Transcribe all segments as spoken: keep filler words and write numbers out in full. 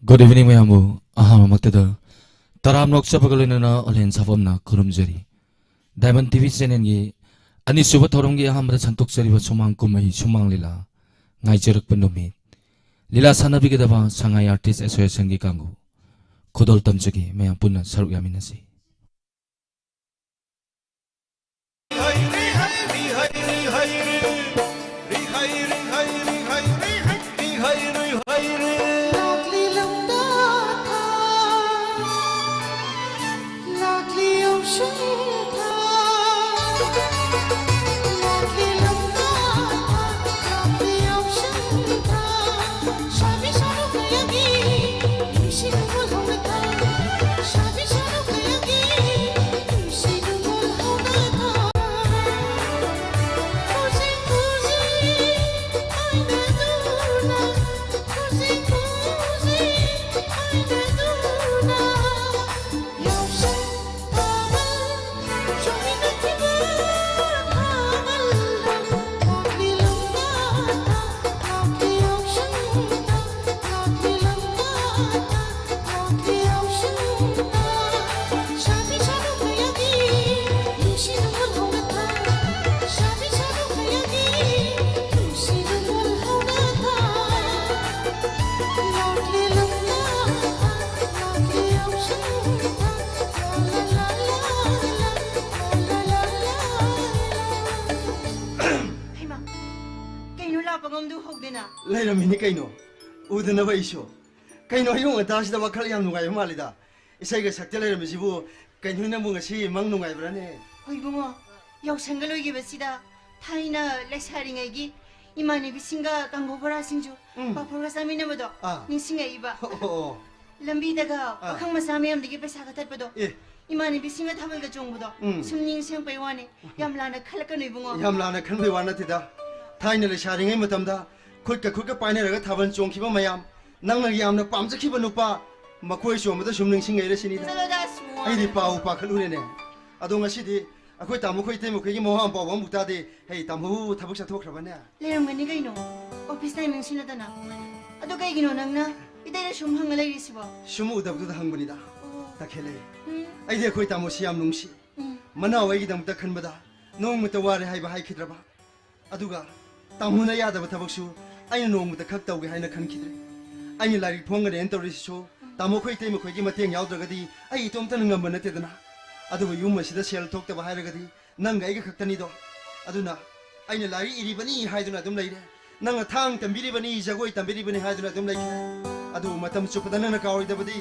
Good evening ꯃꯌꯥꯝꯕꯨ꯫ ꯑꯍꯥꯟꯕꯃꯛꯇꯗ ꯇꯔꯥꯝꯅ ꯑꯣꯛꯆꯕꯒ ꯂꯣꯏꯅꯅ ꯑꯣꯂꯦꯟ ꯁꯥꯐꯝꯅ ꯈꯨꯔꯨꯝꯖꯔꯤ꯫ Diamond ꯇꯤ ꯚꯤ ꯆꯦꯅꯦꯜꯒꯤ ꯑꯅꯤꯁꯨꯕ ꯊꯧꯔꯝꯒꯤ ꯑꯍꯥꯟꯕꯗ ꯁꯟꯗꯣꯛꯆꯔꯤꯕ ꯁꯨꯃꯥꯡ ꯀꯨꯝꯍꯩ ꯁꯨꯃꯥꯡ ꯂꯤꯂꯥ ꯉꯥꯏꯖꯔꯛꯄ ꯅꯨꯃꯤꯠ꯫ ꯂꯤꯂꯥ ꯁꯥꯟꯅꯕꯤꯒꯗꯕ ꯁꯉꯥꯏ ꯑꯥꯔꯇꯤꯁ ꯑꯦꯁꯣꯁꯤꯌꯦꯁꯟꯒꯤ ꯀꯥꯡꯕꯨ ꯈꯨꯗꯣꯜ ꯇꯝꯖꯒꯦ, ꯃꯌꯥꯝ ꯄꯨꯟꯅ ꯁꯔꯨꯛ ꯌꯥꯃꯤꯟꯅꯁꯤ꯫ ꯍꯩꯃꯥ, ꯀꯩꯅꯣ ꯂꯥꯛꯄ ꯉꯝꯗꯨ ꯍꯧꯗꯦꯅ? ꯂꯩꯔꯝꯃꯤꯅꯤ ꯀꯩꯅꯣ, ꯎꯗꯅꯕ ꯑꯩꯁꯨ꯫ ꯀꯩꯅꯣ ꯑꯌꯨꯛ ꯉꯟꯇꯥꯁꯤꯗ ꯋꯥꯈꯜ ꯌꯥꯝ ꯅꯨꯡꯉꯥꯏꯕ ꯃꯥꯜꯂꯤꯗ꯫ ꯏꯁꯩꯒ ꯁꯛꯇ ꯂꯩꯔꯝꯃꯤꯁꯤꯕꯨ ꯀꯩꯅꯣ, ꯅꯪꯕꯨ ꯉꯁꯤ ꯃꯪ ꯅꯨꯡꯉꯥꯏꯕ꯭ꯔꯥꯅꯦ? ꯍꯣꯏ ꯏꯕꯨꯡꯉꯣ, ꯌꯥꯎꯁꯪꯒ ꯂꯣꯏꯈꯤꯕꯁꯤꯗ ꯊꯥꯏꯅ ꯂꯩꯁꯥꯔꯤꯉꯩꯒꯤ ꯏꯃꯥꯟꯅꯕꯤꯁꯤꯡꯒ ꯀꯥꯡꯍꯧ ꯕꯣꯔꯥ ꯁꯤꯡꯖꯨ, ꯎꯝ꯫ ꯄꯥꯐꯣꯔꯒ ꯆꯥꯃꯤꯟꯅꯕꯗꯣ ꯑꯥ꯫ ꯅꯤꯡꯁꯤꯡꯉꯛꯏꯕ꯫ ꯑꯣ, ꯑꯣ, ꯑꯣ꯫ ꯂꯝꯕꯤꯗꯒ ꯑꯥ꯫ ꯄꯥꯈꯪ ꯃꯆꯥ ꯃꯌꯥꯝꯗꯒꯤ ꯄꯩꯁꯥꯒ ꯊꯠꯄꯗꯣ꯫ ꯑꯦ꯫ ꯏꯃꯥꯟꯅꯕꯤꯁꯤꯡꯒ ꯊꯥꯕꯜꯒ ꯆꯣꯡꯕꯗꯣ꯫ ꯎꯝ꯫ ꯁꯨꯝ ꯅꯤꯡꯁꯤꯡꯉꯛꯄꯩ ꯋꯥꯅꯤ꯫ ꯌꯥꯝ ꯂꯥꯟꯅ ꯈꯜꯂꯛꯀꯅꯨ ꯏꯕꯨꯡꯉꯣ꯫ ꯌꯥꯝ ꯂꯥꯟꯅ ꯈꯟꯕꯩ ꯋꯥ ꯅꯠꯇꯦꯗ꯫ ꯊꯥꯏꯅ ꯂꯩꯁꯥꯔꯤꯉꯩ ꯃꯇꯝꯗ ꯈꯨꯠꯀ ꯈꯨꯠꯀ ꯄꯥꯏꯅꯔꯒ ꯊꯥꯕꯜ ꯆꯣꯡꯈꯤꯕ ꯃꯌꯥꯝ, ꯅꯪꯅ ꯌꯥꯝꯅ ꯄꯥꯝꯖꯈꯤꯕ ꯅꯨꯄꯥ ꯃꯈꯣꯏ ꯆꯣꯡꯕꯗ ꯁꯨꯝ ꯅꯤꯡꯁꯤꯡꯉꯛꯏꯔ ꯁꯤꯅꯤꯗ꯫ ꯆꯠꯂꯣꯗ, ꯑꯁ, ꯋꯥꯅꯤ꯫ ꯑꯩꯗꯤ ꯄꯥꯕꯨ ꯄꯥꯈꯠꯂꯨꯔꯦꯅꯦ꯫ ꯑꯗꯣ ꯉꯁꯤꯗꯤ ꯑꯩꯈꯣꯏ ꯇꯥꯃꯣ ꯈꯣꯏ ꯏꯇꯩꯃ ꯈꯣꯏꯒꯤ ꯃꯋꯥ ꯃꯄꯥꯎ ꯑꯃꯨꯛ ꯇꯥꯗꯦ꯫ ꯍꯩ, ꯇꯥꯃꯣꯕꯨ ꯊꯕꯛ ꯆꯠꯊꯣꯛꯈ꯭ꯔꯕꯅꯦ? ꯂꯩꯔꯝꯒꯅꯤ ꯀꯩꯅꯣ, ꯑꯣꯐꯤꯁ ꯇꯥꯏꯃꯤꯡꯁꯤ ꯅꯠꯇꯅ꯫ ꯑꯗꯣ ꯀꯩꯒꯤꯅꯣ ꯅꯪꯅ ꯏꯇꯩꯅ ꯁꯨꯝ ꯍꯪꯉ ꯂꯩꯔꯤꯁꯤꯕꯣ? ꯁꯨꯝ ꯎꯗꯕꯗꯨꯗ ꯍꯪꯕꯅꯤꯗ꯫ ꯑꯣ꯫ ꯇꯈꯦꯜꯂꯩ꯫ ꯎꯝ꯫ ꯑꯩꯗꯤ ꯑꯩꯈꯣꯏ ꯇꯥꯃꯣꯁꯤ ꯌꯥꯝ ꯅꯨꯡꯁꯤ꯫ ꯎꯝ꯫ ꯃꯅꯥꯎ ꯑꯩꯒꯤꯗꯃꯛꯇ ꯈꯟꯕꯗ ꯅꯣꯡꯃꯇ ꯋꯥꯔꯦ ꯍꯥꯏꯕ ꯍꯥꯏꯈꯤꯗ꯭ꯔꯕ꯫ ꯑꯗꯨꯒ ꯇꯥꯃꯣꯅ ꯌꯥꯗꯕ ꯊꯕꯛꯁꯨ ꯑꯩꯅ ꯅꯣꯡꯃꯇ ꯈꯛ ꯇꯧꯒꯦ ꯍꯥꯏꯅ ꯈꯟꯈꯤꯗ꯭ꯔꯦ꯫ ꯑꯩꯅ ꯂꯥꯏꯔꯤꯛ ꯐꯣꯡꯒꯅꯦꯅ ꯇꯧꯔꯤꯁꯤꯁꯨ ꯇꯥꯃꯣ ꯑꯩꯈꯣꯏ ꯏꯇꯩꯃꯈꯣꯏꯒꯤ ꯃꯇꯦꯡ ꯌꯥꯎꯗ꯭ꯔꯒꯗꯤ ꯑꯩ ꯏꯇꯣꯝꯇꯅ ꯉꯝꯕ ꯅꯠꯇꯦꯗꯅ꯫ ꯑꯗꯨꯕꯨ ꯌꯨꯝ ꯑꯁꯤꯗ ꯁꯦꯜ ꯊꯣꯛꯇꯕ ꯍꯥꯏꯔꯒꯗꯤ ꯅꯪꯒ ꯑꯩꯒ ꯈꯛꯇꯅꯤꯗꯣ꯫ ꯑꯗꯨꯅ ꯑꯩꯅ ꯂꯥꯏꯔꯤꯛ ꯏꯔꯤꯕꯅꯤ ꯍꯥꯏꯗꯨꯅ ꯑꯗꯨꯝ ꯂꯩꯔꯦ, ꯅꯪꯅ ꯊꯥꯡ ꯇꯝꯕꯤꯔꯤꯕꯅꯤ, ꯖꯒꯣꯏ ꯇꯝꯕꯤꯔꯤꯕꯅꯤ ꯍꯥꯏꯗꯨꯅ ꯑꯗꯨꯝ ꯂꯩꯈ꯭ꯔꯦ꯫ ꯑꯗꯨꯕꯨ ꯃꯇꯝ ꯆꯨꯞꯄꯗ ꯅꯪꯅ ꯀꯥꯎꯔꯣꯏꯗꯕꯗꯤ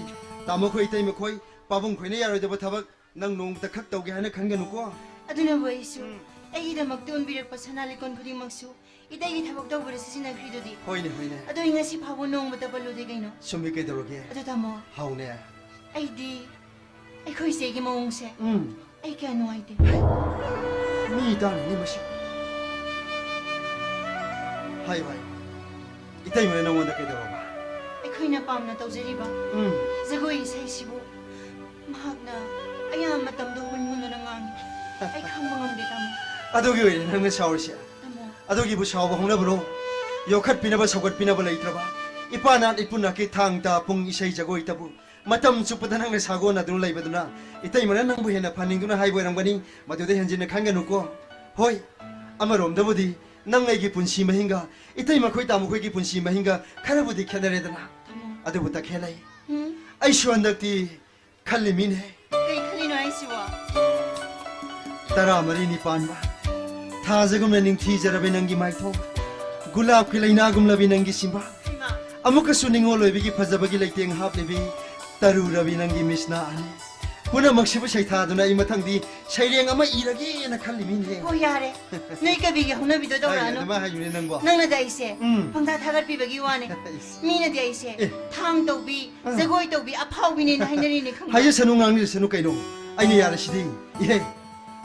ꯇꯥꯃꯣ ꯈꯣꯏ, ꯏꯇꯩꯃ ꯈꯣꯏ, ꯄꯥꯕꯨꯡ ꯈꯣꯏꯅ ꯌꯥꯔꯣꯏꯗꯕ ꯊꯕꯛ ꯅꯪ ꯅꯣꯡꯃꯇ ꯈꯛ ꯇꯧꯒꯦ ꯍꯥꯏꯅ ꯈꯟꯒꯅꯨꯀꯣ꯫ ꯑꯗꯨꯅꯕꯨ ꯑꯩꯁꯨ ꯎꯝ꯫ ꯑꯩꯒꯤꯗꯃꯛꯇ ꯎꯟꯕꯤꯔꯛꯄ ꯁꯅꯥ ꯂꯤꯛꯀꯣꯟ ꯈꯨꯗꯤꯡꯃꯛꯁꯨ ꯏꯇꯩꯒꯤ ꯊꯕꯛ ꯇꯧꯕꯗ ꯁꯤꯖꯤꯟꯅꯈ꯭ꯔꯤꯗꯨꯗꯤ꯫ ꯍꯣꯏꯅꯦ, ꯍꯣꯏꯅꯦ꯫ ꯑꯗꯣ ꯑꯩ ꯉꯁꯤ ꯐꯥꯎꯕ ꯅꯣꯡꯃꯇ ꯄꯜꯂꯨꯗꯦ ꯀꯩꯅꯣ꯫ ꯆꯨꯝꯃꯤ, ꯀꯩꯗꯧꯔꯒꯦ? ꯑꯗꯣ ꯇꯥꯃꯣ, ꯍꯥꯎꯅꯦ꯫ ꯑꯩꯗꯤ ꯑꯩꯈꯣꯏ ꯏꯆꯦꯒꯤ ꯃꯑꯣꯡꯁꯦ ꯎꯝ꯫ ꯑꯩ ꯀꯌꯥ ꯅꯨꯡꯉꯥꯏꯇꯦ꯫ ꯃꯤ ꯇꯥꯅꯤꯡꯉꯤ ꯃꯁꯤ꯫ ꯍꯥꯏꯌꯨ, ꯍꯥꯏꯌꯨ꯫ ꯏꯇꯩꯃꯅ ꯅꯉꯣꯟꯗ ꯀꯩꯗꯧꯔꯕ? ꯑꯩꯈꯣꯏꯅ ꯄꯥꯝꯅ ꯇꯧꯖꯔꯤꯕ ꯎꯝ꯫ ꯖꯒꯣꯏ ꯏꯁꯩꯁꯤꯕꯨ ꯃꯍꯥꯛꯅ ꯑꯌꯥꯝꯕ ꯃꯇꯝꯗ ꯍꯨꯟ ꯍꯨꯟꯗꯨꯅ ꯉꯥꯡꯉꯤ꯫ ꯑꯩ ꯈꯪꯕ ꯉꯝꯗꯦ, ꯇꯥꯃꯣ꯫ ꯑꯗꯨꯒꯤ ꯑꯣꯏꯔꯦ ꯅꯪꯅ ꯁꯥꯎꯔꯤꯁꯦ꯫ ꯇꯥꯃꯣ꯫ ꯑꯗꯨꯒꯤꯕꯨ ꯁꯥꯎꯕ ꯍꯧꯅꯕ꯭ꯔꯣ? ꯌꯣꯛꯈꯠꯄꯤꯅꯕ, ꯁꯧꯒꯠꯄꯤꯅꯕ ꯂꯩꯇ꯭ꯔꯕ? ꯏꯄꯥ ꯅꯥꯠ ꯏꯄꯨ ꯅꯥꯠꯀꯤ ꯊꯥꯡ ꯇꯥ ꯄꯨꯡ ꯏꯁꯩ ꯖꯒꯣꯏꯇꯕꯨ ꯃꯇꯝ ꯆꯨꯞꯄꯗ ꯅꯪꯅ ꯁꯥꯒꯣꯟꯅꯗꯨꯅ ꯂꯩꯕꯗꯨꯅ ꯏꯇꯩꯃꯅ ꯅꯪꯕꯨ ꯍꯦꯟꯅ ꯐꯅꯤꯡꯗꯨꯅ ꯍꯥꯏꯕ ꯑꯣꯏꯔꯝꯒꯅꯤ꯫ ꯃꯗꯨꯗ ꯍꯦꯟꯖꯤꯟꯅ ꯈꯟꯒꯅꯨꯀꯣ꯫ ꯍꯣꯏ, ꯑꯃꯔꯣꯝꯗꯕꯨꯗꯤ ꯅꯪ ꯑꯩꯒꯤ ꯄꯨꯟꯁꯤ ꯃꯍꯤꯡꯒ ꯏꯇꯩꯃ ꯈꯣꯏ ꯇꯥꯃꯣ ꯈꯣꯏꯒꯤ ꯄꯨꯟꯁꯤ ꯃꯍꯤꯡꯒ ꯈꯔꯕꯨꯗꯤ ꯈꯦꯠꯅꯔꯦꯗꯅ꯫ ꯇꯥꯃꯣ꯫ ꯑꯗꯨꯕꯨ ꯇꯈꯦꯜꯂꯩ, ꯎꯝ? ꯑꯩꯁꯨ ꯍꯟꯗꯛꯇꯤ ꯈꯜꯂꯤꯃꯤꯅꯦ꯫ ꯀꯩ ꯈꯜꯂꯤꯅꯣ ꯍꯥꯏꯁꯤꯕꯣ? ꯇꯔꯥꯃꯔꯤꯅꯤ ꯄꯥꯟꯕ ꯊꯥꯖꯒꯨꯝꯅ ꯅꯤꯡꯊꯤꯖꯔꯕꯤ ꯅꯪꯒꯤ ꯃꯥꯏꯊꯣꯡ, ꯒꯨꯂꯥꯞꯀꯤ ꯂꯩꯅꯥꯒꯨꯝꯂꯕꯤ ꯅꯪꯒꯤ ꯆꯤꯟꯕꯥꯜ, ꯍꯩꯃꯥ! ꯑꯃꯨꯛꯀꯁꯨ ꯅꯤꯡꯉꯣꯜ ꯑꯣꯏꯕꯒꯤ ꯐꯖꯕꯒꯤ ꯂꯩꯇꯦꯡ ꯍꯥꯞꯂꯤꯕꯤ ꯇꯔꯨꯔꯕꯤ ꯅꯪꯒꯤ ꯃꯤꯠꯁꯅꯥ ꯑꯅꯤ, ꯄꯨꯝꯅꯃꯛꯁꯤꯕꯨ ꯁꯩꯊꯥꯗꯨꯅ ꯑꯩ ꯃꯊꯪꯗꯤ ꯁꯩꯔꯦꯡ ꯑꯃ ꯏꯔꯒꯦꯅ ꯈꯜꯂꯤꯃꯤꯅꯦ꯫ ꯍꯣ, ꯌꯥꯔꯦ꯫ ꯅꯣꯏ ꯀꯕꯤꯒꯤ ꯍꯧꯅꯕꯤꯗꯣ ꯍꯥꯏ, ꯇꯧꯔꯛꯑꯅꯨ꯫ ꯑꯗꯨꯃꯥꯏ ꯍꯥꯏꯅꯨꯅꯦ ꯅꯪꯕꯣ꯫ ꯅꯪꯅꯗꯤ ꯑꯩꯁꯦ ꯎꯝ꯫ ꯄꯪꯊꯥ ꯊꯥꯒꯠꯄꯤꯕꯒꯤ ꯋꯥꯅꯦ꯫ ꯏꯁ꯫ ꯃꯤꯅꯗꯤ ꯑꯩꯁꯦ ꯑꯦ꯫ ꯊꯥꯡ ꯇꯧꯕꯤ, ꯑꯥ꯫ ꯖꯒꯣꯏ ꯇꯧꯕꯤ, ꯑꯐꯥꯎꯕꯤꯅꯦꯅ ꯍꯥꯏꯅꯔꯤꯅꯦ ꯈꯪꯕ꯭ꯔꯥ? ꯍꯥꯏꯖꯁꯅꯨ, ꯉꯥꯡꯅꯖꯁꯅꯨ ꯀꯩꯅꯣ꯫ ꯑꯩꯅ ꯌꯥꯔꯁꯤꯗꯤ꯫ ꯏꯍꯦ,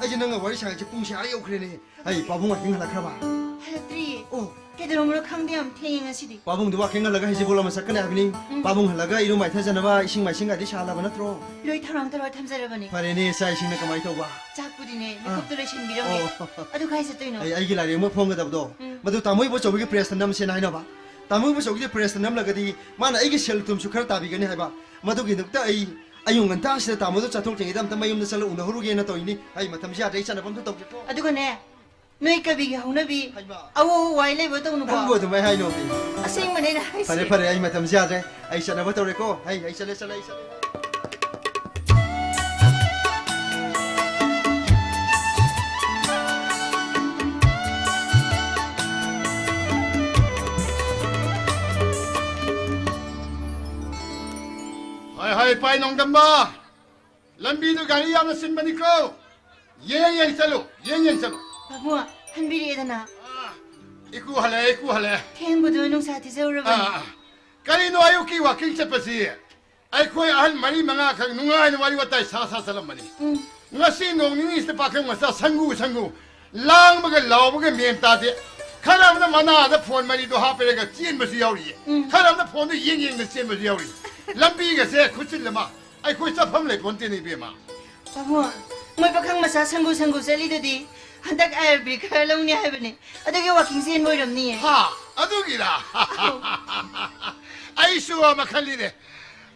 ꯑꯩꯁꯦ ꯅꯪꯒ ꯋꯥꯔꯤ ꯁꯥꯟꯅꯔꯤꯁꯦ ꯄꯨꯡꯁꯦ ꯑꯥ ꯌꯧꯈ꯭ꯔꯦꯅꯦ꯫ ꯑꯩ ꯄꯥꯕꯨꯡ ꯋꯥꯀꯤꯡ ꯍꯜꯂꯛꯈ꯭ꯔꯕ? ꯍꯜꯂꯛꯇ꯭ꯔꯤꯌꯦ꯫ ꯑꯣ꯫ ꯀꯩꯗꯧꯔꯝꯃꯅꯣ ꯈꯪꯗꯦ, ꯌꯥꯝ ꯊꯦꯡꯉꯦ ꯉꯁꯤꯗꯤ꯫ ꯄꯥꯕꯨꯡꯗꯨ ꯋꯥꯀꯤꯡ ꯍꯜꯂꯒ ꯍꯩꯖꯤꯡꯄꯣꯠ ꯂꯣꯝꯕ ꯆꯠꯀꯅꯤ ꯍꯥꯏꯕꯅꯤ꯫ ꯎꯝ꯫ ꯄꯥꯕꯨꯡ ꯍꯜꯂꯒ ꯏꯔꯨ ꯃꯥꯏꯊꯖꯅꯕ ꯏꯁꯤꯡ ꯃꯥꯏꯁꯤꯡꯒꯗꯤ ꯁꯥꯍꯜꯂꯕ ꯅꯠꯇ꯭ꯔꯣ? ꯂꯣꯏ ꯊꯧꯔꯥꯡ ꯇꯧꯔ ꯊꯝꯖꯔꯕꯅꯦ꯫ ꯐꯔꯦꯅꯦ, ꯆꯥꯛ ꯏꯁꯤꯡꯅ ꯀꯃꯥꯏ ꯇꯧꯕ? ꯆꯥꯛꯄꯨꯗꯤꯅꯦ, ꯑꯥ꯫ ꯃꯤꯀꯨꯞꯇ ꯂꯣꯏꯁꯤꯟꯕꯤꯔꯝꯃꯦ꯫ ꯑꯣ꯫ ꯑꯗꯨ ꯀꯥꯏ ꯆꯠꯇꯣꯏꯅꯣ? ꯑꯩ, ꯑꯩꯒꯤ ꯂꯥꯏꯔꯤꯛ ꯑꯃ ꯐꯣꯡꯒꯗꯕꯗꯣ, ꯎꯝ꯫ ꯃꯗꯨ ꯇꯥꯃꯣ ꯏꯕꯣꯆꯧꯕꯤꯒꯤ ꯄ꯭ꯔꯦꯁꯇ ꯅꯝꯁꯦꯅ ꯍꯥꯏꯅꯕ꯫ ꯇꯥꯃꯣ ꯏꯕꯣꯆꯧꯒꯤꯗꯤ ꯄ꯭ꯔꯦꯁꯇ ꯅꯝꯂꯒꯗꯤ ꯃꯥꯅ ꯑꯩꯒꯤ ꯁꯦꯜ ꯊꯨꯝꯁꯨ ꯈꯔ ꯇꯥꯕꯤꯒꯅꯤ ꯍꯥꯏꯕ꯫ ꯃꯗꯨꯒꯤꯗꯃꯛꯇ ꯑꯩ ꯑꯌꯨꯛ ꯉꯟꯇꯥꯁꯤꯗ ꯇꯥꯃꯣꯗꯣ ꯆꯠꯊꯣꯛꯇ꯭ꯔꯤꯉꯩꯗ ꯑꯝꯇ ꯃꯌꯨꯝꯗ ꯆꯠꯂ ꯎꯅꯍꯧꯔꯨꯒꯦꯅ ꯇꯧꯔꯤꯅꯤ꯫ ꯑꯩ ꯃꯇꯝꯁꯤ ꯌꯥꯗ꯭ꯔꯦ, ꯑꯩ ꯆꯠꯅꯕ ꯑꯝꯇ ꯇꯧꯒꯦꯀꯣ꯫ ꯑꯗꯨꯒꯅꯦ, ꯅꯣꯏ ꯀꯕꯤꯒꯤ ꯍꯧꯅꯕꯤ ꯍꯩꯃꯥ꯫ ꯑꯎ ꯑꯎ ꯋꯥꯏ ꯂꯩꯕ ꯇꯧꯅꯨꯀꯣ꯫ ꯅꯪꯕꯨ ꯑꯗꯨꯃꯥꯏ ꯍꯥꯏꯅꯣꯃꯤ꯫ ꯑꯁꯦꯡꯕꯅꯦ ꯑꯩꯅ ꯍꯥꯏꯁꯦ꯫ ꯐꯔꯦ, ꯐꯔꯦ, ꯑꯩ ꯃꯇꯝꯁꯤ ꯌꯥꯗ꯭ꯔꯦ꯫ ꯑꯩ ꯆꯠꯅꯕ ꯇꯧꯔꯦꯀꯣ꯫ ꯑꯩ, ꯑꯩ ꯆꯠꯂꯦ, ꯆꯠꯂꯦ, ꯑꯩ ꯆꯠꯂꯦ꯫ ꯍꯣꯏ, ꯍꯣꯏ, ꯄꯥꯏ ꯅꯣꯡꯗꯝꯕ꯫ ꯂꯝꯕꯤꯗꯨ ꯒꯥꯔꯤ ꯌꯥꯝꯅ ꯆꯤꯟꯕꯅꯤꯀꯣ꯫ ꯌꯦꯡ ꯌꯦꯡ ꯆꯠꯂꯨ, ꯌꯦꯡ ꯌꯦꯡ ꯆꯠꯂꯨ꯫ ꯄꯥꯕꯨꯡ, ꯍꯟꯕꯤꯔꯛꯑꯦꯗꯅ꯫ ꯑꯥ, ꯏꯀꯨ ꯍꯜꯂꯛꯑꯦ, ꯏꯀꯨ ꯍꯜꯂꯛꯑꯦ꯫ ꯊꯦꯡꯕꯗꯨ ꯅꯨꯡꯁꯥ ꯊꯤꯖꯔꯨꯔꯕꯅꯤ꯫ ꯑꯥ, ꯑꯥ꯫ ꯀꯔꯤꯅꯣ ꯑꯌꯨꯛꯀꯤ ꯋꯥꯀꯤꯡ ꯆꯠꯄꯁꯤ? ꯑꯩꯈꯣꯏ ꯑꯍꯟ ꯃꯔꯤ ꯃꯉꯥꯈꯛ ꯅꯨꯡꯉꯥꯏꯅ ꯋꯥꯔꯤ ꯋꯥꯇꯥꯏ ꯁꯥ ꯁꯥ ꯆꯠꯂꯝꯕꯅꯤ꯫ ꯎꯝ꯫ ꯉꯁꯤ ꯅꯣꯡ ꯅꯤꯅꯤꯁꯤꯗ ꯄꯥꯈꯪ ꯃꯆꯥ ꯁꯪꯒꯨ ꯁꯪꯒꯨ ꯂꯥꯡꯕꯒ ꯂꯥꯎꯕꯒ ꯃꯦꯟ ꯇꯥꯗꯦ꯫ ꯈꯔ ꯑꯃꯅ ꯃꯅꯥꯗ ꯐꯣꯟ ꯃꯔꯤꯗꯣ ꯍꯥꯞꯄꯦꯔꯒ ꯆꯦꯟꯕꯁꯨ ꯌꯥꯎꯔꯤꯌꯦ꯫ ꯎꯝ꯫ ꯈꯔ ꯑꯃꯅ ꯐꯣꯟꯗꯣ ꯌꯦꯡ ꯌꯦꯡꯅ ꯆꯦꯟꯕꯁꯨ ꯌꯥꯎꯔꯤ꯫ ꯂꯝꯕꯤꯒꯁꯦ ꯈꯨꯠꯆꯤꯜ ꯑꯃ꯫ ꯑꯩꯈꯣꯏ ꯆꯠꯐꯝ ꯂꯩꯄꯣꯟꯇꯦꯅꯦ, ꯏꯕꯦꯝꯃ꯫ ꯄꯥꯕꯨꯡ, ꯃꯣꯏ ꯄꯥꯈꯪ ꯃꯆꯥ ꯁꯪꯒꯨ ꯁꯪꯒꯨ ꯆꯠꯂꯤꯗꯨꯗꯤ ꯍꯟꯗꯛ ꯑꯥꯏ ꯑꯥꯔ ꯕꯤ ꯈꯔ ꯂꯧꯅꯤ ꯍꯥꯏꯕꯅꯦ꯫ ꯑꯗꯨꯒꯤ ꯋꯥꯀꯤꯡ ꯆꯦꯟꯕ ꯑꯣꯏꯔꯝꯅꯤꯌꯦ꯫ ꯍꯥ? ꯑꯗꯨꯒꯤꯔꯥ? ꯑꯧ꯫ ꯑꯩꯁꯨ ꯑꯃ ꯈꯜꯂꯤꯅꯦ꯫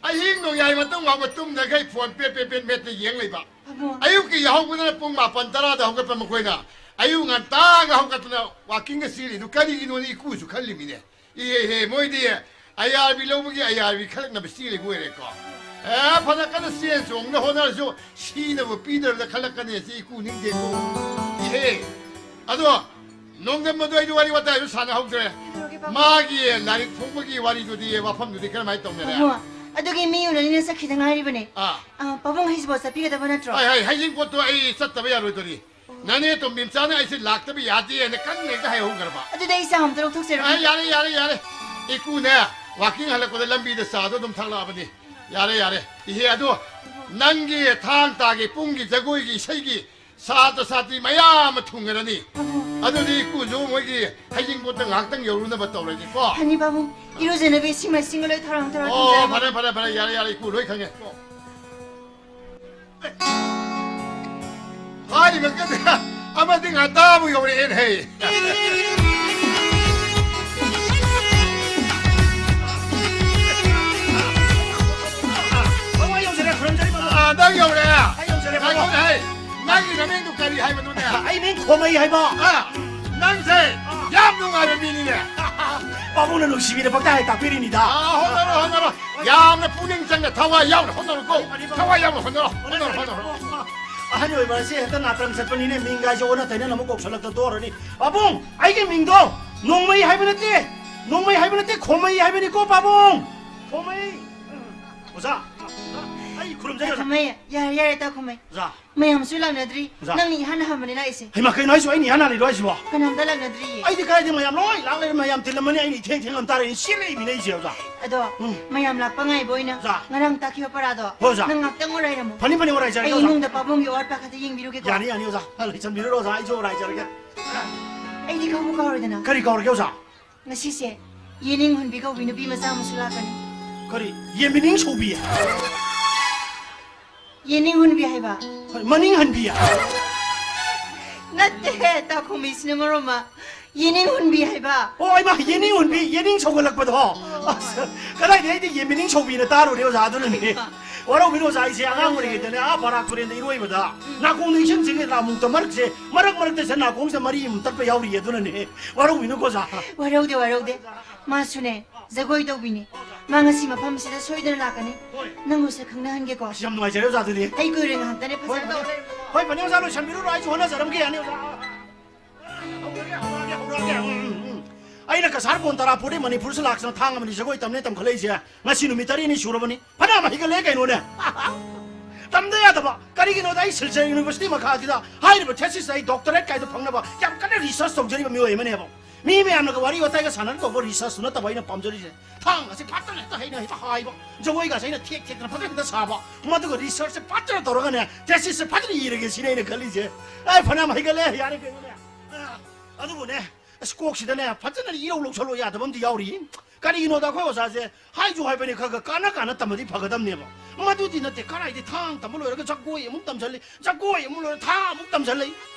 ꯑꯍꯤꯡ ꯅꯣꯡꯌꯥꯏ ꯃꯇꯨꯡ ꯐꯥꯎꯕ ꯇꯨꯝꯗꯈꯩ ꯐꯣꯟ ꯄꯦꯠ ꯄꯦꯠ ꯄꯦꯠ ꯃꯦꯠꯇ ꯌꯦꯡ ꯂꯩꯕ꯫ ꯄꯥꯕꯨꯡ꯫ ꯑꯌꯨꯛꯀꯤ ꯌꯥꯍꯧꯕꯗꯅ ꯄꯨꯡ ꯃꯥꯄꯟ ꯇꯔꯥꯗ ꯍꯧꯒꯠꯄ ꯃꯈꯣꯏꯅ ꯑꯌꯨꯛ ꯉꯟꯇꯥꯒ ꯍꯧꯒꯠꯇꯅ ꯋꯥꯀꯤꯡꯒ ꯆꯦꯜꯂꯤꯗꯨ ꯀꯔꯤꯒꯤꯅꯣꯅ ꯏꯀꯨꯁꯨ ꯈꯜꯂꯤꯃꯤꯅꯦ꯫ ꯏꯍꯦ, ꯏꯍꯦ, ꯃꯣꯏꯗꯤ ꯑꯌꯥꯕꯤ ꯂꯧꯕꯒꯤ ꯑꯌꯥꯕꯤ ꯈꯜꯂꯛꯅꯕ ꯆꯦꯜꯂꯤꯕ ꯑꯣꯏꯔꯦꯀꯣ꯫ ꯑꯦ, ꯐꯅ ꯀꯟꯅ ꯆꯦꯟ ꯆꯣꯡꯅ ꯍꯣꯠꯅꯔꯁꯨ ꯁꯤꯅꯕ ꯄꯤꯗꯧꯔꯕꯗ ꯈꯜꯂꯛꯀꯅꯤ ꯑꯁꯤ ꯏꯀꯨ ꯅꯤꯡꯗꯦꯀꯣ꯫ ꯏꯍꯦ, ꯑꯗꯣ ꯅꯣꯡꯗꯝꯕꯗꯣ ꯑꯩꯗꯤ ꯋꯥꯔꯤ ꯋꯥꯇꯥꯏꯁꯨ ꯁꯥꯟꯅꯍꯧꯗ꯭ꯔꯦ꯫ ꯀꯩꯗꯧꯔꯒꯦ, ꯄꯥꯕꯨꯡ? ꯃꯥꯒꯤ ꯂꯥꯏꯔꯤꯛ ꯐꯣꯡꯕꯒꯤ ꯋꯥꯔꯤꯗꯨꯗꯤ, ꯋꯥꯐꯝꯗꯨꯗꯤ ꯀꯔꯝꯍꯥꯏꯅ ꯇꯧꯅꯔꯦ? ꯄꯥꯕꯨꯡ, ꯑꯗꯨꯒꯤ ꯃꯤ ꯎꯅꯅꯤꯅ ꯆꯠꯈꯤꯗ ꯉꯥꯏꯔꯤꯕꯅꯦ꯫ ꯑꯥ꯫ ꯑꯥ, ꯄꯥꯕꯨꯡ ꯍꯩꯖꯤꯡꯄꯣꯠ ꯆꯠꯄꯤꯒꯗꯕ ꯅꯠꯇ꯭ꯔꯣ? ꯍꯣꯏ, ꯍꯣꯏ, ꯍꯩꯖꯤꯡꯄꯣꯠꯇꯣ ꯑꯩ ꯆꯠꯇꯕ ꯌꯥꯔꯣꯏꯗꯣꯔꯤ꯫ ꯅꯅꯦ ꯇꯣꯝꯕꯤꯝꯆꯥꯅ ꯑꯩꯁꯦ ꯂꯥꯛꯇꯕ ꯌꯥꯗꯦ ꯍꯥꯏꯅ ꯀꯟꯅ ꯍꯦꯛꯇ ꯍꯥꯏꯍꯧꯈ꯭ꯔꯕ꯫ ꯑꯗꯨꯗꯤ ꯑꯩ ꯆꯥ ꯑꯝꯇ ꯂꯧꯊꯣꯛꯆꯔꯨꯒꯦ꯫ ꯑꯦ, ꯌꯥꯔꯦ, ꯌꯥꯔꯦ, ꯌꯥꯔꯦ꯫ ꯏꯀꯨꯅꯦ, ꯋꯥꯀꯤꯡ ꯍꯜꯂꯛꯄꯗ ꯂꯝꯕꯤꯗ ꯆꯥꯗꯣ ꯑꯗꯨꯝ ꯊꯛꯂꯛꯑꯕꯅꯤ꯫ ꯌꯥꯔꯦ, ꯌꯥꯔꯦ꯫ ꯏꯍꯦ, ꯑꯗꯣ ꯅꯪꯒꯤ ꯊꯥꯡ ꯇꯥꯒꯤ ꯄꯨꯡꯒꯤ ꯖꯒꯣꯏꯒꯤ ꯏꯁꯩꯒꯤ ꯁꯥꯇ꯭ꯔ ꯁꯥꯇ꯭ꯔꯤ ꯃꯌꯥꯝ ꯑꯃ ꯊꯨꯡꯉꯔꯅꯤ꯫ ꯑꯗꯨꯗꯤ ꯏꯀꯨꯁꯨ ꯃꯣꯏꯒꯤ ꯍꯩꯖꯤꯡꯄꯣꯠꯇ ꯉꯥꯏꯍꯥꯛꯇꯪ ꯌꯧꯔꯨꯅꯕ ꯇꯧꯔꯒꯦꯀꯣ꯫ ꯐꯅꯤ ꯄꯥꯕꯨꯡ, ꯏꯔꯨꯖꯅꯕ ꯏꯁꯤꯡ ꯃꯥꯏꯁꯤꯡꯒ ꯂꯣꯏ ꯊꯧꯔꯥꯡ ꯇꯧꯔ ꯑꯣ, ꯊꯝꯖꯔꯕꯅꯤ꯫ ꯐꯔꯦ, ꯐꯔꯦ, ꯐꯔꯦ, ꯌꯥꯔꯦ, ꯌꯥꯔꯦ, ꯏꯀꯨ ꯂꯣꯏ ꯈꯪꯉꯦ꯫ ꯍꯥꯏꯔꯤꯕ ꯀꯟꯅ ꯑꯃꯗꯤ ꯉꯟꯇꯥꯕꯨ ꯌꯧꯔꯛꯑꯦꯅꯦ꯫ ꯅꯪ ꯌꯧꯔꯦ꯫ ꯑꯩ ꯌꯧꯖꯔꯦ, ꯄꯥꯕꯨꯡ꯫ ꯉꯥꯏꯈꯣꯅꯦ, ꯍꯩ꯫ ꯅꯪꯒꯤ ꯅꯃꯤꯡꯗꯨ ꯀꯔꯤ ꯍꯥꯏꯕꯅꯣꯅꯦ? ꯑꯩ ꯃꯤꯡ ꯈꯣꯃꯩ ꯍꯥꯏꯕ꯫ ꯑꯥ, ꯅꯪꯁꯦ ꯌꯥꯝ ꯅꯨꯡꯉꯥꯏꯕ ꯃꯤꯅꯤꯅꯦ꯫ ꯄꯥꯕꯨꯡꯅ ꯅꯨꯡꯁꯤꯕꯤꯗ ꯄꯪꯇꯥꯛ ꯍꯦꯛ ꯇꯥꯛꯄꯤꯔꯤꯅꯤꯗ꯫ ꯑꯥ, ꯍꯣꯠꯅꯔꯣ, ꯍꯣꯠꯅꯔꯣ꯫ ꯌꯥꯝꯅ ꯄꯨꯛꯅꯤꯡ ꯆꯪꯅ ꯊꯋꯥꯏ ꯌꯥꯎꯅ ꯍꯣꯠꯅꯔꯣꯀꯣ꯫ ꯊꯋꯥꯏ ꯌꯥꯎꯅ ꯍꯣꯠꯅꯔꯣ꯫ ꯍꯣꯠꯅꯔꯣ, ꯍꯣꯠꯅꯔꯣ꯫ ꯑꯍꯟ ꯑꯣꯏꯕ ꯑꯁꯤ ꯍꯦꯛꯇ ꯅꯥꯇ꯭ꯔꯪ ꯆꯠꯄꯅꯤꯅꯦ, ꯃꯤꯡꯒꯥꯏꯁꯦ ꯑꯣꯟꯅ ꯇꯩꯅꯅ ꯑꯃꯨꯛ ꯀꯧꯁꯜꯂꯛꯇꯗꯣꯔꯅꯤ꯫ ꯄꯥꯕꯨꯡ, ꯑꯩꯒꯤ ꯃꯤꯡꯗꯣ ꯅꯣꯡꯃꯩ ꯍꯥꯏꯕ ꯅꯠꯇꯦ, ꯅꯣꯡꯃꯩ ꯍꯥꯏꯕ ꯅꯠꯇꯦ, ꯈꯣꯃꯩ ꯍꯥꯏꯕꯅꯤꯀꯣ, ꯄꯥꯕꯨꯡ꯫ ꯈꯣꯃꯩ꯫ ꯑꯣꯖꯥ, ꯑꯣꯖꯥ, ꯑꯩ ꯈꯨꯔꯨꯝꯖꯔꯤ, ꯑꯣꯖꯥ꯫ ꯈꯣꯃꯩ, ꯌꯥꯔꯦ, ꯌꯥꯔꯦ, ꯇꯥ ꯈꯣꯃꯩ꯫ ꯑꯣꯖꯥ꯫ ꯃꯌꯥꯝꯁꯨ ꯂꯥꯛꯅꯗ꯭ꯔꯤ꯫ ꯑꯣꯖꯥ꯫ ꯅꯪꯅ ꯏꯍꯥꯟ ꯍꯥꯟꯕꯅꯦ ꯂꯥꯛꯏꯁꯦ꯫ ꯍꯩꯃꯥ, ꯀꯩꯅꯣ ꯍꯥꯏꯁꯤꯕꯣ? ꯑꯩꯅ ꯏꯍꯥꯟ ꯍꯥꯜꯂꯤꯔꯣ ꯍꯥꯏꯁꯤꯕꯣ? ꯀꯅꯥꯝꯇ ꯂꯥꯛꯅꯗ꯭ꯔꯤꯌꯦ꯫ ꯑꯩꯗꯤ ꯀꯥꯏꯗꯩ ꯃꯌꯥꯝ ꯂꯣꯏ ꯂꯥꯛ ꯂꯩꯔꯦ, ꯃꯌꯥꯝ ꯇꯤꯜꯂꯝꯃꯅꯤ, ꯑꯩꯅ ꯏꯊꯦꯡ ꯊꯦꯡꯂꯝ ꯇꯥꯔꯦ, ꯑꯩꯅ ꯆꯦꯜꯂꯛꯏꯃꯤꯅꯦ ꯑꯩꯁꯦ, ꯑꯣꯖꯥ꯫ ꯑꯗꯣ, ꯎꯝ꯫ ꯃꯌꯥꯝ ꯂꯥꯛꯄ ꯉꯥꯏꯕ ꯑꯣꯏꯅ ꯑꯣꯖꯥ꯫ ꯉꯔꯥꯡ ꯇꯥꯛꯈꯤꯕ ꯄꯔꯥꯗꯣ ꯍꯣꯏ, ꯑꯣꯖꯥ꯫ ꯅꯪ ꯉꯥꯛꯇꯪ ꯑꯣꯔꯥꯏꯔꯝꯃꯣ꯫ ꯐꯅꯤ, ꯐꯅꯤ, ꯑꯣꯔꯥꯏꯖꯔꯒꯦ, ꯑꯩ ꯑꯣꯖꯥ꯫ ꯏꯃꯨꯡꯗ ꯄꯥꯕꯨꯡꯒꯤ ꯑꯋꯥꯠ ꯑꯄꯥ ꯈꯛꯇ ꯌꯦꯡꯕꯤꯔꯨꯒꯦꯀꯣ꯫ ꯌꯥꯅꯤ, ꯌꯥꯅꯤ, ꯑꯣꯖꯥ꯫ ꯂꯣꯏꯁꯟꯕꯤꯔꯨꯔꯣ, ꯑꯣꯖꯥ, ꯑꯩꯁꯨ ꯑꯣꯔꯥꯏꯖꯔꯒꯦ꯫ ꯑꯩꯗꯤ ꯀꯥꯎꯕꯨ ꯀꯥꯎꯔꯦꯗꯅ꯫ ꯀꯔꯤ ꯀꯥꯎꯔꯒꯦ, ꯑꯣꯖꯥ? ꯉꯁꯤꯁꯦ ꯌꯦꯅꯤꯡ ꯍꯨꯟꯕꯤ ꯀꯧꯕꯤ ꯅꯨꯄꯤ ꯃꯆꯥ ꯑꯃꯁꯨ ꯂꯥꯛꯀꯅꯤ꯫ ꯀꯔꯤ? ꯌꯦꯟꯕꯤꯅꯤꯡ ꯁꯧꯕꯤ? ꯌꯦꯅꯤꯡ ꯍꯨꯟꯕꯤ ꯍꯥꯏꯕ꯫ ꯍꯣꯏ, ꯃꯅꯤꯡ ꯍꯟꯕꯤ? ꯅꯠꯇꯦ, ꯇꯥꯈꯣꯃꯩꯁꯤꯅ ꯃꯔꯣꯝ ꯑꯃ꯫ ꯌꯦꯅꯤꯡ ꯍꯨꯟꯕꯤ ꯍꯥꯏꯕ꯫ ꯑꯣ, ꯏꯃꯥ, ꯌꯦꯅꯤꯡ ꯍꯨꯟꯕꯤ, ꯌꯦꯅꯤꯡ ꯁꯧꯒꯠꯂꯛꯄꯗꯣ꯫ ꯍꯣꯏ꯫ ꯑꯁ, ꯀꯗꯥꯏꯗꯒꯤ ꯑꯩꯗꯤ ꯌꯦꯟꯕꯤꯅꯤꯡ ꯁꯧꯕꯤꯅ ꯇꯥꯔꯨꯔꯦ, ꯑꯣꯖꯥ, ꯑꯗꯨꯅꯅꯦ꯫ ꯏꯃꯥ꯫ ꯋꯥꯔꯧꯕꯤꯅꯨ, ꯑꯣꯖꯥ, ꯑꯩꯁꯦ ꯑꯉꯥꯡ ꯑꯣꯏꯔꯤꯉꯩꯗꯅꯦ, ꯑꯥ ꯕꯔꯥꯛ ꯇꯨꯔꯦꯟꯗ ꯏꯔꯣꯏꯕꯗ ꯎꯝ꯫ ꯅꯥꯀꯣꯡꯗ ꯏꯁꯤꯡ ꯆꯤꯡꯉꯦ, ꯂꯥꯃꯨꯛꯇ ꯃꯔꯛꯁꯦ, ꯃꯔꯛ ꯃꯔꯛꯇ ꯁꯦ ꯅꯥꯀꯣꯡꯁꯤꯗ ꯃꯔꯤ ꯑꯃ ꯇꯠꯄ ꯌꯥꯎꯔꯤꯌꯦ, ꯑꯗꯨꯅꯅꯦ꯫ ꯋꯥꯔꯧꯕꯤꯅꯨꯀꯣ, ꯑꯣꯖꯥ꯫ ꯋꯥꯔꯧꯗꯦ, ꯋꯥꯔꯧꯗꯦ꯫ ꯃꯥꯁꯨꯅꯦ, ꯖꯒꯣꯏ ꯇꯧꯕꯤꯅꯦ꯫ ꯃꯥ ꯉꯁꯤ ꯃꯐꯝꯁꯤꯗ ꯁꯣꯏꯗꯅ ꯂꯥꯛꯀꯅꯤ꯫ ꯍꯣꯏ꯫ ꯅꯪꯕꯨ ꯁꯛ ꯈꯪꯅꯍꯟꯒꯦꯀꯣ꯫ ꯑꯁ, ꯌꯥꯝ ꯅꯨꯡꯉꯥꯏꯖꯔꯦ, ꯑꯣꯖꯥ, ꯑꯗꯨꯗꯤ꯫ ꯑꯩ ꯀꯨꯏꯔꯣꯏ, ꯉꯥꯏꯍꯥꯛꯇꯅꯦ ꯍꯣꯏ, ꯐꯖꯅ ꯇꯧꯔꯦ꯫ ꯍꯣꯏ, ꯐꯅꯤ, ꯑꯣꯖꯥ, ꯂꯣꯏꯁꯟꯕꯤꯔꯨꯔꯣ, ꯑꯩꯁꯨ ꯍꯣꯠꯅꯖꯔꯝꯒꯦ, ꯌꯥꯅꯤ, ꯑꯣꯖꯥ꯫ ꯍꯧꯔꯒꯦ, ꯍꯧꯔꯒꯦ, ꯍꯧꯔꯒꯦ꯫ ꯎꯝ, ꯎꯝ, ꯎꯝ꯫ ꯑꯩꯅ ꯀꯁꯥꯔ ꯀꯣꯟ ꯇꯔꯥ ꯄꯨꯔꯤ ꯃꯅꯤꯄꯨꯔꯁꯤ ꯂꯥꯛꯇꯅ ꯊꯥꯡ ꯑꯃꯅꯤ ꯖꯒꯣꯏ ꯇꯝꯅꯦ ꯇꯝꯈꯠꯂꯛꯏꯁꯦ꯫ ꯉꯁꯤ ꯅꯨꯃꯤꯠ ꯇꯔꯦꯠꯅꯤ ꯁꯨꯔꯕꯅꯤ꯫ ꯐꯅꯌꯥꯝ ꯍꯩꯒꯠꯂꯦ ꯀꯩꯅꯣꯅꯦ꯫ ꯇꯝꯗ ꯌꯥꯗꯕ꯫ ꯀꯔꯤꯒꯤꯅꯣꯗ ꯑꯩ ꯁꯤꯜꯆꯔ ꯌꯨꯅꯤꯚꯔꯁꯤꯇꯤ ꯃꯈꯥꯁꯤꯗ ꯍꯥꯏꯔꯤꯕ thesis ꯑꯩ doctorate ꯀꯥꯏꯗꯣ ꯐꯪꯅꯕ ꯌꯥꯝ ꯀꯟꯅ research ꯇꯧꯖꯔꯤꯕ ꯃꯤꯑꯣꯏ ꯑꯃꯅꯦꯕ꯫ ꯃꯤ ꯃꯌꯥꯝꯅꯒ ꯋꯥꯔꯤ ꯋꯥꯇꯥꯏꯒ ꯁꯥꯟꯅꯅ ꯇꯧꯕ research ꯇꯨ ꯅꯠꯇꯕ ꯑꯩꯅ ꯄꯥꯝꯖꯔꯤꯁꯦ꯫ ꯊꯥꯡ ꯑꯁꯤ ꯐꯖꯅ ꯍꯦꯛꯇ ꯍꯩꯅ ꯍꯦꯛꯇ ꯍꯥꯏꯕ, ꯖꯒꯣꯏꯒꯁꯦ ꯑꯩꯅ ꯊꯦꯛ ꯊꯦꯛꯇꯅ ꯐꯖꯅ ꯍꯦꯛꯇ ꯁꯥꯕ, ꯃꯗꯨꯒ research ꯁꯦ ꯐꯖꯅ ꯇꯧꯔꯒꯅꯦ, thesis ꯁꯦ ꯐꯖꯅ ꯏꯔꯒꯦ ꯁꯤꯅꯦ ꯑꯩꯅ ꯈꯜꯂꯤꯁꯦ꯫ ꯑꯦ, ꯐꯅꯌꯥꯝ ꯍꯩꯒꯠꯂꯦ, ꯌꯥꯔꯦ ꯀꯩꯅꯣꯅꯦ꯫ ꯑ, ꯑꯗꯨꯕꯨꯅꯦ, ꯑꯁ, ꯀꯣꯛꯁꯤꯗꯅꯦ, ꯐꯖꯅ ꯏꯔꯧ ꯂꯧꯁꯜꯂꯣ ꯌꯥꯗꯕ ꯑꯝꯗꯤ ꯌꯥꯎꯔꯤ꯫ ꯀꯔꯤꯒꯤꯅꯣꯗ ꯑꯩꯈꯣꯏ ꯑꯣꯖꯥꯁꯦ ꯍꯥꯏꯁꯨ ꯍꯥꯏꯕꯅꯤ, ꯈꯔ ꯈꯔ ꯀꯥꯟꯅ ꯀꯥꯟꯅ ꯇꯝꯃꯗꯤ ꯐꯒꯗꯕꯅꯦꯕ꯫ ꯃꯗꯨꯗꯤ ꯅꯠꯇꯦ, ꯀꯔꯥꯏꯗꯩ ꯊꯥꯡ ꯇꯝꯕ ꯂꯣꯏꯔꯒ ꯖꯒꯣꯏ ꯑꯃꯨꯛ ꯇꯝꯁꯤꯜꯂꯤ, ꯖꯒꯣꯏ ꯑꯃꯨꯛ ꯂꯣꯏꯔ ꯊꯥꯡ ꯑꯃꯨꯛ ꯇꯝꯁꯤꯜꯂꯤ꯫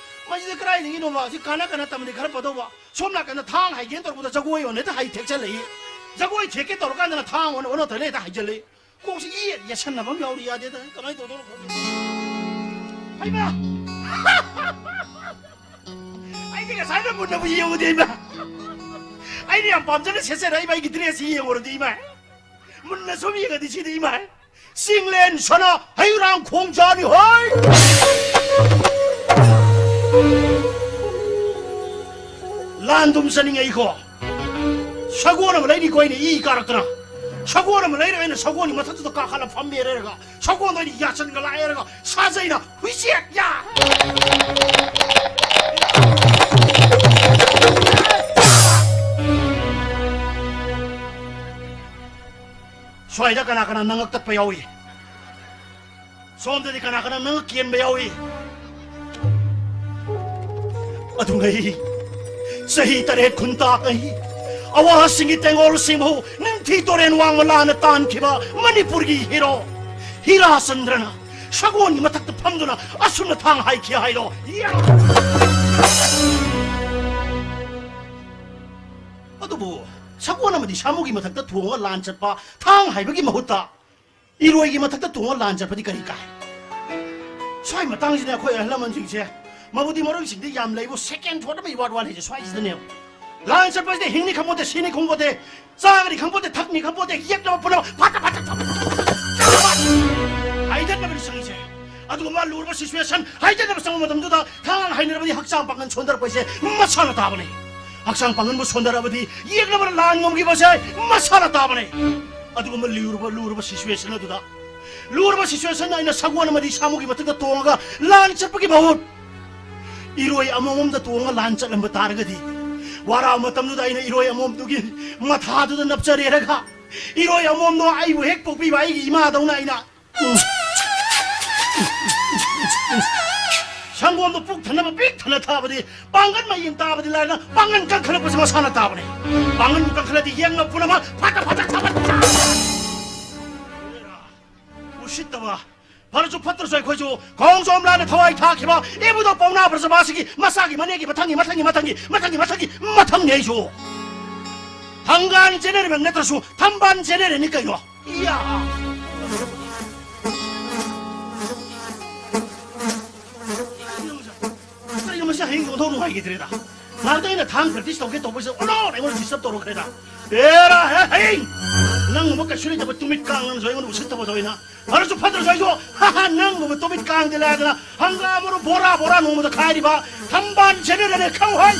ꯃꯁꯤꯗ ꯀꯗꯥꯏꯗꯒꯤꯅꯣꯕ? ꯁꯤ ꯀꯥꯟꯅ ꯀꯥꯟꯅ ꯇꯝꯃꯗꯤ ꯈꯔ ꯐꯗꯧꯕ꯫ ꯁꯣꯝ ꯅꯥꯀꯟꯗ ꯊꯥꯡ ꯍꯩꯒꯦꯅ ꯇꯧꯔꯛꯄꯗ ꯖꯒꯣꯏ ꯑꯣꯏꯅ ꯍꯦꯛꯇ ꯍꯩ ꯊꯦꯛꯆꯜꯂꯛꯏ꯫ ꯖꯒꯣꯏ ꯊꯦꯛꯀꯦ ꯇꯧꯔꯀꯥꯟꯗꯅ ꯊꯥꯡ ꯑꯣꯟꯅ ꯑꯣꯟꯅ ꯇꯩꯅ ꯍꯦꯛꯇ ꯍꯩꯖꯜꯂꯤ꯫ ꯀꯣꯛꯁꯤ ꯏ ꯌꯦꯠꯁꯟꯅꯕ ꯑꯃ ꯌꯥꯎꯔꯤ, ꯌꯥꯗꯦꯗ꯫ ꯀꯃꯥꯏꯅ ꯇꯧꯗꯣꯏꯅꯣ ꯈꯪꯗꯦ꯫ ꯍꯩꯃꯥ! ꯑꯩꯗꯤ ꯉꯁꯥꯏꯅ ꯃꯨꯟꯅꯕꯨ ꯌꯦꯡꯉꯨꯗꯦ, ꯏꯃꯥ꯫ ꯑꯩꯅ ꯌꯥꯝ ꯄꯥꯝꯖꯅ ꯁꯦꯠꯆꯔꯛꯏꯕ ꯑꯩꯒꯤ dress ꯁꯤ ꯌꯦꯡꯉꯨꯔꯗꯤ, ꯏꯃꯥ꯫ ꯃꯨꯟꯅ ꯁꯨꯝ ꯌꯦꯡꯉꯗꯤ ꯁꯤꯗꯤ, ꯏꯃꯥ꯫ ꯆꯤꯡꯂꯦꯟ ꯁꯅꯥ ꯍꯩꯔꯥꯡ ꯈꯣꯡꯖꯥꯅꯤ ꯍꯣꯏ! ꯂꯥꯟꯗꯨꯝ ꯆꯠꯅꯤꯡꯉꯛꯏꯀꯣ꯫ ꯁꯒꯣꯜ ꯑꯃ ꯂꯩꯅꯤꯀꯣ ꯑꯩꯅ ꯏ ꯀꯥꯔꯛꯇꯅ꯫ ꯁꯒꯣꯜ ꯑꯃ ꯂꯩꯔꯒ ꯑꯩꯅ ꯁꯒꯣꯜꯒꯤ ꯃꯊꯛꯇꯨꯗ ꯀꯥꯈꯠꯂ ꯐꯝꯃꯦꯔꯦꯔꯒ ꯁꯒꯣꯜꯗꯣ ꯑꯩꯅ ꯌꯥꯆꯟꯒ ꯂꯥꯛꯑꯦꯔꯒ ꯁꯥꯖꯩꯅ ꯍꯨꯏꯆꯦꯛ ꯌꯥ! ꯁ꯭ꯋꯥꯏꯗ ꯀꯅꯥ ꯀꯅꯥ ꯅꯉꯛ ꯇꯠꯄ ꯌꯥꯎꯏ? ꯁꯣꯝꯗꯗꯤ ꯀꯅꯥ ꯀꯅꯥ ꯅꯉꯛ ꯀꯦꯟꯕ ꯌꯥꯎꯏ? ꯑꯗꯨꯉꯩ ꯆꯍꯤ ꯇꯔꯦꯠ ꯈꯨꯟꯇꯥꯛꯉꯩ ꯑꯋꯥꯁꯤꯡꯒꯤ ꯇꯦꯡꯒꯣꯜꯁꯤꯡꯕꯨ ꯅꯤꯡꯊꯤ ꯇꯣꯔꯦꯟ ꯋꯥꯡꯃ ꯂꯥꯟꯅ ꯇꯥꯟꯈꯤꯕ ꯃꯅꯤꯄꯨꯔꯒꯤ ꯍꯤꯔꯣ ꯍꯤꯔꯥꯆꯟꯗ꯭ꯔꯅ ꯁꯒꯣꯜꯒꯤ ꯃꯊꯛꯇ ꯐꯝꯗꯨꯅ ꯑꯁꯨꯝꯅ ꯊꯥꯡ ꯍꯥꯏꯈꯤ ꯍꯥꯏꯔꯣ꯫ ꯌꯥ! ꯑꯗꯨꯕꯨ ꯁꯒꯣꯜ ꯑꯃꯗꯤ ꯁꯥꯃꯨꯒꯤ ꯃꯊꯛꯇ ꯊꯣꯡꯉꯒ ꯂꯥꯟ ꯆꯠꯄ ꯊꯥꯡ ꯍꯥꯏꯕꯒꯤ ꯃꯍꯨꯠꯇ ꯏꯔꯣꯏꯒꯤ ꯃꯊꯛꯇ ꯇꯣꯡꯉ ꯂꯥꯟ ꯆꯠꯄꯗꯤ ꯀꯔꯤ ꯀꯥꯏ? ꯁ꯭ꯋꯥꯏ ꯃꯇꯥꯡꯁꯤꯗ ꯑꯩꯈꯣꯏ ꯑꯍꯜ ꯂꯃꯟꯁꯤꯡꯁꯦ ꯃꯕꯨꯗꯤ ꯃꯔꯣꯏꯁꯤꯡꯗꯤ ꯌꯥꯝ ꯂꯩꯕꯨ, second thought ꯑꯃ ꯏꯋꯥꯠ ꯋꯥꯠꯂꯤꯁꯦ ꯁ꯭ꯋꯥꯏꯁꯤꯗꯅꯦꯕ꯫ ꯂꯥꯟ ꯆꯠꯄꯁꯤꯗ ꯍꯤꯡꯅꯤ ꯈꯪꯄꯣꯠꯇꯦ, ꯁꯤꯅꯤ ꯈꯪꯄꯣꯠꯇꯦ, ꯆꯥꯒꯅꯤ ꯈꯪꯄꯣꯠꯇꯦ, ꯊꯛꯅꯤ ꯈꯪꯄꯣꯠꯇꯦ, ꯌꯦꯛꯅꯕ ꯄꯨꯝꯅꯃꯛ ꯐꯠꯇ ꯐꯠꯇ ꯆꯠꯄ ꯍꯥꯏꯗꯠꯅꯕꯅꯤ ꯆꯪꯉꯤꯁꯦ꯫ ꯑꯗꯨꯒꯨꯝꯕ ꯂꯨꯔꯕ situation ꯍꯥꯏꯗꯠꯅꯕ ꯆꯪꯕ ꯃꯇꯝꯗꯨꯗ ꯊꯥꯡ ꯍꯥꯏꯅꯔꯕꯗꯤ ꯍꯛꯆꯥꯡ ꯄꯥꯡꯒꯜ ꯁꯣꯟꯊꯔꯛꯄ ꯍꯥꯏꯁꯦ ꯃꯁꯥꯅ ꯇꯥꯕꯅꯤ꯫ ꯍꯛꯆꯥꯡ ꯄꯥꯡꯒꯜꯕꯨ ꯁꯣꯟꯊꯔꯕꯗꯤ ꯌꯦꯛꯅꯕꯅ ꯂꯥꯟ ꯉꯝꯈꯤꯕꯁꯦ ꯃꯁꯥꯅ ꯇꯥꯕꯅꯤ꯫ ꯑꯗꯨꯒꯨꯝꯕ ꯂꯨꯔꯕ, ꯂꯨꯔꯕ situation ꯑꯗꯨꯗ, ꯂꯨꯔꯕ situation ꯑꯩꯅ ꯁꯒꯣꯜ ꯑꯃꯗꯤ ꯁꯥꯃꯨꯒꯤ ꯃꯊꯛꯇ ꯇꯣꯡꯉꯒ ꯂꯥꯟ ꯆꯠꯄꯒꯤ ꯃꯍꯨꯠ, ꯏꯔꯣꯏ ꯑꯃꯃꯝꯗ ꯇꯣꯡꯉ ꯂꯥꯟ ꯆꯠꯂꯝꯕ ꯇꯥꯔꯒꯗꯤ, ꯋꯥꯔꯥ ꯃꯇꯝꯗꯨꯗ ꯑꯩꯅ ꯏꯔꯣꯏ ꯑꯃꯃꯝꯗꯨꯒꯤ ꯃꯊꯥꯗꯨꯗ ꯅꯞꯆꯔꯦꯔꯒ, ꯏꯔꯣꯏ ꯑꯃꯃꯝꯗꯣ ꯑꯩꯕꯨ ꯍꯦꯛ ꯄꯣꯛꯄꯤꯕ ꯑꯩꯒꯤ ꯏꯃꯥꯗꯧꯅ ꯑꯩꯅ ꯁꯪꯒꯣꯝꯗꯣ ꯄꯨꯛ ꯊꯟꯅꯕ ꯄꯤꯛ ꯊꯟꯅ ꯊꯛꯑꯕꯗꯤ, ꯄꯥꯡꯒꯜ ꯃꯌꯦꯡ ꯇꯥꯕꯗꯤ ꯂꯥꯏꯔꯅ, ꯄꯥꯡꯒꯜ ꯀꯟꯈꯠꯂꯛꯄꯁꯤ ꯃꯁꯥꯅ ꯇꯥꯕꯅꯤ꯫ ꯄꯥꯡꯒꯜ ꯀꯟꯈꯠꯂꯗꯤ ꯌꯦꯡꯅ ꯄꯨꯝꯅꯃꯛ ꯐꯠꯇ ꯐꯠꯇ ꯊꯕꯛ ꯎꯁꯤꯠꯇꯕ꯫ ꯐꯔꯁꯨ ꯐꯠꯇ꯭ꯔꯁꯨ ꯑꯩꯈꯣꯏꯁꯨ ꯈꯣꯡꯖꯣꯝ ꯂꯥꯟꯅ ꯊꯋꯥꯏ ꯊꯥꯈꯤꯕ ꯏꯕꯨꯙꯧ ꯄꯥꯎꯅꯥ ꯕ꯭ꯔꯖꯕꯥꯁꯤꯒꯤ ꯃꯆꯥꯒꯤ ꯃꯅꯦꯒꯤ ꯃꯊꯪꯒꯤ ꯃꯊꯪꯒꯤ ꯃꯊꯪꯒꯤ ꯃꯊꯪꯒꯤ ꯃꯊꯪꯒꯤ ꯃꯊꯪꯅꯤ ꯑꯩꯁꯨ꯫ ꯊꯪꯒꯥꯜ ꯖꯦꯅꯦꯔꯦꯜ ꯅꯠꯇ꯭ꯔꯁꯨ ꯊꯝꯕꯥꯜ ꯖꯦꯅꯦꯔꯦꯜꯅꯤ ꯀꯩꯅꯣ꯫ ꯏꯌꯥ! ꯀꯔꯤꯅꯣ ꯃꯁꯤ? ꯍꯌꯦꯡ ꯌꯣꯟꯊꯣꯛ ꯅꯨꯡꯉꯥꯏꯈꯤꯗ꯭ꯔꯦꯗ꯫ ꯉꯥꯏꯍꯥꯛꯇ ꯑꯩꯅ ꯊꯥꯡ practice ꯇꯧꯒꯦ ꯇꯧꯕꯁꯤꯗ ꯑꯣꯟꯅ ꯑꯩꯉꯣꯟꯗ disturb ꯇꯧꯔꯛꯈ꯭ꯔꯦꯗ꯫ ꯑꯦꯔꯥ, ꯍꯦ, ꯍꯌꯦꯡ! ꯅꯪꯒꯨꯝꯕ ꯀꯩꯁꯨ ꯂꯩꯇꯕ ꯇꯨꯃꯤꯠ ꯀꯥꯡ ꯑꯃꯁꯨ ꯑꯩꯉꯣꯟꯗ ꯎꯁꯤꯠꯇꯕ ꯇꯧꯏꯅ꯫ ꯐꯔꯁꯨ ꯐꯠꯇ꯭ꯔꯁꯨ ꯑꯩꯁꯨ, ꯍꯥ, ꯍꯥ, ꯅꯪꯒꯨꯝꯕ ꯇꯨꯃꯤꯠ ꯀꯥꯡꯗꯤ ꯂꯥꯏꯗꯅ ꯍꯪꯒꯥꯝ ꯃꯔꯨ ꯕꯣꯔꯥ ꯕꯣꯔꯥ ꯅꯣꯡꯃꯗ ꯈꯥꯏꯔꯤꯕ ꯊꯝꯕꯥꯜ ꯁꯦꯟꯅꯔꯅꯦ ꯈꯪꯍꯣꯏ꯫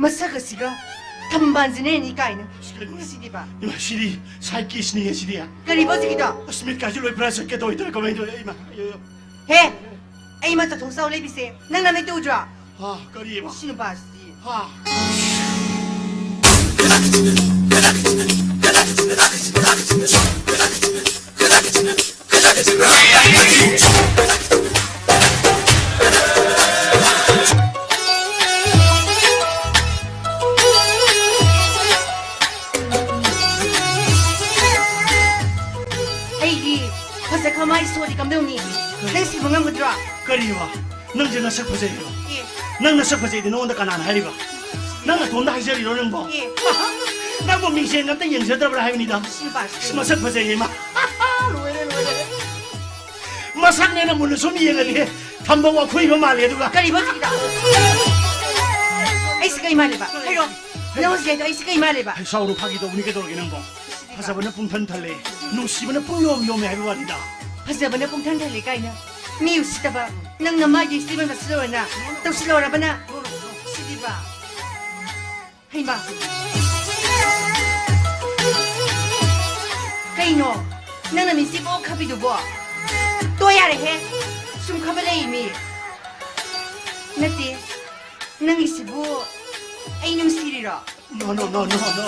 ꯃꯁꯛ ꯑꯁꯤꯒ ꯊꯝꯕꯥꯜꯁꯤꯅ ꯍꯦꯟꯅꯤ ꯀꯥꯏꯅ꯫ ꯁꯤꯗꯤꯕ꯫ ꯏꯃꯥ, ꯁꯤꯗꯤ side case ꯅꯤꯍꯦ, ꯁꯤꯗꯤ꯫ ꯀꯔꯤꯕ ꯍꯧꯖꯤꯛꯀꯤꯗꯣ? ꯑꯁ, ꯃꯤꯠ ꯀꯥꯏꯁꯤ ꯂꯣꯏ ꯄꯨꯔꯥ ꯆꯠꯀꯦ ꯇꯧꯏ, ꯇꯧꯏ, ꯀꯃꯥꯏꯅ ꯇꯧꯏ? ꯏꯃꯥ, ꯑꯌꯣ, ꯑꯌꯣ꯫ ꯍꯦ! ꯑꯩ ꯃꯇꯧ ꯊꯣꯡ ꯆꯥꯎ ꯂꯩꯕꯤꯁꯦ ꯅꯪ ꯅꯃꯤꯠꯇ ꯎꯗ꯭ꯔꯣ? ꯍꯥ, ꯀꯔꯤꯕ? ꯁꯤ ꯅꯨꯄꯥꯁꯤꯗꯤ꯫ ꯍꯥ꯫ ꯑꯩꯒꯤ ꯐꯖꯈ꯭ꯔ ꯃꯥꯏ ꯁꯣꯗꯤ ꯀꯝꯗꯧꯅꯤ? ꯅꯪ ꯁꯤꯕ ꯉꯝꯒꯗ꯭ꯔꯣ? ꯀꯔꯤꯕ? ꯅꯪꯁꯦ ꯅꯁꯛ ꯐꯖꯩꯕ? ꯑꯦ꯫ ꯅꯪ ꯅꯁꯛ ꯐꯖꯩꯗꯤ ꯅꯉꯣꯟꯗ ꯀꯅꯥꯅ ꯍꯥꯏꯔꯤꯕ? ꯅꯪ ꯅꯇꯣꯝꯗ ꯍꯥꯏꯖꯔꯤꯔꯣ ꯅꯪꯕꯣ? ꯑꯦ꯫ ꯅꯪꯕꯨ ꯃꯤꯡꯁꯦꯟ ꯑꯝꯇ ꯌꯦꯡꯖꯗꯕ꯭ꯔꯥ ꯍꯥꯏꯕꯅꯤꯗ꯫ ꯁꯤ ꯅꯨꯄꯥꯁꯤ꯫ ꯃꯁꯛ ꯐꯖꯩꯌꯦ ꯃꯥ꯫ ꯂꯣꯏꯔꯦ, ꯂꯣꯏꯔꯦ꯫ ꯃꯁꯛꯅꯦꯅ ꯃꯨꯟꯅ ꯁꯨꯝ ꯌꯦꯡꯉꯗꯤ ꯊꯝꯕ ꯋꯥꯈꯨꯏꯕ ꯃꯥꯜꯂꯦ ꯑꯗꯨꯒ꯫ ꯀꯔꯤꯕ ꯍꯧꯖꯤꯛꯀꯤꯗꯣ? ꯑꯩꯁꯤ ꯀꯩ ꯃꯥꯜꯂꯦꯕ? ꯍꯥꯏꯔꯣ꯫ ꯅꯪ ꯍꯧꯖꯤꯛ ꯍꯥꯏꯗꯣ ꯑꯩꯁꯤ ꯀꯩ ꯃꯥꯜꯂꯦꯕ? ꯍꯩ, ꯁꯥꯎꯔꯨ, ꯐꯥꯒꯤ ꯇꯧꯕꯅꯤ, ꯀꯩꯗꯧꯔꯒꯦ ꯅꯪꯕꯣ? ꯐꯖꯕꯅ ꯄꯨꯡꯊꯟ ꯊꯜꯂꯦ, ꯅꯨꯡꯁꯤꯕꯅ ꯄꯨꯡ ꯌꯣꯝ ꯌꯣꯝꯃꯦ ꯍꯥꯏꯕ ꯋꯥꯅꯤꯗ꯫ ꯐꯖꯕꯅ ꯄꯨꯡꯊꯟ ꯊꯜꯂꯦ ꯀꯥꯏꯅ ꯃꯤ ꯎꯁꯤꯠꯇꯕ, ꯅꯪꯅ ꯃꯥꯒꯤ ꯁꯤꯕ ꯉꯁꯤꯜꯂꯣꯏꯅ ꯇꯧꯁꯤꯜꯂꯧꯔꯕꯅ ꯁꯤꯗꯤꯕ꯫ ꯍꯩꯃꯥ꯫ ꯀꯩꯅꯣ? ꯅꯪꯅ ꯃꯤꯁꯤ ꯀꯣꯛ ꯈꯞꯄꯤꯗꯨꯕꯣ? ꯇꯣ ꯌꯥꯔꯦꯍꯦ꯫ ꯁꯨꯝ ꯈꯞꯄ ꯂꯩ ꯃꯤ꯫ ꯅꯠꯇꯦ꯫ ꯅꯪꯒꯤꯁꯤꯕꯨ ꯑꯩ ꯅꯨꯡꯁꯤꯔꯤꯔꯣ? No, no, no, no, no.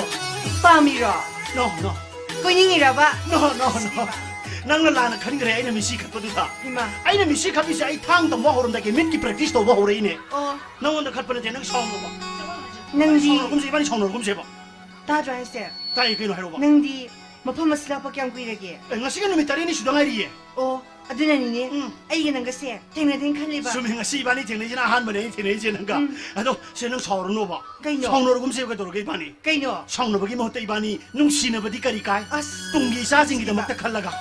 ꯄꯥꯝꯃꯤꯔꯣ? No, no. ꯀꯣꯏꯅꯤꯡꯉꯤꯔꯕ? No, no, no. ꯅꯪꯅ ꯂꯥꯟꯅ ꯈꯟꯈ꯭ꯔꯦ ꯑꯩꯅ ꯃꯤꯁꯤ ꯈꯠꯄꯗꯨꯗ꯫ ꯏꯃꯥ꯫ ꯑꯩꯅ ꯃꯤꯁꯤ ꯈꯠꯂꯤꯁꯦ ꯑꯩ ꯊꯥꯡ ꯇꯝꯕ ꯍꯧꯔꯝꯗꯥꯏꯒꯤ ꯃꯤꯠꯀꯤ practice ꯇꯧꯕ ꯍꯧꯔꯛꯏꯅꯦ꯫ ꯑꯣ꯫ ꯅꯪꯉꯣꯟꯗ ꯈꯠꯄ ꯅꯠꯇꯦ, ꯅꯪ ꯁꯥꯎꯅꯣꯕ꯫ ꯅꯪꯗꯤ ꯁꯥꯎꯅꯔꯒꯨꯝꯁꯦ, ꯏꯕꯥꯅꯤ ꯁꯥꯎꯅꯔꯒꯨꯝꯁꯦꯕ꯫ ꯇꯥꯗ꯭ꯔꯣ ꯍꯥꯏꯁꯦ? ꯇꯥꯏ, ꯀꯩꯅꯣ ꯍꯥꯏꯔꯛꯑꯣꯕ꯫ ꯅꯪꯗꯤ ꯃꯐꯝ ꯑꯁꯤ ꯂꯥꯛꯄ ꯀꯌꯥꯝ ꯀꯨꯏꯔꯒꯦ? ꯑꯦ, ꯉꯁꯤꯒ ꯅꯨꯃꯤꯠ ꯇꯔꯦꯠꯅꯤ ꯁꯨꯗ ꯉꯥꯏꯔꯤꯌꯦ꯫ ꯑꯣ, ꯑꯗꯨꯅꯅꯤꯅꯦ꯫ ꯎꯝ꯫ ꯑꯩꯒ ꯅꯪꯒꯁꯦ ꯊꯦꯡꯅꯗꯦꯅ ꯈꯜꯂꯤꯕ꯫ ꯆꯨꯝꯃꯤ, ꯉꯁꯤ ꯏꯕꯥꯅꯤ ꯊꯦꯡꯅꯩꯁꯤꯅ ꯑꯍꯥꯟꯕꯅꯦ ꯑꯩ ꯊꯦꯡꯅꯩꯁꯦ ꯅꯪꯒ꯫ ꯎꯝ꯫ ꯑꯗꯣ ꯁꯦ, ꯅꯪ ꯁꯥꯎꯔꯅꯣꯕ꯫ ꯀꯩꯅꯣ? ꯁꯥꯎꯅꯔꯒꯨꯝꯁꯦꯕ, ꯀꯩꯗꯧꯔꯒꯦ ꯏꯕꯥꯅꯤ? ꯀꯩꯅꯣ? ꯁꯥꯎꯅꯕꯒꯤ ꯃꯍꯨꯠꯇ ꯏꯕꯥꯅꯤ ꯅꯨꯡꯁꯤꯅꯕꯗꯤ ꯀꯔꯤ ꯀꯥꯏ? ꯑꯁ꯫ ꯇꯨꯡꯒꯤ ꯏꯆꯥꯁꯤꯡꯒꯤꯗꯃꯛꯇ ꯈꯜꯂꯒ꯫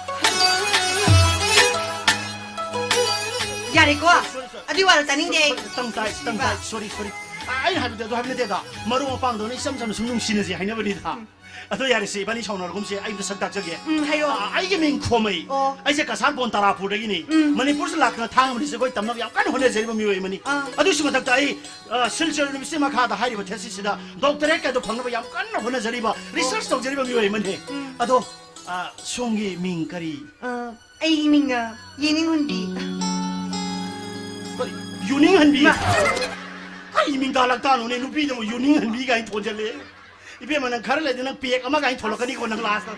ꯌꯥꯔꯦꯀꯣ? Sorry, sorry, sorry. ꯑꯗꯨꯏ ꯋꯥꯗꯣ ꯇꯥꯅꯤꯡꯗꯦ ꯑꯩ꯫ Sorry, sorry, ꯇꯪ ꯇꯥꯏ, ꯇꯪ ꯇꯥꯏ꯫ Sorry, sorry. ꯑ, ꯑꯩꯅ ꯍꯥꯏꯕꯗꯤ ꯑꯗꯨ ꯍꯥꯏꯕ ꯅꯠꯇꯦꯗ꯫ ꯃꯔꯨꯞ ꯃꯄꯥꯡꯗꯧꯅ ꯏꯆꯝ ꯆꯝꯅ ꯁꯨꯝ ꯅꯨꯡꯁꯤꯅꯁꯦ ꯍꯥꯏꯅꯕꯅꯤꯗ꯫ ꯎꯝ꯫ ꯑꯗꯣ ꯌꯥꯔꯦꯁꯦ, ꯏꯕꯥꯅꯤ ꯁꯥꯎꯅꯔꯒꯨꯝꯁꯦ, ꯑꯩ ꯑꯝꯇ ꯁꯛ ꯇꯥꯛꯆꯒꯦ꯫ ꯎꯝ, ꯍꯥꯏꯌꯣ꯫ ꯑ, ꯑꯩꯒꯤ ꯃꯤꯡ ꯈꯣꯃꯩ꯫ ꯑꯣ꯫ ꯑꯩꯁꯦ ꯀꯁꯥꯔ ꯕꯣꯟ ꯇꯥꯔꯥꯄꯨꯔꯗꯒꯤꯅꯤ꯫ ꯎꯝ꯫ ꯃꯅꯤꯄꯨꯔꯁꯤꯗ ꯂꯥꯛꯇꯅ ꯊꯥꯡ ꯑꯃꯗꯤ ꯖꯒꯣꯏ ꯇꯝꯅꯕ ꯌꯥꯝ ꯀꯟꯅ ꯍꯣꯠꯅꯖꯔꯤꯕ ꯃꯤꯑꯣꯏ ꯑꯃꯅꯤ꯫ ꯑꯥ꯫ ꯑꯗꯨꯒꯤꯁꯨ ꯃꯊꯛꯇ ꯑꯩ, ꯑ, ꯁꯤꯜꯆꯔ ꯌꯨꯅꯤꯚꯔꯁꯤꯇꯤ ꯃꯈꯥꯗ ꯍꯥꯏꯔꯤꯕ ꯊꯦꯁꯤꯁꯁꯤꯗ doctorate ꯀꯥꯏꯗꯣ ꯐꯪꯅꯕ ꯌꯥꯝ ꯀꯟꯅ ꯍꯣꯠꯅꯖꯔꯤꯕ, research ꯇꯧꯖꯔꯤꯕ ꯃꯤꯑꯣꯏ ꯑꯃꯅꯤ꯫ ꯎꯝ꯫ ꯑꯗꯣ, ꯑ, ꯁꯣꯝꯒꯤ ꯃꯤꯡ ꯀꯔꯤ? ꯑ, ꯑꯩꯒꯤ ꯃꯤꯡꯅ ꯌꯦꯅꯤꯡꯍꯨꯟꯕꯤ꯫ ꯀꯔꯤ? ꯌꯨꯅꯤꯡꯍꯟꯕꯤ? ꯃꯥ꯫ ꯀꯔꯤ ꯃꯤꯡ ꯇꯥꯂꯛꯇꯥꯅꯣꯅꯦ? ꯅꯨꯄꯤꯗꯕꯨ ꯌꯨꯅꯤꯡꯍꯟꯕꯤ ꯀꯥꯏꯅ ꯊꯣꯟꯖꯜꯂꯦ꯫ ꯏꯕꯦꯝꯃ, ꯅꯪ ꯈꯔ ꯂꯩꯗꯤ ꯅꯪ ꯄꯦꯛ ꯑꯃ ꯀꯥꯏꯅ ꯊꯣꯛꯂꯛꯀꯅꯤꯀꯣ, ꯅꯪ last ꯇ꯫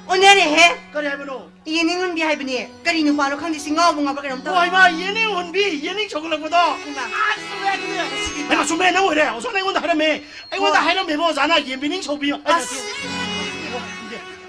ꯑꯣꯟꯅꯔꯦꯍꯦ꯫ ꯀꯔꯤ ꯍꯥꯏꯕꯅꯣ? ꯌꯦꯅꯤꯡꯍꯨꯟꯕꯤ ꯍꯥꯏꯕꯅꯦ꯫ ꯀꯔꯤ ꯅꯨꯄꯥꯅꯣ ꯈꯪꯗꯦ, ꯁꯤ ꯉꯥꯎꯕ ꯉꯥꯎꯕ꯭ꯔꯥ ꯀꯩꯅꯣꯝ ꯇꯧꯔꯦ꯫ ꯑꯣ, ꯍꯩꯃꯥ, ꯌꯦꯅꯤꯡꯍꯨꯟꯕꯤ, ꯌꯦꯅꯤꯡ ꯁꯧꯒꯠꯂꯛꯄꯗꯣ꯫ ꯍꯩꯃꯥ꯫ ꯑꯁ, ꯆꯨꯝꯃꯦ, ꯆꯨꯝꯃꯦ꯫ ꯁꯤꯗꯤ ꯍꯩꯃꯥ, ꯆꯨꯝꯃꯦ, ꯅꯪ ꯑꯣꯏꯔꯦ꯫ ꯑꯣꯖꯥꯅ ꯑꯩꯉꯣꯟꯗ ꯍꯥꯏꯔꯝꯃꯦ꯫ ꯑꯩꯉꯣꯟꯗ ꯍꯣꯏ꯫ ꯍꯥꯏꯔꯝꯃꯦꯕ, ꯑꯣꯖꯥꯅ ꯌꯦꯟꯕꯤꯅꯤꯡ ꯁꯧꯕꯤ꯫ ꯑꯩꯅ ꯑꯁ꯫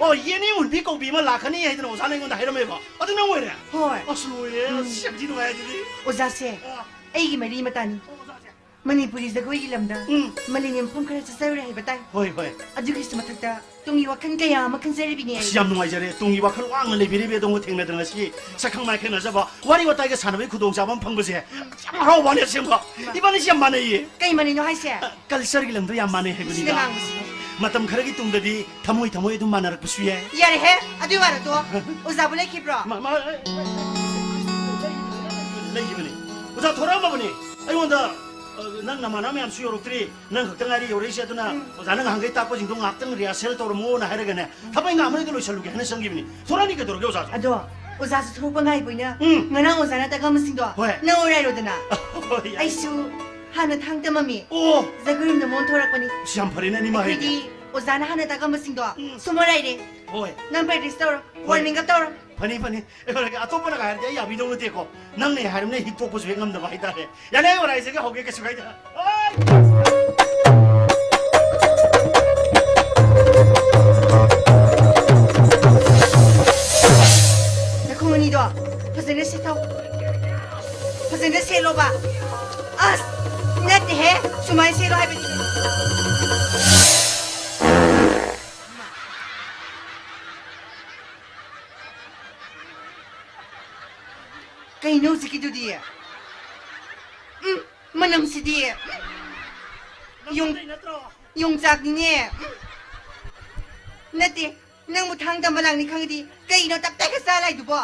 ꯑꯣ, ꯌꯦꯅꯤꯡꯍꯨꯟꯕꯤ ꯀꯧꯕꯤ ꯑꯃ ꯂꯥꯛꯀꯅꯤ ꯍꯥꯏꯗꯅ ꯑꯣꯖꯥꯅ ꯑꯩꯉꯣꯟꯗ ꯍꯥꯏꯔꯝꯃꯦꯕ꯫ ꯑꯗꯨ ꯅꯪ ꯑꯣꯏꯔꯦ? ꯍꯣꯏ꯫ ꯑꯁ, ꯂꯣꯏꯔꯦ꯫ ꯎꯝ꯫ ꯑꯁ, ꯌꯥꯝ ꯊꯤ ꯅꯨꯡꯉꯥꯏ ꯑꯗꯨꯗꯤ꯫ ꯑꯣꯖꯥꯁꯦ, ꯑꯥ꯫ ꯑꯩꯒꯤ ꯃꯔꯤ ꯃꯇꯥꯅꯤ꯫ ꯑꯣ, ꯑꯣꯖꯥꯁꯦ꯫ ꯃꯅꯤꯄꯨꯔꯤ ꯖꯒꯣꯏꯒꯤ ꯂꯝꯗ ꯎꯝ꯫ ꯃꯥꯂꯦꯝꯒꯤ ꯃꯐꯝ ꯈꯔ ꯆꯠꯆꯔꯨꯔꯦ ꯍꯥꯏꯕ ꯇꯥꯏ꯫ ꯍꯣꯏ, ꯍꯣꯏ꯫ ꯑꯗꯨꯒꯤꯁꯨ ꯃꯊꯛꯇ ꯇꯨꯡꯒꯤ ꯋꯥꯈꯜ ꯀꯌꯥ ꯑꯃ ꯈꯟꯖꯔꯤꯕꯅꯤ ꯑꯩ꯫ ꯑꯁ, ꯌꯥꯝ ꯅꯨꯡꯉꯥꯏꯖꯔꯦ꯫ ꯇꯨꯡꯒꯤ ꯋꯥꯈꯜ ꯋꯥꯡꯅ ꯂꯩꯕꯤꯔꯤꯕꯤ ꯑꯗꯣꯝꯒ ꯊꯦꯡꯅꯗꯅ ꯉꯁꯤ ꯁꯛꯈꯪ ꯃꯥꯏꯈꯪꯅꯖꯕ, ꯋꯥꯔꯤ ꯋꯥꯇꯥꯏꯒ ꯁꯥꯟꯅꯕꯒꯤ ꯈꯨꯗꯣꯡꯆꯥꯕ ꯑꯃ ꯐꯪꯕꯁꯦ ꯎꯝ꯫ ꯌꯥꯝ ꯍꯔꯥꯎꯕ ꯋꯥꯅꯤ ꯑꯁꯦꯡꯕ꯫ ꯏꯃꯥ꯫ ꯏꯕꯥꯅꯤꯁꯦ ꯌꯥꯝ ꯃꯥꯟꯅꯩꯌꯦ꯫ ꯀꯩ ꯃꯥꯟꯅꯩꯅꯣ ꯍꯥꯏꯁꯦ? ꯑ, culture ꯒꯤ ꯂꯝꯗ ꯌꯥꯝ ꯃꯥꯟꯅꯩ ꯁꯤꯗ ꯍꯥꯏꯕꯅꯤꯗ꯫ ꯉꯥꯡꯕꯁꯤꯗꯤ꯫ ꯃꯇꯝ ꯈꯔꯒꯤ ꯇꯨꯡꯗꯗꯤ ꯊꯃꯣꯏ ꯊꯃꯣꯏ ꯑꯗꯨꯝ ꯃꯥꯟꯅꯔꯛꯄꯁꯨ ꯌꯥꯏ꯫ ꯌꯥꯔꯦꯍꯦ, ꯑꯗꯨꯏ ꯋꯥꯔ ꯇꯣꯛꯑꯣ꯫ ꯑꯣꯖꯥꯕꯨ ꯂꯩꯈꯤꯕ꯭ꯔꯣ? ꯃꯥ, ꯃꯥ, ꯑ, ꯂꯩꯈꯤꯕꯅꯤ꯫ ꯑꯣꯖꯥ ꯊꯣꯔꯛꯑꯝꯃꯕꯅꯤ꯫ ꯑꯩꯉꯣꯟꯗ, ꯑ, ꯅꯪ ꯅꯃꯥꯟꯅꯕ ꯃꯌꯥꯝꯁꯨ ꯌꯧꯔꯛꯇ꯭ꯔꯤ꯫ ꯅꯪ ꯈꯛꯇ ꯉꯥꯏꯔꯦ ꯌꯧꯔꯛꯏꯁꯦ, ꯑꯗꯨꯅ ꯎꯝ꯫ ꯑꯣꯖꯥꯅ ꯉꯍꯥꯟꯈꯩ ꯇꯥꯛꯄꯁꯤꯡꯗꯣ ꯉꯥꯛꯇꯪ rehearsal ꯇꯧꯔꯝꯃꯣꯅ ꯍꯥꯏꯔꯒꯅꯦ, ꯎꯝ꯫ ꯊꯕꯛ ꯏꯪꯈꯥꯡ ꯑꯃꯅꯤꯗꯣ ꯂꯣꯏꯁꯜꯂꯨꯒꯦ ꯍꯥꯏꯅ ꯆꯪꯈꯤꯕꯅꯤ꯫ ꯊꯣꯔꯛꯑꯅꯤ ꯀꯩꯗꯧꯔꯒꯦ ꯑꯣꯖꯥꯁꯨ? ꯑꯗꯣ, ꯑꯣꯖꯥꯁꯨ ꯊꯣꯔꯛꯄ ꯉꯥꯏꯕ ꯑꯣꯏꯅ ꯎꯝ꯫ ꯉꯔꯥꯡ ꯑꯣꯖꯥꯅ ꯇꯥꯛꯂꯝꯕꯁꯤꯡꯗꯣ ꯍꯣꯏ꯫ ꯅꯪ ꯑꯣꯏꯔꯥꯏꯔꯣꯗꯅ꯫ ꯍꯣꯏ, ꯌꯥꯏ꯫ ꯑꯩꯁꯨ ꯍꯥꯟꯅ ꯊꯥꯡ ꯇꯝꯃꯝꯃꯤ꯫ ꯑꯣ꯫ ꯖꯒꯣꯏꯔꯣꯝꯗ ꯃꯣꯟ ꯊꯣꯔꯛꯄꯅꯤ꯫ ꯑꯁ, ꯌꯥꯝ ꯐꯔꯦꯅꯦ, ꯑꯅꯤꯃꯛ ꯍꯩꯔꯦ꯫ ꯑꯩꯈꯣꯏꯗꯤ ꯑꯣꯖꯥꯅ ꯍꯥꯟꯅ ꯇꯥꯛꯂꯝꯕꯁꯤꯡꯗꯣ ꯎꯝ꯫ ꯁꯨꯝ ꯑꯣꯏꯔꯥꯏꯔꯦ꯫ ꯍꯣꯏ꯫ ꯅꯪ practice ꯇꯧꯔꯣ, ꯍꯣꯏ꯫ Warming up ꯇꯧꯔꯣ꯫ ꯐꯅꯤ, ꯐꯅꯤ꯫ ꯑꯩ ꯍꯣꯔꯦꯟ ꯑꯇꯣꯞꯄꯅꯒ ꯍꯥꯏꯔꯗꯤ ꯑꯩ ꯌꯥꯕꯤꯗꯧ ꯅꯠꯇꯦꯀꯣ꯫ ꯅꯪꯅ ꯍꯥꯏꯔꯕꯅꯤꯅ ꯍꯤꯛꯇꯣꯛꯄꯁꯨ ꯍꯦꯛ ꯉꯝꯗꯕ ꯍꯥꯏꯇꯥꯔꯦ꯫ ꯌꯥꯅꯤ, ꯑꯩ ꯑꯣꯔꯥꯏꯖꯒꯦ, ꯍꯧꯒꯦ, ꯀꯩꯁꯨ ꯀꯥꯏꯗꯦ꯫ ꯑꯣꯏ! ꯐꯖꯅ ꯁꯦꯠꯊꯧ꯫ ꯐꯖꯅ ꯁꯦꯠꯂꯣꯕ꯫ ꯑꯁ! ꯅꯠꯇꯦꯍꯦ! ꯁꯨꯃꯥꯏꯅ ꯁꯦꯠꯂꯣ ꯍꯥꯏꯕꯅꯤ꯫ ꯀꯩꯅꯣ ꯍꯧꯖꯤꯛꯀꯤꯗꯨꯗꯤ? ꯎꯝ, ꯃꯅꯝꯁꯤꯗꯤ꯫ ꯎꯝ꯫ ꯌꯣꯡ-, ꯅꯪ ꯅꯠꯇ꯭ꯔꯣ? ꯌꯣꯡꯆꯥꯛꯅꯤꯅꯦ꯫ ꯎꯝ꯫ ꯅꯠꯇꯦ, ꯅꯪꯕꯨ ꯊꯥꯡ ꯇꯝꯕ ꯂꯥꯛꯅꯤ ꯈꯪꯉꯗꯤ ꯀꯩꯅꯣ ꯇꯞ ꯇꯥꯏꯒ ꯆꯥ ꯂꯥꯛꯏꯗꯨꯕꯣ?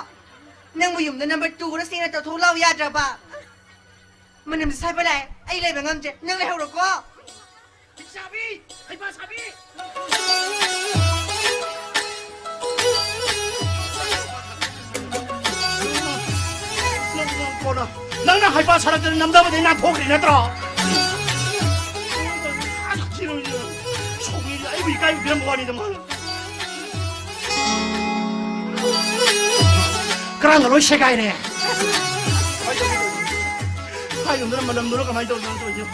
ꯅꯪꯕꯨ ꯌꯨꯝꯗ ꯅꯝꯕꯔ ꯇꯨ ꯈꯔ ꯁꯦꯡꯅ ꯇꯧꯊꯣꯛ ꯂꯥꯎ ꯌꯥꯗ꯭ꯔꯕ? ꯃꯅꯝꯁꯦ ꯁꯥꯏꯕ ꯂꯥꯛꯑꯦ, ꯑꯩ ꯂꯩꯕ ꯉꯝꯗ꯭ꯔꯦ, ꯅꯪ ꯂꯩꯍꯧꯔꯣꯀꯣ꯫ ꯂꯩꯁꯥꯕꯤ! ꯍꯩꯄꯥ ꯁꯥꯕꯤ! ꯅꯪ, ꯅꯪ ꯀꯣꯟꯅ, ꯅꯪꯅ ꯍꯩꯄꯥ ꯁꯥꯔꯛꯇꯅ ꯅꯝꯗꯕꯗꯩ ꯅꯥꯟꯊꯣꯛꯈ꯭ꯔꯤ ꯅꯠꯇ꯭ꯔꯣ? ꯁꯥꯎꯅꯤꯡꯉꯤ, ꯑꯩꯕꯨ ꯏꯀꯥꯏꯕ ꯄꯤꯔꯝꯕ ꯋꯥꯅꯤꯗ ꯃꯥꯅ꯫ ꯀꯔꯥꯡꯒ ꯂꯣꯏ ꯁꯦꯒꯥꯏꯔꯦ꯫ ꯍꯥꯏꯒꯨꯝꯗꯅ ꯃꯅꯝꯗꯨꯅ ꯀꯃꯥꯏꯅ ꯇꯧꯗꯅ ꯇꯧꯔꯤꯅꯣ?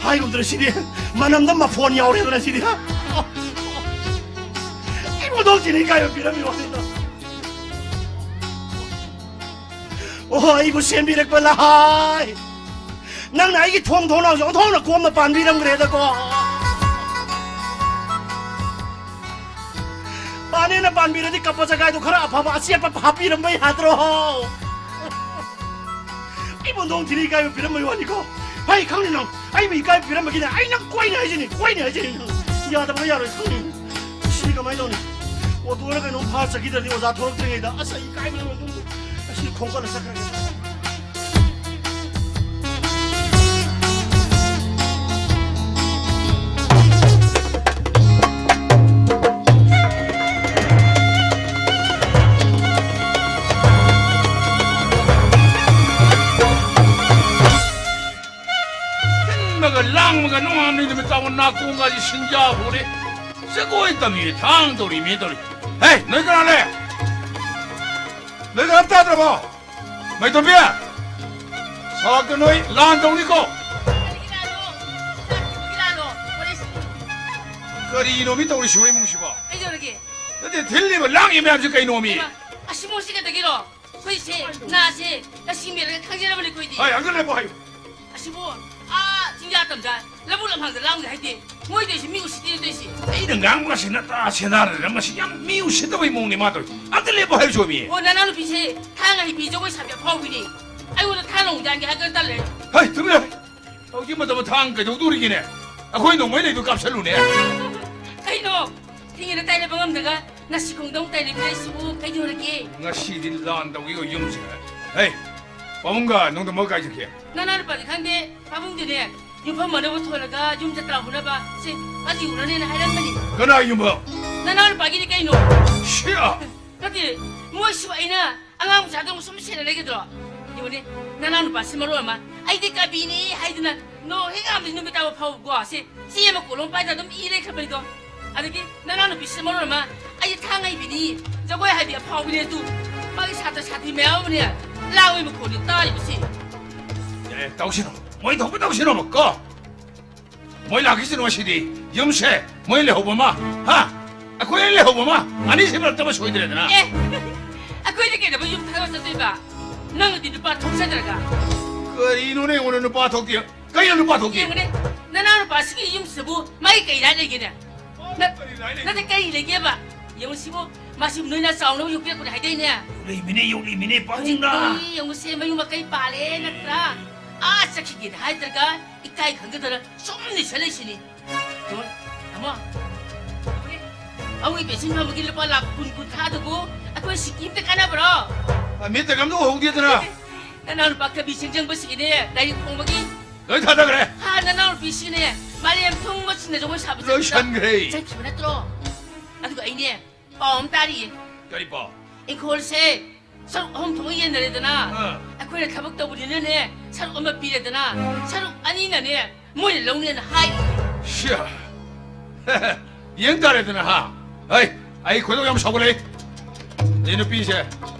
ꯍꯥꯏꯔꯨꯗ꯭ꯔꯦ ꯁꯤꯗꯤ, ꯃꯅꯝꯗ ꯃꯐꯣꯟ ꯌꯥꯎꯔꯦꯗꯅ ꯁꯤꯗꯤ꯫ ꯑꯩ ꯃꯗꯣꯛꯁꯤꯅ ꯏꯀꯥꯏꯕ ꯄꯤꯔꯝꯃꯤ ꯋꯥꯅꯤꯗ꯫ ꯑꯣ, ꯑꯩꯕꯨ ꯁꯦꯝꯕꯤꯔꯛꯄ ꯂꯍꯥꯏ, ꯅꯪꯅ ꯑꯩꯒꯤ ꯊꯣꯡ ꯊꯣꯡꯅꯥꯎꯁꯦ ꯑꯣꯟꯊꯣꯛꯅ ꯀꯣꯝꯅ ꯄꯥꯟꯕꯤꯔꯝꯈ꯭ꯔꯦꯗꯀꯣ꯫ ꯄꯥꯅꯦꯅ ꯄꯥꯟꯕꯤꯔꯗꯤ ꯀꯞꯄ ꯆꯒꯥꯏꯗꯣ ꯈꯔ ꯑꯐꯕ ꯑꯆꯦꯠꯄ ꯍꯥꯞꯄꯤꯔꯝꯕ ꯌꯥꯗ꯭ꯔꯣ? ꯑꯩꯕꯨ ꯅꯣꯡ ꯊꯤꯅ ꯏꯀꯥꯏꯕ ꯄꯤꯔꯝꯕꯩ ꯋꯥꯅꯤꯀꯣ꯫ ꯍꯩ, ꯈꯪꯅꯤ ꯅꯪ, ꯑꯩꯕꯨ ꯏꯀꯥꯏꯕ ꯄꯤꯔꯝꯕꯒꯤꯅꯦ ꯑꯩ ꯅꯪ ꯀꯣꯏꯅꯤ ꯍꯥꯏꯁꯤꯅꯤ, ꯀꯣꯏꯅꯤ ꯍꯥꯏꯁꯤꯅꯤ ꯅꯪ꯫ ꯌꯥꯗꯕꯒ ꯌꯥꯔꯣꯏ ꯈꯪꯅꯤ꯫ ꯁꯤꯗꯤ ꯀꯃꯥꯏꯅ ꯇꯧꯅꯤ? ꯑꯣꯇꯣꯔ ꯀꯩꯅꯣꯝ ꯐꯥꯔ ꯆꯠꯈꯤꯗ꯭ꯔꯗꯤ ꯑꯣꯖꯥ ꯊꯣꯛꯂꯛꯇ꯭ꯔꯤꯉꯩꯗ꯫ ꯑꯁ, ꯑꯩ ꯏꯀꯥꯏꯕꯅ ꯂꯣꯏꯔꯦ꯫ ꯑꯁꯤ ꯈꯣꯡꯀꯠꯂ ꯆꯠꯈ꯭ꯔꯒꯦ꯫ ꯁꯤꯟꯕꯒ ꯂꯥꯡꯕꯒ ꯅꯣꯡꯉꯥꯟꯕꯗꯩ ꯅꯨꯃꯤꯠ ꯇꯥꯕ ꯅꯥꯀꯣꯡꯒꯁꯤ ꯁꯤꯟꯖꯥ ꯍꯧꯔꯦ꯫ ꯖꯒꯣꯏ ꯇꯝꯃꯤ ꯊꯥꯡ ꯇꯧꯔꯤ ꯃꯤ ꯇꯧꯔꯤ꯫ ꯍꯦ, ꯅꯣꯏ ꯀꯅꯥ ꯂꯩ? ꯅꯣꯏ ꯀꯅꯥꯝ ꯇꯥꯗ꯭ꯔꯕꯣ? ꯃꯩꯇꯣꯝꯕꯤ! ꯁꯥꯛꯇ ꯅꯣꯏ ꯂꯥꯟ ꯇꯧꯅꯤꯀꯣ? ꯀꯔꯤꯒꯤ ꯂꯥꯟꯅꯣ? ꯀꯔꯤꯒꯤ ꯂꯥꯟꯅꯣ? ꯄꯨꯂꯤꯁ! ꯀꯔꯤꯅꯣꯃꯤ ꯇꯧꯔꯤꯁꯤꯕꯣ ꯏꯃꯨꯡꯁꯤꯕꯣ? ꯀꯩꯗꯧꯔꯒꯦ? ꯅꯠꯇꯦ, ꯊꯤꯜꯂꯤꯕ ꯂꯥꯡꯉꯤ ꯃꯌꯥꯝꯁꯤ ꯀꯩꯅꯣꯃꯤ? ꯍꯩꯃꯥ, ꯑꯁꯤꯕꯨ ꯁꯤ ꯀꯩꯗꯧꯒꯤꯔꯣ? ꯑꯩꯈꯣꯏꯁꯦ ꯅꯥꯁꯦ ꯂꯁꯤꯡ ꯃꯦꯠꯂꯒ ꯈꯥꯡꯖꯔꯕꯅꯤ ꯑꯩꯈꯣꯏꯗꯤ꯫ ꯍꯣꯏ, ꯑꯝꯇ ꯂꯦꯞꯄꯣ ꯍꯥꯏꯌꯨ꯫ ꯑꯁꯤꯕꯨ ꯑꯥ ꯆꯤꯡꯌꯥ ꯇꯝꯖꯥ ꯂꯧꯕꯨꯛ ꯂꯝꯍꯥꯡꯗ ꯂꯥꯡꯗꯦ ꯍꯥꯏꯗꯦ꯫ ꯃꯣꯏ ꯇꯧꯔꯤꯁꯤ ꯃꯤ ꯎꯁꯤꯠꯇꯦ ꯇꯧꯔꯤꯁꯤ꯫ ꯑꯩꯅ ꯉꯥꯡꯕꯒꯁꯤ ꯅꯇꯥ ꯁꯦꯟꯅꯔꯗꯅ ꯃꯁꯤ ꯌꯥꯝ ꯃꯤ ꯎꯁꯤꯠꯇꯕꯩ ꯃꯑꯣꯡꯅꯤ ꯃꯥ ꯇꯧꯔꯤꯁꯤ꯫ ꯑꯝꯇ ꯂꯦꯞꯄꯣ ꯍꯥꯏꯌꯨ ꯁꯣꯃꯤ꯫ ꯑꯣ, ꯅꯅꯥꯎꯅꯨꯄꯤꯁꯦ ꯊꯥꯡ ꯍꯩꯕꯤ ꯖꯒꯣꯏ ꯁꯥꯕꯤ ꯑꯐꯥꯎꯕꯤꯅꯤ꯫ ꯑꯩꯉꯣꯟꯗ ꯊꯥꯡ ꯂꯣꯡ ꯌꯥꯟꯒꯦ ꯍꯥꯏꯔꯒ ꯇꯜꯂꯦ꯫ ꯍꯩ, ꯇꯨꯃꯤꯟ ꯂꯩꯌꯨ꯫ ꯍꯧꯖꯤꯛ ꯃꯇꯝꯗ ꯊꯥꯡ ꯀꯩꯗꯧꯗꯣꯔꯤꯒꯦꯅꯦ? ꯑꯩꯈꯣꯏ ꯅꯣꯡꯃꯩ ꯂꯩꯗꯨ ꯀꯥꯞꯁꯜꯂꯨꯅꯦ꯫ ꯀꯩꯅꯣ? ꯊꯤꯡꯉꯦꯅ ꯇꯥꯏꯅꯕ ꯉꯝꯗ꯭ꯔꯒ ꯅꯁꯤ ꯈꯣꯡꯗꯧ ꯇꯥꯏꯅꯕꯤꯔꯛꯏꯁꯤꯕꯨ ꯀꯩꯗꯧꯔꯒꯦ? ꯉꯁꯤꯗꯤ ꯂꯥꯟ ꯇꯧꯒꯦ ꯌꯨꯝꯁꯤꯗ꯫ ꯍꯦ, ꯄꯥꯕꯨꯡꯒ ꯅꯣꯡꯗꯝꯕ ꯀꯥꯏ ꯆꯠꯈꯤ? ꯅꯅꯥꯎ ꯅꯨꯄꯥꯗꯤ ꯈꯪꯗꯦ, ꯄꯥꯕꯨꯡꯗꯤꯅꯦ ꯌꯨꯝꯐꯝ ꯃꯅꯧ ꯊꯣꯜꯂꯒ ꯌꯨꯝ ꯖꯇ꯭ꯔꯥ ꯍꯨꯅꯕ ꯁꯤ ꯃꯥꯁꯤ ꯎꯅꯅꯦꯅ ꯍꯥꯏꯔꯝꯕꯅꯤ꯫ ꯀꯅꯥ ꯌꯨꯝꯐꯝ? ꯅꯅꯥꯎ ꯅꯨꯄꯥꯒꯤꯅꯤ ꯀꯩꯅꯣ꯫ ꯁꯤꯌꯥ! ꯅꯠꯇꯦ, ꯃꯣꯏꯁꯤꯕꯨ ꯑꯩꯅ ꯑꯉꯥꯡ ꯃꯆꯥꯗꯧꯅ ꯁꯨꯝ ꯁꯦꯟꯅ ꯂꯩꯒꯗ꯭ꯔꯣ? ꯌꯦꯡꯉꯨꯅꯦ, ꯅꯅꯥꯎ ꯅꯨꯄꯥꯁꯤ ꯃꯔꯣꯟ ꯑꯃ ꯑꯩꯗꯤ ꯀꯕꯤꯅꯦ ꯍꯥꯏꯗꯅ ꯅꯣꯡ ꯍꯦꯛ ꯉꯥꯝꯕꯁꯤ ꯅꯨꯃꯤꯠ ꯇꯥꯕ ꯐꯥꯎꯕꯀꯣ ꯁꯤ ꯆꯦ ꯑꯃ ꯀꯣꯂꯣꯝ ꯄꯥꯏꯗꯅ ꯑꯗꯨꯝ ꯏ ꯂꯩꯈ꯭ꯔꯕꯅꯤꯗꯣ꯫ ꯑꯗꯒꯤ ꯅꯅꯥꯎ ꯅꯨꯄꯤꯁꯤꯅ ꯃꯔꯣꯟ ꯑꯃ ꯑꯩ ꯊꯥꯡ ꯍꯩꯕꯤꯅꯤ, ꯖꯒꯣꯏ ꯍꯩꯕꯤ ꯑꯐꯥꯎꯕꯤꯅꯤ ꯑꯗꯨ ꯃꯥꯒꯤ ꯁꯥꯇ꯭ꯔ ꯁꯥꯇ꯭ꯔꯤ ꯃꯌꯥꯝ ꯑꯃꯅꯦ ꯂꯥꯡꯕꯒꯤ ꯃꯈꯣꯟꯗꯣ ꯇꯥꯔꯤꯕꯁꯤ꯫ ꯑꯦ, ꯇꯧꯁꯤꯅꯣ, ꯃꯣꯏ ꯊꯣꯛꯄ ꯇꯧꯁꯤꯅꯣꯕ ꯀꯣ꯫ ꯃꯣꯏ ꯂꯥꯛꯈꯤꯁꯤꯅꯣ ꯉꯁꯤꯗꯤ꯫ ꯌꯨꯝꯁꯦ ꯃꯣꯏ ꯂꯩꯍꯧꯕ ꯑꯃ, ꯍꯥ? ꯑꯩꯈꯣꯏ ꯂꯩꯍꯧꯕ ꯑꯃ, ꯑꯅꯤꯁꯤ ꯃꯔꯛꯇ ꯑꯃ ꯁꯣꯏꯗ꯭ꯔꯦꯗꯅ꯫ ꯑꯦ, ꯑꯩꯈꯣꯏꯗꯤ ꯀꯩꯗꯧꯕ ꯌꯨꯝ ꯊꯥꯗꯣꯛ ꯆꯠꯇꯣꯏꯕ? ꯅꯪꯅꯗꯤ ꯅꯨꯄꯥ ꯊꯣꯛꯆꯗ꯭ꯔꯒ꯫ ꯀꯔꯤꯅꯣꯅꯦ ꯑꯩꯉꯣꯟꯗ ꯅꯨꯄꯥ ꯊꯣꯛꯇꯦ? ꯀꯩꯅꯣ ꯅꯨꯄꯥ ꯊꯣꯛꯇꯦ? ꯌꯦꯡꯉꯨꯅꯦ, ꯅꯅꯥꯎ ꯅꯨꯄꯥꯁꯤꯒꯤ ꯌꯨꯝꯁꯤꯗꯕꯨ ꯃꯥꯒꯤ ꯀꯩ ꯔꯥꯏꯠ ꯂꯩꯒꯦꯅꯦ? ꯅ-, ꯀꯔꯤ ꯔꯥꯏꯠ ꯂꯩꯒꯦ? ꯅꯠꯇꯦ, ꯀꯔꯤ ꯂꯩꯒꯦꯕ? ꯌꯦꯡꯉꯨ ꯁꯤꯕꯨ, ꯃꯥꯁꯤꯕꯨ ꯅꯣꯏꯅ ꯆꯥꯎꯅꯕ ꯌꯣꯛꯄꯤꯔꯛꯄꯅꯦ ꯍꯥꯏꯗꯥꯏꯅꯦ? ꯌꯣꯛꯂꯤꯃꯤꯅꯦ, ꯌꯣꯛꯂꯤꯃꯤꯅꯦ, ꯄꯥꯕꯨꯡꯅ꯫ ꯍꯧꯖꯤꯛꯇꯤ ꯌꯦꯡꯉꯨꯁꯦ, ꯃꯌꯨꯝ ꯃꯀꯩ ꯄꯥꯜꯂꯦ ꯅꯠꯇ꯭ꯔꯥ? ꯑꯥ ꯆꯠꯈꯤꯒꯦꯅ ꯍꯥꯏꯗ꯭ꯔꯒ ꯏꯀꯥꯏ ꯈꯪꯗꯗꯅ ꯁꯨꯝ ꯂꯩꯁꯟ ꯂꯩꯁꯤꯅꯤ꯫ ꯇꯥꯃꯣ, ꯇꯥꯃꯣ, ꯑꯩꯈꯣꯏ ꯄꯦꯟꯁꯤꯟ ꯐꯪꯕꯒꯤ ꯂꯨꯄꯥ ꯂꯥꯈ ꯀꯨꯟ ꯀꯨꯟꯊ꯭ꯔꯥꯗꯨꯕꯨ ꯑꯩꯈꯣꯏ ꯁꯤꯀꯤꯝꯗ ꯀꯥꯟꯅꯕ꯭ꯔꯣ? ꯑ, ꯃꯤꯠꯇꯒ ꯑꯝꯇ ꯎꯍꯧꯗꯦꯗꯅ꯫ ꯅꯅꯥꯎ ꯅꯨꯄꯥ ꯀꯕꯤ ꯁꯦꯡꯖꯪꯕꯁꯤꯒꯤꯅꯦ ꯂꯥꯏꯔꯤꯛ ꯐꯣꯡꯕꯒꯤ꯫ ꯂꯣꯏ ꯊꯥꯗꯈ꯭ꯔꯦ꯫ ꯍꯥ, ꯅꯅꯥꯎ ꯅꯨꯄꯤꯁꯤꯅꯦ ꯃꯥꯂꯦꯝ ꯊꯨꯡꯕꯁꯤꯡꯅ ꯖꯒꯣꯏ ꯁꯥꯕ ꯆꯠꯄꯗ ꯂꯣꯏꯁꯟꯈ꯭ꯔꯦ꯫ ꯆꯠꯈꯤꯕ ꯅꯠꯇ꯭ꯔꯣ? ꯑꯗꯨꯒ ꯑꯩꯅꯦ ꯄꯥꯎ ꯑꯃ ꯇꯥꯔꯤꯌꯦ꯫ ꯀꯔꯤ ꯄꯥꯎ? ꯏꯪꯈꯣꯜꯁꯦ ꯁꯔꯨꯛ ꯑꯍꯨꯝ ꯊꯣꯛꯅ ꯌꯦꯟꯅꯔꯦꯗꯅ꯫ ꯑꯥ꯫ ꯑꯩꯈꯣꯏꯅ ꯊꯕꯛ ꯇꯧꯕꯅꯤꯅꯅꯦ, ꯁꯔꯨꯛ ꯑꯃ ꯄꯤꯔꯦꯗꯅ, ꯁꯔꯨꯛ ꯑꯅꯤꯅꯅꯦ, ꯃꯣꯏꯅ ꯂꯧꯅꯦꯅ ꯍꯥꯏꯔꯤ꯫ ꯁꯤꯌꯥ꯫ ꯌꯦꯡ ꯇꯥꯔꯦꯗꯅ, ꯍꯥ? ꯍꯩ, ꯑꯩ ꯈꯣꯏꯗꯧ ꯌꯥꯝ ꯁꯥꯎꯒꯠꯂꯦ꯫ ꯑꯩ ꯅꯨꯄꯤꯁꯦ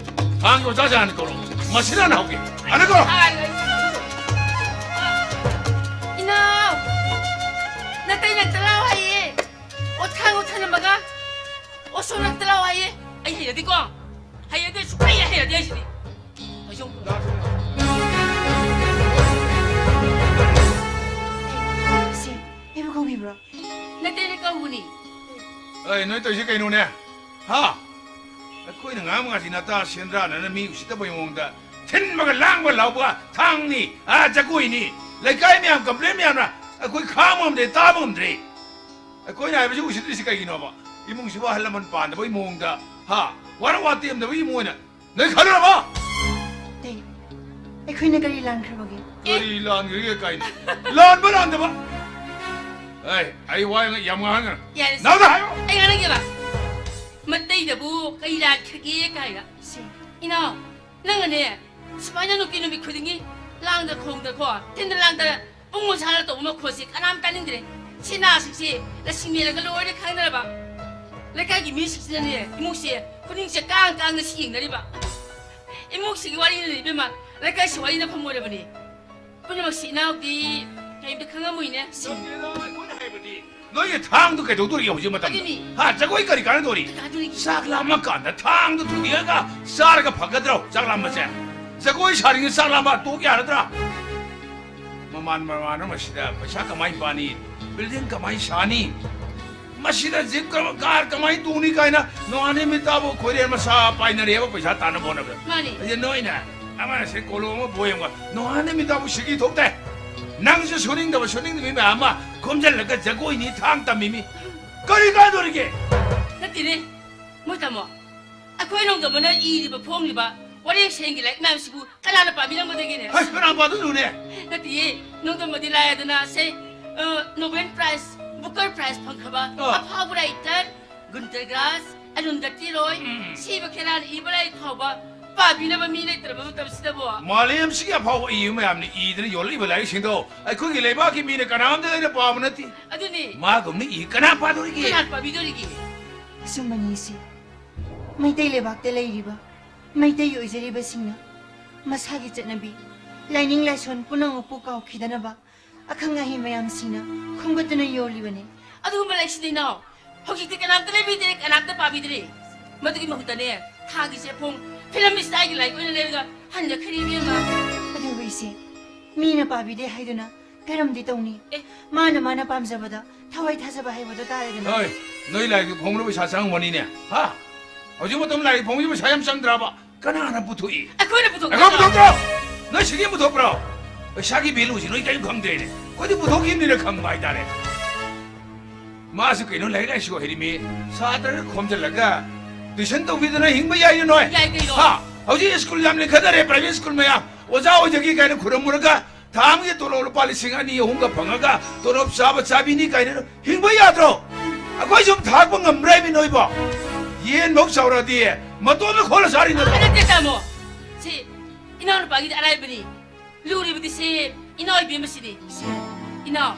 ꯊꯥꯡꯒꯤ ꯑꯣꯖꯥꯁꯦ ꯍꯥꯟꯅ ꯀꯧꯔꯣ꯫ ꯃꯁꯤꯅ ꯍꯥꯟꯅ ꯍꯧꯒꯦ꯫ ꯍꯥꯟꯅ ꯀꯧꯔꯣ꯫ ꯍꯥꯏ, ꯏꯅꯥꯎ, ꯅꯇꯩ ꯅꯛꯇ ꯂꯥꯎ ꯍꯥꯏꯌꯦ꯫ ꯊꯥꯡꯗꯣ ꯊꯅꯝꯃꯒ, "ꯑꯣ, ꯁꯣꯝ ꯅꯥꯀꯟꯗ ꯂꯥꯛꯑꯣ" ꯍꯥꯏꯌꯦ꯫ ꯑꯩ ꯍꯩꯅꯗꯦꯀꯣ꯫ ꯍꯩꯅꯗꯦ, ꯁꯨꯛꯍꯩ ꯍꯦꯛ ꯍꯩꯅꯗꯦ ꯑꯩꯁꯤꯗꯤ꯫ ꯀꯩꯁꯨ ꯁꯤ, ꯑꯩꯕꯨ ꯀꯧꯕꯤꯕ꯭ꯔꯣ? ꯅꯠꯇꯦꯅꯦ, ꯀꯧꯕꯅꯤ꯫ ꯑꯩ, ꯅꯣꯏ ꯇꯧꯔꯤꯁꯦ ꯀꯩꯅꯣꯅꯦ? ꯍꯥ? ꯑꯩꯈꯣꯏꯅ ꯉꯥꯡꯕ ꯉꯥꯁꯤ ꯅꯇꯥ ꯁꯦꯟꯗ꯭ꯔꯥꯅꯅ ꯃꯤ ꯎꯁꯤꯠꯇꯕꯒꯤ ꯃꯑꯣꯡꯗ ꯊꯤꯟꯕꯒ ꯂꯥꯡꯕ ꯂꯥꯎꯕ ꯊꯥꯡꯅꯤ, ꯑꯥ, ꯖꯒꯣꯏꯅꯤ꯫ ꯂꯩꯀꯥꯏ ꯃꯌꯥꯝ complain ꯃꯌꯥꯝꯅ ꯑꯩꯈꯣꯏ ꯈꯥꯡꯕ ꯉꯝꯗ꯭ꯔꯦ, ꯇꯥꯕ ꯉꯝꯗ꯭ꯔꯦ꯫ ꯑꯩꯈꯣꯏꯅ ꯍꯥꯏꯕꯁꯤ ꯎꯁꯤꯠꯇ꯭ꯔꯤꯁꯤ ꯀꯩꯒꯤꯅꯣꯕ? ꯏꯃꯨꯡꯁꯤꯕꯨ ꯑꯍꯜ ꯂꯃꯟ ꯄꯥꯟꯗꯕꯒꯤ ꯃꯑꯣꯡꯗ, ꯍꯥ? ꯋꯥꯔꯛ ꯋꯥꯇꯦꯝꯗꯕꯒꯤ ꯏꯃꯨꯡ ꯑꯣꯏꯅ ꯅꯣꯏ ꯈꯜꯂꯨꯔꯕꯣ? ꯑꯇꯩ, ꯑꯩꯈꯣꯏꯅ ꯀꯔꯤ ꯂꯥꯟꯈ꯭ꯔꯕꯒꯦ? ꯀꯔꯤ ꯂꯥꯟꯈ꯭ꯔꯒꯦ ꯀꯥꯏꯅ? ꯂꯥꯟꯕ ꯂꯥꯟꯗꯕ? ꯑꯩ, ꯑꯩ ꯋꯥ ꯌꯥꯝ ꯉꯥꯡꯍꯟꯒꯅꯨ꯫ ꯌꯥꯔꯦ, ꯁꯦ꯫ ꯅꯥꯎꯗ ꯍꯥꯏꯌꯣ꯫ ꯑꯩ ꯉꯥꯡꯅꯒꯦꯕ꯫ ꯃꯇꯩꯗꯕꯨ ꯀꯔꯤ ꯂꯥꯟꯈ꯭ꯔꯒꯦ ꯀꯥꯏꯅ꯫ ꯁꯦ꯫ ꯏꯅꯥꯎ, ꯅꯪꯅꯅꯦ, ꯁꯨꯃꯥꯏꯅ ꯅꯨꯄꯤ ꯅꯨꯃꯤꯠ ꯈꯨꯗꯤꯡꯒꯤ ꯂꯥꯡꯗ ꯈꯣꯡꯗꯀꯣ, ꯊꯤꯟꯗ ꯂꯥꯡꯗ ꯄꯨꯡ ꯃꯁꯥꯅ ꯇꯧꯕ ꯃꯈꯣꯜꯁꯤ ꯀꯅꯥꯝ ꯇꯥꯅꯤꯡꯗ꯭ꯔꯦ꯫ ꯁꯤ ꯅꯥꯁꯤꯡꯁꯤ ꯂꯁꯤꯡ ꯃꯦꯜꯂꯒ ꯂꯣꯏꯔꯦ ꯈꯪꯅꯔꯕ? ꯂꯩꯀꯥꯏꯒꯤ ꯃꯤꯁꯤꯡꯁꯤꯅꯅꯦ, ꯏꯃꯨꯡꯁꯦ ꯈꯨꯅꯤꯡꯁꯦ ꯀꯥꯡ ꯀꯥꯡꯅ ꯁꯤ ꯌꯦꯡꯅꯔꯤꯕ꯫ ꯏꯃꯨꯡꯁꯤꯒꯤ ꯋꯥꯔꯤꯅ ꯏꯕꯦꯝꯃ, ꯂꯩꯀꯥꯏꯁꯤ ꯋꯥꯔꯤꯅꯐꯝ ꯑꯣꯏꯔꯕꯅꯤ꯫ ꯄꯨꯝꯅꯃꯛꯁꯤ ꯏꯅꯥꯎꯗꯤ ꯀꯔꯤꯝꯇ ꯈꯪꯉꯝꯃꯣꯏꯅꯦ꯫ ꯅꯠꯇꯦꯗ, ꯑꯩꯈꯣꯏꯅ ꯍꯥꯏꯕꯗꯤ ꯅꯣꯏꯒꯤ ꯊꯥꯡꯗꯨ ꯀꯩꯗꯧꯗꯣꯔꯤꯒꯦ ꯍꯧꯖꯤꯛ ꯃꯇꯝꯗ? ꯑꯗꯨꯅꯤ꯫ ꯍꯥ, ꯖꯒꯣꯏ ꯀꯔꯤ ꯀꯥꯟꯅꯗꯣꯔꯤ? ꯀꯩ ꯀꯥꯟꯅꯗꯣꯔꯤꯒꯦ? ꯆꯥꯛ ꯂꯥꯝꯃ ꯀꯥꯟꯗ ꯊꯥꯡꯗꯨ ꯊꯨꯗꯦꯛꯑꯒ ꯆꯥꯔꯒ ꯐꯒꯗ꯭ꯔꯣ? ꯆꯥꯛ ꯂꯥꯝꯕꯁꯦ? ꯖꯒꯣꯏ ꯁꯥꯔꯤꯉꯩ ꯆꯥꯛ ꯂꯥꯝꯕ ꯇꯣꯛ ꯌꯥꯔꯗ꯭ꯔꯥ? ꯃꯃꯥꯟ ꯃꯃꯥꯟꯅꯕ ꯃꯁꯤꯗ ꯄꯩꯁꯥ ꯀꯃꯥꯏ ꯄꯥꯅꯤ? Building ꯀꯃꯥꯏ ꯁꯥꯅꯤ? ꯃꯁꯤꯗ ꯖꯤꯞ ꯀ-, ꯀꯥꯔ ꯀꯃꯥꯏ ꯇꯣꯡꯅꯤ ꯀꯥꯏꯅ ꯅꯣꯡꯉꯥꯟ ꯅꯨꯃꯤꯠ ꯇꯥꯕꯨ ꯈꯣꯏꯔꯦꯟ ꯃꯁꯥ ꯄꯥꯏꯅꯔꯦꯕ ꯄꯩꯁꯥ ꯇꯥꯅꯕ ꯍꯣꯠꯅꯕꯗ꯫ ꯃꯥꯅꯤ꯫ ꯑꯗꯨ ꯅꯣꯏꯅ ꯑꯃꯅ ꯁꯦ ꯀꯣꯂꯣꯝ ꯑꯃ ꯕꯣꯏ ꯑꯃꯒ ꯅꯣꯡꯉꯥꯟ ꯅꯨꯃꯤꯠ ꯇꯥꯕꯨ ꯁꯤꯀꯤ ꯊꯣꯛꯇꯦ꯫ ꯅꯪꯁꯨ ꯁꯨꯅꯤꯡꯗꯕ ꯁꯨꯅꯤꯡꯗꯕꯤ ꯃꯌꯥꯝ ꯑꯃ ꯈꯣꯝꯖꯤꯜꯂꯒ ꯖꯒꯣꯏꯅꯤ ꯊꯥꯡ ꯇꯝꯃꯤꯃꯤ꯫ ꯀꯔꯤ ꯀꯥꯟꯗꯣꯔꯤꯒꯦ? ꯅꯠꯇꯦꯅꯦ, ꯃꯣꯏ ꯇꯥꯃꯣ꯫ ꯑꯩꯈꯣꯏ ꯅꯣꯡꯗꯝꯕꯅ ꯏꯔꯤꯕ ꯐꯣꯡꯂꯤꯕ ꯋꯥꯔꯦꯡ ꯁꯩꯔꯦꯡꯒꯤ ꯂꯥꯏꯔꯤꯛ ꯃꯌꯥꯝꯁꯤꯕꯨ ꯀꯅꯥꯅ ꯄꯥꯕꯤꯔꯝꯒꯗꯒꯦꯅꯦ? ꯍꯩ, ꯀꯅꯥ ꯄꯥꯗꯣꯏꯅꯣꯅꯦ? ꯅꯠꯇꯤꯌꯦ, ꯅꯣꯡꯗꯝꯕꯗꯤ ꯂꯥꯏꯔꯗꯅ ꯁꯦ, ꯑ, Nobel Prize, Booker Prize ꯐꯪꯈ꯭ꯔꯕ ꯑꯥ꯫ ꯑꯐꯥꯎꯕ writer Gunter Grass, Arundhati Roy, ꯎꯝ꯫ ꯁꯤꯕ ꯈꯦꯔꯥꯅ ꯏꯕ ꯂꯥꯏꯔꯤꯛ ꯐꯥꯎꯕ ꯄꯥꯕꯤꯅꯕ ꯃꯤ ꯂꯩꯇ꯭ꯔꯕ ꯃꯇꯝꯁꯤꯗꯕꯣ꯫ ꯃꯥꯂꯦꯝꯁꯤꯒꯤ ꯑꯐꯥꯎꯕ ꯏꯕ ꯃꯌꯥꯝꯅ ꯏꯗꯅ ꯌꯣꯜꯂꯛꯏꯕ ꯂꯥꯏꯔꯤꯛꯁꯤꯡꯗꯣ ꯑꯩꯈꯣꯏꯒꯤ ꯂꯩꯕꯥꯛꯀꯤ ꯃꯤꯅ ꯀꯅꯥꯝꯇ ꯂꯩꯅ ꯄꯥꯕ ꯅꯠꯇꯦ꯫ ꯑꯗꯨꯅꯤ꯫ ꯃꯥꯒꯨꯝꯅ ꯏ ꯀꯅꯥ ꯄꯥꯗꯣꯔꯤꯒꯦ? ꯀꯅꯥ ꯄꯥꯕꯤꯗꯣꯔꯤꯒꯦ? ꯑꯆꯨꯝꯕꯅꯤ ꯏꯆꯦ꯫ ꯃꯩꯇꯩ ꯂꯩꯕꯥꯛꯇ ꯂꯩꯔꯤꯕ ꯃꯩꯇꯩ ꯑꯣꯏꯖꯔꯤꯕꯁꯤꯡꯅ ꯃꯁꯥꯒꯤ ꯆꯠꯅꯕꯤ, ꯂꯥꯏꯅꯤꯡ ꯂꯥꯏꯁꯣꯟ ꯄꯨꯝꯅꯃꯛꯄꯨ ꯀꯥꯎꯈꯤꯗꯅꯕ ꯑꯈꯪ ꯑꯍꯩ ꯃꯌꯥꯝꯁꯤꯡꯅ ꯈꯣꯝꯒꯠꯇꯨꯅ ꯌꯣꯜꯂꯤꯕꯅꯤ꯫ ꯑꯗꯨꯒꯨꯝꯕ ꯂꯥꯏꯔꯤꯛꯁꯤꯗꯤ ꯏꯅꯥꯎ, ꯍꯧꯖꯤꯛꯇꯤ ꯀꯅꯥꯝꯇ ꯂꯩꯕꯤꯗ꯭ꯔꯦ, ꯀꯅꯥꯝꯇ ꯄꯥꯕꯤꯗ꯭ꯔꯦ꯫ ꯃꯗꯨꯒꯤ ꯃꯍꯨꯠꯇꯅꯦ, ꯊꯥꯒꯤ ꯆꯦꯐꯣꯡ ꯐꯤꯂꯝ ꯏꯁꯇꯥꯏꯜꯒꯤ ꯂꯥꯏꯔꯤꯛ ꯑꯣꯏꯅ ꯂꯩꯔꯒ ꯍꯟꯖꯈ꯭ꯔꯦ, ꯏꯕꯦꯝꯃ꯫ ꯑꯗꯨꯕꯨ ꯏꯆꯦ, ꯃꯤꯅ ꯄꯥꯕꯤꯗꯦ ꯍꯥꯏꯗꯨꯅ ꯀꯔꯝꯗꯤ ꯇꯧꯅꯤ? ꯑꯦ꯫ ꯃꯥꯅ ꯃꯥꯅ ꯄꯥꯝꯖꯕꯗ ꯊꯋꯥꯏ ꯊꯥꯖꯕ ꯍꯥꯏꯕꯗꯣ ꯇꯥꯔꯦꯗꯅ꯫ ꯍꯣꯏ, ꯅꯣꯏ ꯂꯥꯏꯔꯤꯛ ꯐꯣꯡꯕꯗ ꯄꯩꯁꯥ ꯆꯪꯉꯝꯒꯅꯤꯅꯦ, ꯍꯥ? ꯍꯧꯖꯤꯛ ꯃꯇꯝ ꯂꯥꯏꯔꯤꯛ ꯐꯣꯡꯕꯁꯤ ꯄꯩꯁꯥ ꯌꯥꯝ ꯆꯪꯗ꯭ꯔꯕ? ꯀꯅꯥꯅ ꯄꯨꯊꯣꯛꯏ? ꯑꯩꯈꯣꯏꯅ ꯄꯨꯊꯣꯛꯇ꯭ꯔꯣ? ꯑꯩꯈꯣꯏ ꯄꯨꯊꯣꯛꯇ꯭ꯔꯣ? ꯅꯣꯏ ꯁꯤꯒꯤ ꯄꯨꯊꯣꯛꯄ꯭ꯔꯣ? ꯄꯩꯁꯥꯒꯤ ꯚꯦꯂꯨꯁꯤ ꯅꯣꯏ ꯀꯔꯤꯝ ꯈꯪꯗ꯭ꯔꯦꯅꯦ꯫ ꯑꯩꯈꯣꯏꯗꯤ ꯄꯨꯊꯣꯛꯈꯤꯕꯅꯤꯅ ꯈꯪꯕ ꯍꯥꯏꯇꯥꯔꯦ꯫ ꯃꯥꯁꯨ ꯀꯩꯅꯣ ꯂꯥꯏꯔꯤꯛ ꯂꯥꯏꯁꯨ ꯍꯩꯔꯤꯃꯤ, ꯁꯥꯇ꯭ꯔ ꯈꯣꯝꯖꯤꯜꯂꯒ ꯇ꯭ꯌꯨꯁꯟ ꯇꯧꯕꯤꯗꯅ ꯍꯤꯡꯕ ꯌꯥꯏꯅ ꯅꯣꯏ? ꯌꯥꯏ ꯀꯩꯅꯣ꯫ ꯍꯥ? ꯍꯧꯖꯤꯛ ꯁ꯭ꯀꯨꯜ ꯌꯥꯝ ꯂꯤꯡꯈꯠꯅꯔꯦ, ꯄ꯭ꯔꯥꯏꯚꯦꯠ ꯁ꯭ꯀꯨꯜ ꯃꯌꯥꯝ꯫ ꯑꯣꯖꯥ ꯑꯣꯏꯖꯒꯦ ꯀꯥꯏꯅ ꯈꯨꯔꯝꯃꯨꯔꯒ ꯊꯥ ꯑꯃꯒꯤ ꯇꯣꯂꯣꯞ ꯂꯨꯄꯥ ꯂꯤꯁꯤꯡ ꯑꯅꯤ ꯑꯍꯨꯝꯒ ꯐꯪꯉꯒ ꯇꯣꯂꯣꯞ ꯆꯥꯕ ꯆꯥꯕꯤꯅꯤ ꯀꯥꯏꯅ ꯍꯤꯡꯕ ꯌꯥꯗ꯭ꯔꯣ? ꯑꯩꯈꯣꯏ ꯁꯨꯝ ꯊꯥꯛꯄ ꯉꯝꯕ꯭ꯔꯥ ꯍꯥꯏꯃꯤ ꯅꯣꯏꯕꯣ? ꯌꯦꯟ ꯐꯧ ꯆꯥꯎꯔꯛꯑꯗꯤ ꯃꯇꯣꯟꯗ ꯈꯣꯜꯂ ꯆꯥꯔꯤ ꯅꯠꯇ꯭ꯔꯣ? ꯅꯠꯇꯦ ꯇꯥꯃꯣ, ꯁꯤ ꯏꯅꯥꯎꯅꯨꯄꯥꯒꯤꯗꯤ ꯑꯔꯥꯏꯕꯅꯤ꯫ ꯂꯨꯔꯤꯕꯗꯤ ꯁꯤ ꯏꯅꯥꯎ ꯏꯕꯦꯝꯃꯁꯤꯅꯤ꯫ ꯏꯅꯥꯎ,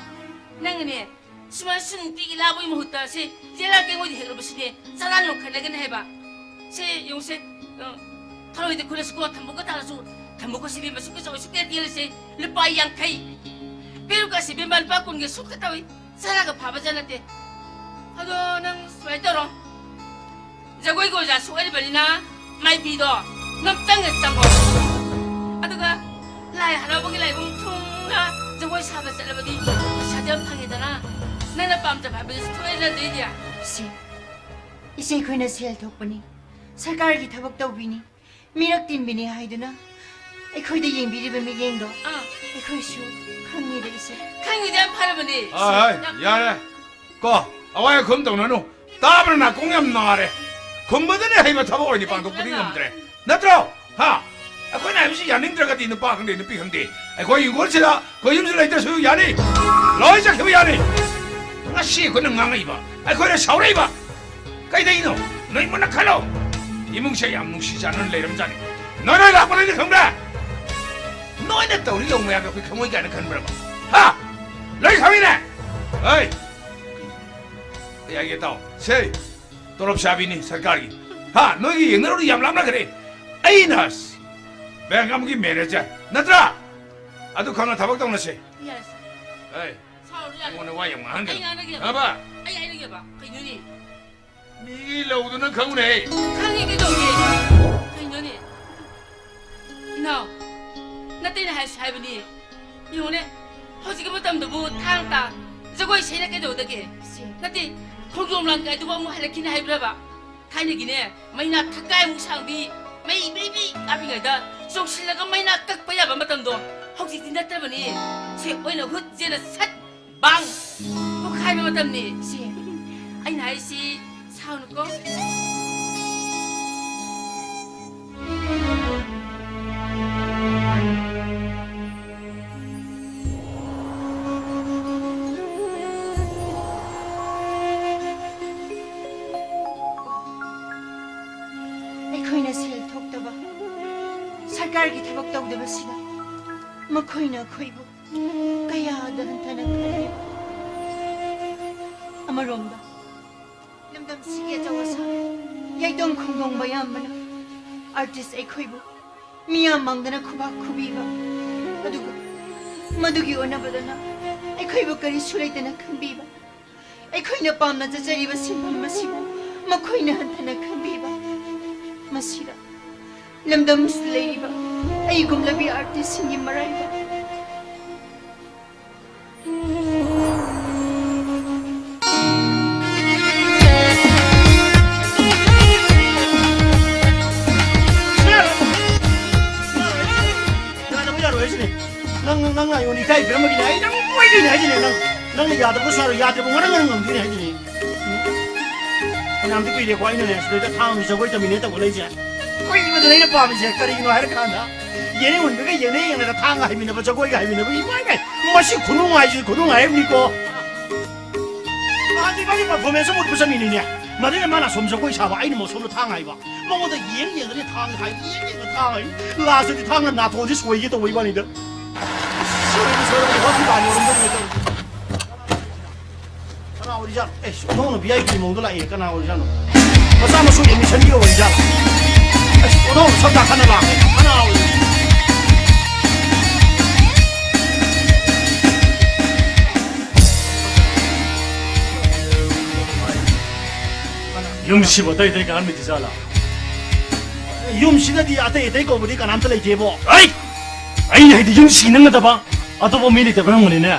ꯅꯪꯅꯅꯦ ꯁꯨꯃꯥꯏꯅ ꯁꯨꯝ ꯅꯨꯡꯇꯤꯒꯤ ꯂꯥꯛꯄꯒꯤ ꯃꯍꯨꯠꯇ ꯁꯤ ꯖꯦꯂꯔ ꯀꯦꯡꯉꯣꯏꯗ ꯍꯦꯛꯂꯨꯕꯁꯤꯅꯦ ꯆꯔꯥ ꯂꯣꯟꯈꯠꯅꯒꯅꯤ ꯍꯥꯏꯕ꯫ ꯁꯤ ꯌꯦꯡꯉꯨꯁꯦ, ꯑ, ꯊꯔꯣꯏꯗ ꯈꯨꯜꯂꯁꯨꯀꯣ, ꯊꯝꯕꯧꯒ ꯊꯥꯔꯁꯨ, ꯊꯝꯕꯧꯒ ꯁꯤꯕꯤ ꯃꯁꯨꯡ ꯀꯆꯧ ꯑꯁꯨꯛ ꯇꯦꯜ ꯇꯦꯜꯂꯤꯁꯦ ꯂꯨꯄꯥ ꯌꯥꯡꯈꯩ꯫ ꯄꯦꯔꯨꯛꯀ ꯁꯤꯕꯤ ꯂꯨꯄꯥ ꯀꯨꯟꯒꯤ ꯁꯨꯠꯀ ꯇꯧꯏ꯫ ꯆꯔꯥꯒ ꯐꯥꯕꯖꯥꯠ ꯅꯠꯇꯦ꯫ ꯑꯗꯣ ꯅꯪ ꯁꯨꯃꯥꯏꯅ ꯇꯧꯔꯣ, ꯖꯒꯣꯏꯒꯤ ꯑꯣꯖꯥꯁꯨ ꯑꯣꯏꯔꯤꯕꯅꯤꯅ ꯃꯥꯏꯕꯤꯗꯣ ꯉꯝꯇꯪꯒ ꯆꯪꯉꯣ꯫ ꯑꯗꯨꯒ ꯂꯥꯏ ꯍꯔꯥꯎꯕꯒꯤ ꯂꯥꯏꯕꯨꯡ ꯊꯨꯡꯅ ꯖꯒꯣꯏ ꯁꯥꯕ ꯆꯠꯂꯕꯗꯤ ꯄꯩꯁꯥꯗꯤ ꯌꯥꯝ ꯐꯪꯉꯦꯗꯅ꯫ ꯅꯪꯅ ꯄꯥꯝꯖꯕ ꯍꯥꯏꯕꯗꯨꯁꯨ ꯊꯣꯛꯑꯦꯗꯅ ꯑꯗꯩꯗꯤ꯫ ꯏꯆꯦ, ꯏꯆꯦ, ꯑꯩꯈꯣꯏꯅ ꯁꯦꯜ ꯊꯣꯛꯄꯅꯤ, ꯁꯔꯀꯥꯔꯒꯤ ꯊꯕꯛ ꯇꯧꯕꯤꯅꯤ, ꯃꯤꯔꯛ ꯇꯤꯟꯕꯤꯅꯤ ꯍꯥꯏꯗꯨꯅ ꯑꯩꯈꯣꯏꯗ ꯌꯦꯡꯕꯤꯔꯤꯕ ꯃꯤꯠꯌꯦꯡꯗꯣ ꯑꯥ꯫ ꯑꯩꯈꯣꯏꯁꯨ ꯈꯪꯉꯤꯗ ꯏꯆꯦ꯫ ꯈꯪꯉꯤꯗꯣ ꯌꯥꯝ ꯐꯔꯕꯅꯦ꯫ ꯑꯥ, ꯍꯣꯏ, ꯌꯥꯝ ꯌꯥꯔꯦ꯫ ꯀꯣ, ꯑꯋꯥꯏ ꯑꯈꯨꯝ ꯇꯧꯅꯅꯨ꯫ ꯇꯥꯕꯅ ꯅꯥꯀꯣꯡ ꯌꯥꯝ ꯅꯥꯔꯦ꯫ ꯈꯨꯝꯕꯗꯅꯦ ꯍꯩꯕ ꯊꯕꯛ ꯑꯣꯏꯅ ꯄꯥꯡꯊꯣꯛꯄꯗꯤ ꯉꯝꯗ꯭ꯔꯦ꯫ ꯅꯠꯇ꯭ꯔꯣ? ꯍꯥ? ꯑꯩꯈꯣꯏꯅ ꯍꯥꯏꯕꯁꯤ ꯌꯥꯅꯤꯡꯗ꯭ꯔꯒꯗꯤ ꯅꯨꯄꯥ ꯈꯪꯗꯦ, ꯅꯨꯄꯤ ꯈꯪꯗꯦ, ꯑꯩꯈꯣꯏ ꯏꯪꯈꯣꯜꯁꯤꯗ, ꯑꯩꯈꯣꯏ ꯌꯨꯝꯁꯤꯗ ꯂꯩꯇ꯭ꯔꯁꯨ ꯌꯥꯅꯤ꯫ ꯂꯣꯏ ꯆꯠꯈꯤꯕ ꯌꯥꯅꯤ꯫ ꯉꯁꯤ ꯑꯩꯈꯣꯏꯅ ꯉꯥꯡꯉꯛꯏꯕ, ꯑꯩꯈꯣꯏꯅ ꯁꯥꯎꯔꯛꯏꯕ, ꯀꯩꯗꯩꯅꯣ? ꯅꯣꯏ ꯃꯨꯟꯅ ꯈꯜꯂꯣ꯫ ꯏꯃꯨꯡꯁꯦ ꯌꯥꯝ ꯅꯨꯡꯁꯤ ꯆꯥꯟꯅꯅ ꯂꯩꯔꯝꯖꯥꯠꯅꯤ꯫ ꯅꯣꯏ, ꯅꯣꯏ ꯂꯥꯛꯄꯗꯩꯗꯤ ꯈꯪꯕ꯭ꯔꯥ? ꯅꯣꯏꯅ ꯇꯧꯔꯤ ꯂꯧ ꯃꯌꯥꯝꯗꯣ ꯑꯩꯈꯣꯏ ꯈꯪꯉꯣꯏ ꯀꯥꯏꯅ ꯈꯟꯕ꯭ꯔꯕ? ꯍꯥ? ꯂꯣꯏ ꯈꯪꯉꯤꯅꯦ? ꯍꯩ! ꯑꯩ ꯍꯥꯏꯒꯦ ꯇꯥꯎ꯫ ꯁꯦ, ꯇꯣꯂꯣꯞ ꯆꯥꯕꯤꯅꯤ ꯁꯔꯀꯥꯔꯒꯤ꯫ ꯍꯥ? ꯅꯣꯏꯒꯤ ꯌꯦꯡꯅꯔꯨꯔꯗꯤ ꯌꯥꯝ ꯂꯥꯞꯅꯈ꯭ꯔꯦ꯫ ꯑꯩꯅ ꯕꯦꯡꯛ ꯑꯃꯒꯤ ꯃꯦꯅꯦꯖꯔ ꯅꯠꯇ꯭ꯔꯥ? ꯑꯗꯨ ꯈꯪꯅ ꯊꯕꯛ ꯇꯧꯅꯁꯦ꯫ ꯌꯥꯔꯦ꯫ ꯍꯩ! ꯁꯥꯎꯔꯨ ꯌꯥꯔꯦ꯫ ꯑꯩꯉꯣꯟꯗ ꯋꯥ ꯌꯥꯝ ꯉꯥꯡꯍꯟꯒꯅꯨ꯫ ꯑꯩ ꯉꯥꯡꯅꯒꯦꯕ꯫ ꯈꯪꯉꯕ? ꯑꯩ ꯍꯥꯏꯅꯒꯦꯕ꯫ ꯀꯩꯅꯣ? ꯅꯤ꯫ ꯃꯤꯒꯤ ꯂꯧꯗꯨꯅ ꯈꯪꯉꯨꯅꯦ꯫ ꯈꯪꯉꯤ ꯀꯩꯗꯧꯒꯦ? ꯀꯩꯅꯣꯅꯦ? ꯏꯅꯥꯎ, ꯅꯇꯩꯅ ꯍꯥꯏꯁꯨ ꯍꯥꯏꯕꯅꯤ꯫ ꯌꯦꯡꯉꯨꯅꯦ, ꯍꯧꯖꯤꯛꯀꯤ ꯃꯇꯝꯗꯕꯨ ꯊꯥꯡ ꯇꯥ ꯖꯒꯣꯏ ꯏꯁꯩꯅ ꯀꯩꯗꯧꯗꯒꯦ? ꯁꯤ꯫ ꯅꯠꯇꯦ, ꯈꯣꯡꯖꯣꯝ ꯂꯥꯟ ꯀꯥꯏꯗꯨꯕꯨ ꯑꯃꯨꯛ ꯍꯜꯂꯛꯈꯤꯅꯤ ꯍꯥꯏꯕ꯭ꯔꯕ? ꯊꯥꯏꯅꯒꯤꯅꯦ, ꯃꯩꯅꯥ ꯊꯛꯀꯥꯏꯃꯨꯛ ꯁꯥꯡꯕꯤ, ꯃꯩ ꯕ꯭ꯔꯤ ꯕ꯭ꯔꯤ ꯀꯥꯞꯄꯤꯉꯩꯗ ꯆꯣꯡꯁꯤꯜꯂꯒ ꯃꯩꯅꯥ ꯀꯛꯄ ꯌꯥꯕ ꯃꯇꯝꯗꯣ ꯍꯧꯖꯤꯛꯇꯤ ꯅꯠꯇ꯭ꯔꯕꯅꯤ꯫ ꯁꯦ ꯑꯣꯏꯅ ꯍꯨꯠ ꯆꯦꯅ ꯁꯠ ꯕꯥꯡ! ꯄꯣꯛꯈꯥꯏꯕ ꯃꯇꯝꯅꯤ꯫ ꯁꯤ, ꯑꯩꯅ ꯍꯥꯏꯁꯤ ꯁꯥꯎꯅꯨꯀꯣ꯫ ꯑꯩꯈꯣꯏꯅ ꯁꯦꯜ ꯊꯣꯛꯇꯕ, ꯁꯔꯀꯥꯔꯒꯤ ꯊꯕꯛ ꯇꯧꯗꯕꯁꯤꯗ ꯃꯈꯣꯏꯅ ꯑꯩꯈꯣꯏꯕꯨ ꯀꯌꯥꯗ ꯍꯟꯊꯅ ꯈꯜꯂꯤ꯫ ꯑꯃꯔꯣꯝꯗ, ꯂꯝꯗꯝꯁꯤꯒꯤ ꯑꯆꯧ ꯑꯁꯥꯡ ꯌꯥꯏꯇꯣꯡ ꯈꯣꯡꯗꯣꯡꯕ ꯑꯌꯥꯝꯕꯅ ꯑꯥꯔꯇꯤꯁ ꯑꯩꯈꯣꯏꯕꯨ ꯃꯤꯌꯥꯝ ꯃꯥꯡꯗꯅ ꯈꯨꯕꯥꯛ ꯈꯨꯕꯤꯕ, ꯑꯗꯨꯒ ꯃꯗꯨꯒꯤ ꯑꯣꯟꯅꯕꯗꯅ ꯑꯩꯈꯣꯏꯕꯨ ꯀꯔꯤꯁꯨ ꯂꯩꯇꯅ ꯈꯟꯕꯤꯕ, ꯑꯩꯈꯣꯏꯅ ꯄꯥꯝꯅ ꯆꯠꯆꯔꯤꯕ ꯁꯤꯟꯐꯝ ꯑꯁꯤꯕꯨ ꯃꯈꯣꯏꯅ ꯍꯟꯊꯅ ꯈꯟꯕꯤꯕ, ꯃꯁꯤꯗ ꯂꯝꯗꯝꯁꯤꯗ ꯂꯩꯔꯤꯕ ꯑꯩꯒꯨꯝꯂꯕꯤ ꯑꯥꯔꯇꯤꯁꯁꯤꯡꯒꯤ ꯃꯔꯥꯏꯕꯛ꯫ ꯌꯥꯗꯕ ꯌꯥꯔꯣꯏ ꯍꯥꯏꯁꯤꯅꯦ꯫ ꯅꯪ, ꯅꯪꯅ ꯑꯩꯉꯣꯟꯗ ꯏꯀꯥꯏ ꯄꯤꯔꯝꯕꯒꯤꯅꯦ꯫ ꯑꯩ ꯅꯪ ꯑꯣꯏꯗꯣꯏꯅꯦ ꯍꯥꯏꯁꯤꯅꯦ꯫ ꯅꯪ, ꯅꯪꯅ ꯌꯥꯗꯕꯁꯨ ꯌꯥꯔꯣꯏ, ꯌꯥꯗ꯭ꯔꯤꯕ ꯉꯔꯥꯡ ꯉꯔꯥꯡ ꯉꯝꯗꯣꯏꯅꯦ ꯍꯥꯏꯁꯤꯅꯦ꯫ ꯐꯅꯌꯥꯝꯗꯤ ꯀꯨꯏꯔꯦꯀꯣ ꯑꯩꯅꯅꯦ ꯁꯤꯗꯩꯗ ꯊꯥꯡꯒꯤ ꯖꯒꯣꯏ ꯇꯝꯃꯤꯟꯅꯩ ꯇꯧꯈꯠꯂꯛꯏꯁꯦ꯫ ꯀꯨꯏꯕꯗꯨꯅꯦ ꯑꯩꯅ ꯄꯥꯝꯃꯤꯁꯦ꯫ ꯀꯔꯤꯒꯤꯅꯣ ꯍꯥꯏꯔꯀꯥꯟꯗ ꯌꯦꯅꯤꯡ ꯍꯨꯟꯕꯒ ꯌꯦꯡꯅ ꯌꯦꯡꯅꯗ ꯊꯥꯡꯒ ꯍꯩꯃꯤꯟꯅꯕ, ꯖꯒꯣꯏꯒ ꯍꯩꯃꯤꯟꯅꯕ, ꯏꯃꯥꯏ ꯃꯥꯏ! ꯃꯁꯤ ꯈꯨꯅꯨꯡꯉꯥꯏꯁꯤ ꯈꯨꯅꯨꯡꯉꯥꯏ ꯑꯃꯅꯤꯀꯣ꯫ ꯅꯍꯥꯟꯗꯤ ꯃꯥꯒꯤ performance ꯑꯃ ꯎꯠꯄ ꯆꯠꯃꯤꯟꯅꯩꯅꯦ꯫ ꯃꯗꯨꯅ ꯃꯥꯅ ꯑꯁꯣꯝ ꯖꯒꯣꯏ ꯁꯥꯕ, ꯑꯩꯅ ꯃꯁꯣꯝꯗ ꯊꯥꯡ ꯍꯥꯏꯕ꯫ ꯃꯉꯣꯟꯗ ꯌꯦꯡ ꯌꯦꯡꯗꯅ ꯊꯥꯡ ꯍꯥꯏ, ꯌꯦꯡ ꯌꯦꯡꯗꯅ ꯊꯥꯡ ꯍꯥꯏ꯫ ꯂꯥꯁꯇꯗꯤ ꯊꯥꯡꯅ ꯅꯥꯇꯣꯟꯁꯤ ꯁꯣꯏꯒꯦ ꯇꯧꯕ ꯏꯕꯥꯅꯤꯗ꯫ ꯁꯣꯏꯔꯕ ꯁꯣꯏꯔꯕ ꯍꯣꯁꯄꯤꯇꯥꯜ ꯌꯧꯔꯝꯗꯧꯅꯦ ꯇꯧꯔꯤꯁꯦ꯫ ꯀꯅꯥ ꯑꯣꯏꯔꯤꯖꯥꯠꯅꯣ? ꯑꯦ, ꯑꯣꯟꯊꯣꯛꯅ V I P ꯃꯑꯣꯡꯗ ꯂꯥꯛꯑꯦ꯫ ꯀꯅꯥ ꯑꯣꯏꯔꯤꯖꯥꯠꯅꯣ? ꯃꯆꯥ ꯃꯁꯨ admission ꯒꯤ ꯑꯣꯏꯔꯤꯖꯥꯠꯂꯣ? ꯑꯁ, ꯑꯣꯟꯊꯣꯛꯅ ꯁꯛ ꯇꯥꯈꯠꯅ ꯂꯥꯛꯑꯦ꯫ ꯀꯅꯥ ꯑꯣꯏꯔꯤ? ꯌꯨꯝꯁꯤꯕꯨ ꯑꯇꯩ ꯑꯇꯩ ꯀꯅꯥꯝ ꯂꯩꯇꯦ ꯖꯥꯠꯂꯥ? ꯌꯨꯝꯁꯤꯗꯗꯤ ꯑꯇꯩ ꯑꯇꯩ ꯀꯧꯕꯗꯤ ꯀꯅꯥꯝꯇ ꯂꯩꯇꯦꯕꯣ꯫ ꯑꯩ ꯑꯩꯅ ꯍꯥꯏꯗꯤ ꯌꯨꯝ ꯁꯤꯅꯤꯡꯒꯗꯕ ꯑꯇꯣꯞꯄ ꯃꯤ ꯂꯩꯇꯕ꯭ꯔꯥ ꯍꯪꯕꯅꯤꯅꯦ꯫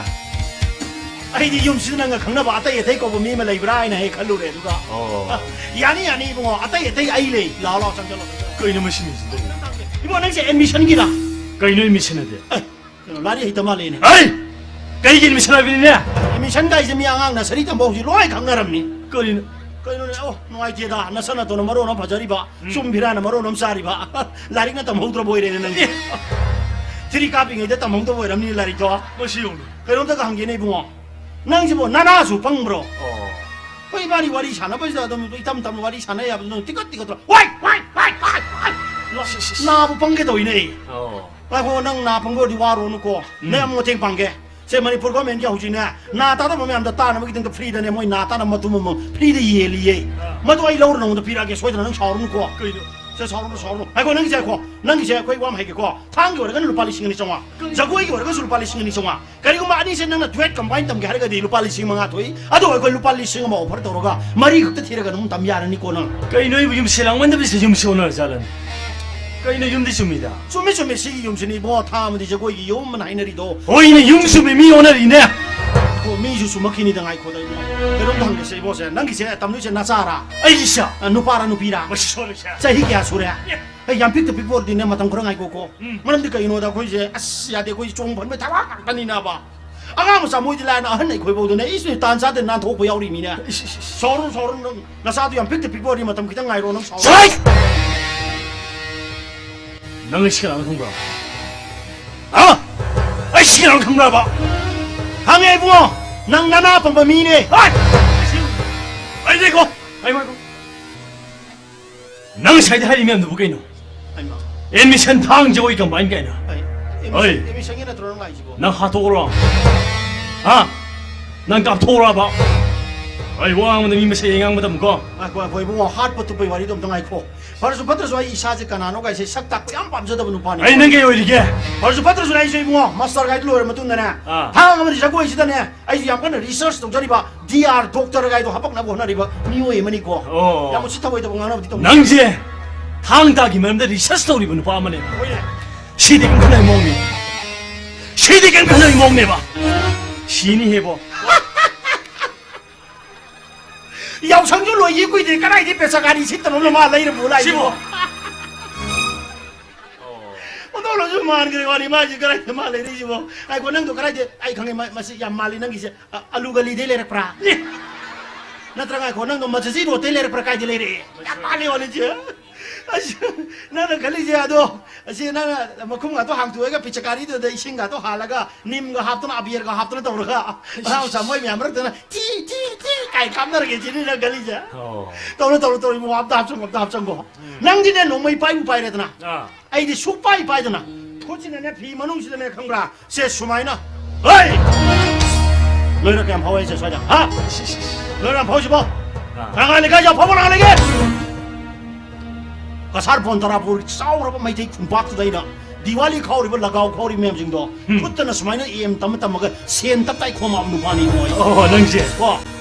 ꯑꯩꯗꯤ ꯌꯨꯝꯁꯤꯗ ꯅꯪꯒ ꯈꯪꯅꯕ ꯑꯇꯩ ꯑꯇꯩ ꯀꯧꯕ ꯃꯤ ꯑꯃ ꯂꯩꯕ꯭ꯔꯥ ꯍꯥꯏꯅ ꯍꯦꯛ ꯈꯜꯂꯨꯔꯦ꯫ ꯑꯗꯨꯒ ꯑꯣ꯫ ꯑ, ꯌꯥꯅꯤ, ꯌꯥꯅꯤ, ꯏꯕꯨꯡꯉꯣ, ꯑꯇꯩ ꯑꯇꯩ ꯑꯩ ꯂꯩ꯫ ꯂꯥꯛꯑꯣ, ꯂꯥꯛꯑꯣ, ꯆꯪꯁꯤꯜꯂꯣ꯫ ꯀꯩꯅꯣ ꯃꯁꯤ ꯃꯤꯁꯤꯗꯤ? ꯏꯕꯣ, ꯅꯪꯁꯦ ꯑꯦꯗꯃꯤꯁꯟꯒꯤꯔ? ꯀꯩꯅꯣ ꯑꯦꯗꯃꯤꯁꯟ ꯑꯗꯤ? ꯑꯦ, ꯀꯩꯅꯣ, ꯂꯥꯏꯔꯤꯛ ꯍꯩꯇ ꯃꯥꯜꯂꯦꯅꯦ꯫ ꯑꯩ ꯀꯩꯒꯤ ꯑꯦꯗꯃꯤꯁꯟ ꯍꯥꯏꯕꯅꯤꯅꯦ? ꯑꯦꯗꯃꯤꯁꯟ ꯀꯥꯏꯁꯦ ꯃꯤ ꯑꯉꯥꯡ ꯅꯁꯔꯤ ꯇꯝꯕ ꯍꯧꯖꯤꯛ ꯂꯣꯏ ꯈꯪꯅꯔꯝꯅꯤ꯫ ꯀꯔꯤꯅꯣ? ꯀꯩꯅꯣꯅꯦ, ꯑꯣ, ꯅꯨꯡꯉꯥꯏꯇꯦꯗ, ꯅꯁꯥ ꯅꯇꯣꯟꯅ ꯃꯔꯣꯟ ꯑꯃ ꯐꯖꯔꯤꯕ, ꯎꯝ꯫ ꯆꯨꯝ ꯐꯤꯔꯥꯅ ꯃꯔꯣꯟ ꯑꯃ ꯆꯥꯔꯤꯕ꯫ ꯂꯥꯏꯔꯤꯛꯅ ꯇꯝꯍꯧꯗ꯭ꯔꯕ ꯑꯣꯏꯔꯦꯅꯦ ꯅꯪꯗꯤ꯫ ꯑꯦ꯫ ꯊ꯭ꯔꯤ ꯀꯥꯞꯄꯤꯉꯩꯗ ꯇꯝꯍꯧꯗꯕ ꯑꯣꯏꯔꯝꯅꯤ ꯂꯥꯏꯔꯤꯛꯇꯣ꯫ ꯃꯁꯤ ꯌꯦꯡꯉꯨꯅꯦ꯫ ꯀꯩꯅꯣꯝꯇꯒ ꯍꯪꯒꯦꯅꯦ ꯏꯕꯨꯡꯉꯣ, ꯅꯪꯁꯤꯕꯨ ꯅꯅꯥꯁꯨ ꯄꯪꯕ꯭ꯔꯣ? ꯑꯣ꯫ ꯑꯩꯈꯣꯏ ꯏꯕꯥꯅꯤ ꯋꯥꯔꯤ ꯁꯥꯟꯅꯕꯁꯤꯗ ꯑꯗꯨꯝ ꯏꯇꯝ ꯇꯝꯅ ꯋꯥꯔꯤ ꯁꯥꯟꯅ ꯌꯥꯕꯗꯨ ꯅꯪ ꯇꯤꯀꯠ ꯇꯤꯀꯠ ꯇꯧꯔ, ꯋꯥꯏ, ꯋꯥꯏ, ꯋꯥꯏ, ꯋꯥꯏ, ꯋꯥꯏ! ꯁꯤ, ꯁꯤ, ꯁꯤ꯫ ꯅꯥꯕꯨ ꯄꯪꯒꯦ ꯇꯧꯏꯅꯦ ꯑꯩ꯫ ꯑꯣ꯫ ꯉꯥꯏꯈꯣ, ꯅꯪ ꯅꯥ ꯄꯪꯕ ꯑꯣꯏꯔꯗꯤ ꯋꯥꯔꯨꯅꯨꯀꯣ꯫ ꯎꯝ꯫ ꯅꯪ ꯑꯃꯨꯛ ꯃꯇꯦꯡ ꯄꯥꯡꯒꯦ꯫ ꯁꯦ, ꯃꯅꯤꯄꯨꯔ ꯒꯣꯔꯃꯦꯟꯒꯤ ꯍꯧꯖꯤꯛꯅꯦ, ꯅꯥ ꯇꯥꯗꯕ ꯃꯌꯥꯝꯗ ꯇꯥꯅꯕꯒꯤꯗꯃꯛꯇ ꯐ꯭ꯔꯤꯗꯅꯦ, ꯃꯣꯏ ꯅꯥ ꯇꯥꯅꯕ ꯃꯇꯨꯝ ꯑꯃꯃꯝ ꯐ꯭ꯔꯤꯗ ꯌꯦꯜꯂꯤꯌꯦ꯫ ꯑꯥ꯫ ꯃꯗꯨ ꯑꯩ ꯂꯧꯔ ꯅꯉꯣꯟꯗ ꯄꯤꯔꯛꯑꯒꯦ, ꯁꯣꯏꯗꯅ ꯅꯪ ꯁꯥꯎꯔꯅꯨꯀꯣ꯫ ꯀꯩꯅꯣ? ꯁꯦ, ꯁꯥꯎꯔꯅꯨ, ꯁꯥꯎꯔꯅꯨ꯫ ꯉꯥꯏꯈꯣ, ꯅꯪꯒꯤꯁꯦ ꯉꯥꯏꯈꯣ꯫ ꯅꯪꯒꯤꯁꯦ ꯑꯩꯈꯣꯏ ꯋꯥ ꯑꯃ ꯍꯥꯏꯒꯦꯀꯣ꯫ ꯊꯥꯡꯒꯤ ꯑꯣꯏꯔꯒꯅ ꯂꯨꯄꯥ ꯂꯤꯁꯤꯡ ꯑꯅꯤ ꯆꯥꯝꯃꯉꯥ꯫ ꯀꯩꯅꯣ? ꯖꯒꯣꯏꯒꯤ ꯑꯣꯏꯔꯒꯁꯨ ꯂꯨꯄꯥ ꯂꯤꯁꯤꯡ ꯑꯅꯤ ꯆꯥꯝꯃꯉꯥ꯫ ꯀꯔꯤꯒꯨꯝꯕ ꯑꯅꯤꯁꯦ ꯅꯪꯅ duet combine ꯇꯝꯒꯦ ꯍꯥꯏꯔꯒꯗꯤ ꯂꯨꯄꯥ ꯂꯤꯁꯤꯡ ꯃꯉꯥ ꯊꯣꯛꯏ꯫ ꯑꯗꯣ ꯑꯩꯈꯣꯏ ꯂꯨꯄꯥ ꯂꯤꯁꯤꯡ ꯑꯃ offer ꯇꯧꯔꯒ ꯃꯔꯤ ꯈꯛꯇ ꯊꯤꯔꯒ ꯑꯗꯨꯝ ꯇꯝ ꯌꯥꯔꯅꯤꯀꯣ ꯅꯪ꯫ ꯀꯩꯅꯣ ꯑꯩꯕꯨ ꯌꯨꯝꯁꯦ ꯂꯥꯡꯃꯟꯗꯕꯁꯤꯗ ꯌꯨꯝꯁꯦ ꯑꯣꯟꯅꯔ ꯖꯥꯠꯂꯅꯦ? ꯀꯩꯅꯣ ꯌꯨꯝꯗꯤ ꯆꯨꯝꯃꯤꯗ? ꯆꯨꯝꯃꯦ, ꯆꯨꯝꯃꯦ, ꯁꯤꯒꯤ ꯌꯨꯝꯁꯤꯅꯤ ꯏꯕꯣ, ꯊꯥ ꯑꯃꯗꯤ ꯖꯒꯣꯏꯒꯤ ꯌꯨꯝ ꯑꯅ ꯍꯥꯏꯅꯔꯤꯗꯣ꯫ ꯍꯣꯏꯅꯦ, ꯌꯨꯝ ꯆꯨꯝꯃꯤ, ꯃꯤ ꯑꯣꯟꯅꯔꯤꯅꯦ꯫ ꯑꯣ, ꯃꯤꯁꯨ ꯆꯨꯝꯃꯛꯈꯤꯅꯤꯗ, ꯉꯥꯏꯈꯣꯗ ꯏꯕꯣ꯫ ꯀꯩꯅꯣꯝꯇ ꯍꯪꯒꯦꯁꯦ ꯏꯕꯣꯁꯦ, ꯅꯪꯒꯤꯁꯦ ꯇꯝꯗꯣꯏꯁꯦ ꯅꯆꯥꯔꯥ? ꯑꯩꯒꯤꯁꯦ? ꯑ, ꯅꯨꯄꯥꯔꯥ ꯅꯨꯄꯤꯔꯥ? ꯃꯁꯤ ꯁꯣꯏꯔꯣꯏꯁꯦ꯫ ꯆꯍꯤ ꯀꯌꯥ ꯁꯨꯔꯦ? ꯑꯦ꯫ ꯑꯩ ꯌꯥꯝ ꯄꯤꯛꯇ ꯄꯤꯛꯄ ꯑꯣꯏꯔꯗꯤꯅꯦ, ꯃꯇꯝ ꯈꯔ ꯉꯥꯏꯈꯣꯀꯣ꯫ ꯎꯝ꯫ ꯃꯔꯝꯗꯤ ꯀꯩꯒꯤꯅꯣꯗ ꯑꯩꯈꯣꯏꯁꯦ, ꯑꯁ, ꯌꯥꯗꯦ, ꯑꯩꯈꯣꯏ ꯆꯣꯡ ꯐꯟꯕ ꯊꯕꯛ ꯉꯥꯛꯇꯅꯤꯅꯕ꯫ ꯑꯉꯥꯡ ꯃꯆꯥ ꯃꯣꯏꯗꯤ ꯂꯥꯏꯅ, ꯑꯍꯟ ꯑꯩꯈꯣꯏꯐꯥꯎꯗꯅꯦ, ꯏꯁ, ꯇꯥꯟ ꯆꯥꯗꯦ, ꯅꯥꯟꯊꯣꯛꯄ ꯌꯥꯎꯔꯤ ꯃꯤꯅꯦ꯫ ꯏꯁ, ꯏꯁ, ꯏꯁ꯫ ꯁꯥꯎꯔꯨꯅꯨ, ꯁꯥꯎꯔꯨꯅꯨ, ꯅꯪ ꯅꯆꯥꯗꯣ ꯌꯥꯝ ꯄꯤꯛꯇ ꯄꯤꯛꯄ ꯑꯣꯏꯔꯗꯤ ꯃꯇꯝ ꯈꯤꯇꯪ ꯉꯥꯏꯔꯣ, ꯅꯪ ꯁꯥꯎꯔꯨꯅꯨ꯫ ꯁꯥꯏ! ꯅꯪ ꯑꯩ ꯁꯤ ꯀꯅꯥꯅꯣ ꯈꯪꯕ꯭ꯔꯥ? ꯍꯥ? ꯑꯩ ꯁꯤ ꯀꯅꯥꯅꯣ ꯈꯪꯕ꯭ꯔꯕ? ꯈꯪꯉꯦ ꯏꯕꯨꯡꯉꯣ, ꯅꯪ ꯅꯅꯥ ꯄꯪꯕ ꯃꯤꯅꯦ꯫ ꯍꯥꯏ! ꯑꯩ ꯂꯩꯀꯣ꯫ ꯑꯩ ꯉꯥꯏꯈꯣ꯫ ꯅꯪ ꯉꯁꯥꯏꯗ ꯍꯥꯏꯔꯤ ꯃꯌꯥꯝꯗꯨꯕꯨ ꯀꯩꯅꯣ? ꯍꯩꯃꯥ꯫ Admission ꯊꯥꯡ ꯖꯒꯣꯏ combine ꯀꯥꯏꯅ꯫ ꯑꯩ, ꯑꯩ꯫ Admission, admissionꯒꯤ ꯅꯠꯇ꯭ꯔꯣ ꯅꯪ ꯂꯥꯛꯏꯁꯤꯕꯣ? ꯅꯪ ꯍꯥꯠꯇꯣꯛꯎꯔꯣ? ꯍꯥ? ꯅꯪ ꯀꯥꯞꯊꯣꯛꯎꯔꯕ? ꯑꯩ ꯋꯥ ꯉꯥꯡꯕꯗ ꯃꯤ ꯃꯁꯦꯟ ꯉꯥꯡꯕ ꯇꯝꯃꯨꯀꯣ꯫ ꯉꯥꯏꯈꯣ, ꯉꯥꯏꯈꯣ, ꯏꯕꯨꯡꯉꯣ, ꯍꯥꯠꯄ ꯇꯨꯞꯄꯩ ꯋꯥꯔꯤꯗꯣ ꯑꯝꯇ ꯉꯥꯏꯈꯣ꯫ ꯐꯔꯁꯨ ꯐꯠꯇ꯭ꯔꯁꯨ ꯑꯩ ꯏꯁꯥꯁꯦ ꯀꯅꯥꯅꯣ ꯀꯥꯏꯁꯦ ꯁꯛ ꯇꯥꯛꯄ ꯌꯥꯝ ꯄꯥꯝꯖꯗꯕ ꯅꯨꯄꯥꯅꯤ꯫ ꯑꯩ ꯅꯪ ꯀꯩ ꯑꯣꯏꯔꯤꯒꯦ? ꯐꯔꯁꯨ ꯐꯠꯇ꯭ꯔꯁꯨ ꯑꯩꯁꯨ ꯏꯕꯨꯡꯉꯣ, ꯃꯥꯁꯇꯔ ꯒꯥꯏꯗ ꯂꯣꯏꯔ ꯃꯇꯨꯡꯗꯅꯦ, ꯑꯥ꯫ ꯊꯥꯡ ꯑꯃꯗꯤ ꯖꯒꯣꯏꯁꯤꯗꯅꯦ, ꯑꯩꯁꯨ ꯌꯥꯝ ꯀꯟꯅ ꯔꯤꯁꯔꯁ ꯇꯧꯖꯔꯤꯕ, ꯗꯤ ꯑꯥꯔ ꯗꯣꯛꯇꯔ ꯒꯥꯏꯗꯣ ꯍꯥꯄꯛꯅꯕ ꯍꯣꯠꯅꯔꯤꯕ ꯃꯤꯑꯣꯏ ꯑꯃꯅꯤꯀꯣ꯫ ꯑꯣ꯫ ꯌꯥꯝ ꯎꯁꯤꯠ ꯊꯑꯣꯏꯗꯕ ꯉꯥꯡꯅꯕꯗꯤ ꯇꯧꯅꯨ꯫ ꯅꯪꯁꯦ ꯊꯥꯡ ꯇꯥꯒꯤ ꯃꯔꯝꯗ ꯔꯤꯁꯔꯁ ꯇꯧꯔꯤꯕ ꯅꯨꯄꯥ ꯑꯃꯅꯦ꯫ ꯍꯣꯏꯅꯦ꯫ ꯁꯤꯗꯤ ꯀꯩꯝ ꯈꯜꯂꯣꯏ ꯃꯑꯣꯡꯅꯤ꯫ ꯁꯤꯗꯤ ꯀꯩꯝ ꯈꯜꯂꯣꯏ ꯃꯑꯣꯡꯅꯦꯕ꯫ ꯁꯤꯅꯤ ꯍꯦꯕꯣ꯫ ꯌꯥꯎꯁꯪꯁꯨ ꯂꯣꯏꯈꯤ ꯀꯨꯏꯗ꯭ꯔꯤ, ꯀꯗꯥꯏꯗꯩ ꯄꯦꯆꯀꯥꯔꯤ ꯁꯤꯠꯇꯅꯣ ꯃꯥ ꯂꯩꯔꯕꯨ ꯂꯥꯛꯏꯁꯤꯕꯣ? ꯁꯤꯕꯣ? ꯑꯣꯟꯊꯣꯛꯅꯁꯨ ꯃꯥꯟꯈ꯭ꯔꯦ ꯋꯥꯔꯤ ꯃꯥꯁꯤ, ꯀꯗꯥꯏꯗ ꯃꯥ ꯂꯩꯔꯛꯏꯁꯤꯕꯣ? ꯉꯥꯏꯈꯣ, ꯅꯪꯗꯣ ꯀꯗꯥꯏꯗꯩ? ꯑꯩ ꯈꯪꯉꯦ, ꯃ-, ꯃꯁꯤ ꯌꯥꯝ ꯃꯥꯜꯂꯤ ꯅꯪꯒꯤꯁꯦ꯫ ꯑ-, ꯑꯂꯨ ꯒꯂꯤꯗꯩ ꯂꯩꯔꯛꯄ꯭ꯔꯥ? ꯑꯦ! ꯅꯠꯇ꯭ꯔꯒ ꯉꯥꯏꯈꯣ, ꯅꯪꯗꯣ ꯃꯖꯖꯤ ꯔꯣꯗꯇꯩ ꯂꯩꯔꯛꯄ꯭ꯔꯥ? ꯀꯥꯏꯗꯩ ꯂꯩꯔꯛꯑꯦ? ꯌꯥꯝ ꯃꯥꯜꯂꯤ ꯋꯥꯔꯤꯁꯦ꯫ ꯑꯁ, ꯅꯪꯅ ꯈꯜꯂꯤꯁꯦ ꯑꯗꯣ, ꯑꯁꯤ ꯅꯪꯅ ꯃꯈꯨꯝꯒꯥꯇꯣ ꯍꯥꯡꯇꯣꯛꯑꯒ ꯄꯤꯆꯀꯥꯔꯤꯗꯨꯗ ꯏꯁꯤꯡꯒꯥꯇꯣ ꯍꯥꯜꯂꯒ ꯅꯤꯝꯒ ꯍꯥꯞꯇꯅ ꯑꯕꯦꯔꯒ ꯍꯥꯞꯇꯅ ꯇꯧꯔꯒ ꯑꯉꯥꯡ ꯃꯆꯥ ꯃꯣꯏ ꯃꯌꯥꯝ ꯃꯔꯛꯇꯅ ꯇꯤ, ꯇꯤ, ꯇꯤ ꯀꯥꯏ ꯀꯥꯞꯅꯔꯒꯦ ꯁꯤꯅꯤ ꯅꯪ ꯈꯜꯂꯤꯁꯦ꯫ ꯑꯣ꯫ ꯇꯧꯔꯣ, ꯇꯧꯔꯣ, ꯇꯧꯔꯣ, ꯏꯕꯨꯡꯉꯣ, ꯑꯝꯇ ꯍꯥꯞꯆꯟꯈꯣ, ꯑꯝꯇ ꯍꯥꯞꯆꯟꯈꯣ꯫ ꯎꯝ꯫ ꯅꯪꯗꯤꯅꯦ ꯅꯣꯡꯃꯩ ꯄꯥꯏꯕꯨ ꯄꯥꯏꯔꯦꯗꯅ꯫ ꯑꯥ꯫ ꯑꯩꯗꯤ ꯁꯨꯛ ꯄꯥꯏ ꯄꯥꯏꯗꯅ ꯈꯨꯠꯁꯤꯅꯅꯦ ꯐꯤ ꯃꯅꯨꯡꯁꯤꯗꯅꯦ ꯈꯪꯕ꯭ꯔꯥ? ꯁꯦ ꯁꯨꯃꯥꯏꯅ꯫ ꯍꯩ! ꯂꯣꯏꯔ ꯀꯌꯥꯝ ꯐꯥꯎꯋꯦ ꯁꯦ ꯁ꯭ꯋꯥꯏꯗ? ꯍꯥ? ꯂꯣꯏꯔ ꯌꯥꯝ ꯐꯥꯎꯁꯤꯕꯣ? ꯑꯥ꯫ ꯔꯪꯉꯥꯏ ꯂꯩꯀꯥꯏꯁꯦ ꯑꯐꯥꯎꯕ ꯔꯪꯉꯥꯏ ꯂꯩꯒꯦ? ꯀꯁꯥꯔ ꯕꯣꯟ ꯇꯔꯥꯄꯨꯔ ꯆꯥꯎꯔꯕ ꯃꯩꯇꯩ ꯈꯨꯟꯄꯥꯛꯇꯨꯗ ꯑꯩꯅ ꯗꯤꯋꯥꯂꯤ ꯈꯥꯎꯔꯤꯕ, ꯂꯒꯥꯎ ꯈꯥꯎꯔꯤꯕ ꯃꯌꯥꯝꯁꯤꯡꯗꯣ ꯎꯝ꯫ ꯈꯨꯠꯇꯅ ꯁꯨꯃꯥꯏꯅ ꯑꯦꯝ ꯇꯝꯃ ꯇꯝꯃꯒ ꯁꯦꯟ ꯇꯞ ꯇꯥꯏ ꯈꯣꯝꯃꯛꯑꯕ ꯅꯨꯄꯥꯅꯤ ꯏꯕꯨꯡꯉꯣ ꯑꯩ꯫ ꯑꯣ, ꯅꯪꯁꯦ? ꯀꯣ,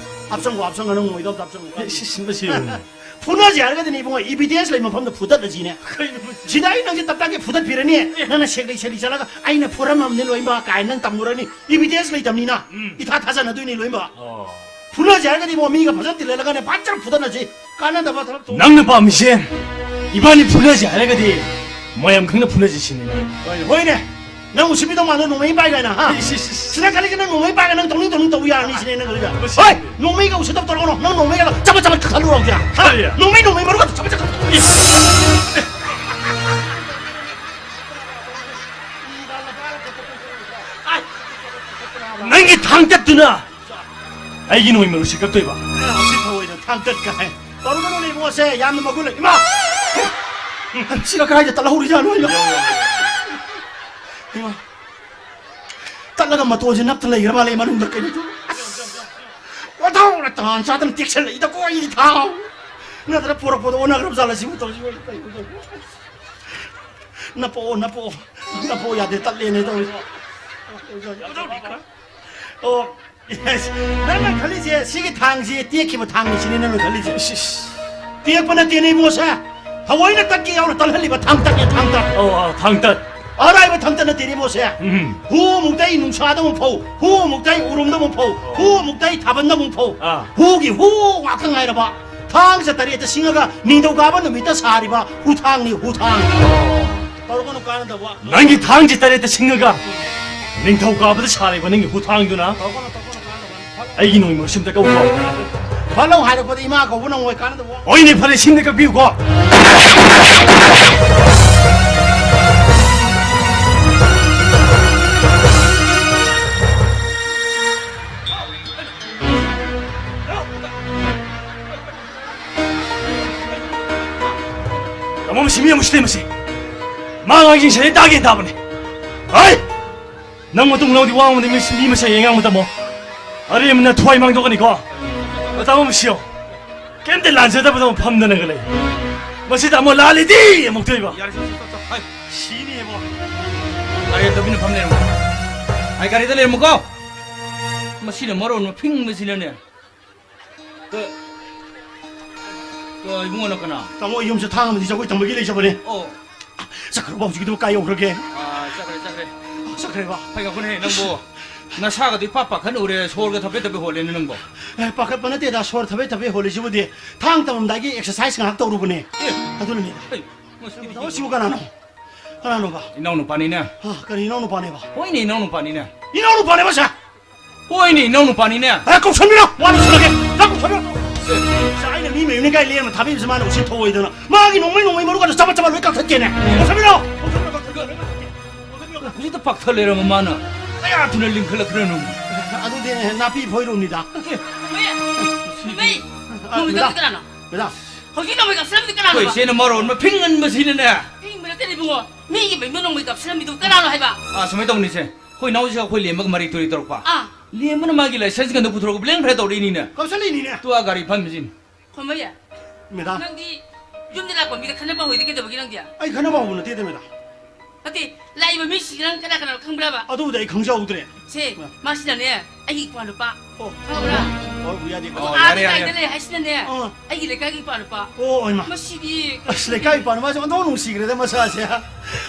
ꯍꯥꯞꯆꯪꯉꯣ, ꯍꯥꯞꯆꯪꯉꯣ, ꯅꯪ ꯅꯣꯡꯃꯩꯗꯣ ꯑꯝꯇ ꯍꯥꯞꯆꯪꯉꯣ꯫ ꯏꯁ, ꯏꯁ, ꯃꯁꯤ ꯌꯦꯡꯉꯨꯅꯦ꯫ ꯐꯨꯅꯁꯦ ꯍꯥꯏꯔꯒꯗꯤꯅꯦ ꯏꯕꯨꯡꯉꯣ, evidence ꯂꯩ ꯃꯐꯝꯗ ꯐꯨꯗꯠꯂꯁꯤꯅꯦ꯫ ꯀꯩꯅꯣ ꯃꯁꯤ? ꯁꯤꯗ ꯑꯩ ꯅꯪꯁꯦ ꯇꯞ ꯇꯥꯏꯒꯩ ꯐꯨꯗꯠꯄꯤꯔꯅꯤ꯫ ꯑꯦ꯫ ꯅꯪꯅ ꯁꯦꯛꯂꯩ ꯁꯦꯛꯂꯤ ꯆꯠꯂꯒ "ꯑꯩꯅ ꯐꯨꯔꯝꯃꯕꯅꯤ ꯂꯣꯏꯅꯃꯛ" ꯀꯥꯏꯅ ꯅꯪ ꯇꯝꯃꯨꯔꯅꯤ꯫ Evidence ꯂꯩꯇꯕꯅꯤꯅ ꯎꯝ꯫ ꯏꯊꯥ ꯊꯥꯖꯅꯗꯣꯏꯅꯤ ꯂꯣꯏꯅꯃꯛ꯫ ꯑꯣ꯫ ꯐꯨꯅꯁꯦ ꯍꯥꯏꯔꯒꯗꯤ ꯏꯕꯨꯡꯉꯣ, ꯃꯤꯒ ꯐꯖꯅ ꯇꯤꯜꯍꯜꯂꯒꯅꯦ ꯐꯖꯅ ꯐꯨꯗꯠꯅꯁꯤ꯫ ꯀꯥꯟꯅꯗꯕ ꯊꯕꯛ ꯇꯧ-, ꯅꯪꯅ ꯄꯥꯝꯃꯤꯁꯦ ꯏꯕꯥꯅꯤ ꯐꯨꯅꯁꯦ ꯍꯥꯏꯔꯒꯗꯤ ꯃꯌꯥꯝ ꯈꯪꯅ ꯐꯨꯅꯁꯤ ꯁꯤꯅꯤꯅꯦ꯫ ꯍꯣꯏꯅꯦ, ꯍꯣꯏꯅꯦ꯫ ꯅꯪ ꯎꯁꯤꯠꯄꯤꯗꯧ ꯃꯥꯟꯗ ꯅꯣꯡꯃꯩ ꯄꯥꯏ ꯀꯥꯏꯅ, ꯍꯥ? ꯏꯁ, ꯏꯁ, ꯏꯁ꯫ ꯁꯤꯗ ꯈꯜꯂꯤꯁꯦ ꯅꯪ ꯅꯣꯡꯃꯩ ꯄꯥꯏꯒ ꯅꯪ ꯇꯧꯅꯤꯡ ꯇꯧꯅꯤꯡ ꯇꯧ ꯌꯥꯔꯅꯤ ꯁꯤꯅꯦ ꯅꯪ ꯈꯜꯂꯤꯁꯦ꯫ ꯃꯁꯤ ꯍꯣꯏ, ꯅꯣꯡꯃꯩꯒ ꯎꯁꯤꯠꯇꯕ ꯇꯧꯔꯛꯀꯅꯣ꯫ ꯅꯪ ꯅꯣꯡꯃꯩꯒ ꯆꯕꯠ ꯆꯕꯠ ꯀꯛꯊꯠꯂꯨꯔꯣ ꯍꯧꯖꯤꯛ, ꯍꯥ? ꯀꯔꯤ? ꯅꯣꯡꯃꯩ, ꯅꯣꯡꯃꯩ ꯃꯔꯨꯒ ꯆꯕꯠ ꯆꯕꯠ ꯀꯛꯊꯠꯂꯨ꯫ ꯏꯁ꯫ ꯅꯪꯒꯤ ꯊꯥꯡ ꯇꯠꯇꯨꯅ ꯑꯩꯒꯤ ꯅꯣꯡꯃꯩ ꯃꯔꯨꯁꯤ ꯀꯛꯇꯣꯏꯕ꯫ ꯎꯁꯤꯠ ꯊꯑꯣꯏꯗ ꯊꯥꯡ ꯇꯠ ꯀꯥꯏ꯫ ꯇꯧꯔꯨꯒꯅꯨꯅꯦ ꯏꯕꯨꯡꯉꯣꯁꯦ, ꯌꯥꯝꯅ ꯃꯒꯨꯟ ꯂꯩ꯫ ꯏꯃꯥ! ꯁꯤꯅ ꯀꯗꯥꯏꯗ ꯇꯠꯍꯧꯔꯤꯖꯥꯠꯅꯣ? ꯏꯃꯥ! ꯏꯃꯥ! ꯇꯠꯂꯒ ꯃꯇꯣꯟꯁꯦ ꯅꯞꯇ ꯂꯩꯈ꯭ꯔ ꯃꯥꯜꯂꯦ ꯃꯅꯨꯡꯗ ꯀꯩꯅꯣ꯫ ꯑꯁ! ꯊꯥꯎꯅ ꯇꯍꯥꯟ ꯆꯥꯗꯅ ꯇꯦꯛꯁꯜꯂꯛꯏꯗꯀꯣ ꯑꯩꯗꯤ ꯊꯥꯎ꯫ ꯅꯠꯇ꯭ꯔ ꯄꯣꯔꯛꯄꯗ ꯑꯣꯟꯅꯈ꯭ꯔꯕ ꯖꯥꯠꯂ ꯁꯤꯕꯨ ꯇꯧꯔꯤꯁꯤꯕꯨ? ꯀꯩꯅꯣ ꯇꯧꯔꯤꯁꯤꯕꯨ? ꯅꯞꯄꯛꯑꯣ, ꯅꯞꯄꯛꯑꯣ꯫ ꯅꯞꯄꯛꯑꯣ ꯌꯥꯗꯦ, ꯇꯠꯂꯦꯅꯦ ꯇꯧꯔꯤꯁꯤꯕꯨ꯫ ꯑꯣ, ꯌꯦꯁ꯫ ꯅꯪꯅ ꯈꯜꯂꯤꯁꯦ ꯁꯤꯒꯤ ꯊꯥꯡꯁꯤ ꯇꯦꯛꯈꯤꯕ ꯊꯥꯡꯅꯤ ꯁꯤꯅꯤ ꯅꯪꯅ ꯈꯜꯂꯤꯁꯦ? ꯏꯁ, ꯏꯁ꯫ ꯇꯦꯛꯄ ꯅꯠꯇꯦꯅꯦ ꯏꯕꯨꯡꯉꯣꯁꯦ꯫ ꯊꯑꯣꯏꯅ ꯇꯠꯀꯦ ꯌꯥꯎꯅ ꯇꯠꯍꯜꯂꯤꯕ ꯊꯥꯡ ꯇꯠꯅꯦ, ꯊꯥꯡ ꯇꯠ꯫ ꯑꯧ, ꯑꯧ, ꯊꯥꯡ ꯇꯠ꯫ ꯑꯔꯥꯏꯕ ꯊꯥꯡ ꯇꯠ ꯅꯠꯇꯦꯅꯦ ꯏꯕꯨꯡꯉꯣꯁꯦ꯫ ꯎꯝ꯫ ꯍꯨ ꯑꯃꯨꯛꯇꯩ ꯅꯨꯡꯁꯥꯗ ꯑꯃꯨꯛ ꯐꯧ, ꯍꯨ ꯑꯃꯨꯛꯇꯩ ꯎꯔꯨꯝꯗ ꯑꯃꯨꯛ ꯐꯧ, ꯍꯨ ꯑꯃꯨꯛꯇꯩ ꯊꯥꯕꯜꯗ ꯑꯃꯨꯛ ꯐꯧ꯫ ꯑꯥ꯫ ꯍꯨꯒꯤ ꯍꯨ ꯉꯥꯛꯇ ꯉꯥꯏꯔꯕ ꯊꯥꯡꯁꯦ ꯇꯔꯦꯠꯇ ꯁꯤꯡꯉꯒ ꯅꯤꯡꯊꯧꯀꯥꯕ ꯅꯨꯃꯤꯠꯇ ꯁꯥꯔꯤꯕ ꯍꯨꯊꯥꯡꯅꯤ, ꯍꯨꯊꯥꯡ꯫ ꯇꯧꯔꯛꯀꯅꯨ ꯀꯥꯟꯅꯗꯕ꯫ ꯅꯪꯒꯤ ꯊꯥꯡꯁꯤ ꯇꯔꯦꯠꯇ ꯁꯤꯡꯉꯒ ꯅꯤꯡꯊꯧꯀꯥꯕꯗ ꯁꯥꯔꯤꯕ ꯅꯪꯒꯤ ꯍꯨꯊꯥꯡꯗꯨꯅ ꯇꯧꯔꯛꯀꯅꯨ, ꯇꯧꯔꯛꯀꯅꯨ ꯀꯥꯟꯅꯗꯕ꯫ ꯑꯩꯒꯤ ꯅꯣꯡꯃꯩ ꯃꯁꯤꯡꯗ ꯀꯛꯎꯀꯣ꯫ ꯐꯠꯂꯧ ꯍꯥꯏꯔꯛꯄꯗ ꯏꯃꯥ ꯀꯧꯕ ꯅꯪꯉꯣꯏ ꯀꯥꯟꯅꯗꯕ꯫ ꯍꯣꯏꯅꯦ, ꯐꯔꯦ, ꯁꯤꯡꯗ ꯀꯛꯄꯤꯌꯨꯀꯣ꯫ ꯇꯥꯃꯣ, ꯃꯁꯤ ꯃꯤ ꯑꯃ ꯎꯁꯤꯠꯇꯦ ꯃꯁꯤ꯫ ꯃꯥ ꯉꯥꯡꯁꯤꯡꯁꯦ ꯇꯥꯒꯦ ꯇꯥꯕꯅꯦ꯫ ꯍꯩ! ꯅꯪ ꯃꯇꯨꯡ ꯂꯧꯗꯤ ꯋꯥ ꯉꯥꯡꯕꯗ ꯃꯤ, ꯃꯤ ꯃꯁꯦꯟ ꯌꯦꯡ ꯉꯥꯡꯕ ꯇꯝꯃꯣ꯫ ꯑꯔꯦꯝꯕꯅ ꯊꯋꯥꯏ ꯃꯥꯡꯊꯣꯛꯀꯅꯤꯀꯣ꯫ ꯇꯥꯃꯣ, ꯃꯁꯤ ꯌꯦꯡꯉꯣ꯫ ꯀꯩꯝꯇ ꯂꯥꯟꯖꯗꯕꯗꯧꯅ ꯐꯝꯗꯅꯒ ꯂꯩ꯫ ꯃꯁꯤꯗ ꯑꯃꯨꯛ ꯂꯥꯜꯂꯤꯗꯤ ꯑꯃꯨꯛ ꯇꯣꯏꯕ꯫ ꯌꯥꯔꯦ, ꯁꯤ, ꯁꯤ, ꯁꯤ, ꯁꯤ, ꯍꯥꯏ꯫ ꯁꯤꯅꯦꯕꯣ꯫ ꯒꯥꯔꯤ ꯇꯧꯕꯤꯅ ꯐꯝ ꯂꯩꯔꯝꯃꯣ꯫ ꯑꯩ ꯒꯥꯔꯤꯗ ꯂꯩꯔꯝꯃꯨꯀꯣ꯫ ꯃꯁꯤꯅ ꯃꯔꯣꯟ ꯑꯃ ꯐꯤꯡꯕꯁꯤꯅꯅꯦ꯫ ꯇ-, ꯇ-, ꯏꯕꯨꯡꯉꯣ, ꯅꯪ ꯀꯅꯥ? ꯇꯥꯃꯣ, ꯑꯩ ꯌꯨꯝꯁꯦ ꯊꯥꯡ ꯑꯃꯗꯤ ꯖꯒꯣꯏ ꯇꯝꯕꯒꯤ ꯂꯩꯖꯕꯅꯦ꯫ ꯑꯣ꯫ ꯆꯠꯈ꯭ꯔꯕ ꯍꯧꯖꯤꯛꯀꯤꯗꯨꯕꯨ ꯀꯥꯏ ꯌꯧꯈ꯭ꯔꯒꯦ? ꯑꯥ, ꯆꯠꯈ꯭ꯔꯦ, ꯆꯠꯈ꯭ꯔꯦ꯫ ꯆꯠꯈ꯭ꯔꯦꯕ? ꯐꯩ, ꯉꯥꯏꯈꯣꯅꯦ, ꯅꯪꯕꯨ ꯅꯁꯥꯒꯗꯤ ꯏꯄꯥ ꯄꯥꯈꯠ ꯎꯔꯦ, ꯁꯣꯔꯒ ꯊꯕꯦꯠ ꯊꯕꯦꯠ ꯍꯣꯜꯂꯦꯅꯦ ꯅꯪꯕꯣ꯫ ꯑꯦ, ꯄꯥꯈꯠꯄ ꯅꯠꯇꯦꯗ, ꯁꯣꯔ ꯊꯕꯦꯠ ꯊꯕꯦꯠ ꯍꯣꯜꯂꯤꯁꯤꯕꯨꯗꯤ ꯊꯥꯡ ꯇꯝꯃꯝꯗꯥꯏꯒꯤ exercise ꯉꯥꯏꯍꯥꯛ ꯇꯧꯔꯨꯕꯅꯦ꯫ ꯑꯦ꯫ ꯑꯗꯨꯅꯅꯤꯗ꯫ ꯍꯩ, ꯃꯁꯤꯗꯤ ꯇꯥꯃꯣ, ꯁꯤꯕꯨ ꯀꯅꯥꯅꯣ? ꯀꯅꯥꯅꯣꯕ? ꯏꯅꯥꯎ ꯅꯨꯄꯥꯅꯤꯅꯦ꯫ ꯍꯥ, ꯀꯔꯤ ꯏꯅꯥꯎ ꯅꯨꯄꯥꯅꯦꯕ? ꯍꯣꯏꯅꯦ, ꯏꯅꯥꯎ ꯅꯨꯄꯥꯅꯤꯅꯦ꯫ ꯏꯅꯥꯎ ꯅꯨꯄꯥꯅꯦꯕ ꯁꯦ? ꯍꯣꯏꯅꯦ, ꯏꯅꯥꯎ ꯅꯨꯄꯥꯅꯤꯅꯦ꯫ ꯑꯦ, ꯀꯧꯁꯟꯕꯤꯔꯣ, ꯋꯥ ꯂꯣꯏꯁꯤꯜꯂꯒꯦ꯫ ꯅꯪ ꯀꯧꯁꯟꯕꯤꯔꯣ꯫ ꯁꯦ, ꯑꯩꯅ ꯃꯤ ꯃꯌꯨꯝꯅꯤ ꯀꯥꯏ ꯂꯦꯝꯅ ꯊꯥꯕꯤꯕꯁꯦ ꯃꯥꯅ ꯎꯁꯤꯠ ꯊꯧꯑꯣꯏꯗꯅ꯫ ꯃꯥꯒꯤ ꯅꯣꯡꯃꯩ, ꯅꯣꯡꯃꯩ ꯃꯔꯨ ꯀꯥꯗꯣ ꯆꯕꯠ ꯆꯕꯠ ꯂꯣꯏ ꯀꯛꯊꯠꯀꯦꯅꯦ꯫ ꯀꯧꯁꯟꯕꯤꯔꯣ꯫ ꯍꯧꯖꯤꯛꯇ ꯄꯥꯛꯊ ꯂꯩꯔꯝꯃ ꯃꯥꯅ ꯀꯌꯥ ꯊꯨꯅ ꯂꯤꯡꯈꯠꯂꯛꯈ꯭ꯔꯅꯣ꯫ ꯑꯗꯨꯗꯤ ꯅꯥꯄꯤ ꯐꯣꯏꯔꯨꯕꯅꯤꯗ꯫ ꯃꯩ! ꯃꯩ! ꯑ, ꯅꯣꯡꯃꯩ ꯃꯦꯗꯥꯝ꯫ ꯀꯛꯊꯠ ꯀꯅꯥꯅꯣ? ꯃꯦꯗꯥꯝ꯫ ꯍꯧꯖꯤꯛ ꯅꯣꯡꯃꯩ ꯀꯛꯁꯤꯜꯂꯝꯕꯗꯤ ꯀꯅꯥꯅꯣ? ꯑꯩꯈꯣꯏ ꯏꯆꯦꯅ ꯃꯔꯣꯟ ꯑꯃ ꯐꯤꯡꯍꯟꯕꯁꯤꯅꯅꯦ꯫ ꯐꯤꯡꯕ ꯅꯠꯇꯦꯅꯦ ꯏꯕꯨꯡꯉꯣ꯫ ꯃꯤꯒꯤ ꯃꯌꯨꯝꯗ ꯅꯣꯡꯃꯩ ꯀꯥꯞꯁꯤꯜꯂꯝꯃꯤꯗꯨ ꯀꯅꯥꯅꯣ ꯍꯥꯏꯕ? ꯑꯥ, ꯁꯨꯃꯥꯏꯅ ꯇꯧꯅꯤꯁꯦ꯫ ꯑꯩꯈꯣꯏ ꯏꯅꯥꯎꯁꯤꯒ ꯑꯩꯈꯣꯏ ꯂꯦꯝꯃꯒ ꯃꯔꯩ ꯇꯨꯔꯩ ꯇꯧꯔꯛꯄ꯫ ꯑꯥ꯫ ꯂꯦꯝꯕꯅ ꯃꯥꯒꯤ license ꯀꯟꯗ ꯄꯨꯊꯣꯔꯛꯄ ꯕ꯭ꯂꯦꯡ ꯐ꯭ꯂꯦꯡ ꯇꯧꯔꯛꯏꯅꯤꯅꯦ꯫ ꯀꯧꯁꯜꯂꯤꯅꯤꯅꯦ꯫ ꯇꯨ ꯑꯥ ꯒꯥꯔꯤ ꯐꯝꯃꯤꯁꯤꯅꯤ꯫ ꯈꯣꯝꯕꯩ, ꯃꯦꯗꯥꯝ꯫ ꯅꯪꯗꯤ ꯌꯨꯝꯗ ꯂꯥꯛꯄ ꯃꯤꯗ ꯈꯟꯅꯕ ꯍꯧꯏꯗꯤ ꯀꯩꯗꯧꯕꯒꯤ ꯅꯪꯗꯤ? ꯑꯩ ꯈꯟꯅꯕ ꯍꯧꯕ ꯅꯠꯇꯦꯗ, ꯃꯦꯗꯥꯝ꯫ ꯅꯠꯇꯦ, ꯂꯥꯛꯏꯕ ꯃꯤꯁꯤꯡꯁꯤ ꯅꯪ ꯀꯅꯥ ꯀꯅꯥꯅꯣ ꯈꯪꯕ꯭ꯔꯕ? ꯑꯗꯨꯕꯨꯗꯤ ꯑꯩ ꯈꯪꯖꯍꯧꯗ꯭ꯔꯦ꯫ ꯁꯦ, ꯃꯥ꯫ ꯃꯥꯁꯤꯅꯅꯦ, ꯑꯩꯒꯤ ꯏꯄ꯭ꯋꯥ ꯅꯨꯄꯥ꯫ ꯑꯣ꯫ ꯈꯪꯕ꯭ꯔꯥ? ꯑꯣ, ꯌꯥꯗꯦꯀꯣ꯫ ꯑꯣ, ꯑꯥꯗ ꯌꯥꯔꯦ, ꯌꯥꯔꯦ꯫ ꯂꯩꯗ ꯂꯩ ꯍꯥꯏꯁꯤꯅꯅꯦ, ꯑꯥ꯫ ꯑꯩꯒꯤ ꯂꯩꯀꯥꯏꯒꯤ ꯏꯄ꯭ꯋꯥ ꯅꯨꯄꯥ꯫ ꯑꯣ, ꯏꯃꯥ꯫ ꯃꯁꯤꯗꯤ ꯑꯁ, ꯂꯩꯀꯥꯏ ꯏꯄ꯭ꯋꯥ ꯅꯨꯄꯥꯁꯦ ꯑꯣꯟꯊꯣꯛ ꯅꯨꯡꯁꯤꯈ꯭ꯔꯦꯗ ꯃꯁꯥꯁꯦ꯫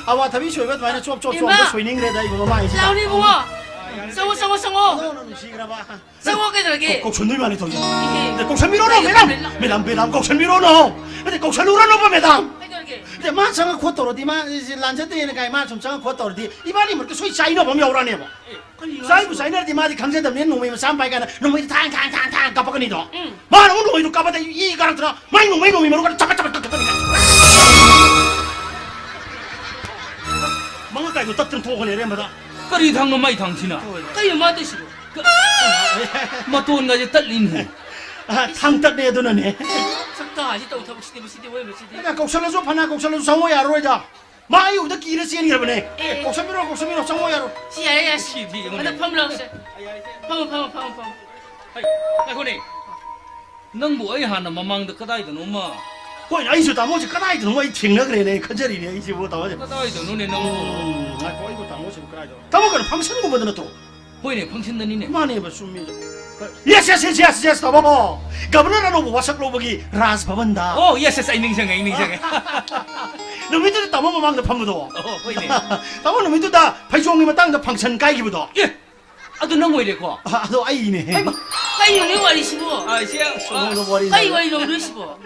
ꯑꯋꯥꯊꯕꯤ ꯁꯣꯏꯕ ꯑꯗꯨꯃꯥꯏꯅ ꯆꯣꯞ ꯆꯣꯞ ꯏꯃꯥ! ꯆꯣꯞꯇ ꯁꯣꯏꯅꯤꯡꯈ꯭ꯔꯦꯗ ꯑꯩꯕꯨ ꯃꯃꯥꯏꯁꯤꯗ꯫ ꯂꯥꯎꯅꯦ ꯏꯕꯨꯡꯉꯣ꯫ ꯆꯪꯉꯣ, ꯆꯪꯉꯣ, ꯆꯪꯉꯣ꯫ ꯑꯣꯟꯊꯣꯛꯅ ꯅꯨꯡꯁꯤꯈ꯭ꯔꯕ꯫ ꯆꯪꯉꯣ, ꯀꯩꯗꯧꯔꯒꯦ? ꯀꯧ-, ꯀꯧꯁꯟꯗꯣꯏ ꯃꯥꯜꯂꯦ ꯇꯧꯔꯤꯁꯦ꯫ ꯏꯍꯦ꯫ ꯑꯦ, ꯀꯧꯁꯟꯕꯤꯔꯣꯅꯣ, ꯂꯩ, ꯃꯦꯗꯥꯝ! ꯂꯩ, ꯂꯩ꯫ ꯃꯦꯗꯥꯝ, ꯃꯦꯗꯥꯝ, ꯀꯧꯁꯟꯕꯤꯔꯣꯅꯣ! ꯑꯦ, ꯀꯧꯁꯜꯂꯨꯔꯅꯣꯕ, ꯃꯦꯗꯥꯝ! ꯀꯩꯗꯧꯔꯒꯦ? ꯑꯦ, ꯃꯥ ꯆꯪꯉ ꯈꯣꯠ ꯇꯧꯔꯗꯤ, ꯃꯥ, ꯑꯦ, ꯂꯥꯟꯖꯗꯦꯅ ꯀꯥꯏ, ꯃꯥ ꯁꯨꯝ ꯆꯪꯉ ꯈꯣꯠ ꯇꯧꯔꯗꯤ, ꯏꯕꯥꯅꯤ ꯃꯔꯛꯇ ꯁꯣꯏ ꯆꯥꯏꯅꯕ ꯑꯃ ꯌꯥꯎꯔꯛꯑꯅꯦꯕ꯫ ꯑꯦ, ꯀꯔꯤꯅꯣ ꯆꯥꯏꯕꯨ ꯍꯥꯏꯁꯤꯕꯣ? ꯆꯥꯏꯅꯔꯗꯤ, ꯃꯥꯗꯤ ꯈꯪꯖꯗꯕꯅꯤꯅ, ꯅꯣꯡꯃꯩ ꯃꯆꯥ ꯑꯃ ꯄꯥꯏ ꯀꯥꯏꯅ, ꯅꯣꯡꯃꯩꯗꯤ ꯊꯥꯡ, ꯊꯥꯡ, ꯊꯥꯡ, ꯊꯥꯡ ꯀꯥꯞꯄꯛꯀꯅꯤꯗꯣ꯫ ꯎꯝ꯫ ꯃꯥꯅ ꯑꯃꯨꯛ ꯅꯣꯡꯃꯩꯗꯣ ꯀꯥꯞꯄꯗ, ꯏ ꯀꯥꯔꯛꯇꯅ, ꯃꯥꯏ ꯅꯣꯡꯃꯩ, ꯅꯣꯡꯃꯩ ꯃꯔꯨ ꯈꯔ ꯆꯄꯠ, ꯆꯄꯠ ꯀꯛꯊꯠꯀꯅꯤ꯫ ꯃꯉꯛ ꯀꯥꯏꯗꯣ ꯇꯠꯇꯅ ꯊꯣꯛꯀꯅꯤ, ꯑꯔꯦꯝꯕꯗ꯫ ꯀꯔꯤ ꯊꯥꯡꯅꯣ ꯃꯥꯏ ꯊꯥꯡꯁꯤꯅ? ꯀꯩꯅꯣ ꯃꯥ ꯇꯧꯏꯁꯤꯕꯣ? ꯃꯇꯣꯟꯒꯁꯦ ꯇꯠꯂꯤꯅꯦ꯫ ꯑ, ꯊꯥꯡ ꯇꯠꯂꯦ ꯑꯗꯨꯅꯅꯦ꯫ ꯁꯛꯇꯥꯁꯤ ꯇꯧ ꯊꯕꯛꯁꯤꯗꯤ, ꯃꯁꯤꯗꯤ ꯑꯣꯏ, ꯃꯁꯤꯗꯤ꯫ ꯑꯩꯅ ꯀꯧꯁꯜꯂꯁꯨ ꯐꯅ ꯀꯧꯁꯜꯂꯁꯨ ꯆꯪꯉꯣ ꯌꯥꯔꯔꯣꯏꯗ꯫ ꯃꯥ ꯑꯩ ꯎꯕꯗ ꯀꯤꯔ ꯆꯦꯟꯈ꯭ꯔꯕꯅꯦ꯫ ꯑꯦ꯫ ꯀꯧꯁꯟꯕꯤꯔꯣ, ꯀꯧꯁꯟꯕꯤꯔꯣ, ꯆꯪꯉꯣ ꯌꯥꯔꯣꯏ꯫ ꯁꯤ ꯌꯥꯔꯦ, ꯌꯥꯔꯦ꯫ ꯁꯤꯗꯤ ꯑꯩꯉꯣꯟꯗ ꯑꯗ ꯐꯝ ꯂꯥꯎꯁꯦ꯫ ꯐꯝꯃꯣ, ꯐꯝꯃꯣ, ꯐꯝꯃꯣ, ꯐꯝꯃꯣ꯫ ꯍꯩ, ꯉꯥꯏꯈꯣꯅꯦ꯫ ꯅꯪꯕꯨ ꯑꯩ ꯍꯥꯟꯅ ꯃꯃꯥꯡꯗ ꯀꯗꯥꯏꯗꯅꯣꯃ ꯍꯣꯏꯅꯦ, ꯑꯩꯁꯨ ꯇꯥꯃꯣꯁꯦ ꯀꯗꯥꯏꯗꯅꯣ ꯑꯩ ꯊꯦꯡꯅꯈ꯭ꯔꯦꯅꯦ, ꯑꯩ ꯈꯟꯖꯔꯤꯅꯦ ꯑꯩꯁꯤꯕꯨ ꯇꯥꯃꯣꯁꯦ꯫ ꯀꯗꯥꯏꯗꯅꯣꯅꯦ ꯅꯪꯕꯨ? ꯎꯝ, ꯉꯥꯏꯈꯣ, ꯑꯩꯕꯨ ꯇꯥꯃꯣꯁꯤꯕꯨ ꯀꯗꯥꯏꯗꯅꯣ? ꯇꯥꯃꯣ ꯀꯩꯅꯣ functionꯒꯨꯝꯕꯗ ꯅꯠꯇ꯭ꯔꯣ? ꯍꯣꯏꯅꯦ, functionꯗꯅꯤꯅꯦ꯫ ꯃꯥꯅꯦꯕ, ꯆꯨꯝꯃꯦ꯫ Yes, yes, yes, yes, yes, ꯇꯥꯃꯣ꯫ Governor ꯑꯅꯧꯕ ꯋꯥꯁꯛ ꯂꯧꯕꯒꯤ ꯔꯥꯖ ꯚꯕꯟꯗ꯫ ꯑꯣ, yes, yes, ꯑꯩ ꯅꯤꯡꯁꯤꯡꯉꯦ, ꯑꯩ ꯅꯤꯡꯁꯤꯡꯉꯦ꯫ ꯅꯨꯃꯤꯠꯇꯨꯗ ꯇꯥꯃꯣ ꯃꯃꯥꯡꯗ ꯐꯝꯕꯗꯣ꯫ ꯑꯣ, ꯍꯣꯏꯅꯦ꯫ ꯇꯥꯃꯣ ꯅꯨꯃꯤꯠꯇꯨꯗ ꯐꯩꯖꯣꯝꯒꯤ ꯃꯇꯥꯡꯗ function ꯀꯥꯏꯈꯤꯕꯗꯣ꯫ ꯑꯦ, ꯑꯗꯨ ꯅꯪ ꯑꯣꯏꯔꯦꯀꯣ? ꯑ, ꯑꯗꯣ ꯑꯩꯅꯦ꯫ ꯍꯩꯃꯥ, ꯀꯩꯅꯣ ꯅꯣꯏ ꯋꯥꯔꯤꯁꯤꯕꯣ? ꯑ, ꯏꯆꯦ, ꯑ, ꯁꯣꯝꯗ ꯋꯥꯔꯤ ꯀꯩ ꯁꯥꯟꯅ-, ꯋꯥꯔꯤꯅꯣ ꯅꯣꯏꯁꯤꯕꯣ?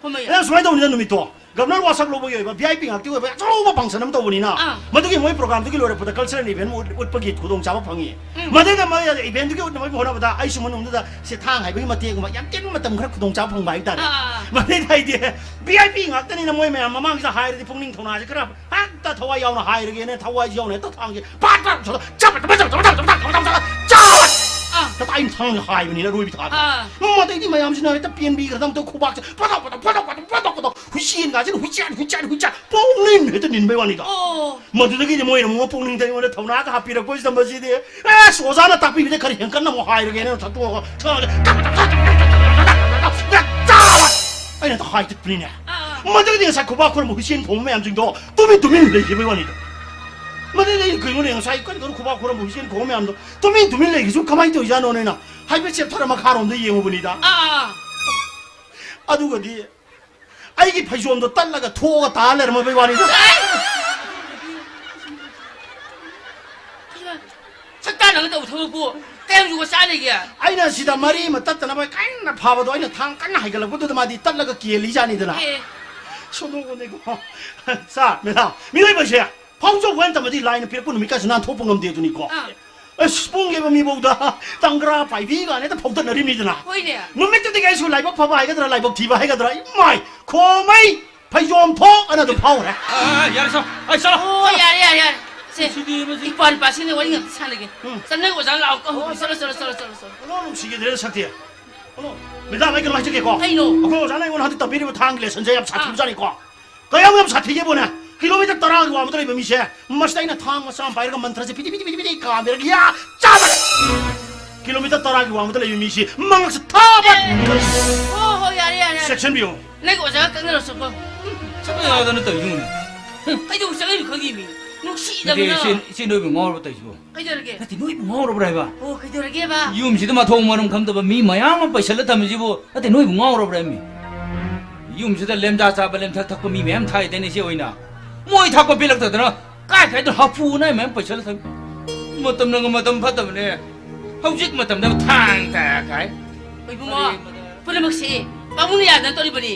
ꯈꯣꯃꯩ꯫ ꯅꯪ ꯁꯨꯃꯥꯏꯅ ꯇꯧꯕꯅꯤꯗ ꯅꯨꯃꯤꯠꯇꯣ꯫ Governor ꯋꯥꯁꯛ ꯂꯧꯕꯒꯤ ꯑꯣꯏꯕ V I P ꯉꯥꯛꯇꯤ ꯑꯣꯏꯕ ꯑꯆꯧꯕ function ꯑꯃ ꯇꯧꯕꯅꯤꯅ, ꯑꯥ꯫ ꯃꯗꯨꯒꯤ ꯃꯣꯏ programꯗꯨꯒꯤ ꯂꯣꯏꯔꯛꯄꯗ cultural event ꯑꯃ ꯎꯠ-, ꯎꯠꯄꯒꯤ ꯈꯨꯗꯣꯡꯆꯥꯕ ꯐꯪꯉꯤ꯫ ꯎꯝ꯫ ꯃꯗꯩꯗ ꯃꯣꯏ eventꯗꯨꯒꯤ ꯎꯠꯅꯕꯒꯤ ꯍꯣꯠꯅꯕꯗ ꯑꯩꯁꯨ ꯃꯅꯨꯡꯗꯨꯗ ꯁꯦ ꯊꯥꯡ ꯍꯥꯏꯕꯒꯤ ꯃꯇꯦꯛ ꯑꯃ ꯌꯥꯝ ꯇꯦꯟꯕ ꯃꯇꯝ ꯈꯔ ꯈꯨꯗꯣꯡꯆꯥꯕ ꯐꯪꯕ ꯍꯥꯏꯕ ꯇꯥꯔꯦ꯫ ꯑꯥ, ꯑꯥ, ꯑꯥ꯫ ꯃꯗꯩꯗ ꯑꯩꯗꯤ V I P ꯉꯥꯛꯇꯅꯤꯅ ꯃꯣꯏ ꯃꯌꯥꯝ ꯃꯃꯥꯡꯁꯤꯗ ꯍꯥꯏꯔꯗꯤ ꯄꯨꯛꯅꯤꯡ ꯊꯧꯅꯥꯁꯦ ꯈꯔ ꯍꯦꯛꯇ ꯊꯋꯥꯏ ꯌꯥꯎꯅ ꯍꯥꯏꯔꯒꯦꯅ ꯊꯋꯥꯏꯁꯦ ꯌꯥꯎꯅ ꯍꯦꯛꯇ ꯊꯥꯡꯁꯦ ꯄꯥꯠ ꯄꯥꯠ ꯆꯥꯕ, ꯆꯥꯕ, ꯆꯥꯕ, ꯆꯥꯕ, ꯆꯥꯕ, ꯆꯥꯕ, ꯆꯥꯕ, ꯆꯥꯕ, ꯑꯥ꯫ ꯇꯥꯏꯝ ꯊꯥꯡꯅ ꯍꯥꯏꯕꯅꯤꯅ ꯑꯔꯣꯏꯕ ꯊꯥꯗ꯫ ꯑꯥ꯫ ꯃꯗꯩꯗꯤ ꯃꯌꯥꯝꯁꯤꯅ ꯍꯦꯛꯇ ꯄꯦꯟꯕꯤꯒ꯭ꯔꯗꯝ ꯇꯧ ꯈꯨꯕꯥꯛꯁꯦ ꯄꯗꯣꯛ ꯄꯗꯣꯛ ꯄꯗꯣꯛ ꯄꯗꯣꯛ ꯄꯗꯣꯛ ꯄꯗꯣꯛ ꯍꯨꯏꯁꯦꯟꯒꯥꯁꯤꯅ ꯍꯨꯏꯆꯦꯟ ꯍꯨꯏꯆꯦꯟ ꯍꯨꯏꯆꯦꯟ ꯄꯣꯡꯅꯤꯟ ꯍꯦꯛꯇ ꯅꯤꯟꯕꯩ ꯋꯥꯅꯤꯗ꯫ ꯑꯣ꯫ ꯃꯗꯨꯗꯒꯤꯗꯤ ꯃꯣꯏꯅ ꯑꯃꯨꯛ ꯄꯨꯛꯅꯤꯡꯗ ꯑꯩꯉꯣꯟꯗ ꯊꯧꯅꯥꯒ ꯍꯥꯞꯄꯤꯔꯛꯄꯁꯤꯗ ꯃꯁꯤꯗꯤ ꯑꯁ ꯑꯣꯖꯥꯅ ꯇꯥꯛꯄꯤꯕꯗ ꯈꯔ ꯍꯦꯟꯀꯠꯅ ꯑꯃꯨꯛ ꯍꯥꯏꯔꯒꯦꯅ ꯊꯛꯇꯣꯛꯑꯒ ꯊꯛꯑꯒ ꯆꯥꯕ꯫ ꯑꯩꯅ ꯍꯦꯛꯇ ꯍꯥꯏ ꯆꯠꯄꯅꯤꯅꯦ꯫ ꯑꯥ꯫ ꯃꯗꯨꯗꯒꯤꯗꯤ ꯉꯁꯥꯏ ꯈꯨꯕꯥꯛ ꯈꯨꯔꯝꯕ ꯍꯨꯏꯁꯦꯟ ꯈꯣꯡꯕ ꯃꯌꯥꯝꯁꯤꯡꯗꯣ ꯇꯨꯃꯤꯟ ꯇꯨꯃꯤꯟ ꯂꯩꯈꯤꯕꯩ ꯋꯥꯅꯤꯗ꯫ ꯃꯗꯨꯗꯒꯤ ꯑꯩꯅ ꯀꯩꯅꯣꯅꯦ ꯉꯁꯥꯏ ꯀꯟ ꯀꯟꯅ ꯈꯨꯕꯥꯛ ꯈꯨꯔꯝꯕ ꯍꯨꯏꯁꯦꯟ ꯈꯣꯡꯕ ꯃꯌꯥꯝꯗꯣ ꯇꯨꯃꯤꯟ ꯇꯨꯃꯤꯟ ꯂꯩꯈꯤꯁꯨ ꯀꯃꯥꯏꯅ ꯇꯧꯔꯤꯖꯥꯠꯅꯣꯅꯦꯅ ꯍꯥꯏꯐꯦꯠ ꯆꯦꯞꯊꯔ ꯃꯈꯥꯔꯣꯝꯗ ꯌꯦꯡꯉꯨꯕꯅꯤꯗ꯫ ꯑꯥ꯫ ꯑꯗꯨꯒꯗꯤ ꯑꯩꯒꯤ ꯐꯩꯖꯣꯝꯗꯣ ꯇꯠꯂꯒ ꯊꯣꯛꯑꯒ ꯇꯥ ꯂꯩꯔꯝꯃꯕꯩ ꯋꯥꯅꯤꯗ꯫ ꯁꯛꯇꯥꯅꯒ ꯇꯧꯕ ꯊꯕꯛꯄꯨ ꯀꯌꯥꯝ ꯌꯨꯒ ꯆꯥ ꯂꯩꯒꯦ? ꯑꯩꯅ ꯁꯤꯗ ꯃꯔꯤ ꯑꯃ ꯇꯠꯇꯅꯕ ꯀꯟꯅ ꯐꯥꯕꯗꯣ ꯑꯩꯅ ꯊꯥꯡ ꯀꯟꯅ ꯍꯥꯏꯒꯠꯂꯛꯄꯗꯨꯗ ꯃꯥꯗꯤ ꯇꯠꯂꯒ ꯀꯦꯜꯂꯤꯖꯥꯠꯅꯤꯗꯅ꯫ ꯑꯦ꯫ ꯁꯣꯅꯣꯒꯣꯅꯦꯀꯣ꯫ ꯁꯥ, ꯃꯦꯗꯥꯝ, ꯃꯤꯑꯣꯏꯕꯁꯦ ꯐꯥꯎꯖꯧ ꯍꯥꯏꯅ ꯇꯝꯃꯗꯤ ꯂꯥꯏꯅ ꯄꯤꯔꯛꯄ ꯅꯨꯃꯤꯠꯀꯥꯁꯦ ꯅꯥꯟꯊꯣꯛꯄ ꯉꯝꯗꯦ ꯑꯗꯨꯅꯤꯀꯣ꯫ ꯑꯥ꯫ ꯑꯁ, ꯄꯣꯡꯒꯦꯕ ꯃꯤꯐꯧꯗ ꯇꯪꯒ꯭ꯔꯥ ꯄꯥꯏꯕꯤ ꯀꯥꯏꯅ ꯍꯦꯛꯇ ꯐꯥꯎꯗꯠꯅꯔꯤꯕꯅꯤꯗꯅ꯫ ꯍꯣꯏꯅꯦ꯫ ꯅꯨꯃꯤꯠꯇꯨꯗꯒꯤ ꯑꯩꯁꯨ ꯂꯥꯏꯕꯛ ꯐꯕ ꯍꯥꯏꯒꯗ꯭ꯔꯥ, ꯂꯥꯏꯕꯛ ꯊꯤꯕ ꯍꯥꯏꯒꯗ꯭ꯔꯥ, ꯏꯃꯥꯏ, ꯈꯣꯃꯩ ꯐꯩꯖꯣꯝ ꯊꯣꯛ ꯑꯅ ꯑꯗꯨꯝ ꯐꯥꯎꯈ꯭ꯔꯦ꯫ ꯑ, ꯌꯥꯔꯦ, ꯆꯠꯂꯣ꯫ ꯑꯩ ꯆꯠꯂꯣ꯫ ꯑꯣ, ꯌꯥꯔꯦ, ꯌꯥꯔꯦ, ꯌꯥꯔꯦ꯫ ꯁꯦ, ꯁꯤꯗꯤ ꯃꯁꯤ ꯏꯄ꯭ꯋꯥ ꯅꯨꯄꯥꯁꯤꯅ ꯋꯥꯔꯤ ꯉꯥꯛꯇ ꯁꯥꯟꯅꯒꯦ꯫ ꯎꯝ꯫ ꯆꯠꯅ ꯑꯣꯖꯥ ꯂꯥꯛꯑꯣ, ꯀꯧ꯫ ꯑꯣ, ꯆꯠꯂꯣ, ꯆꯠꯂꯣ, ꯆꯠꯂꯣ, ꯆꯠꯂꯣ, ꯆꯠꯂꯣ꯫ ꯑꯣ, ꯅꯨꯡꯁꯤꯈꯤꯗ꯭ꯔꯦꯗ ꯁꯛꯇꯤ꯫ ꯑꯣ, ꯃꯦꯗꯥꯝ, ꯑꯩ ꯀꯩꯅꯣ ꯍꯥꯏꯖꯒꯦꯀꯣ꯫ ꯀꯩꯅꯣ? ꯑꯩꯈꯣꯏ ꯑꯣꯖꯥꯅ ꯑꯩꯉꯣꯟꯗ ꯍꯟꯗꯛ ꯇꯝꯕꯤꯔꯤꯕ ꯊꯥꯡꯒꯤ ꯂꯦꯁꯟꯁꯦ ꯌꯥꯝ ꯑꯥ꯫ ꯁꯥꯊꯤꯕꯖꯥꯠꯅꯤꯀꯣ꯫ ꯀꯌꯥꯝ ꯌꯥꯝ ꯁꯥꯊꯤꯒꯦꯕꯨꯅꯦ? ꯀꯤꯂꯣꯃꯤꯇꯔ ꯇꯔꯥꯒꯤ ꯋꯥꯡꯃꯗ ꯂꯩꯕ ꯃꯤꯁꯦ, ꯃꯁꯤꯗ ꯑꯩꯅ ꯊꯥꯡ ꯃꯆꯥ ꯑꯃ ꯄꯥꯏꯔꯒ ꯃꯟꯇ꯭ꯔꯁꯦ ꯐꯤꯗꯤ ꯐꯤꯗꯤ ꯐꯤꯗꯤ ꯐꯤꯗꯤ ꯀꯥꯝꯕꯤꯔꯒ ꯌꯥ! ꯆꯥꯕ! ꯀꯤꯂꯣꯃꯤꯇꯔ ꯇꯔꯥꯒꯤ ꯋꯥꯡꯃꯗ ꯂꯩꯕ ꯃꯤꯁꯤ ꯃꯉꯛꯁꯦ ꯊꯥꯕ! ꯍꯣ, ꯍꯣ, ꯌꯥꯔꯦ, ꯌꯥꯔꯦ, ꯌꯥꯔꯦ꯫ ꯆꯦꯛꯁꯤꯟꯕꯤꯌꯨ꯫ ꯅꯪꯒꯤ ꯑꯣꯖꯥꯒ ꯀꯛꯅꯔꯁꯨꯀꯣ꯫ ꯎꯝ, ꯆꯠꯄ ꯌꯥꯗꯅ ꯇꯧꯔꯤꯅꯤ꯫ ꯎꯝ, ꯀꯩꯗꯧꯕ ꯆꯠꯂꯤꯅꯣ ꯈꯪꯗꯦ ꯃꯤ꯫ ꯅꯨꯡꯁꯤꯗꯕꯅ꯫ ꯅꯠꯇꯦ, ꯏꯆꯦ, ꯏꯆꯦ ꯅꯣꯏꯕꯨ ꯉꯥꯎꯔꯕ ꯇꯧꯔꯤꯁꯤꯕꯣ? ꯀꯩꯗꯧꯔꯒꯦ? ꯅꯠꯇꯦ, ꯅꯣꯏꯕꯨ ꯉꯥꯎꯔꯕ꯭ꯔꯥ ꯍꯥꯏꯕ? ꯑꯣ, ꯀꯩꯗꯧꯔꯒꯦꯕ? ꯌꯨꯝꯁꯤꯗ ꯃꯊꯣꯡ ꯃꯔꯝ ꯈꯪꯗꯕ ꯃꯤ ꯃꯌꯥꯝ ꯑꯃ ꯄꯩꯁꯜꯂ ꯊꯝꯃꯤꯁꯤꯕꯨ, ꯅꯠꯇꯦ, ꯅꯣꯏꯕꯨ ꯉꯥꯎꯔꯕ꯭ꯔꯥ ꯍꯥꯏꯕꯅꯤ? ꯌꯨꯝꯁꯤꯗ ꯂꯦꯝꯖꯥ ꯆꯥꯕ, ꯂꯦꯝꯊꯛ ꯊꯛꯄ ꯃꯤ ꯃꯌꯥꯝ ꯊꯥꯏꯗꯅ ꯏꯆꯦ ꯍꯣꯏꯅ꯫ ꯃꯣꯏ ꯊꯥꯛꯄ ꯄꯤꯔꯛꯇꯗꯅ ꯀꯥꯏ ꯀꯥꯏꯗ ꯍꯥꯐꯨꯅ ꯃꯌꯥꯝ ꯄꯩꯁꯜꯂ ꯊꯝꯃꯤ꯫ ꯃꯇꯝꯅꯒ ꯃꯇꯝ ꯐꯠꯇꯕꯅꯦ꯫ ꯍꯧꯖꯤꯛ ꯃꯇꯝꯗ ꯊꯥꯡ ꯇꯥ ꯀꯥꯏ꯫ ꯍꯣꯏ, ꯏꯕꯨꯡꯉꯣ, ꯀꯔꯤ ꯃꯇꯝ? ꯄꯨꯝꯅꯃꯛꯁꯦ ꯄꯥꯕꯨꯡꯅ ꯌꯥꯗꯅ ꯇꯧꯔꯤꯕꯅꯤ꯫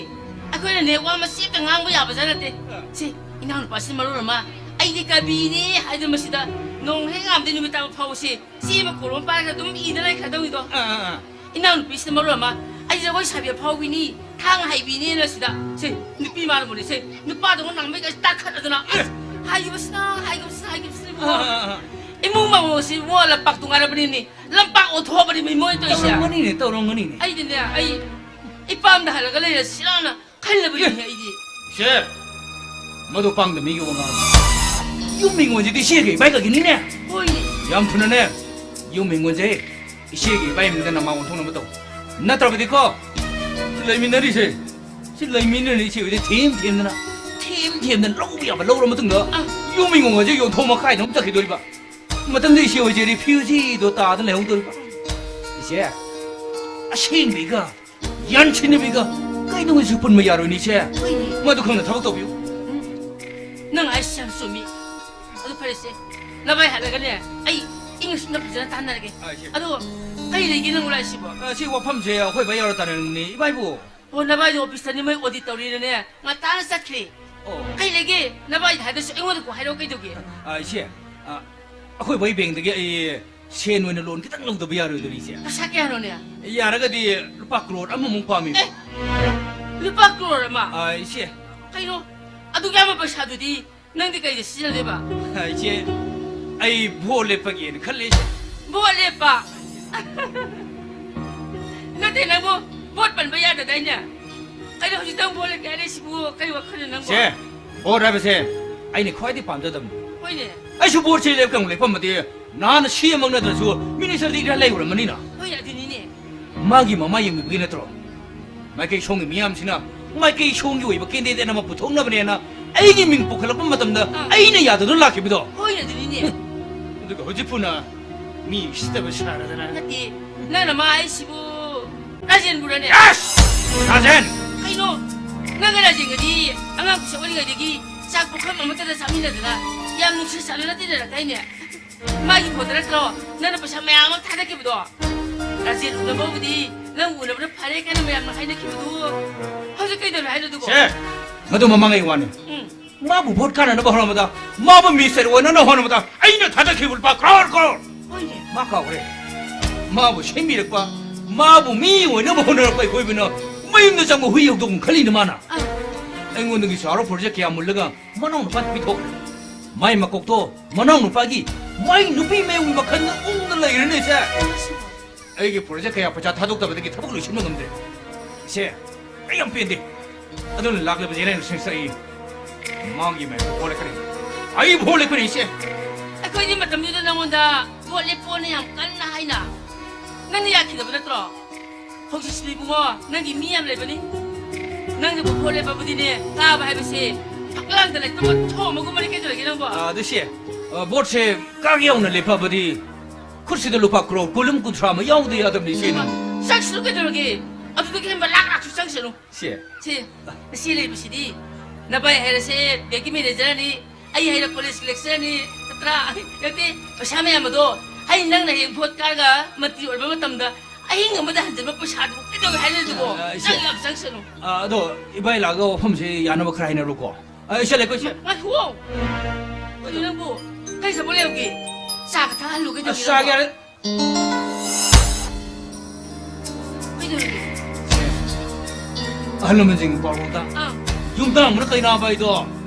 ꯑꯩꯈꯣꯏꯅꯅꯦ, ꯋꯥ ꯃꯆꯦꯠꯇ ꯉꯥꯡꯕ ꯌꯥꯕꯖꯥꯠ ꯅꯠꯇꯦ꯫ ꯁꯤ, ꯏꯅꯥꯎꯅꯨꯄꯥꯁꯤꯅ ꯃꯔꯣꯜ ꯑꯃ, ꯑꯩꯗꯤ ꯀꯕꯤꯅꯦ ꯍꯥꯏꯗꯅ ꯃꯁꯤꯗ ꯅꯣꯡ ꯍꯦꯛ ꯉꯥꯝꯗꯩ ꯅꯨꯃꯤꯠ ꯇꯥꯕ ꯐꯥꯎꯕꯁꯤ ꯆꯦ ꯑꯃ ꯀꯣꯂꯣꯝ ꯄꯥꯏꯔꯒ ꯑꯗꯨꯝ ꯏꯗ ꯂꯩꯈ꯭ꯔꯗꯧꯅꯤꯗꯣ꯫ ꯑꯥ, ꯑꯥ, ꯑꯥ꯫ ꯏꯅꯥꯎꯅꯨꯄꯤꯁꯤꯅ ꯃꯔꯣꯜ ꯑꯃ, "ꯑꯩ ꯖꯒꯣꯏ ꯁꯥꯕꯤ ꯑꯐꯥꯎꯕꯤꯅꯤ, ꯊꯥꯡ ꯍꯩꯕꯤꯅꯦꯅ" ꯁꯤꯗ꯫ ꯁꯦ, ꯅꯨꯄꯤ ꯃꯥꯅꯕꯨꯅꯦ, ꯁꯦ, ꯅꯨꯄꯥꯗꯧꯅ ꯅꯥꯃꯩꯒꯁꯦ ꯇꯥꯈꯠꯂꯗꯅ, ꯑꯁ, ꯍꯥꯏꯈꯤꯕꯁꯤꯅ, ꯍꯥꯏꯈꯤꯕꯁꯤꯅ, ꯍꯥꯏꯈꯤꯕꯁꯤꯅ ꯏꯕꯨꯡꯉꯣ꯫ ꯑꯥ, ꯑꯥ, ꯑꯥ, ꯑꯥ꯫ ꯏꯃꯨꯡ ꯃꯉꯣꯟꯁꯤ ꯏꯕꯨꯡꯉꯣ ꯂꯝꯄꯥꯛꯇꯨ ꯉꯥꯏꯔꯕꯅꯤꯅꯦ꯫ ꯂꯝꯄꯥꯛ ꯑꯣꯟꯊꯣꯛꯑꯕꯅꯤ ꯃꯤ ꯃꯣꯏ ꯇꯧꯔꯤꯁꯦ꯫ ꯇꯧꯔꯝꯒꯅꯤꯅꯦ, ꯇꯧꯔꯝꯒꯅꯤꯅꯦ꯫ ꯑꯩꯗꯤꯅꯦ, ꯑꯩ ꯏꯄꯥꯝꯗ ꯍꯜꯂꯒ ꯂꯩꯔꯁꯤꯔꯥꯅ ꯈꯜꯂꯕꯅꯤꯅꯦ ꯑꯩꯗꯤ꯫ ꯁꯦ, ꯃꯗꯨ ꯄꯥꯝꯗ ꯃꯤꯒꯤ ꯋꯥꯉꯥꯡ꯫ ꯌꯨꯝ ꯍꯤꯡꯒꯣꯜꯁꯤꯗꯤ ꯏꯆꯦꯒ ꯏꯕꯥꯏꯒꯒꯤꯅꯤꯅꯦ꯫ ꯍꯣꯏꯅꯦ꯫ ꯌꯥꯝ ꯊꯨꯅꯅꯦ, ꯌꯨꯝ ꯍꯤꯡꯒꯣꯜꯁꯦ ꯏꯆꯦꯒ ꯏꯕꯥꯏ ꯃꯤꯡꯗ ꯅꯃꯥ ꯑꯣꯟꯊꯣꯛꯅꯕ ꯇꯧ꯫ ꯅꯠꯇ꯭ꯔꯕꯗꯤꯀꯣ, ꯂꯩꯃꯤꯟꯅꯔꯤꯁꯦ, ꯁꯤ ꯂꯩꯃꯤꯟꯅꯔꯤ ꯏꯆꯦ ꯍꯣꯏꯗꯤ ꯊꯦꯝ ꯊꯦꯝꯗꯅ, ꯊꯦꯝ ꯊꯦꯝꯗꯅ ꯂꯧꯕ ꯌꯥꯕ ꯂꯧꯔ ꯃꯇꯨꯡꯗ, ꯑ꯫ ꯌꯨꯝ ꯍꯤꯡꯒꯣꯜꯁꯦ ꯌꯣꯟꯊꯣꯛꯑꯃ ꯀꯥꯏꯗ ꯑꯃꯨꯛ ꯆꯠꯈꯤꯗꯣꯔꯤꯕ? ꯃꯇꯝꯗ ꯏꯆꯦ ꯍꯣꯏꯁꯦ ꯔꯤꯐ꯭ꯌꯨꯖꯤꯗꯣ ꯇꯥꯗꯅ ꯂꯩꯍꯧꯗꯣꯔꯤꯕ꯫ ꯏꯆꯦ, ꯑꯁꯦꯡꯕꯤꯒ ꯌꯥꯟꯁꯤꯟꯅꯕꯤꯒ ꯀꯩꯗꯧꯉꯩꯁꯨ ꯄꯨꯟꯕ ꯌꯥꯔꯣꯏꯅꯦ ꯏꯆꯦ꯫ ꯍꯣꯏꯅꯦ꯫ ꯃꯗꯨ ꯈꯪꯅ ꯊꯕꯛ ꯇꯧꯕꯤꯌꯨ꯫ ꯅꯪ ꯍꯥꯏꯁꯤ ꯌꯥꯝ ꯆꯨꯝꯃꯤ꯫ ꯑꯗꯨ ꯐꯔꯦꯁꯦ, ꯅꯚꯥꯏ ꯍꯜꯂꯒꯅꯦ, ꯑꯩ ꯏꯪꯅ ꯆꯤꯛꯅ ꯐꯖꯅ ꯇꯥꯟꯅꯔꯒꯦ꯫ ꯑ, ꯏꯆꯦ꯫ ꯑꯗꯣ ꯀꯩ ꯂꯩꯒꯦ ꯅꯪ ꯂꯥꯛꯏꯁꯤꯕꯣ? ꯑ, ꯁꯤ ꯋꯥꯐꯝꯁꯦ ꯑꯩꯈꯣꯏ ꯕꯥ ꯌꯥꯎꯔ ꯇꯥꯟꯅꯅꯤꯡꯕꯅꯤ, ꯏꯕꯥꯏꯕꯨ꯫ ꯑꯣ, ꯅꯚꯥꯏꯗꯣ ꯑꯣꯐꯤꯁꯇꯅꯤ, ꯃꯣꯏ ꯑꯣꯗꯤꯠ ꯇꯧꯔꯤꯅꯅꯦ, ꯉꯟꯇꯥꯅ ꯆꯠꯈ꯭ꯔꯦ꯫ ꯑꯣ꯫ ꯀꯩ ꯂꯩꯒꯦ? ꯅꯚꯥꯏꯗ ꯍꯥꯏꯗꯁꯨ ꯑꯩꯉꯣꯟꯗ ꯀꯣꯛ ꯍꯥꯏꯔꯛꯑꯣ, ꯀꯩꯗꯧꯒꯦ? ꯑ, ꯏꯆꯦ, ꯑ, ꯑꯩꯈꯣꯏ ꯕꯥꯒꯤ ꯕꯦꯡꯗꯒꯤ ꯑꯩ ꯁꯦꯟ ꯑꯣꯏꯅ ꯂꯣꯟ ꯈꯤꯇꯪ ꯂꯧꯗꯕ ꯌꯥꯔꯣꯏꯗꯣꯔꯤ, ꯏꯆꯦ꯫ ꯄꯩꯁꯥ ꯀꯌꯥꯅꯣꯅꯦ? ꯌꯥꯔꯒꯗꯤ ꯂꯨꯄꯥ ꯀ꯭ꯔꯣꯔ ꯑꯃꯃꯨꯛ ꯄꯥꯝꯃꯤ꯫ ꯑꯦ, ꯂꯨꯄꯥ ꯀ꯭ꯔꯣꯔ ꯑꯃ? ꯑ, ꯏꯆꯦ꯫ ꯀꯩꯅꯣ? ꯑꯗꯨꯛ ꯌꯥꯝꯕ ꯄꯩꯁꯥꯗꯨꯗꯤ ꯅꯪꯗꯤ ꯀꯩꯗ ꯁꯤꯖꯤꯟꯅꯗꯣꯏꯕ? ꯑ, ꯏꯆꯦ, ꯑꯩ ꯚꯣꯠ ꯂꯦꯞꯄꯒꯦꯅ ꯈꯜꯂꯤ, ꯏꯆꯦ꯫ ꯚꯣꯠ ꯂꯦꯞꯄ? ꯅꯠꯇꯦ, ꯅꯪꯕꯨ ꯚꯣꯠ ꯄꯟꯕ ꯌꯥꯗꯗꯥꯏꯅꯦ? ꯀꯩꯅꯣ ꯍꯧꯖꯤꯛꯇ ꯚꯣꯠ ꯂꯦꯞꯀꯦ ꯍꯥꯏꯔꯛꯏꯁꯤꯕꯨ? ꯀꯩ ꯋꯥꯈꯜꯅꯣ ꯅꯪꯕꯨ? ꯏꯆꯦ, ꯚꯣꯠ ꯍꯥꯏꯕꯁꯦ ꯑꯩꯅ ꯈ꯭ꯋꯥꯏꯗꯒꯤ ꯄꯥꯝꯖꯗꯕꯅꯤ꯫ ꯍꯣꯏꯅꯦ꯫ ꯑꯩꯁꯨ ꯚꯣꯠꯁꯦ ꯂꯦꯞꯀꯦ ꯑꯃꯨꯛ ꯂꯦꯞꯄꯝꯃꯗꯤ ꯅꯍꯥꯟꯅ ꯁꯤ ꯑꯃꯛ ꯅꯠꯇ꯭ꯔꯁꯨ ꯃꯤꯅꯤꯁꯇꯔꯗꯤ ꯈꯔ ꯂꯩꯔꯨꯔꯝꯃꯅꯤꯅ꯫ ꯍꯣꯏ, ꯑꯗꯨꯅꯤꯅꯦ꯫ ꯃꯥꯒꯤ ꯃꯃꯥꯏ ꯌꯦꯡꯕꯤꯕꯒꯤ ꯅꯠꯇ꯭ꯔꯣ? ꯃꯥꯏꯀꯩ ꯁꯣꯝꯒꯤ ꯃꯤꯌꯥꯝꯁꯤꯅ ꯃꯥꯏꯀꯩ ꯁꯣꯝꯒꯤ ꯑꯣꯏꯕ ꯀꯦꯟꯗꯤꯗꯦꯠ ꯑꯃ ꯄꯨꯊꯣꯛꯅꯕꯅꯦꯅ ꯑꯩꯒꯤ ꯃꯤꯡ ꯄꯨꯈꯠꯂꯛꯄ ꯃꯇꯝꯗ ꯑꯥ꯫ ꯑꯩꯅ ꯌꯥꯗꯗꯨꯅ ꯂꯥꯛꯈꯤꯕꯗꯣ꯫ ꯍꯣꯏ, ꯑꯗꯨꯅꯤꯅꯦ꯫ ꯑꯗꯨꯒ ꯍꯧꯖꯤꯛꯄꯨꯅ ꯃꯤ ꯎꯁꯤꯠꯇꯕ ꯁꯥꯔꯗꯅ꯫ ꯅꯠꯇꯦ, ꯅꯪꯅ ꯃꯥ ꯍꯥꯏꯁꯤꯕꯨ ꯔꯥꯖꯦꯟꯕꯨꯔꯅꯦ? ꯑꯁ! ꯔꯥꯖꯦꯟ! ꯀꯩꯅꯣ? ꯅꯪꯒ ꯔꯥꯖꯦꯟꯒꯗꯤ ꯑꯉꯥꯡ ꯄꯤꯁꯛ ꯑꯣꯏꯔꯤꯉꯩꯗꯒꯤ ꯆꯥꯛ ꯄꯨꯈꯝ ꯑꯃꯠꯇꯗ ꯆꯥꯃꯤꯟꯅꯗꯅ ꯌꯥꯝ ꯅꯨꯡꯁꯤ ꯆꯥꯟꯅꯅ ꯇꯤꯟꯅꯔꯛꯇꯥꯏꯅꯦ꯫ ꯃꯥꯒꯤ ꯐꯣꯟꯗ ꯅꯠꯇ꯭ꯔꯣ ꯅꯪꯅ ꯄꯩꯁꯥ ꯃꯌꯥꯝ ꯑꯃ ꯊꯥꯗꯈꯤꯕꯗꯣ? ꯔꯥꯖꯦꯟ ꯎꯅꯕꯕꯨꯗꯤ ꯅꯪ ꯎꯅꯕꯅ ꯐꯔꯦ ꯀꯥꯏꯅ ꯃꯌꯥꯝꯅ ꯍꯥꯏꯅꯈꯤꯕꯗꯨ ꯍꯧꯖꯤꯛ ꯀꯩꯗꯧꯔꯦ ꯍꯥꯏꯅꯣ ꯑꯗꯨꯕꯣ? ꯁꯦ! ꯃꯗꯨ ꯃꯃꯥꯡꯉꯩ ꯋꯥꯅꯤ꯫ ꯎꯝ꯫ ꯃꯥꯕꯨ ꯚꯣꯠ ꯀꯥꯟꯅꯅꯕ ꯍꯣꯠꯅꯕꯗ, ꯃꯥꯕꯨ ꯃꯤꯅꯤꯁꯇꯔ ꯑꯣꯏꯅꯅꯕ ꯍꯣꯠꯅꯕꯗ ꯑꯩꯅ ꯊꯥꯗꯈꯤꯕ ꯂꯨꯄꯥ ꯀ꯭ꯔꯣꯔ ꯀ꯭ꯔꯣꯔ! ꯍꯣꯏꯅꯦ꯫ ꯃꯥ ꯀꯥꯎꯈ꯭ꯔꯦ꯫ ꯃꯥꯕꯨ ꯁꯦꯝꯕꯤꯔꯛꯄ, ꯃꯥꯕꯨ ꯃꯤ ꯑꯣꯏꯅꯕ ꯍꯣꯠꯅꯔꯛꯄ ꯑꯩꯈꯣꯏꯕꯨꯅ ꯃꯌꯨꯝꯗ ꯆꯪꯕ ꯍꯨꯏ ꯍꯧꯗꯣꯡ ꯈꯜꯂꯤꯅ ꯃꯥꯅ꯫ ꯑ, ꯑꯩꯉꯣꯟꯗꯒꯤ ꯆꯥꯎꯔ ꯄ꯭ꯔꯣꯖꯦꯛ ꯀꯌꯥ ꯃꯨꯜꯂꯒ ꯃꯅꯥꯎꯅꯨꯄꯥ ꯄꯤꯊꯣꯛꯈ꯭ꯔꯦ꯫ ꯃꯥꯏ ꯃꯀꯣꯛꯇꯣ ꯃꯅꯥꯎꯅꯨꯄꯥꯒꯤ ꯃꯥꯏ ꯅꯨꯄꯤ ꯃꯌꯨꯝꯒꯤ ꯃꯈꯜꯗ ꯎꯪꯗ ꯂꯩꯔꯦꯅꯦ ꯁꯦ꯫ ꯑꯩꯒꯤ ꯄ꯭ꯔꯣꯖꯦꯛ ꯀꯌꯥ ꯄꯩꯁꯥ ꯊꯥꯗꯣꯛꯇꯕꯗꯒꯤ ꯊꯕꯛ ꯂꯣꯏꯁꯤꯟꯕ ꯉꯝꯗꯦ꯫ ꯁꯦ, ꯑꯩ ꯌꯥꯝ ꯄꯦꯟꯗꯦ꯫ ꯑꯗꯨꯅ ꯂꯥꯛꯂꯤꯕꯁꯦ ꯑꯩꯅ ꯁꯤꯡꯁ ꯑꯩ ꯃꯥꯒꯤ ꯃꯌꯥꯝꯗ ꯚꯣꯠ ꯂꯦꯞꯀꯅꯤ꯫ ꯑꯩ ꯚꯣꯠ ꯂꯦꯞꯀꯅꯤ ꯁꯦ꯫ ꯑꯩꯈꯣꯏꯗꯤ ꯃꯇꯝꯗꯨꯗ ꯅꯪꯉꯣꯟꯗ ꯚꯣꯠ ꯂꯦꯞꯄꯣꯅ ꯌꯥꯝ ꯀꯟꯅ ꯍꯥꯏꯅ ꯅꯪꯅ ꯌꯥꯈꯤꯗꯕ ꯅꯠꯇ꯭ꯔꯣ? ꯍꯧꯖꯤꯛꯁꯤꯗꯤ ꯏꯕꯨꯡꯉꯣ, ꯅꯪꯒꯤ ꯃꯤ ꯌꯥꯝ ꯂꯩꯕꯅꯤ꯫ ꯅꯪꯅꯕꯨ ꯚꯣꯠ ꯂꯦꯞꯄꯕꯨꯗꯤꯅꯦ, ꯀꯥꯕ ꯍꯥꯏꯕꯁꯦ ꯐꯛꯂꯥꯡꯗ ꯂꯩꯇꯨꯝꯕ ꯊꯣꯝ ꯑꯃꯒꯨꯝꯕꯅꯤ꯫ ꯀꯩꯗꯧꯔꯒꯦ ꯅꯪꯕꯣ? ꯑ, ꯑꯗꯨ ꯁꯦ, ꯑ, ꯚꯣꯠꯁꯦ ꯀꯥꯒꯦ ꯌꯧꯅ ꯂꯦꯞꯄꯕꯗꯤ ꯈꯨꯠꯁꯤꯗ ꯂꯨꯄꯥ ꯀ꯭ꯔꯣꯔ ꯀꯨꯟ ꯑꯃ ꯀꯨꯟꯊ꯭ꯔꯥ ꯑꯃ ꯌꯥꯎꯗꯦ ꯌꯥꯗꯕꯅꯤ ꯏꯆꯦ ꯅꯪ꯫ ꯆꯪꯁꯅꯨ ꯀꯩꯗꯧꯔꯒꯦ? ꯑꯗꯨꯗꯒꯤ ꯍꯦꯟꯕ ꯂꯥꯛ ꯂꯥꯛꯁꯨ ꯆꯪꯁꯅꯨ꯫ ꯁꯦ꯫ ꯁꯦ, ꯑꯁꯤ ꯂꯩꯕꯁꯤꯗꯤ ꯅꯚꯥꯏ ꯍꯥꯏꯔꯁꯦ ꯕꯦꯡꯀꯤ ꯃꯦꯅꯦꯖꯔꯅꯤ, ꯑꯩ ꯍꯥꯏꯔ ꯀꯣꯂꯦꯖꯀꯤ ꯂꯦꯛꯆꯔꯅꯤ, ꯅꯠꯇ꯭ꯔꯥ? ꯅꯠꯇꯦ, ꯄꯩꯁꯥ ꯃꯌꯥꯝ ꯑꯗꯣ ꯑꯩ ꯅꯪꯅ ꯍꯌꯦꯡ ꯚꯣꯠ ꯀꯥꯔꯒ ꯃꯟꯇ꯭ꯔꯤ ꯑꯣꯏꯕ ꯃꯇꯝꯗ ꯑꯍꯤꯡ ꯑꯃꯗ ꯍꯟꯖꯤꯟꯕ ꯄꯩꯁꯥꯗꯨꯕꯨ ꯀꯩꯗꯧꯒꯦ ꯍꯥꯏꯔꯗꯨꯕꯣ? ꯑ, ꯏꯆꯦ꯫ ꯅꯪ ꯌꯥꯝ ꯆꯪꯁꯅꯨ꯫ ꯑ, ꯑꯗꯣ ꯏꯕꯥꯏ ꯂꯥꯛꯑꯒ ꯋꯥꯐꯝꯁꯦ ꯌꯥꯅꯕ ꯈꯔ ꯍꯥꯏꯅꯔꯣꯀꯣ꯫ ꯑ, ꯏꯆꯦ ꯂꯩꯀꯣ, ꯏꯆꯦ꯫ ꯉꯥꯏꯈꯨꯑꯣ꯫ ꯀꯩꯅꯣ ꯅꯪꯕꯨ? ꯀꯩ ꯊꯕꯛ ꯂꯩꯔꯒꯦ? ꯆꯥꯒ ꯊꯛꯍꯜꯂꯨ ꯀꯩꯗꯧꯒꯦ ꯑꯁ, ꯆꯥꯒꯦ ꯅꯪꯕꯨ? ꯍꯥꯏꯔꯦ꯫ ꯀꯩꯗꯧꯔꯒꯦ? ꯑꯍꯜ ꯂꯃꯟꯁꯤꯡꯒꯤ ꯄꯥꯎꯔꯧꯗ ꯑꯥ꯫ ꯌꯨꯝ ꯇꯥꯡꯕꯅ ꯀꯩꯅꯥꯕ ꯍꯥꯏꯗꯣ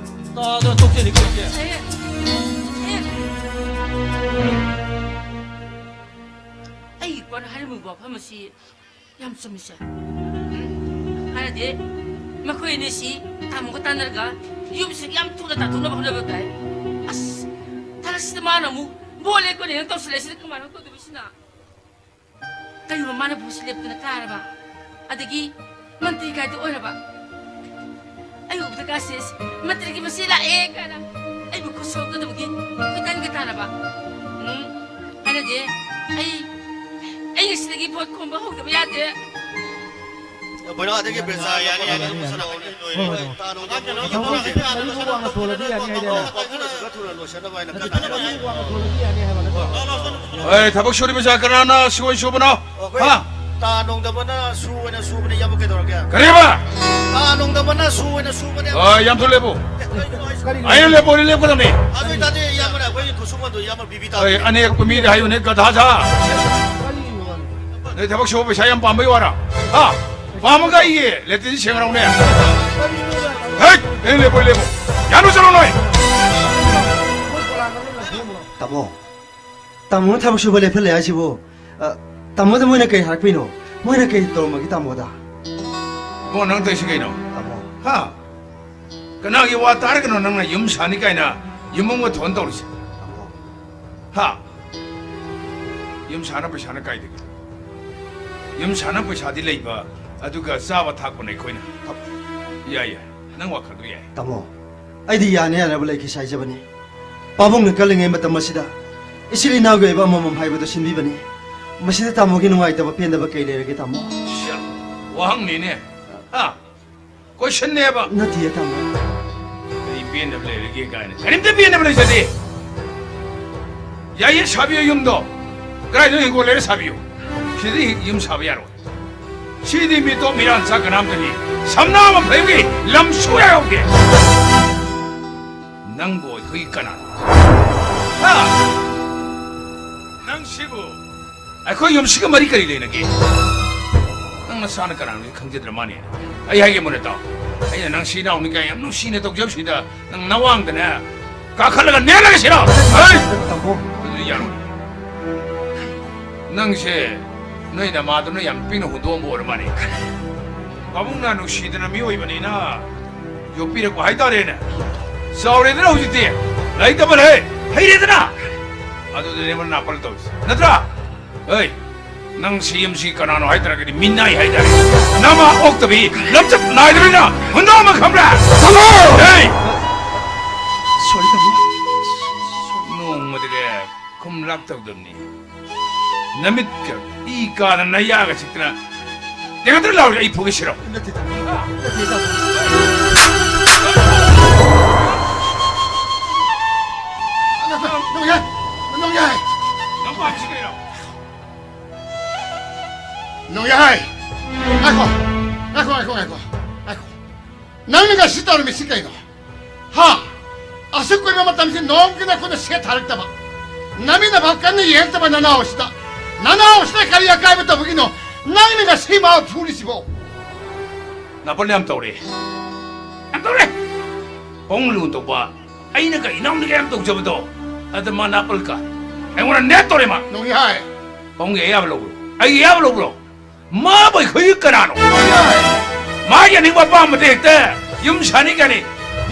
ꯇꯥꯗꯅ ꯇꯣꯛꯆꯅꯤ ꯀꯣ ꯏꯆꯦ꯫ ꯑꯦ, ꯑꯦ꯫ ꯑꯩ ꯏꯄꯥꯅ ꯍꯥꯏꯔꯝꯃꯤꯕ ꯋꯥꯐꯝ ꯑꯁꯤ ꯌꯥꯝ ꯆꯨꯝꯃꯤꯁꯦ꯫ ꯎꯝ꯫ ꯍꯥꯏꯔꯗꯤ ꯃꯈꯣꯏ ꯑꯅꯤꯁꯤ ꯇꯥꯃꯣꯒ ꯇꯥꯟꯅꯔꯒ ꯌꯨꯝꯁꯤ ꯌꯥꯝ ꯊꯨꯅ ꯇꯥꯟꯊꯣꯛꯅꯕ ꯍꯣꯠꯅꯕ ꯇꯥꯏ꯫ ꯑꯁ, ꯊꯥꯔꯛꯁꯤꯗ ꯃꯥꯅ ꯑꯃꯨꯛ ꯕꯣꯜ ꯂꯦꯞꯀꯅꯤꯅ ꯇꯧꯁꯤꯜꯂꯛꯏꯁꯤꯗ ꯀꯃꯥꯏꯅ ꯇꯧꯗꯣꯏꯕ ꯁꯤꯅ? ꯀꯩꯒꯨꯝꯕ ꯃꯥꯅ ꯚꯣꯠꯁꯤ ꯂꯦꯞꯇꯅ ꯀꯥꯔꯕ, ꯑꯗꯒꯤ ꯃꯟꯇ꯭ꯔꯤ ꯀꯥꯏꯗ ꯑꯣꯏꯔꯕ, ꯑꯩ ꯎꯕꯗ ꯀꯥꯁꯦ ꯃꯟꯇ꯭ꯔꯤꯒꯤ ꯃꯆꯦ ꯂꯥꯛꯑꯦ ꯀꯥꯏꯅ ꯑꯩꯕꯨ ꯈꯨꯠ ꯁꯧꯒꯗꯕꯒꯤ ꯀꯣꯏꯇꯥꯟꯒ ꯇꯥꯟꯅꯕ꯫ ꯎꯝ, ꯀꯥꯟꯅꯗꯦ꯫ ꯑꯩ, ꯑꯩ ꯉꯁꯤꯗꯒꯤ ꯚꯣꯠ ꯈꯣꯝꯕ ꯍꯧꯗꯕ ꯌꯥꯗꯦ꯫ ꯕꯣꯏꯅꯥꯗꯒꯤ ꯕ꯭ꯔꯦꯖꯥ ꯌꯥꯅꯤ, ꯌꯥꯅꯤ, ꯌꯥꯅꯤ, ꯌꯥꯅꯤ꯫ ꯍꯣꯏ, ꯍꯣꯏ꯫ ꯇꯥ ꯅꯣꯡꯗ ꯍꯣꯏ, ꯍꯣꯏ꯫ ꯃꯔꯤꯐꯥꯎ ꯋꯥꯡꯅ ꯊꯣꯜꯂꯗꯤ ꯌꯥꯅꯤ ꯍꯥꯏꯗꯥꯏꯅꯦ? ꯄꯥꯎꯈꯨꯝ ꯑꯁꯨ ꯈꯔ ꯊꯨꯅ ꯂꯣꯏꯁꯤꯟꯅꯕ ꯍꯥꯏꯅ ꯀꯟꯅ ꯍꯣꯠꯅꯔꯤ꯫ ꯃꯔꯤꯐꯥꯎ ꯋꯥꯡꯅ ꯊꯣꯜꯂꯗꯤ ꯌꯥꯅꯤ ꯍꯥꯏꯕ ꯅꯠꯇ꯭ꯔꯣ? ꯑꯦ, ꯊꯕꯛ ꯁꯨꯔꯤꯕꯁꯦ ꯀꯅꯥꯅ ꯁꯨ ꯑꯣꯏꯅ ꯁꯨꯕꯅꯣ? ꯑꯩꯈꯣꯏ ꯍꯥ? ꯇꯥ ꯅꯣꯡꯗꯝꯕꯅ ꯁꯨ ꯑꯣꯏꯅ ꯁꯨꯕꯅꯦ, ꯏꯌꯥꯝꯕ, ꯀꯩꯗꯧꯔꯒꯦ? ꯀꯔꯤꯕ? ꯇꯥ ꯅꯣꯡꯗꯝꯕꯅ ꯁꯨ ꯑꯣꯏꯅ ꯁꯨꯕꯅꯦ꯫ ꯑ, ꯌꯥꯝ ꯊꯨꯅ ꯂꯦꯞꯄꯨ꯫ ꯀꯩꯅꯣ ꯍꯥꯏꯁꯤꯕꯣ? ꯑꯩꯅ ꯂꯦꯞꯄꯣꯗꯤ ꯂꯦꯞꯀꯗꯕꯅꯤ꯫ ꯑꯗꯨ ꯑꯣꯏꯇꯥꯔꯗꯤ ꯏꯌꯥꯝꯕꯅ ꯑꯩꯈꯣꯏꯒꯤ ꯈꯨꯠꯁꯨꯃꯟꯗꯣ ꯏꯌꯥꯝꯕ ꯄꯤꯕꯤ ꯇꯥꯕꯅꯤ꯫ ꯑꯩ ꯑꯅꯦꯛꯄ ꯃꯤꯗ ꯍꯥꯏꯌꯨꯅꯦ, ꯒꯙꯥ ꯁꯥ꯫ ꯅꯣꯏ ꯊꯕꯛ ꯁꯨꯕ ꯄꯩꯁꯥ ꯌꯥꯝ ꯄꯥꯝꯕꯩ ꯋꯥꯔꯣ? ꯍꯥ? ꯄꯥꯝꯃꯒ ꯑꯩꯒꯤ ꯂꯦꯇ꯭ꯔꯤꯟ ꯁꯦꯡꯉꯔꯧꯅꯦ꯫ ꯍꯦꯠ! ꯑꯩꯅ ꯂꯦꯞꯄꯣꯗꯤ ꯂꯦꯞꯄꯨ꯫ ꯌꯥꯅꯨ ꯆꯠꯂꯣ ꯅꯣꯏ꯫ ꯇꯥꯃꯣ, ꯇꯥꯃꯣꯅ ꯊꯕꯛ ꯁꯨꯕ ꯂꯦꯞꯍꯜꯂꯦ ꯍꯥꯏꯁꯤꯕꯨ, ꯑ, ꯇꯥꯃꯣꯗ ꯃꯣꯏꯅ ꯀꯩ ꯍꯥꯏꯔꯛꯄꯩꯅꯣ? ꯃꯣꯏꯅ ꯀꯩ ꯇꯧꯔꯝꯃꯒꯦ ꯇꯥꯃꯣꯗ? ꯏꯕꯨꯡꯉꯣ, ꯅꯪ ꯇꯧꯔꯤꯁꯤ ꯀꯩꯅꯣ? ꯇꯥꯃꯣ꯫ ꯍꯥ? ꯀꯅꯥꯒꯤ ꯋꯥ ꯇꯥꯔꯒꯅꯣ ꯅꯪꯅ ꯌꯨꯝ ꯁꯥꯅꯤ ꯀꯥꯏꯅ ꯌꯨꯝ ꯑꯃ ꯊꯣꯟ ꯇꯧꯔꯤꯁꯦ? ꯇꯥꯃꯣ꯫ ꯍꯥ? ꯌꯨꯝ ꯁꯥꯅ ꯄꯩꯁꯥꯅ ꯀꯥꯏꯗꯒꯤ? ꯌꯨꯝ ꯁꯥꯅ ꯄꯩꯁꯥꯗꯤ ꯂꯩꯕ, ꯑꯗꯨꯒ ꯆꯥꯕ ꯊꯛꯄꯅ ꯑꯩꯈꯣꯏꯅ꯫ ꯌꯥꯏ, ꯌꯥꯏ, ꯅꯪ ꯋꯥꯈꯜꯗꯨ ꯌꯥꯏ꯫ ꯇꯥꯃꯣ, ꯑꯩꯗꯤ ꯌꯥꯅ ꯌꯥꯅꯕ ꯂꯩꯈꯤꯁꯤ ꯍꯥꯏꯖꯕꯅꯤ꯫ ꯄꯥꯕꯨꯡꯅ ꯀꯜꯂꯤꯉꯩ ꯃꯇꯝ ꯑꯁꯤꯗ ꯏꯆꯤꯜ ꯏꯅꯥꯎꯒꯤ ꯑꯣꯏꯕ ꯑꯃꯃꯝ ꯍꯥꯏꯕꯗꯨ ꯁꯤꯟꯕꯤꯕꯅꯤ꯫ ꯃꯁꯤꯗ ꯇꯥꯃꯣꯒꯤ ꯅꯨꯡꯉꯥꯏꯇꯕ ꯄꯦꯟꯗꯕ ꯀꯩ ꯂꯩꯔꯒꯦ, ꯇꯥꯃꯣ? ꯁꯤꯌꯥ, ꯋꯥꯍꯪꯅꯤꯅꯦ꯫ ꯍꯥ? ꯀꯣꯏꯁꯟꯅꯦꯕ꯫ ꯅꯠꯇꯤꯌꯦ, ꯇꯥꯃꯣ꯫ ꯀꯔꯤ ꯄꯦꯟꯗꯕ ꯂꯩꯔꯒꯦ ꯀꯥꯏꯅ? ꯀꯔꯤꯝꯇ ꯄꯦꯟꯗꯕ ꯂꯩꯖꯗꯦ꯫ ꯌꯥꯏꯌꯦ, ꯁꯥꯕꯤꯌꯨ ꯌꯨꯝꯗꯣ꯫ ꯀꯗꯥꯏꯗꯅꯣ ꯍꯤꯡꯒꯣꯜ ꯂꯩꯔ ꯁꯥꯕꯤꯌꯨ꯫ ꯁꯤꯗꯤ ꯌꯨꯝ ꯁꯥꯕ ꯌꯥꯔꯣꯏ꯫ ꯁꯤꯗꯤ ꯃꯤꯇꯣꯞ ꯃꯤꯔꯥꯟ ꯆꯥ ꯀꯅꯥꯝꯇꯅꯤ꯫ ꯁꯝꯅꯥ ꯑꯃ ꯐꯩꯕꯒꯤ ꯂꯝ ꯁꯨꯡꯌꯥ ꯌꯥꯎꯗꯦ꯫ ꯅꯪꯕꯨ ꯑꯩꯈꯣꯏꯒꯤ ꯀꯅꯥꯅꯣ? ꯍꯥ? ꯅꯪ ꯁꯤꯕꯨ ꯑꯩꯈꯣꯏ ꯌꯨꯝꯁꯤꯒ ꯃꯔꯤ ꯀꯔꯤ ꯂꯩꯅꯒꯦ? ꯅꯪ ꯅꯁꯥꯅ ꯀꯅꯥꯅꯣ ꯈꯪꯖꯗ꯭ꯔ ꯃꯥꯅꯦ꯫ ꯑꯩ ꯍꯥꯏꯒꯦ ꯃꯨꯟꯅ ꯇꯥꯎ꯫ ꯑꯩꯅ ꯅꯪ ꯁꯤ ꯏꯅꯥꯎꯅꯤ ꯀꯥꯏ ꯌꯥꯝ ꯅꯨꯡꯁꯤꯅ ꯇꯧꯖꯕꯁꯤꯗ ꯅꯪ ꯅꯋꯥꯡꯗꯅꯦ ꯀꯥꯈꯠꯂꯒ ꯅꯦꯜꯂꯒ ꯁꯤꯔꯣ? ꯍꯩ! ꯇꯥꯃꯣ꯫ ꯑꯗꯨꯗꯤ ꯌꯥꯔꯣꯏ꯫ ꯅꯪꯁꯦ ꯅꯣꯏ ꯅꯃꯥꯗꯨꯅ ꯌꯥꯝ ꯄꯤꯛꯅ ꯍꯨꯟꯗꯣꯛꯑꯝꯕ ꯑꯣꯏꯔ ꯃꯥꯅꯦ꯫ ꯄꯥꯕꯨꯡꯅ ꯅꯨꯡꯁꯤꯗꯅ ꯃꯤꯑꯣꯏꯕꯅꯤꯅ ꯌꯣꯛꯄꯤꯔꯛꯄ ꯍꯥꯏꯇꯥꯔꯦꯅꯦ꯫ ꯆꯥꯎꯔꯦꯗꯅ ꯍꯧꯖꯤꯛꯇꯤ꯫ ꯂꯥꯏꯔꯤꯛ ꯇꯝꯕ ꯂꯩ꯫ ꯍꯩꯔꯦꯗꯅ꯫ ꯑꯗꯨꯗꯅꯦꯕ ꯅꯥꯄꯜ ꯇꯧꯔꯤꯁꯦ꯫ ꯅꯠꯇ꯭ꯔꯥ? ꯍꯩ, ꯅꯪ ꯁꯤ ꯑꯦꯝ ꯁꯤ ꯀꯅꯥꯅꯣ ꯍꯥꯏꯗ꯭ꯔꯒꯗꯤ ꯃꯤꯅꯥꯏ ꯍꯥꯏꯇꯥꯔꯦ꯫ ꯅꯃꯥ ꯑꯣꯛꯇꯕꯤ, ꯂꯝꯆꯠ ꯅꯥꯏꯗꯕꯅꯤꯅ ꯍꯨꯟꯗꯣꯛꯑꯝꯕ ꯈꯪꯕ꯭ꯔꯥ? ꯇꯥꯃꯣ! ꯍꯩ! ꯁꯣꯔꯤ, ꯇꯥꯃꯣ꯫ ꯅꯣꯡꯃꯗꯤꯅꯦ ꯈꯨꯝꯂꯥꯛꯇꯧꯗꯕꯅꯤ꯫ ꯅꯃꯤꯠꯀ ꯏ ꯀꯥꯗꯅ ꯅꯌꯥꯒ ꯆꯤꯛꯇꯅ ꯇꯦꯡꯒꯗ꯭ꯔ ꯂꯥꯎꯔꯤ ꯑꯩ ꯐꯨꯒꯦ ꯁꯤꯔꯣ? ꯅꯠꯇꯦ, ꯇꯥꯃꯣ꯫ ꯅꯠꯇꯦ, ꯇꯥꯃꯣ꯫ ꯅꯣꯡꯌꯥꯏ! ꯅꯣꯡꯌꯥꯏ! ꯅꯪ ꯄꯥꯝꯃꯤꯁꯤ ꯀꯩꯅꯣ? ꯅꯣꯡꯌꯥꯏ! ꯉꯥꯏꯈꯣ! ꯉꯥꯏꯈꯣ, ꯉꯥꯏꯈꯣ, ꯉꯥꯏꯈꯣ, ꯉꯥꯏꯈꯣ꯫ ꯅꯪꯅ ꯉꯁꯤ ꯇꯧꯔꯝꯃꯤꯁꯤ ꯀꯩꯅꯣ? ꯍꯥ? ꯑꯁꯨꯛ ꯀꯨꯏꯕ ꯃꯇꯝꯁꯤ ꯅꯣꯡꯃꯒꯤ ꯅꯈꯨꯠꯅ ꯁꯦꯠ ꯊꯥꯔꯛꯇꯕ, ꯅꯃꯤꯠꯅꯐꯥꯎ ꯀꯟꯅ ꯌꯦꯡꯉꯛꯇꯕ ꯅꯅꯥꯎ ꯑꯁꯤꯗ, ꯅꯅꯥꯎ ꯑꯁꯤꯗ ꯀꯔꯤ ꯑꯀꯥꯏꯕ ꯇꯧꯕꯒꯤꯅꯣ? ꯅꯪꯅ ꯉꯁꯤ ꯃꯥ ꯐꯨꯔꯤꯁꯤꯕꯣ? ꯅꯥꯄꯜ ꯌꯥꯝ ꯇꯧꯔꯦ꯫ ꯌꯥꯝ ꯇꯧꯔꯦ꯫ ꯄꯥꯕꯨꯡ ꯂꯨꯅ ꯇꯧꯕ ꯑꯩꯅꯒ ꯏꯅꯥꯎꯅꯤꯒ ꯌꯥꯝ ꯇꯧꯖꯕꯗꯣ, ꯑꯗ ꯃꯥ ꯅꯥꯄꯜ ꯀꯥꯔꯦ꯫ ꯑꯩꯉꯣꯟꯗ ꯅꯦꯠ ꯇꯧꯔꯦ ꯃꯥ꯫ ꯅꯣꯡꯌꯥꯏ꯫ ꯄꯥꯕꯨꯡꯒꯤ ꯑꯌꯥꯕ ꯂꯧꯕ꯭ꯔꯣ? ꯑꯩꯒꯤ ꯑꯌꯥꯕ ꯂꯧꯕ꯭ꯔꯣ? ꯃꯥꯕꯨ ꯑꯩꯈꯣꯏꯒꯤ ꯀꯅꯥꯅꯣ? ꯅꯣꯡꯌꯥꯏ꯫ ꯃꯥꯒꯤ ꯑꯅꯤꯡꯕ ꯑꯄꯥꯝꯕꯗ ꯍꯦꯛꯇ ꯌꯨꯝ ꯁꯥꯅꯤ ꯀꯥꯏꯅ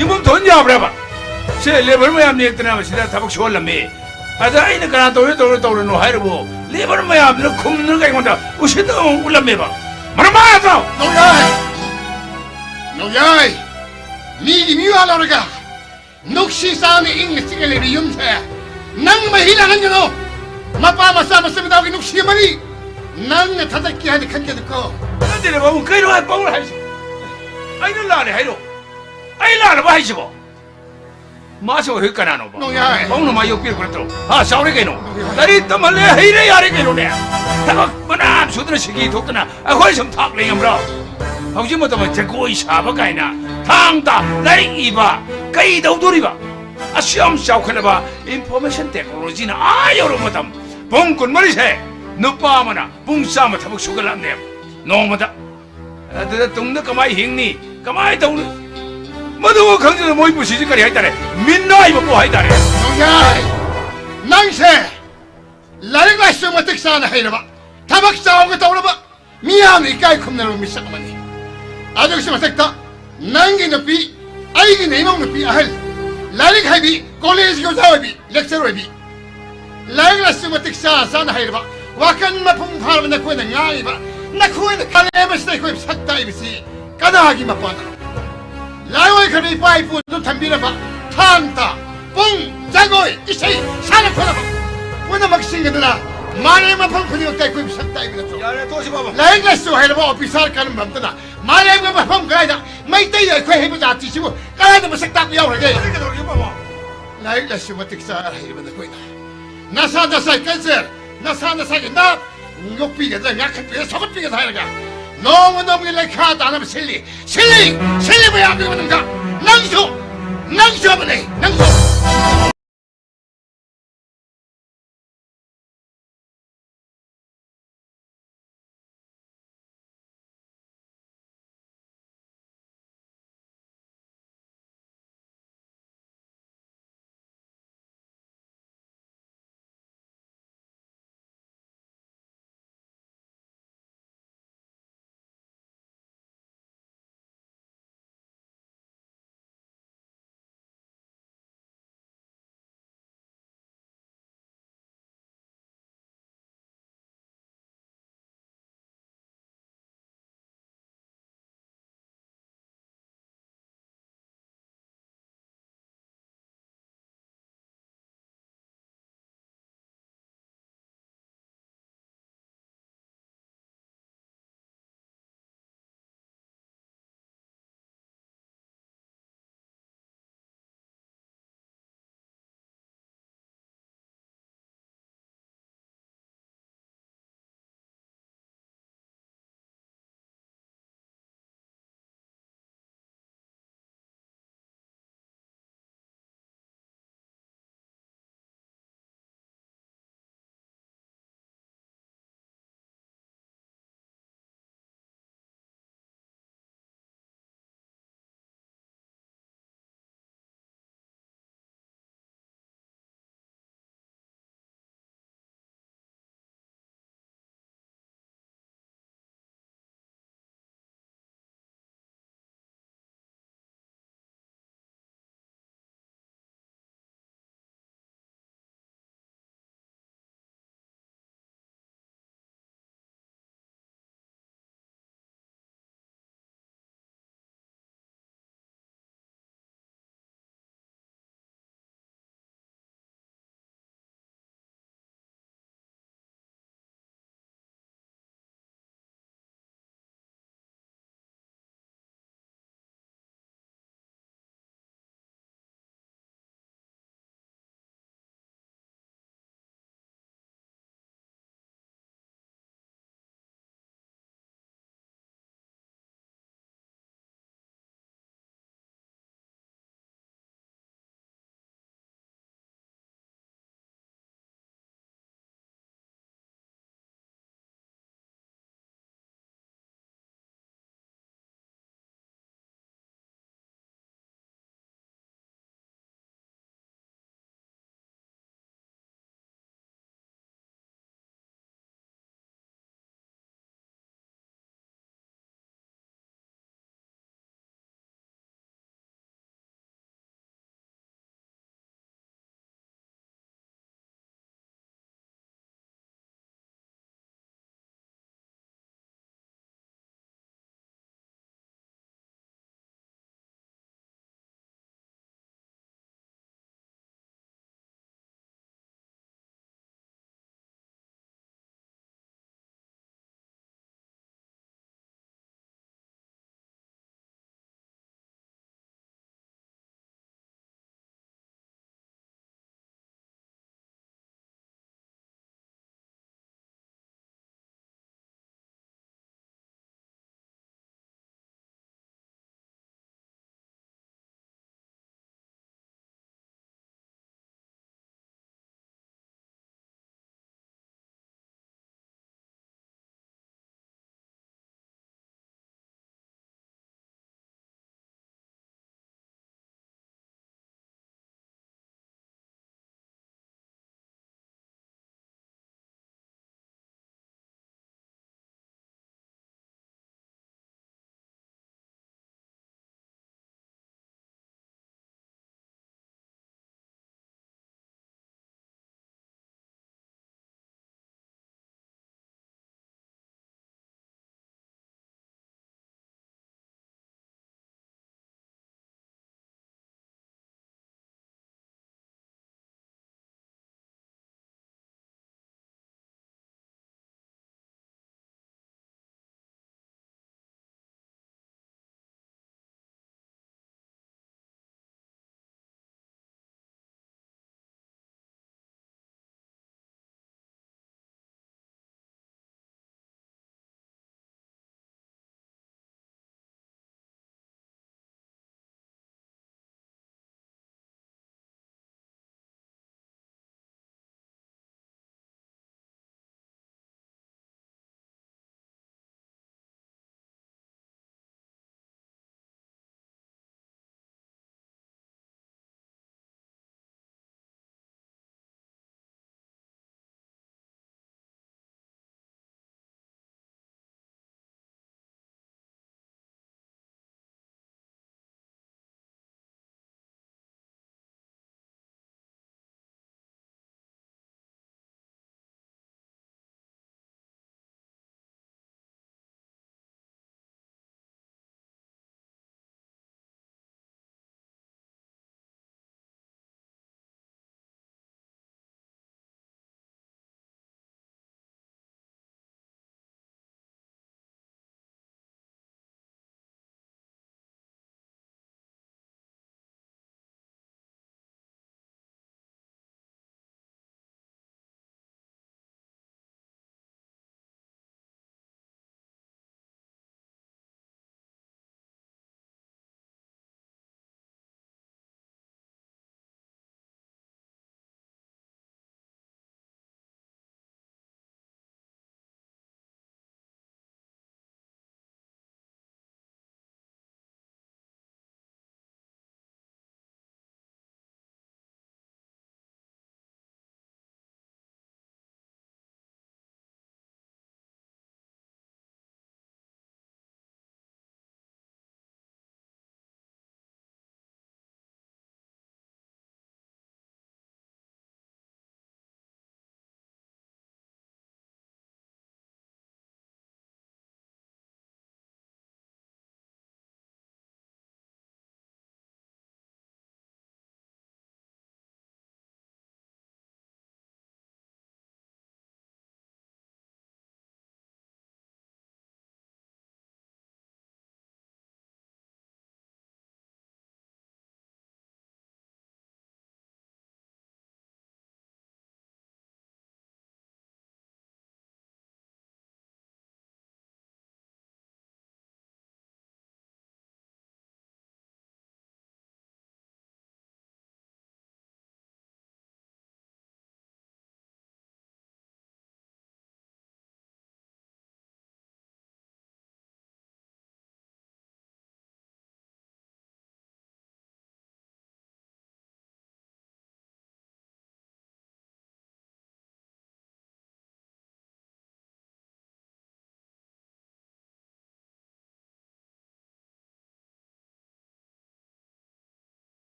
ꯌꯨꯝꯐꯝ ꯊꯣꯛꯍꯟ ꯌꯥꯕ꯭ꯔꯕ? ꯁꯦ, ꯂꯦꯕꯔ ꯃꯌꯥꯝ ꯅꯦꯛꯇꯅ ꯃꯁꯤꯗ ꯊꯕꯛ ꯁꯨꯍꯜꯂꯝꯃꯤ꯫ ꯑꯗ ꯑꯩꯅ ꯀꯅꯥ ꯇꯧꯔꯦ, ꯇꯧꯔꯦ, ꯇꯧꯔꯨꯅꯣ ꯍꯥꯏꯔꯕꯣ? ꯂꯦꯕꯔ ꯃꯌꯥꯝꯗꯨꯅ ꯈꯨꯝꯗꯅ ꯑꯩꯉꯣꯟꯗ ꯎꯁꯤꯠꯇꯕ ꯑꯃ ꯎꯠꯂꯝꯃꯦꯕ꯫ ꯃꯔꯝ ꯃꯣꯛꯑꯗ꯭ꯔꯣ? ꯅꯣꯡꯌꯥꯏ! ꯅꯣꯡꯌꯥꯏ! ꯃꯤꯒꯤ ꯃꯤꯋꯥ ꯂꯧꯔꯒ ꯅꯨꯡꯁꯤ ꯆꯥꯟꯅ ꯏꯪꯅ ꯆꯤꯛꯅ ꯂꯩꯕ ꯌꯨꯝꯁꯦ ꯅꯪ ꯃꯍꯤ ꯂꯥꯡꯍꯟꯒꯅꯨ꯫ ꯃꯄꯥ ꯃꯆꯥ ꯃꯆꯤꯟ ꯃꯅꯥꯎꯒꯤ ꯅꯨꯡꯁꯤ ꯃꯔꯤ ꯅꯪꯅ ꯊꯥꯗꯠꯀꯦ ꯍꯥꯏꯅ ꯈꯟꯒꯅꯨꯀꯣ꯫ ꯅꯠꯇꯦꯅꯦ ꯕꯥꯕꯨ, ꯀꯩꯅꯣ ꯍꯥꯏ ꯄꯥꯎ ꯍꯥꯏꯁꯤꯕꯣ? ꯑꯩꯅ ꯂꯥꯜꯂꯦ ꯍꯥꯏꯔꯣ? ꯑꯩ ꯂꯥꯜꯂꯕ ꯍꯥꯏꯁꯤꯕꯣ? ꯃꯥꯁꯨ ꯑꯩꯈꯣꯏ ꯀꯅꯥꯅꯣꯕ? ꯅꯣꯡꯌꯥꯏ꯫ ꯄꯥꯎꯅ ꯃꯥ ꯌꯣꯛꯄꯤꯔꯛꯄ ꯅꯠꯇ꯭ꯔꯣ? ꯍꯥ, ꯆꯥꯎꯔꯦ ꯀꯩꯅꯣ꯫ ꯅꯣꯡꯌꯥꯏ꯫ ꯂꯥꯏꯔꯤꯛ ꯇꯝꯍꯜꯂꯦ, ꯍꯩꯔꯦ, ꯌꯥꯔꯦ ꯀꯩꯅꯣꯅꯦ꯫ ꯊꯕꯛ ꯃꯅꯥ ꯑꯃ ꯁꯨꯗꯅ ꯁꯤꯀꯤ ꯊꯣꯛꯇꯅ ꯑꯩꯈꯣꯏ ꯁꯨꯝ ꯊꯥꯛ ꯂꯩꯉꯝꯕ꯭ꯔꯣ? ꯍꯧꯖꯤꯛ ꯃꯇꯝꯗ ꯖꯒꯣꯏ ꯁꯥꯕ ꯀꯥꯏꯅ, ꯊꯥꯡ ꯇꯥ, ꯂꯥꯏꯔꯤꯛ ꯏꯕ, ꯀꯩ ꯇꯧꯗꯣꯔꯤꯕ? ꯑꯁꯨꯛ ꯌꯥꯝ ꯆꯥꯎꯈꯠꯂꯕ information technologyꯅ ꯑꯥ ꯌꯧꯔꯕ ꯃꯇꯝ, ꯄꯨꯡ ꯀꯨꯟꯃꯔꯤꯁꯦ ꯅꯨꯄꯥ ꯑꯃꯅ ꯄꯨꯡ ꯆꯥꯝꯃ ꯊꯕꯛ ꯁꯨꯒꯠꯂꯛꯅꯦꯕ ꯅꯣꯡꯃꯗ꯫ ꯑꯗꯨꯗ ꯇꯨꯡꯗ ꯀꯃꯥꯏ ꯍꯤꯡꯅꯤ? ꯀꯃꯥꯏ ꯇꯧꯅꯤ? ꯃꯗꯨ ꯈꯪꯗꯅ ꯃꯣꯏ ꯄꯨꯟꯁꯤꯁꯤ ꯀꯔꯤ ꯍꯥꯏꯇꯥꯔꯦ? ꯃꯤꯅꯥꯏ ꯃꯄꯣ ꯍꯥꯏꯇꯥꯔꯦ꯫ ꯅꯣꯡꯌꯥꯏ! ꯅꯪꯁꯦ ꯂꯥꯏꯔꯤꯛ ꯂꯥꯏꯁꯨ ꯃꯇꯤꯛ ꯆꯥꯅ ꯍꯩꯔꯕ, ꯊꯕꯛ ꯆꯥꯎꯅ ꯇꯧꯔꯕ, ꯃꯤꯌꯥꯝꯅ ꯏꯀꯥꯏ ꯈꯨꯝꯅꯔꯕ ꯃꯤꯁꯛ ꯑꯃꯅꯤ꯫ ꯑꯗꯨꯒꯤꯁꯨ ꯃꯊꯛꯇ ꯅꯪꯒꯤ ꯅꯨꯄꯤ, ꯑꯩꯒꯤꯅ ꯏꯃꯧ ꯅꯨꯄꯤ ꯑꯍꯜ, ꯂꯥꯏꯔꯤꯛ ꯍꯩꯕꯤ, ꯀꯣꯂꯦꯖꯀꯤ ꯑꯣꯖꯥ ꯑꯣꯏꯕꯤ, ꯂꯦꯛꯆꯔ ꯑꯣꯏꯕꯤ, ꯂꯥꯏꯔꯤꯛ ꯂꯥꯏꯁꯨ ꯃꯇꯤꯛ ꯆꯥ ꯆꯥꯅ ꯍꯩꯔꯕ, ꯋꯥꯈꯜ ꯃꯄꯨꯡ ꯐꯥꯔꯕ ꯅꯈꯣꯏꯅ ꯉꯥꯡꯉꯤꯕ, ꯅꯈꯣꯏꯅ ꯀꯥꯂꯦꯟ ꯑꯁꯤꯗ ꯑꯩꯈꯣꯏ ꯁꯛ ꯇꯥꯛꯏꯕꯁꯤ ꯀꯅꯥꯒꯤ ꯃꯄꯥꯟꯗꯅꯣ? ꯂꯥꯏꯑꯣꯏꯈ꯭ꯔꯕ ꯏꯄꯥ ꯏꯄꯨꯗꯨ ꯊꯝꯕꯤꯔꯕ ꯊꯥꯡ ꯇꯥ, ꯄꯨꯡ, ꯖꯒꯣꯏ, ꯏꯁꯩ, ꯁꯥꯟꯅ ꯈꯣꯠꯅꯕ ꯄꯨꯝꯅꯃꯛꯁꯤꯡ ꯑꯗꯨꯅ ꯃꯥꯂꯦꯝ ꯃꯐꯝ ꯈꯨꯗꯤꯡꯃꯛꯇ ꯑꯩꯈꯣꯏꯕꯨ ꯁꯛ ꯇꯥꯛꯏꯕ ꯅꯠꯇ꯭ꯔꯣ? ꯌꯥꯔꯦ, ꯇꯣꯛꯑꯁꯤ, ꯕꯥꯕꯥ꯫ ꯂꯥꯏꯔꯤꯛ ꯂꯥꯏꯁꯨ ꯍꯩꯔꯕ ꯑꯣꯐꯤꯁꯥꯔ ꯀꯔꯝꯕ ꯑꯝꯇꯅ ꯃꯥꯂꯦꯝꯒꯤ ꯃꯐꯝ ꯀꯗꯥꯏꯗ ꯃꯩꯇꯩ ꯑꯩꯈꯣꯏ ꯍꯩꯕ ꯖꯥꯇꯤꯁꯤꯕꯨ ꯀꯗꯥꯏꯗ ꯃꯁꯛ ꯇꯥꯛꯄ ꯌꯥꯎꯈ꯭ꯔꯒꯦ? ꯑꯗꯨ ꯀꯩꯗꯧꯔꯒꯦ, ꯕꯥꯕꯥ? ꯂꯥꯏꯔꯤꯛ ꯂꯥꯏꯁꯨ ꯃꯇꯤꯛ ꯆꯥꯔ ꯍꯩꯔꯕ ꯅꯈꯣꯏꯅ ꯅꯁꯥ ꯅꯁꯥꯒꯤ ꯀꯜꯆꯔ, ꯅꯁꯥ ꯅꯁꯥꯒꯤ ꯅꯥꯠ ꯌꯣꯛꯄꯤꯒꯗ꯭ꯔꯥ, ꯉꯥꯛꯈꯠꯄꯤꯒꯗ꯭ꯔꯥ, ꯁꯧꯒꯠꯄꯤꯒꯗ꯭ꯔꯥ ꯍꯥꯏꯔꯒ ꯅꯣꯡꯃ ꯅꯣꯡꯃꯒꯤ ꯂꯩꯈꯥ ꯇꯥꯅꯕ ꯁꯤꯜꯂꯤ, ꯁꯤꯜꯂꯤ, ꯁꯤꯜꯂꯤ ꯃꯌꯥꯝꯗꯨꯒꯤ ꯃꯅꯨꯡꯗ ꯅꯪꯁꯨ, ꯅꯪꯁꯨ ꯑꯃꯅꯤ, ꯅꯪꯁꯨ꯫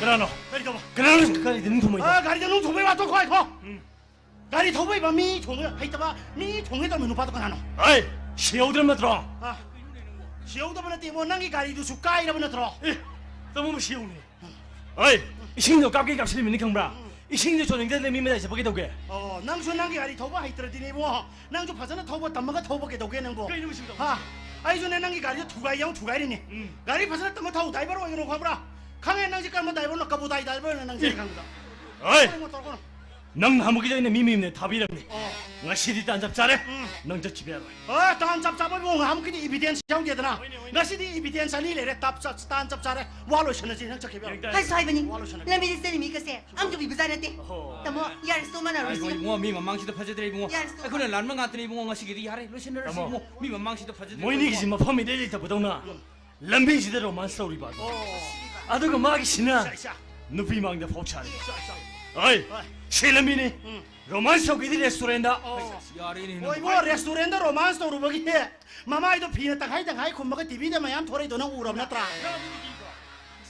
ꯀꯅꯥꯅꯣ? ꯀꯔꯤ ꯇꯧꯕ? ꯀꯅꯥꯅꯣ ꯒꯥꯔꯤꯗ ꯅꯨꯡ ꯊꯣꯝꯃꯛꯏꯗꯣ? ꯑ, ꯒꯥꯔꯤꯗ ꯅꯨꯡ ꯊꯣꯝꯕꯩ ꯋꯥ ꯇꯣꯛꯈꯣ, ꯍꯥꯏꯈꯣ꯫ ꯎꯝ꯫ ꯒꯥꯔꯤ ꯊꯧꯕ ꯍꯩꯕ ꯃꯤ ꯊꯣꯡꯉꯦ, ꯍꯩꯇꯕ ꯃꯤ ꯊꯣꯡꯉꯦ ꯇꯧꯔꯝꯃꯤ ꯅꯨꯄꯥꯗꯣ ꯀꯅꯥꯅꯣ? ꯑꯩ, ꯁꯤꯍꯧꯗ꯭ꯔꯕ ꯅꯠꯇ꯭ꯔꯣ? ꯑ, ꯁꯤꯍꯧꯗꯕ ꯅꯠꯇꯦ ꯏꯕꯣ, ꯅꯪꯒꯤ ꯒꯥꯔꯤꯗꯨꯁꯨ ꯀꯥꯏꯔꯕ ꯅꯠꯇ꯭ꯔꯣ? ꯑꯦ, ꯇꯥꯃꯣ, ꯃꯁꯤ ꯌꯦꯡꯉꯨꯅꯦ꯫ ꯑꯩ, ꯏꯁꯤꯡꯗꯣ ꯀꯥꯞꯀꯦ ꯀꯥꯞꯁꯤꯜꯂꯤꯕꯅꯤ ꯈꯪꯕ꯭ꯔꯥ? ꯎꯝ꯫ ꯏꯁꯤꯡꯗꯣ ꯆꯣꯟꯅꯤꯡꯗꯗꯅ ꯃꯤ ꯃꯌꯥꯏ ꯆꯠꯄ ꯀꯩꯗꯧꯒꯦ? ꯑꯣ, ꯅꯪꯁꯨ ꯅꯪꯒꯤ ꯒꯥꯔꯤ ꯊꯧꯕ ꯍꯩꯇ꯭ꯔꯗꯤꯅꯦ ꯏꯕꯣ, ꯅꯪꯁꯨ ꯐꯖꯅ ꯊꯧꯕ ꯇꯝꯃꯒ ꯊꯧꯕ ꯀꯩꯗꯧꯒꯦ ꯅꯪꯕꯣ? ꯀꯩꯅꯣ ꯃꯁꯤꯕꯣ? ꯍꯥ? ꯑꯩꯁꯨꯅꯦ ꯅꯪꯒꯤ ꯒꯥꯔꯤꯗꯣ ꯊꯨꯒꯥꯏ ꯌꯥꯎ ꯊꯨꯒꯥꯏꯔꯤꯅꯦ꯫ ꯎꯝ꯫ ꯒꯥꯔꯤ ꯐꯖꯅ ꯇꯝꯃ ꯊꯧ, ꯗ꯭ꯔꯥꯏꯚꯔ ꯑꯣꯏꯒꯅꯨ ꯈꯪꯕ꯭ꯔꯥ? ꯈꯪꯉꯦ ꯅꯪꯁꯦ ꯀꯔꯝꯕ ꯗ꯭ꯔꯥꯏꯚꯔꯅꯣ, ꯀꯕꯨꯇꯥꯏ ꯗ꯭ꯔꯥꯏꯚꯔꯅ ꯅꯪꯁꯦ ꯑꯦ꯫ ꯈꯪꯕꯗ꯫ ꯍꯣꯏ꯫ ꯇꯧꯔꯛꯀꯅꯨ, ꯇꯧꯔꯛꯀꯅꯨ꯫ ꯅꯪ ꯅꯍꯥꯟꯃꯨꯛꯀꯤꯗꯣ ꯑꯩꯅ ꯃꯤ ꯃꯌꯨꯝꯗ ꯊꯥꯕꯤꯔꯝꯅꯤ꯫ ꯑꯣ꯫ ꯉꯁꯤꯗꯤ ꯇꯥꯟ ꯆꯞ ꯆꯥꯔꯦ꯫ ꯎꯝ꯫ ꯅꯪ ꯆꯠꯈꯤꯕ ꯌꯥꯔꯣꯏ꯫ ꯑꯣ, ꯇꯥꯟ ꯆꯞ ꯆꯥꯕ ꯏꯕꯨꯡꯉꯣ, ꯉꯍꯥꯟꯃꯨꯛꯀꯤꯗꯤ evidence ꯌꯥꯎꯗꯦꯗꯅ꯫ ꯍꯣꯏꯅꯦ, ꯍꯣꯏꯅꯦ꯫ ꯉꯁꯤꯗꯤ evidence ꯑꯅꯤ ꯂꯩꯔꯦ, ꯇꯞ ꯆꯞ ꯇꯥꯟ ꯆꯞ ꯆꯥꯔꯦ꯫ ꯋꯥ ꯂꯣꯏꯁꯟꯅꯁꯤ, ꯅꯪ ꯆꯠꯈꯤꯕ ꯌꯥꯔꯣꯏ꯫ ꯌꯦꯡ ꯇꯥꯔꯦ꯫ ꯍꯥꯏꯁꯨ ꯍꯥꯏꯕꯅꯤ, ꯋꯥ ꯂꯣꯏꯁꯟꯅꯁꯤ꯫ ꯂꯝꯕꯤꯗ ꯆꯦꯜꯂꯤ ꯃꯤ ꯀꯁꯦ ꯑꯝꯇ ꯎꯕꯤꯕꯖꯥꯠ ꯅꯠꯇꯦ꯫ ꯑꯣꯍꯣ꯫ ꯇꯥꯃꯣ, ꯌꯥꯔꯦꯁꯣ, ꯃꯥꯟꯅꯔꯣꯏꯁꯤ꯫ ꯉꯥꯏꯈꯣ ꯏꯕꯨꯡꯉꯣ, ꯃꯤ ꯃꯃꯥꯡꯁꯤꯗ ꯐꯖꯗ꯭ꯔꯦ ꯏꯕꯨꯡꯉꯣ꯫ ꯌꯥꯔꯦꯁꯣ꯫ ꯑꯩꯈꯣꯏꯅ ꯂꯥꯟꯕ ꯉꯥꯛꯇꯅꯦ ꯏꯕꯨꯡꯉꯣ, ꯉꯁꯤꯒꯤꯗꯤ ꯌꯥꯔꯦ, ꯂꯣꯏꯁꯤꯟꯅꯔꯁꯤ ꯇꯥꯃꯣ, ꯏꯕꯨꯡꯉꯣ꯫ ꯃꯤ ꯃꯃꯥꯡꯁꯤꯗ ꯐꯖꯗ꯭ꯔꯦ ꯃꯣꯏꯅꯤꯒꯤꯁꯤ ꯏꯕꯨꯡꯉꯣ꯫ ꯃꯐꯝ ꯏꯔꯩ ꯂꯩꯇꯕꯗꯧꯅ ꯎꯝ꯫ ꯂꯝꯕꯤꯁꯤꯗ romance ꯇꯧꯔꯤꯕ ꯑꯗꯣ꯫ ꯑꯣ꯫ ꯑꯗꯨꯒ ꯃꯥꯒꯤꯁꯤꯅ ꯏꯁꯥ, ꯏꯁꯥ꯫ ꯅꯨꯄꯤ ꯃꯥꯡꯗ ꯐꯥꯎ ꯁꯥꯔꯤ꯫ ꯏꯁꯥ, ꯏꯁꯥ꯫ ꯍꯣꯏ, ꯍꯣꯏ꯫ ꯁꯤ ꯂꯝꯕꯤꯅꯤ꯫ ꯎꯝ꯫ Romance ꯇꯧꯒꯦꯗꯤ restaurantꯗ꯫ ꯑꯣ꯫ ꯌꯥꯔꯦꯅꯦ, ꯍꯣꯏ, ꯅꯪ꯫ ꯏꯕꯣ, restaurantꯗ romance ꯇꯧꯔꯨꯕꯒꯤ ꯃꯃꯥꯏꯗꯣ ꯐꯤꯅ ꯇꯪꯈꯥꯏ ꯇꯪꯈꯥꯏ ꯈꯨꯝꯃꯒ TVꯗ ꯃꯌꯥꯝ ꯊꯣꯔꯛꯏꯗꯣ ꯅꯪ ꯎꯔꯕ ꯅꯠꯇ꯭ꯔꯥ? ꯅꯪ ꯑꯗꯨꯗꯤ ꯀꯤꯗ꯭ꯔꯣ?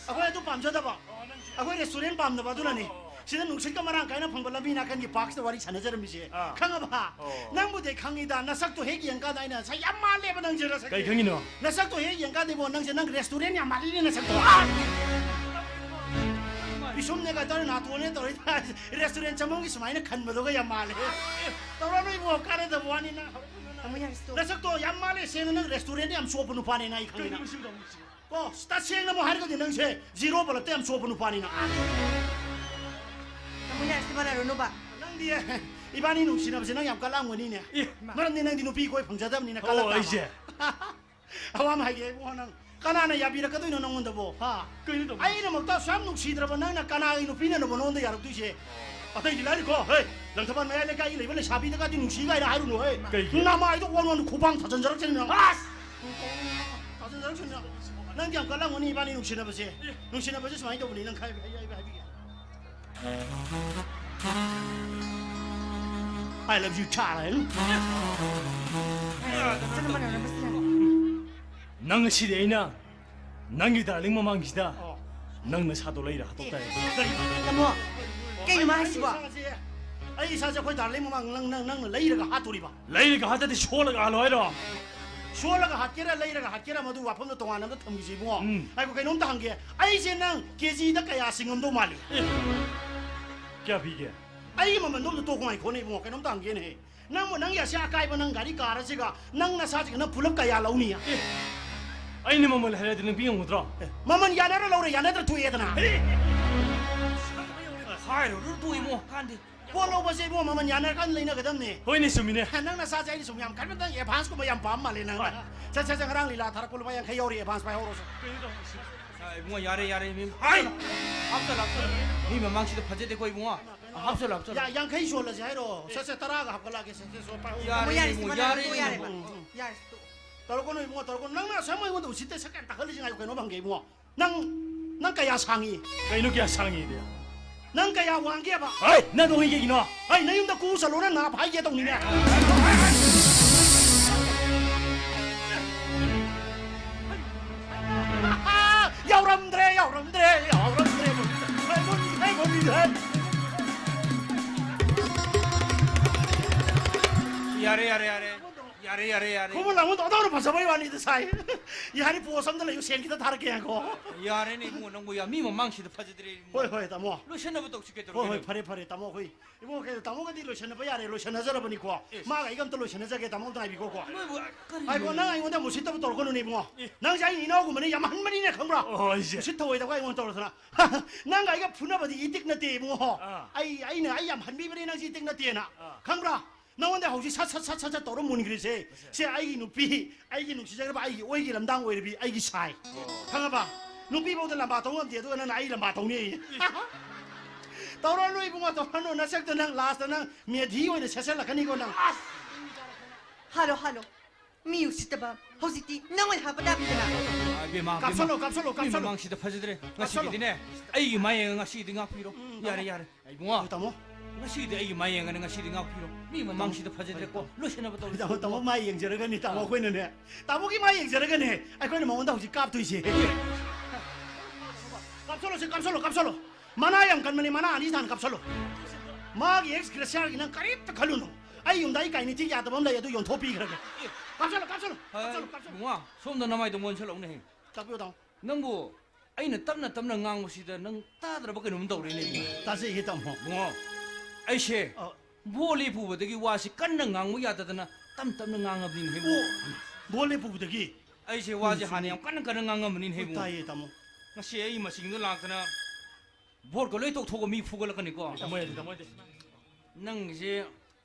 ꯑꯩꯈꯣꯏ ꯑꯗꯨ ꯄꯥꯝꯖꯗꯕ꯫ ꯑꯣ, ꯅꯪꯁꯦ꯫ ꯑꯩꯈꯣꯏ restaurant ꯄꯥꯝꯗꯕ, ꯑꯗꯨꯅꯅꯤ꯫ ꯑꯣ꯫ ꯁꯤꯗ ꯅꯨꯡꯁꯤꯠꯀ ꯃꯔꯥꯡ ꯀꯥꯏꯅ ꯐꯪꯕ ꯂꯝꯕꯤ ꯅꯥꯀꯟꯒꯤ parkꯁꯤꯗ ꯋꯥꯔꯤ ꯁꯥꯟꯅꯖꯔꯝꯃꯤꯁꯦ꯫ ꯑꯥ꯫ ꯈꯪꯉꯕ? ꯑꯣ꯫ ꯅꯪꯕꯨꯗꯤ ꯈꯪꯉꯤꯗ, ꯅꯁꯛꯇꯣ ꯍꯦꯛ ꯌꯦꯡꯀꯥꯟꯗ ꯑꯩꯅ ꯉꯁꯥꯏ ꯌꯥꯝ ꯃꯥꯜꯂꯦꯕ ꯅꯪꯁꯦ, ꯅꯁꯛꯁꯦ꯫ ꯀꯩ ꯈꯪꯉꯤꯅꯣ? ꯅꯁꯛꯇꯣ ꯍꯦꯛ ꯌꯦꯡꯀꯥꯟꯗ ꯏꯕꯣ, ꯅꯪꯁꯦ, ꯅꯪ restaurant ꯌꯥꯝ ꯃꯥꯜꯂꯤꯅꯦ ꯅꯁꯛꯇꯣ꯫ ꯑꯥ! ꯄꯤꯁꯨꯝꯅꯦꯒ ꯇꯧꯔꯦ, ꯅꯥꯇꯣꯟꯅꯦ ꯇꯧꯔꯦ, restaurant ꯆꯪꯐꯝꯒꯤ ꯁꯨꯃꯥꯏꯅ ꯈꯟꯕꯗꯨꯒ ꯌꯥꯝ ꯃꯥꯜꯂꯦ꯫ ꯇꯧꯔꯅꯨ ꯏꯕꯣ, ꯀꯥꯟꯅꯗꯕ ꯋꯥꯅꯤ ꯅꯪ꯫ ꯇꯥꯃꯣ, ꯌꯥꯔꯦ, stop꯫ ꯅꯁꯛꯇꯣ ꯌꯥꯝ ꯃꯥꯜꯂꯦ, ꯁꯦꯡꯅ ꯅꯪ restaurantꯗ ꯌꯥꯝ ꯆꯣꯞꯄ ꯅꯨꯄꯥꯅꯦꯅ ꯑꯩ ꯈꯪꯉꯤꯅ꯫ ꯀꯩꯅꯣ ꯃꯁꯤ ꯇꯧꯔꯤꯁꯦ? ꯀꯣ, ꯇꯁꯦꯡꯅ ꯑꯃꯨꯛ ꯍꯥꯏꯔꯒꯗꯤ ꯅꯪꯁꯦ zero ꯕꯜꯕꯇ ꯌꯥꯝ ꯆꯣꯞꯄ ꯅꯨꯄꯥꯅꯤꯅ꯫ ꯇꯥꯃꯣ, ꯌꯥꯔꯦ, ꯁꯤ ꯃꯥꯟꯅꯔꯨꯅꯨꯕ꯫ ꯅꯪꯗꯤ ꯏꯕꯥꯅꯤ ꯅꯨꯡꯁꯤꯅꯕꯁꯦ ꯅꯪ ꯌꯥꯝ ꯀꯜꯂꯝꯒꯅꯤꯅꯦ꯫ ꯑꯦ, ꯃꯥ- ꯃꯔꯝꯗꯤ ꯅꯪꯗꯤ ꯅꯨꯄꯤ ꯀꯣꯏ ꯐꯪꯖꯗꯕꯅꯤꯅ ꯑꯣ, ꯀꯜꯂꯛꯇꯕ꯫ ꯑꯩꯁꯦ꯫ ꯑꯋꯥ ꯑꯃ ꯍꯥꯏꯒꯦ ꯏꯕꯨꯡꯉꯣ, ꯅꯪ ꯀꯅꯥꯅ ꯌꯥꯕꯤꯔꯛꯀꯗꯣꯏꯅꯣ ꯅꯪꯉꯣꯟꯗꯕꯣ, ꯍꯥ? ꯀꯩꯅꯣ ꯇꯧꯕ? ꯑꯩꯅꯃꯛꯇ ꯑꯁꯨꯛ ꯌꯥꯝ ꯅꯨꯡꯁꯤꯗ꯭ꯔꯕ ꯅꯪꯅ ꯀꯅꯥꯒꯤ ꯅꯨꯄꯤꯅꯅꯣꯕ ꯅꯉꯣꯟꯗ ꯌꯥꯔꯛꯇꯣꯏꯁꯦ? ꯑꯇꯩꯗꯤ ꯂꯥꯏꯔꯤꯀꯣ, ꯍꯦ, ꯂꯪꯊꯕꯥꯜ ꯃꯌꯥꯏ ꯂꯩꯀꯥꯏꯒꯤ ꯂꯩꯕ ꯂꯩꯁꯥꯕꯤꯗꯒꯗꯤ ꯅꯨꯡꯁꯤ ꯀꯥꯏꯅ ꯍꯥꯏꯔꯨꯅꯨ, ꯍꯦ꯫ ꯀꯩꯒꯤ? ꯅꯃꯥꯏꯗꯣ ꯑꯣꯟ ꯑꯣꯟ ꯈꯨꯕꯥꯡ ꯊꯥꯖꯤꯟꯖꯔꯛꯆꯅꯤ ꯅꯪ꯫ ꯑꯁ! ꯊꯥꯖꯤꯟꯖꯔꯛꯆꯅꯤ ꯅꯪ꯫ ꯅꯪꯗꯤ ꯌꯥꯝ ꯀꯜꯂꯝꯒꯅꯤ ꯏꯕꯥꯅꯤ ꯅꯨꯡꯁꯤꯅꯕꯁꯦ꯫ ꯑꯦ꯫ ꯅꯨꯡꯁꯤꯅꯕꯁꯦ ꯁꯨꯃꯥꯏꯅ ꯇꯧꯕꯅꯤ, ꯅꯪ ꯈꯥꯏꯕ, ꯑꯩ, ꯑꯩ ꯍꯥꯏꯕꯤꯒꯦ꯫ I love you, darling. ꯐꯖꯅ ꯃꯥꯟꯅꯔꯝꯕꯁꯤꯅ꯫ ꯅꯪ ꯉꯁꯤꯗꯤ ꯑꯩꯅ ꯅꯪꯒꯤ darling ꯃꯃꯥꯡꯁꯤꯗ ꯑꯣ꯫ ꯅꯪ ꯅꯁꯥꯗꯣ ꯂꯩꯔ ꯍꯥꯠꯇꯣꯛꯇꯥꯏ꯫ ꯀꯔꯤ? ꯇꯥꯃꯣ, ꯀꯩꯅꯣ ꯃꯥ ꯍꯥꯏꯁꯤꯕꯣ? ꯑꯩ ꯏꯁꯥꯁꯦ, ꯑꯩ ꯏꯁꯥꯁꯦ ꯑꯩꯈꯣꯏ ꯗꯥꯔꯂꯤꯡ ꯃꯃꯥꯡ ꯅꯪ, ꯅꯪ, ꯅꯪꯅ ꯂꯩꯔꯒ ꯍꯥꯠꯇꯣꯔꯤꯕ? ꯂꯩꯔꯒ ꯍꯥꯠꯇꯗꯤ ꯁꯣꯜꯂꯒ ꯍꯥꯠꯂꯣ ꯍꯥꯏꯔꯣ? ꯁꯣꯜꯂꯒ ꯍꯥꯠꯀꯦꯔꯥ, ꯂꯩꯔꯒ ꯍꯥꯠꯀꯦꯔꯥ, ꯃꯗꯨ ꯋꯥꯐꯝꯗꯣ ꯇꯣꯉꯥꯟꯅ ꯑꯝꯇ ꯊꯝꯈꯤꯁꯤ, ꯏꯕꯨꯡꯉꯣ꯫ ꯎꯝ꯫ ꯉꯥꯏꯈꯣ, ꯀꯩꯅꯣꯝꯇ ꯍꯪꯒꯦ꯫ ꯑꯩꯁꯦ ꯅꯪ ꯀꯦꯖꯤꯗ ꯀꯌꯥ ꯆꯤꯡꯉꯝꯗꯧ ꯃꯥꯜꯂꯤ? ꯑꯦ, ꯀꯌꯥ ꯄꯤꯒꯦ? ꯑꯩꯒꯤ ꯃꯃꯟꯗꯣ ꯑꯝꯇ ꯇꯣꯛꯈꯣ, ꯉꯥꯏꯈꯣꯅꯦ, ꯏꯕꯨꯡꯉꯣ, ꯀꯩꯅꯣꯝꯇ ꯍꯪꯒꯦꯅꯦ꯫ ꯅꯪꯕꯨ ꯅꯪꯒꯤ ꯑꯁꯤ ꯑꯀꯥꯏꯕ ꯅꯪ ꯒꯥꯔꯤ ꯀꯥꯔ ꯑꯁꯤꯒ ꯅꯪ ꯅꯁꯥꯁꯤꯒ ꯅꯪ ꯄꯨꯂꯞ ꯀꯌꯥ ꯂꯧꯅꯤ? ꯑꯦ, ꯑꯩꯅ ꯃꯃꯜ ꯍꯥꯏꯔꯗꯤ ꯅꯪ ꯄꯤ ꯉꯝꯒꯗ꯭ꯔꯣ? ꯑꯦ, ꯃꯃꯜ ꯌꯥꯅꯔ ꯂꯧꯔꯦ, ꯌꯥꯅꯗ꯭ꯔ ꯊꯣꯛꯑꯦꯗꯅ꯫ ꯑꯦ! ꯍꯥꯏꯔꯨꯔ ꯇꯣꯛꯏꯃꯣ, ꯀꯥꯟꯗꯦ꯫ ꯄꯣꯠ ꯂꯧꯕꯁꯦ ꯏꯕꯨꯡꯉꯣ ꯃꯃꯜ ꯌꯥꯅꯔꯀꯥꯟꯗ ꯂꯩꯅꯒꯗꯕꯅꯦ꯫ ꯍꯣꯏꯅꯦ, ꯆꯨꯝꯃꯤꯅꯦ꯫ ꯅꯪ ꯅꯁꯥꯁꯦ ꯑꯩꯅ ꯁꯨꯝ ꯌꯥꯝ ꯀꯟꯅ ꯅꯪ advance ꯀꯨꯝꯕ ꯌꯥꯝ ꯄꯥꯝ ꯃꯥꯜꯂꯦ ꯅꯪ꯫ ꯍꯣꯏ꯫ ꯁꯦ, ꯁꯦ, ꯁꯦ, ꯉꯔꯥꯡ ꯂꯤꯂꯥ ꯊꯥꯔꯛꯄ ꯂꯨꯄꯥ ꯌꯥꯡꯈꯩ ꯌꯥꯎꯔꯤ, advance ꯄꯥꯏꯍꯧꯔꯣ ꯁꯦ꯫ ꯀꯩꯅꯣ ꯇꯧꯔꯤꯁꯦ? ꯑ, ꯏꯕꯨꯡꯉꯣ, ꯌꯥꯔꯦ, ꯌꯥꯔꯦ, ꯃꯤ, ꯍꯥꯏ! ꯍꯥꯞꯆꯜꯂꯣ, ꯍꯥꯞꯆꯜꯂꯣ꯫ ꯃꯤ ꯃꯃꯥꯡꯁꯤꯗ ꯐꯖꯗꯦꯀꯣ, ꯏꯕꯨꯡꯉꯣ꯫ ꯍꯥꯞꯆꯜꯂꯣ, ꯍꯥꯞꯆꯜꯂꯣ꯫ ꯌꯥ-, ꯌꯥꯡꯈꯩ ꯁꯣꯜꯂꯁꯦ ꯍꯥꯏꯔꯣ? ꯁꯦ, ꯁꯦ, ꯇꯔꯥꯒ ꯍꯥꯞꯀꯠꯂꯛꯑꯒꯦ, ꯁꯦ, ꯁꯦ, ꯁꯣ, ꯄꯥꯏꯍꯧꯔꯣ꯫ ꯌꯥꯔꯦ, ꯃꯣꯏ ꯌꯥꯔꯦ, ꯏꯕꯨꯡꯉꯣ, ꯁꯤꯃ ꯌꯥꯔꯦ, ꯂꯥꯟꯗꯣꯛꯑꯣ, ꯌꯥꯔꯦ, ꯏꯕꯨꯡꯉꯣ꯫ ꯎꯝ, ꯎꯝ꯫ ꯌꯥꯔꯦ, ꯇꯣꯛꯑꯣ꯫ ꯇꯧꯔꯛꯀꯅꯨ ꯏꯕꯨꯡꯉꯣ, ꯇꯧꯔꯛꯀꯅꯨ꯫ ꯅꯪꯅ ꯑꯁꯦꯡꯕ ꯑꯩꯉꯣꯟꯗ ꯎꯁꯤꯠꯇ ꯁꯛ ꯌꯥꯝ ꯇꯥꯛꯍꯜꯂꯤꯁꯤ ꯉꯥꯏꯌꯨ, ꯀꯩꯅꯣꯝ ꯍꯪꯒꯦ ꯏꯕꯨꯡꯉꯣ꯫ ꯅꯪ, ꯅꯪ ꯀꯌꯥ ꯁꯥꯡꯉꯤ? ꯀꯩꯅꯣ ꯀꯌꯥ ꯁꯥꯡꯉꯤꯗꯤ? ꯅꯪ ꯀꯌꯥ ꯋꯥꯡꯒꯦꯕ? ꯍꯩ! ꯅꯪ ꯅꯣꯡꯉꯤ ꯀꯩꯒꯤꯅꯣ? ꯍꯩ, ꯅꯌꯨꯝꯗ ꯀꯨ ꯆꯠꯂꯣꯅ ꯅꯥ ꯐꯥꯏꯒꯦ ꯇꯧꯅꯤꯅꯦ꯫ ꯌꯥꯎꯔꯝꯗ꯭ꯔꯦ, ꯌꯥꯎꯔꯝꯗ꯭ꯔꯦ, ꯌꯥꯎꯔꯝꯗ꯭ꯔꯦ꯫ ꯍꯩ, ꯃꯨꯟꯈ꯭ꯔꯦ, ꯃꯨꯟꯈ꯭ꯔꯦ꯫ ꯌꯥꯔꯦ, ꯌꯥꯔꯦ, ꯌꯥꯔꯦ꯫ ꯌꯥꯔꯦ, ꯌꯥꯔꯦ, ꯌꯥꯔꯦ꯫ ꯈꯨꯃꯟ ꯂꯥꯡꯃꯟꯗꯣ ꯑꯗꯧꯅ ꯐꯖꯕꯩ ꯋꯥꯅꯤꯗ ꯁꯥꯏ꯫ ꯌꯥꯔꯦ, ꯄꯣꯁ ꯑꯝꯗ ꯂꯩꯌꯨ, ꯁꯦꯟ ꯈꯤꯇ ꯊꯥꯔꯛꯀꯦ ꯉꯥꯏꯈꯣ꯫ ꯌꯥꯔꯦꯅꯦ ꯏꯕꯨꯡꯉꯣ, ꯅꯪꯕꯨ ꯌꯥꯝ ꯃꯤ ꯃꯃꯥꯡꯁꯤꯗ ꯐꯖꯗ꯭ꯔꯦ ꯏꯕꯨꯡꯉꯣ꯫ ꯍꯣꯏ, ꯍꯣꯏ, ꯇꯥꯃꯣ꯫ ꯂꯣꯏꯁꯟꯅꯕ ꯇꯧꯁꯤ ꯀꯩꯗꯧꯔꯒꯦ? ꯍꯣꯏ, ꯍꯣꯏ, ꯐꯔꯦ, ꯐꯔꯦ, ꯇꯥꯃꯣ, ꯑꯩꯈꯣꯏ ꯏꯕꯨꯡꯉꯣ, ꯀꯩꯅꯣ, ꯇꯥꯃꯣꯒꯗꯤ ꯂꯣꯏꯁꯟꯅꯕ ꯌꯥꯔꯦ, ꯂꯣꯏꯁꯟꯅꯖꯔꯕꯅꯤꯀꯣ꯫ ꯑꯦꯁ꯫ ꯃꯥꯒ ꯑꯩꯒ ꯑꯝꯇ ꯂꯣꯏꯁꯟꯅꯖꯒꯦ, ꯇꯥꯃꯣ ꯑꯝꯇ ꯉꯥꯏꯕꯤꯈꯣꯀꯣ꯫ ꯅꯣꯏꯕꯨ ꯀꯔꯤꯅꯣ? ꯉꯥꯏꯈꯣ, ꯅꯪ ꯑꯩꯉꯣꯟꯗ ꯌꯥꯝ ꯎꯁꯤꯠꯇꯕ ꯇꯧꯔꯛꯀꯅꯨꯅꯦ ꯏꯕꯨꯡꯉꯣ꯫ ꯑꯦ꯫ ꯅꯪꯁꯦ ꯑꯩ ꯏꯅꯥꯎꯒꯨꯝꯕꯅꯤ, ꯌꯥꯝ ꯑꯍꯟꯕꯅꯤꯅꯦ, ꯈꯪꯕ꯭ꯔꯥ? ꯑꯣ, ꯑꯩꯁꯦ꯫ ꯎꯁꯤꯠ ꯊꯑꯣꯏꯗꯕ ꯑꯩꯉꯣꯟꯗ ꯇꯧꯔꯗꯅ꯫ ꯅꯪꯒ ꯑꯩꯒ ꯐꯨꯅꯕꯗꯤ ꯏꯇꯤꯛ ꯅꯠꯇꯦ ꯏꯕꯨꯡꯉꯣ꯫ ꯑꯥ꯫ ꯑꯩ, ꯑꯩꯅ, ꯑꯩ ꯌꯥꯝ ꯍꯟꯕꯤꯕꯅꯤ, ꯅꯪꯁꯦ ꯏꯇꯤꯛ ꯅꯠꯇꯦꯅ꯫ ꯑꯥ꯫ ꯈꯪꯕ꯭ꯔꯥ? ꯅꯉꯣꯟꯗ ꯍꯧꯖꯤꯛ ꯁꯠ, ꯁꯠ, ꯁꯠ, ꯁꯠ, ꯁꯠ ꯇꯧꯔ ꯃꯨꯟꯈ꯭ꯔꯤꯁꯦ꯫ ꯃꯁꯦ꯫ ꯁꯦ ꯑꯩꯒꯤ ꯅꯨꯄꯤ, ꯑꯩꯒꯤ ꯅꯨꯡꯁꯤꯖꯔꯕ, ꯑꯩꯒꯤ ꯑꯣꯏꯒꯤ ꯂꯝꯗꯥꯡ ꯑꯣꯏꯔꯕꯤ, ꯑꯩꯒꯤ ꯁꯥꯏ꯫ ꯑꯣ꯫ ꯈꯪꯉꯕ? ꯅꯨꯄꯤꯐꯧꯗ ꯂꯝꯕꯥ ꯇꯧ ꯉꯝꯗꯦ, ꯑꯗꯨꯒ ꯅꯪꯅ ꯑꯩ ꯂꯝꯕꯥ ꯇꯧꯅꯤ ꯑꯩ꯫ ꯇꯧꯔꯅꯨ ꯏꯕꯨꯡꯉꯣ, ꯇꯧꯔꯅꯨ꯫ ꯅꯁꯛꯇ ꯅꯪ ꯂꯥꯁꯇ ꯅꯪ ꯃꯦꯙꯤ ꯑꯣꯏꯅ ꯁꯦꯠꯆꯜꯂꯛꯀꯅꯤꯀꯣ ꯅꯪ꯫ ꯑꯁ! Hello, hello. ꯃꯤ ꯎꯁꯤꯠꯇꯕ꯫ ꯍꯧꯖꯤꯛꯇꯤ ꯅꯪ ꯑꯣꯏꯅ ꯍꯥꯞꯄ ꯇꯥꯕꯅꯤꯗꯅ꯫ ꯑꯥ, ꯏꯕꯦꯝꯃ, ꯏꯕꯦꯝꯃ꯫ ꯀꯥꯞꯁꯜꯂꯣ, ꯀꯥꯞꯁꯜꯂꯣ, ꯃꯤ ꯀꯥꯞꯁꯜꯂꯣ꯫ ꯃꯃꯥꯡꯁꯤꯗ ꯐꯖꯗ꯭ꯔꯦ꯫ ꯀꯥꯞꯁꯜꯂꯣ꯫ ꯉꯁꯤꯒꯤꯗꯤꯅꯦ, ꯑꯩꯒꯤ ꯃꯥꯏ ꯌꯦꯡꯉ ꯉꯁꯤꯒꯤꯗꯤ ꯉꯥꯛꯄꯤꯔꯣ꯫ ꯎꯝ, ꯌꯥꯔꯦ, ꯇꯥꯃꯣ꯫ ꯌꯥꯔꯦ꯫ ꯏꯕꯨꯡꯉꯣ, ꯑꯣ, ꯇꯥꯃꯣ꯫ ꯉꯁꯤꯗꯤ ꯑꯩꯒꯤ ꯃꯥꯏ ꯌꯦꯡꯉꯅꯤ, ꯉꯁꯤꯗꯤ ꯉꯥꯛꯄꯤꯔꯣ꯫ ꯃꯤ ꯃꯃꯥꯡꯁꯤꯗ ꯐꯖꯗ꯭ꯔꯦꯀꯣ, ꯂꯣꯏꯁꯟꯅꯕ ꯇꯧꯔꯁꯤ꯫ ꯇꯥꯃꯣ, ꯇꯥꯃꯣ, ꯃꯥꯏ ꯌꯦꯡꯖꯔꯒꯅꯤ, ꯇꯥꯃꯣ, ꯑꯩꯈꯣꯏꯅꯅꯦ꯫ ꯇꯥꯃꯣꯒꯤ ꯃꯥꯏ ꯌꯦꯡꯖꯔꯒꯅꯦ ꯑꯩꯈꯣꯏꯅ ꯃꯉꯣꯟꯗ ꯍꯧꯖꯤꯛ ꯀꯥꯞꯇꯣꯏꯁꯦ꯫ ꯀꯥꯞꯁꯜꯂꯣꯁꯦ, ꯀꯥꯞꯁꯜꯂꯣ, ꯀꯥꯞꯁꯜꯂꯣ꯫ ꯃꯅꯥ ꯌꯥꯝ ꯀꯟꯕꯅꯦ, ꯃꯅꯥ ꯑꯅꯤ ꯊꯥꯟꯅ ꯀꯥꯞꯁꯜꯂꯣ꯫ ꯃꯥꯒꯤ ꯑꯦꯛꯁ ꯒ꯭ꯔꯦꯁꯤꯌꯥꯒꯤ ꯅꯪ ꯀꯔꯤꯝꯇ ꯈꯜꯂꯨꯅꯨ꯫ ꯑꯩ ꯌꯨꯝꯗ ꯑꯩ ꯀꯥꯏꯅꯤꯊꯤꯛ ꯌꯥꯗꯕ ꯑꯃ ꯂꯩ, ꯑꯗꯨ ꯌꯣꯟꯊꯣꯛꯄꯤꯈ꯭ꯔꯒꯦ꯫ ꯀꯥꯞꯁꯜꯂꯣ, ꯀꯥꯞꯁꯜꯂꯣ, ꯀꯥꯞꯁꯜꯂꯣ, ꯀꯥꯞꯁꯜꯂꯣ꯫ ꯏꯕꯨꯡꯉꯣ, ꯁꯣꯝꯗ ꯅꯃꯥꯏꯗꯣ ꯃꯣꯟꯁꯜꯂꯛꯎꯅꯦ꯫ ꯀꯥꯞꯄꯤꯌꯨ, ꯇꯥꯃꯣ꯫ ꯅꯪꯕꯨ ꯑꯩꯅ ꯇꯞꯅ ꯇꯞꯅ ꯉꯥꯡꯕꯁꯤꯗ ꯅꯪ ꯇꯥꯗ꯭ꯔꯕ ꯀꯩꯅꯣꯝ ꯇꯧꯔꯦꯅꯦ, ꯏꯕꯨꯡꯉꯣ꯫ ꯇꯥꯖꯩꯌꯦ, ꯇꯥꯃꯣ꯫ ꯏꯕꯨꯡꯉꯣ, ꯑꯩꯁꯦ ꯑ꯫ ꯚꯣꯠ ꯂꯦꯞꯄꯨꯕꯗꯒꯤ ꯋꯥꯁꯤ ꯀꯟꯅ ꯉꯥꯡꯕ ꯌꯥꯗꯗꯅ ꯇꯞ ꯇꯞꯅ ꯉꯥꯡꯉꯕꯅꯤꯅꯦ, ꯏꯕꯨꯡꯉꯣ꯫ ꯑꯣ, ꯚꯣꯠ ꯂꯦꯞꯄꯨꯕꯗꯒꯤ? ꯑꯩꯁꯦ ꯋꯥꯁꯦ ꯎꯝ, ꯍꯥꯟꯅ ꯆꯨꯝꯃꯤ꯫ ꯌꯥꯝ ꯀꯟꯅ ꯀꯟꯅ ꯉꯥꯡꯉꯝꯕꯅꯤꯅꯦ, ꯏꯕꯨꯡꯉꯣ꯫ ꯇꯥꯏꯌꯦ, ꯇꯥꯃꯣ꯫ ꯉꯁꯤ ꯑꯩ ꯃꯁꯤꯡꯗ ꯂꯥꯛꯇꯅ ꯚꯣꯠꯀ ꯂꯣꯏ ꯇꯣꯛꯊꯣꯛꯑꯒ ꯃꯤ ꯐꯨꯒꯠꯂꯛꯀꯅꯤꯀꯣ꯫ ꯇꯥꯃꯣ, ꯌꯥꯗꯦ, ꯇꯥꯃꯣ, ꯌꯥꯗꯦ꯫ ꯅꯪꯁꯦ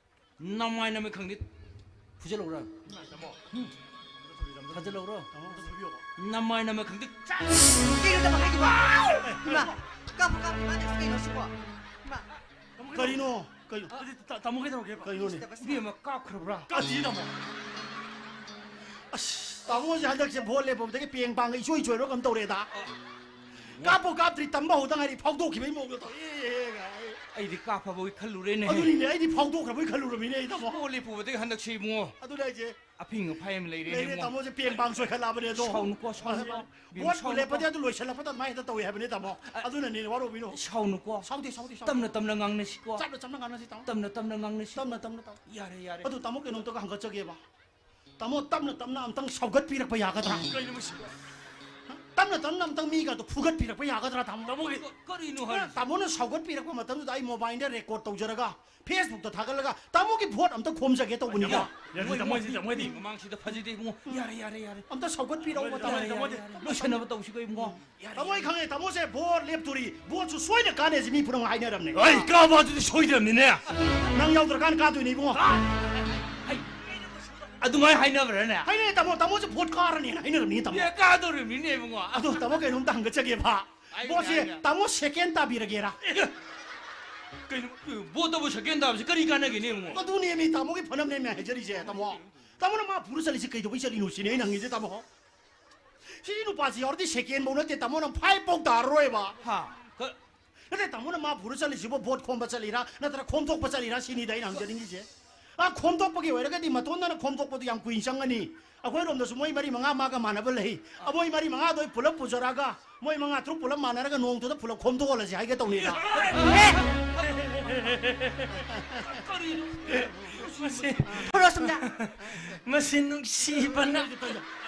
ꯅꯃꯥꯏ ꯅꯃꯤꯠ ꯈꯪꯗꯦ ꯐꯨꯖꯜꯂꯧꯔꯥ? ꯇꯥꯃꯣ꯫ ꯎꯝ꯫ ꯊꯥꯖꯜꯂꯧꯔꯣ? ꯇꯥꯃꯣ, ꯑꯝꯇ ꯐꯨꯕꯤꯌꯣꯕ꯫ ꯅꯃꯥꯏ ꯅꯃꯤꯠ ꯈꯪꯗꯦ ꯆꯥ-, ꯀꯩꯅꯣ ꯇꯥꯃꯣ ꯍꯥꯏꯗꯨꯕꯣ? ꯏꯃꯥ, ꯀꯥꯞꯄꯨ, ꯀꯥꯞꯄꯨ, ꯃꯥꯅ ꯀꯩꯅꯣ ꯁꯤꯕꯣ? ꯏꯃꯥ꯫ ꯀꯔꯤꯅꯣ? ꯀꯩꯅꯣ? ꯑꯗꯨꯗꯤ ꯇꯥ-, ꯇꯥꯃꯣ ꯀꯩꯗꯧꯔꯒꯦꯕ? ꯀꯩꯅꯣꯅꯦ? ꯏꯕꯦꯝꯃ ꯀꯥꯞꯈ꯭ꯔꯕ꯭ꯔꯥ? ꯀꯥꯞꯇꯤꯌꯦ, ꯇꯥꯃꯣ꯫ ꯑꯁ, ꯇꯥꯃꯣꯁꯦ ꯍꯟꯗꯛꯁꯦ ꯚꯣꯠ ꯂꯦꯞꯄꯨꯕꯗꯒꯤ ꯄꯦꯡ ꯄꯥꯡꯒ ꯏꯆꯣꯏ ꯆꯣꯏꯔꯕ ꯀꯩꯅꯣꯝ ꯇꯧꯔꯦꯗ꯫ ꯀꯥꯞꯄꯨ ꯀꯥꯞꯇ꯭ꯔꯤ, ꯇꯝꯕ ꯍꯧꯗ ꯉꯥꯏꯔꯤ, ꯐꯥꯎꯗꯣꯛꯈꯤꯕꯒꯤ ꯃꯑꯣꯡꯗ ꯇꯧꯔꯦ꯫ ꯑꯩꯗꯤ ꯀꯥꯞꯐꯕꯒꯤ ꯈꯜꯂꯨꯔꯦꯅꯦ꯫ ꯑꯗꯨꯅꯤꯅꯦ, ꯑꯩꯗꯤ ꯐꯥꯎꯗꯣꯛꯈ꯭ꯔꯕꯣꯏ ꯈꯜꯂꯨꯔꯃꯤꯅꯦ, ꯑꯩ ꯇꯥꯃꯣ꯫ ꯚꯣꯠ ꯂꯦꯞꯄꯨꯕꯗꯒꯤ ꯍꯟꯗꯛꯁꯦ ꯏꯕꯨꯡꯉꯣ꯫ ꯑꯗꯨꯅꯦ ꯍꯥꯏꯁꯦ꯫ ꯑꯐꯤꯡ ꯑꯐꯥꯏ ꯑꯃ ꯂꯩꯔꯦꯅꯦ, ꯂꯩꯔꯦ, ꯏꯕꯨꯡꯉꯣ꯫ ꯇꯥꯃꯣꯁꯦ ꯄꯦꯡ ꯄꯥꯡ ꯆꯣꯏꯈꯠꯂꯛꯑꯕꯅꯦ ꯑꯗꯣ꯫ ꯁꯥꯎꯅꯨꯀꯣ, ꯁꯥꯎꯅꯨꯀꯣ꯫ ꯚꯣꯠꯄꯨ ꯁꯥꯎꯅꯨꯀꯣ꯫ ꯂꯦꯞꯄꯗꯤ ꯑꯗꯨ ꯂꯣꯏꯁꯤꯜꯂꯛꯄꯗ ꯑꯗꯨꯃꯥꯏꯅ ꯍꯦꯛꯇ ꯇꯧꯏ ꯍꯥꯏꯕꯅꯦ, ꯇꯥꯃꯣ꯫ ꯑ, ꯑꯗꯨꯅꯅꯦ, ꯋꯥꯔꯧꯕꯤꯅꯨ꯫ ꯁꯥꯎꯅꯨꯀꯣ꯫ ꯁꯥꯎꯗꯦ, ꯁꯥꯎꯗꯦ, ꯁꯥꯎꯗꯦ꯫ ꯇꯞꯅ ꯇꯞꯅ ꯉꯥꯡꯅꯁꯤꯀꯣ꯫ ꯇꯞꯅ ꯇꯞꯅ ꯉꯥꯡꯅꯁꯤ, ꯇꯥꯃꯣ꯫ ꯇꯞꯅ ꯇꯞꯅ ꯉꯥꯡꯅꯁꯤ꯫ ꯇꯞꯅ ꯇꯞꯅ, ꯇꯥꯃꯣ꯫ ꯌꯥꯔꯦ, ꯌꯥꯔꯦ꯫ ꯑꯗꯨ ꯇꯥꯃꯣ ꯀꯩꯅꯣꯝꯇꯒ ꯍꯪꯒꯠꯆꯒꯦꯕ꯫ ꯇꯥꯃꯣ, ꯇꯞꯅ ꯇꯞꯅ ꯑꯝꯇꯪ ꯁꯧꯒꯠꯄꯤꯔꯛꯄ ꯌꯥꯒꯗ꯭ꯔꯥ? ꯀꯩꯅꯣ ꯃꯁꯤ? ꯇꯞꯅ ꯇꯞꯅ ꯑꯝꯇꯪ ꯃꯤꯒꯗꯣ ꯐꯨꯒꯠꯄꯤꯔꯛꯄ ꯌꯥꯒꯗ꯭ꯔꯥ, ꯇꯥꯃꯣ? ꯇꯥꯃꯣ, ꯀꯩ-, ꯀꯔꯤꯅꯣ ꯍꯥꯏ-, ꯇꯥꯃꯣꯅ ꯁꯧꯒꯠꯄꯤꯔꯛꯄ ꯃꯇꯝꯗꯨꯗ ꯑꯩ ꯃꯣꯕꯥꯏꯜꯗ ꯔꯦꯀꯣꯔꯗ ꯇꯧꯖꯔꯒ ꯐꯦꯁꯕꯨꯛꯇ ꯊꯥꯒꯠꯂꯒ ꯇꯥꯃꯣꯒꯤ ꯚꯣꯠ ꯑꯝꯇ ꯈꯣꯝꯖꯒꯦ ꯇꯧꯕꯅꯤꯗ꯫ ꯌꯥꯔꯦ, ꯇꯥꯃꯣ, ꯇꯥꯃꯣ, ꯇꯥꯃꯣ, ꯇꯥꯃꯣ꯫ ꯃꯃꯥꯡꯁꯤꯗ ꯐꯖꯗꯦ ꯏꯕꯨꯡꯉꯣ꯫ ꯌꯥꯔꯦ, ꯌꯥꯔꯦ, ꯌꯥꯔꯦ꯫ ꯑꯝꯇ ꯁꯧꯒꯠꯄꯤꯔꯛꯑꯣ, ꯇꯥꯃꯣ, ꯌꯥꯔꯦ, ꯇꯥꯃꯣ꯫ ꯌꯥꯔꯦ, ꯌꯥꯔꯦ꯫ ꯂꯣꯏꯁꯟꯅꯕ ꯇꯧꯁꯤꯀꯣ ꯏꯕꯨꯡꯉꯣ꯫ ꯌꯥꯔꯦ, ꯇꯥꯃꯣ, ꯑꯩ ꯌꯥꯔꯦ꯫ ꯈꯪꯉꯦ, ꯇꯥꯃꯣꯁꯦ ꯚꯣꯠ ꯂꯦꯞꯇꯣꯔꯤ, ꯚꯣꯠꯁꯨ ꯁꯣꯏꯗ ꯀꯥꯟꯅꯦꯁꯤ ꯃꯤ ꯄꯨꯝꯅꯃꯛ ꯍꯥꯏꯅꯔꯝꯅꯦ꯫ ꯑꯩ ꯀꯥꯕ ꯑꯗꯨꯗꯤ ꯁꯣꯏꯗ꯭ꯔꯕꯅꯤꯅꯦ꯫ ꯅꯪ ꯌꯥꯎꯗ꯭ꯔꯀꯥꯟꯗ ꯀꯥꯗꯣꯏꯅꯦ ꯏꯕꯨꯡꯉꯣ꯫ ꯑꯩ ꯑꯗꯨꯃꯥꯏꯅ ꯍꯥꯏꯅꯕ꯭ꯔꯥꯅꯦ? ꯍꯥꯏꯅꯩ, ꯇꯥꯃꯣ, ꯇꯥꯃꯣꯁꯦ ꯚꯣꯠ ꯀꯥꯔꯅꯦꯅ ꯍꯥꯏꯅꯔꯝꯅꯤ, ꯇꯥꯃꯣ꯫ ꯑꯦ, ꯀꯥꯗꯧꯔꯤꯕꯅꯤꯅꯦ ꯏꯕꯨꯡꯉꯣ꯫ ꯑꯗꯣ ꯇꯥꯃꯣ, ꯀꯩꯅꯣꯝꯇ ꯍꯪꯒꯠꯆꯒꯦꯕ꯫ ꯍꯥꯏꯌꯨꯅꯦ, ꯚꯣꯠꯁꯦ ꯍꯥꯏꯌꯨꯅꯦ꯫ ꯇꯥꯃꯣ ꯁꯦꯀꯦꯟ ꯇꯥꯕꯤꯔꯒꯦꯔꯥ? ꯑꯦ, ꯀꯩꯅꯣ, ꯚꯣꯠꯇꯕꯨ ꯁꯦꯀꯦꯟ ꯇꯥꯕꯁꯤ ꯀꯔꯤ ꯀꯥꯟꯅꯒꯦꯅꯦ ꯏꯕꯨꯡꯉꯣ? ꯑꯗꯨꯅꯦꯃꯤ ꯇꯥꯃꯣꯒꯤ ꯐꯅꯕꯅꯦꯃꯤ ꯍꯥꯏꯖꯔꯤꯁꯦ, ꯇꯥꯃꯣ꯫ ꯇꯥꯃꯣꯅ ꯃꯥ ꯄꯨꯔ ꯆꯠꯂꯤꯁꯦ ꯀꯩꯗꯧꯕꯩ ꯆꯠꯂꯤꯅꯣ ꯁꯤꯅꯦ ꯑꯩꯅ ꯍꯪꯉꯤꯁꯦ, ꯇꯥꯃꯣ꯫ ꯁꯤ ꯅꯨꯄꯥꯁꯤ ꯌꯥꯎꯔꯗꯤ ꯁꯦꯀꯦꯟꯐꯧ ꯅꯠꯇꯦ, ꯇꯥꯃꯣ, ꯅꯪ ꯐꯥꯏꯚꯐꯧ ꯇꯥꯔꯔꯣꯏꯕ꯫ ꯍꯥ? ꯀ- ꯅꯠꯇꯦ, ꯇꯥꯃꯣꯅ ꯃꯥ ꯄꯨꯔ ꯆꯠꯂꯤꯁꯤꯕꯨ ꯚꯣꯠ ꯈꯣꯝꯕ ꯆꯠꯂꯤꯔꯥ, ꯅꯠꯇ꯭ꯔ ꯈꯣꯝꯗꯣꯛꯄ ꯆꯠꯂꯤꯔꯥ ꯁꯤꯅꯤꯗ ꯑꯩꯅ ꯍꯪꯖꯅꯤꯡꯉꯤꯁꯦ꯫ ꯑꯥ, ꯈꯣꯝꯗꯣꯛꯄꯒꯤ ꯑꯣꯏꯔꯒꯗꯤ ꯃꯇꯣꯟꯗꯅ ꯈꯣꯝꯗꯣꯛꯄꯗꯨ ꯌꯥꯝ ꯀꯨꯏꯅ ꯆꯪꯒꯅꯤ꯫ ꯑꯩꯈꯣꯏꯔꯣꯝꯗꯁꯨ ꯃꯣꯏ ꯃꯔꯤ ꯃꯉꯥ ꯃꯥꯒ ꯃꯥꯟꯅꯕ ꯂꯩ꯫ ꯑ, ꯃꯣꯏ ꯃꯔꯤ ꯃꯉꯥꯗꯣ ꯑꯩ ꯄꯨꯂꯞ ꯄꯨꯖꯔꯛꯑꯒ, ꯃꯣꯏ ꯃꯉꯥ ꯇꯔꯨꯛ ꯄꯨꯂꯞ ꯃꯥꯟꯅꯔꯒ ꯅꯣꯡꯃꯗꯨꯗ ꯄꯨꯂꯞ ꯈꯣꯝꯗꯣꯛꯍꯜꯂꯁꯤ ꯍꯥꯏꯒꯦ ꯇꯧꯅꯤꯗ꯫ ꯀꯔꯤꯅꯣ? ꯃꯁꯤ, ꯊꯣꯔꯛꯑꯣ ꯁꯣꯝꯗ꯫ ꯃꯁꯤ ꯅꯨꯡꯁꯤꯕꯅ꯫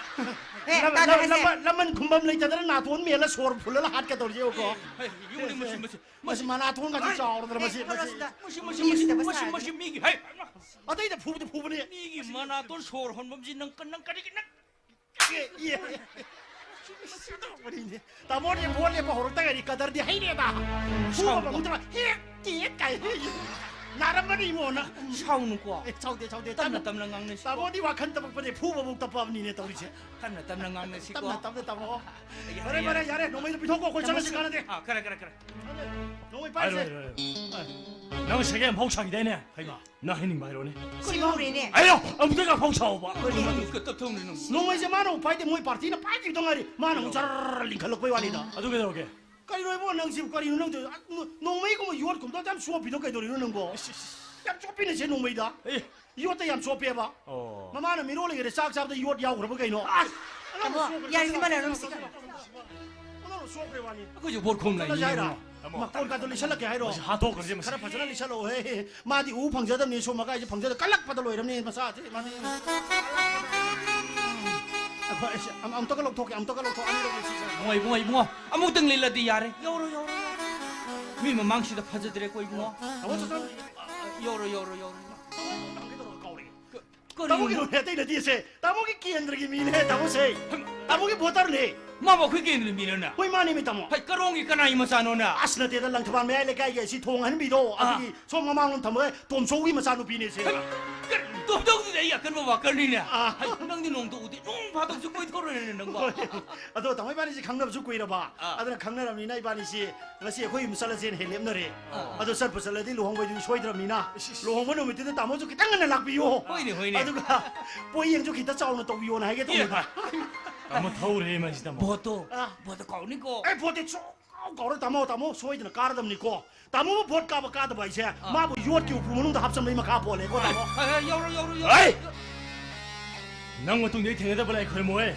ꯑꯦ, ꯂꯃ-, ꯇꯥꯗꯦ ꯂꯃ-, ꯍꯥꯏꯁꯦ꯫ ꯂꯃ-, ꯂꯃꯟ ꯈꯨꯝꯕꯝ ꯂꯩꯇꯗꯅ ꯅꯥꯇꯣꯟ ꯃꯦꯜꯂ ꯁꯣꯔ ꯐꯨꯜꯂꯒ ꯍꯥꯠꯀꯗꯧꯔꯤꯁꯦ ꯌꯦꯡꯉꯨꯀꯣ꯫ ꯍꯦ, ꯍꯦ, ꯌꯦꯡꯉꯨꯅꯦ, ꯃꯁꯤ, ꯃꯁꯤ, ꯃꯁꯤ ꯃꯅꯥꯇꯣꯟꯒꯁꯦ ꯆꯥꯎꯔꯗꯅ ꯃꯁꯤ, ꯃꯁꯤ, ꯃꯁꯤ, ꯃꯁꯤ, ꯃꯁꯤ ꯃꯤꯒꯤ, ꯍꯩ, ꯑꯇꯩꯗ ꯐꯨꯕꯗꯤ ꯐꯨꯕꯅꯦ꯫ ꯃꯤꯒꯤ ꯃꯅꯥꯇꯣꯟ ꯁꯣꯔ ꯍꯣꯟꯐꯝꯁꯤ ꯅꯪ ꯀ-, ꯅꯪ ꯀꯔꯤꯒꯤ ꯅꯪ ꯑꯦ, ꯑꯦ, ꯑꯦ꯫ ꯁꯤ ꯇꯧꯕꯅꯤꯅꯦ꯫ ꯇꯥꯃꯣꯗꯤ ꯚꯣꯠ ꯂꯦꯞꯄ ꯍꯧꯔꯛꯇ ꯉꯥꯏꯔꯤ, ꯀꯗꯔꯗꯤ ꯍꯩꯔꯦꯗ꯫ ꯐꯨꯕ ꯁꯥꯎꯅꯨꯀꯣ꯫ ꯐꯪꯗ꯭ꯔ ꯍꯦꯛ ꯇꯦꯛ ꯀꯥꯏ꯫ ꯅꯥꯔꯝꯃꯅꯤ ꯏꯃꯣꯅ꯫ ꯁꯥꯎꯅꯨꯀꯣ꯫ ꯑꯦ, ꯁꯥꯎꯗꯦ, ꯁꯥꯎꯗꯦ꯫ ꯇꯞꯅ ꯇꯞꯅ ꯇꯞꯅ ꯉꯥꯡꯅꯁꯤ꯫ ꯇꯥꯃꯣꯗꯤ ꯋꯥꯈꯜ ꯇꯞꯄꯛꯄꯗꯤ ꯐꯨꯕꯕꯨ ꯇꯞꯄꯕꯅꯤꯅꯦ ꯇꯧꯔꯤꯁꯦ꯫ ꯇꯞꯅ ꯇꯞꯅ ꯉꯥꯡꯅꯁꯤꯀꯣ꯫ ꯇꯞꯅ ꯇꯞꯅ ꯇꯥꯃꯣ꯫ ꯌꯥꯔꯦ, ꯐꯔꯦ, ꯐꯔꯦ, ꯌꯥꯔꯦ꯫ ꯌꯥꯔꯦ꯫ ꯅꯣꯡꯃꯩꯗꯣ ꯄꯤꯊꯣꯛꯀꯣ, ꯑꯩꯈꯣꯏ ꯆꯠꯂꯁꯤ ꯀꯥꯟꯅꯗꯦ꯫ ꯑꯥ, ꯈꯔ, ꯈꯔ, ꯈꯔ꯫ ꯅꯣꯡꯃꯩ ꯍꯥꯏꯔꯣ, ꯄꯥꯏꯔꯁꯦ꯫ ꯍꯥꯏꯔꯣ, ꯍꯥꯏꯔꯣ꯫ ꯅꯪ ꯁꯦꯀꯦꯟ ꯐꯥꯎ ꯁꯥꯈꯤꯗꯥꯏꯅꯦ? ꯍꯩꯃꯥ꯫ ꯅꯪ ꯍꯥꯏꯅꯤꯡꯕ ꯍꯥꯏꯔꯣꯅꯦ꯫ ꯁꯤꯍꯧꯔꯦꯅꯦ꯫ ꯑꯩꯌꯣ, ꯑꯃꯨꯛꯇ ꯀꯥꯞꯐꯧ ꯁꯥꯎꯕ꯫ ꯀꯔꯤ? ꯅꯣꯡꯃꯩꯁꯦ ꯃꯥꯅ ꯑꯃꯨꯛ ꯄꯥꯏꯗꯦ, ꯃꯣꯏ ꯄꯥꯔꯇꯤꯅ ꯄꯥꯏꯈꯤꯕꯗ ꯉꯥꯏꯔꯤ꯫ ꯃꯥꯅ ꯑꯃꯨꯛ ꯖꯔ ꯂꯤꯡꯈꯠꯂꯛꯄꯩ ꯋꯥꯅꯤꯗ꯫ ꯑꯗꯨ ꯀꯩꯗꯧꯔꯒꯦ? ꯀꯔꯤꯅꯣ ꯏꯕꯣ, ꯅꯪꯁꯤꯕꯨ ꯀꯔꯤꯅꯣ ꯅꯪ ꯇꯧꯔꯤ? ꯅꯣ-, ꯅꯣꯡꯃꯩꯒꯨꯝꯕ ꯌꯣꯠꯀꯨꯝꯕꯗ ꯌꯥꯝ ꯆꯣꯞꯄꯤꯗꯣ ꯀꯩꯗꯧꯔꯤꯅꯣ ꯅꯪꯕꯣ? ꯏꯁ, ꯏꯁ, ꯏꯁ꯫ ꯌꯥꯝ ꯆꯣꯞꯄꯤꯅꯦ ꯁꯦ ꯅꯣꯡꯃꯩꯗ꯫ ꯑꯦ꯫ ꯌꯣꯠꯇ ꯌꯥꯝ ꯆꯣꯞꯄꯦꯕ꯫ ꯑꯣ꯫ ꯃꯃꯥꯅ ꯃꯤꯔꯣꯜ ꯂꯩꯈꯔꯦ, ꯆꯥꯛ ꯆꯥꯕꯗ ꯌꯣꯠ ꯌꯥꯎꯈ꯭ꯔꯕ ꯀꯩꯅꯣ? ꯑꯁ! ꯑꯅꯧꯕ ꯇꯥꯃꯣ, ꯁꯣꯛꯈ꯭ꯔꯦ, ꯌꯥꯔꯦꯁꯦ, ꯁꯣꯛꯈ꯭ꯔꯦ, ꯃꯥꯅ ꯁꯣꯛꯈ꯭ꯔꯦ, ꯑꯗꯨꯝ ꯁꯣꯛꯈ꯭ꯔꯦ꯫ ꯑꯅꯧꯕ ꯁꯣꯛꯈ꯭ꯔꯦ ꯋꯥꯅꯤ꯫ ꯑꯩꯈꯣꯏꯁꯨ ꯕꯣꯠ ꯈꯣꯝ ꯂꯥꯛꯏꯅꯦ ꯆꯠꯂꯁꯦ ꯍꯥꯏꯔꯣ? ꯏꯕꯨꯡꯉꯣ꯫ ꯃꯀꯣꯟ ꯀꯥꯗꯣ ꯂꯤꯁꯜꯂꯛꯀꯦ ꯍꯥꯏꯔꯣ? ꯃꯁꯤ ꯍꯥꯠꯇꯣꯛꯈ꯭ꯔꯁꯦ, ꯃꯁꯤ꯫ ꯈꯔ ꯐꯖꯅ ꯂꯤꯁꯜꯂꯛꯑꯣꯍꯦ꯫ ꯃꯥꯗꯤ ꯎ ꯐꯪꯖꯗꯕꯅꯤ, ꯁꯣꯝ ꯃꯀꯥꯏꯁꯦ ꯐꯪꯖꯗ ꯀꯜꯂꯛꯄꯗ ꯂꯣꯏꯔꯝꯅꯤ ꯃꯁꯥꯁꯦ, ꯃꯥꯗꯤ꯫ ꯑꯩꯈꯣꯏ ꯑꯁ, ꯑꯝ-, ꯑꯃꯨꯛꯇꯒ ꯂꯧꯊꯣꯛꯀꯦ, ꯑꯃꯨꯛꯇꯒ ꯂꯧꯊꯣꯛ, ꯑꯅꯤꯔꯛ ꯂꯩꯁꯤꯁꯦ꯫ ꯏꯕꯨꯡꯉꯣ, ꯏꯕꯨꯡꯉꯣ, ꯏꯕꯨꯡꯉꯣ, ꯑꯃꯨꯛꯇꯪ ꯂꯤꯠꯂꯗꯤ ꯌꯥꯔꯦ꯫ ꯌꯧꯔꯣ, ꯌꯧꯔꯣ, ꯌꯧꯔꯣ꯫ ꯃꯤ ꯃꯃꯥꯡꯁꯤꯗ ꯐꯖꯗ꯭ꯔꯦꯀꯣ, ꯏꯕꯨꯡꯉꯣ꯫ ꯇꯥꯃꯣ, ꯆꯠ-, ꯆꯠ-, ꯌꯧꯔꯣ, ꯌꯧꯔꯣ, ꯌꯧꯔꯣ, ꯏꯕꯨꯡꯉꯣ꯫ ꯇꯥꯃꯣ, ꯀꯩꯗꯧꯔꯒꯦ ꯀꯥꯎꯔꯦ? ꯀꯔꯤꯅꯣ? ꯇꯥꯃꯣꯒꯤ ꯅꯣꯡꯃꯩ ꯑꯇꯩ ꯅꯠꯇꯦꯁꯦ꯫ ꯇꯥꯃꯣꯒꯤ ꯀꯦꯟꯗ꯭ꯔꯒꯤ ꯃꯤꯅꯦ, ꯇꯥꯃꯣꯁꯦ꯫ ꯍꯩꯃꯥ꯫ ꯇꯥꯃꯣꯒꯤ ꯚꯣꯇꯔꯅꯦ꯫ ꯃꯥꯕꯨ ꯑꯩꯈꯣꯏ ꯀꯦꯟꯗ꯭ꯔꯒꯤ ꯃꯤꯔꯣꯅꯦ? ꯍꯣꯏ, ꯃꯥꯅꯦ, ꯃꯤ ꯇꯥꯃꯣ꯫ ꯍꯩ, ꯀꯔꯣꯡꯒꯤ ꯀꯅꯥꯒꯤ ꯃꯆꯥꯅꯣꯅꯦ? ꯑꯁ, ꯅꯠꯇꯦꯗ, ꯂꯪꯊꯕꯥꯜ ꯃꯌꯥꯏ ꯂꯩꯀꯥꯏꯒꯤ ꯑꯁꯤ ꯊꯣꯡ ꯑꯍꯟꯕꯤꯗꯣ, ꯑꯥ꯫ ꯑꯗꯨꯒꯤ ꯁꯣꯝ ꯃꯃꯥꯡꯂꯣꯝ ꯊꯝꯕ ꯇꯣꯝꯆꯧꯒꯤ ꯃꯆꯥꯅꯨꯄꯤꯅꯦꯁꯦ꯫ ꯍꯩꯃꯥ, ꯀꯔꯤ, ꯇꯣꯝꯆꯧꯗꯨꯗꯤ ꯑꯩ ꯑꯀꯟꯕ ꯋꯥꯀꯔꯅꯤꯅꯦ꯫ ꯑꯥ꯫ ꯍꯩ, ꯅꯪꯗꯤ ꯅꯣꯡꯇ ꯎꯗꯦ, ꯅꯣꯡ ꯐꯥꯗꯣꯛꯁꯨ ꯀꯣꯏꯊꯣꯔꯛꯑꯣꯅꯦ ꯅꯪꯕꯣ꯫ ꯍꯣꯏ꯫ ꯑꯗꯣ ꯇꯥꯃꯣ ꯏꯕꯥꯅꯤꯁꯤ ꯈꯪꯅꯕꯁꯨ ꯀꯨꯏꯔꯕ, ꯑꯥ꯫ ꯑꯗꯨꯅ ꯈꯪꯅꯔꯕꯅꯤꯅ ꯏꯕꯥꯅꯤꯁꯤ ꯉꯁꯤ ꯑꯩꯈꯣꯏ ꯌꯨꯝ ꯆꯠꯂꯁꯦꯅ ꯍꯦꯛ ꯂꯦꯞꯅꯔꯦ꯫ ꯑꯥ꯫ ꯑꯗꯣ ꯆꯠꯄꯨ ꯆꯠꯂꯗꯤ ꯂꯨꯍꯣꯡꯕꯩꯗꯨꯗꯤ ꯁꯣꯏꯗ꯭ꯔꯕꯅꯤꯅ, ꯏꯁ, ꯏꯁ꯫ ꯂꯨꯍꯣꯡꯕ ꯅꯨꯃꯤꯠꯇꯨꯗ ꯇꯥꯃꯣꯁꯨ ꯈꯤꯇꯪ ꯉꯟꯅ ꯂꯥꯛꯄꯤꯌꯣ꯫ ꯍꯣꯏꯅꯦ, ꯍꯣꯏꯅꯦ꯫ ꯑꯗꯨꯒ ꯄꯣꯌꯦꯡꯁꯨ ꯈꯤꯇ ꯆꯥꯎꯅ ꯇꯧꯕꯤꯌꯣꯅ ꯍꯥꯏꯒꯦ ꯇꯧꯕꯅꯤꯗ꯫ ꯑꯦ, ꯇꯥꯃꯣ ꯊꯧꯔꯦ ꯃꯁꯤ ꯇꯥꯃꯣ꯫ ꯚꯣꯠꯇꯣ, ꯑꯥ꯫ ꯚꯣꯠꯇꯣ ꯀꯥꯎꯅꯤꯀꯣ꯫ ꯑꯦ, ꯚꯣꯠꯇꯤ ꯁꯨꯛ ꯀꯧꯔ, "ꯇꯥꯃꯣ, ꯇꯥꯃꯣ, ꯁꯣꯏꯗꯅ ꯀꯥꯔꯗꯕꯅꯤꯀꯣ꯫ ꯇꯥꯃꯣ, ꯚꯣꯠ ꯀꯥꯕ ꯀꯥꯗꯕ ꯍꯥꯏꯁꯦ ꯃꯥꯕꯨ ꯌꯣꯠꯀꯤ ꯎꯄꯨ ꯃꯅꯨꯡꯗ ꯍꯥꯞꯆꯟꯕꯒꯤ ꯃꯈꯥ ꯄꯣꯜꯂꯦꯀꯣ, ꯇꯥꯃꯣ"? ꯍꯥꯏ, ꯍꯥꯏ, ꯌꯧꯔꯣ, ꯌꯧꯔꯣ, ꯌꯧꯔꯣ꯫ ꯍꯩ! ꯅꯪ ꯃꯇꯨꯡꯗ ꯑꯩ ꯊꯦꯡꯅꯗꯕ ꯂꯥꯏ ꯈꯣꯏꯔꯝꯃꯣ, ꯍꯦ꯫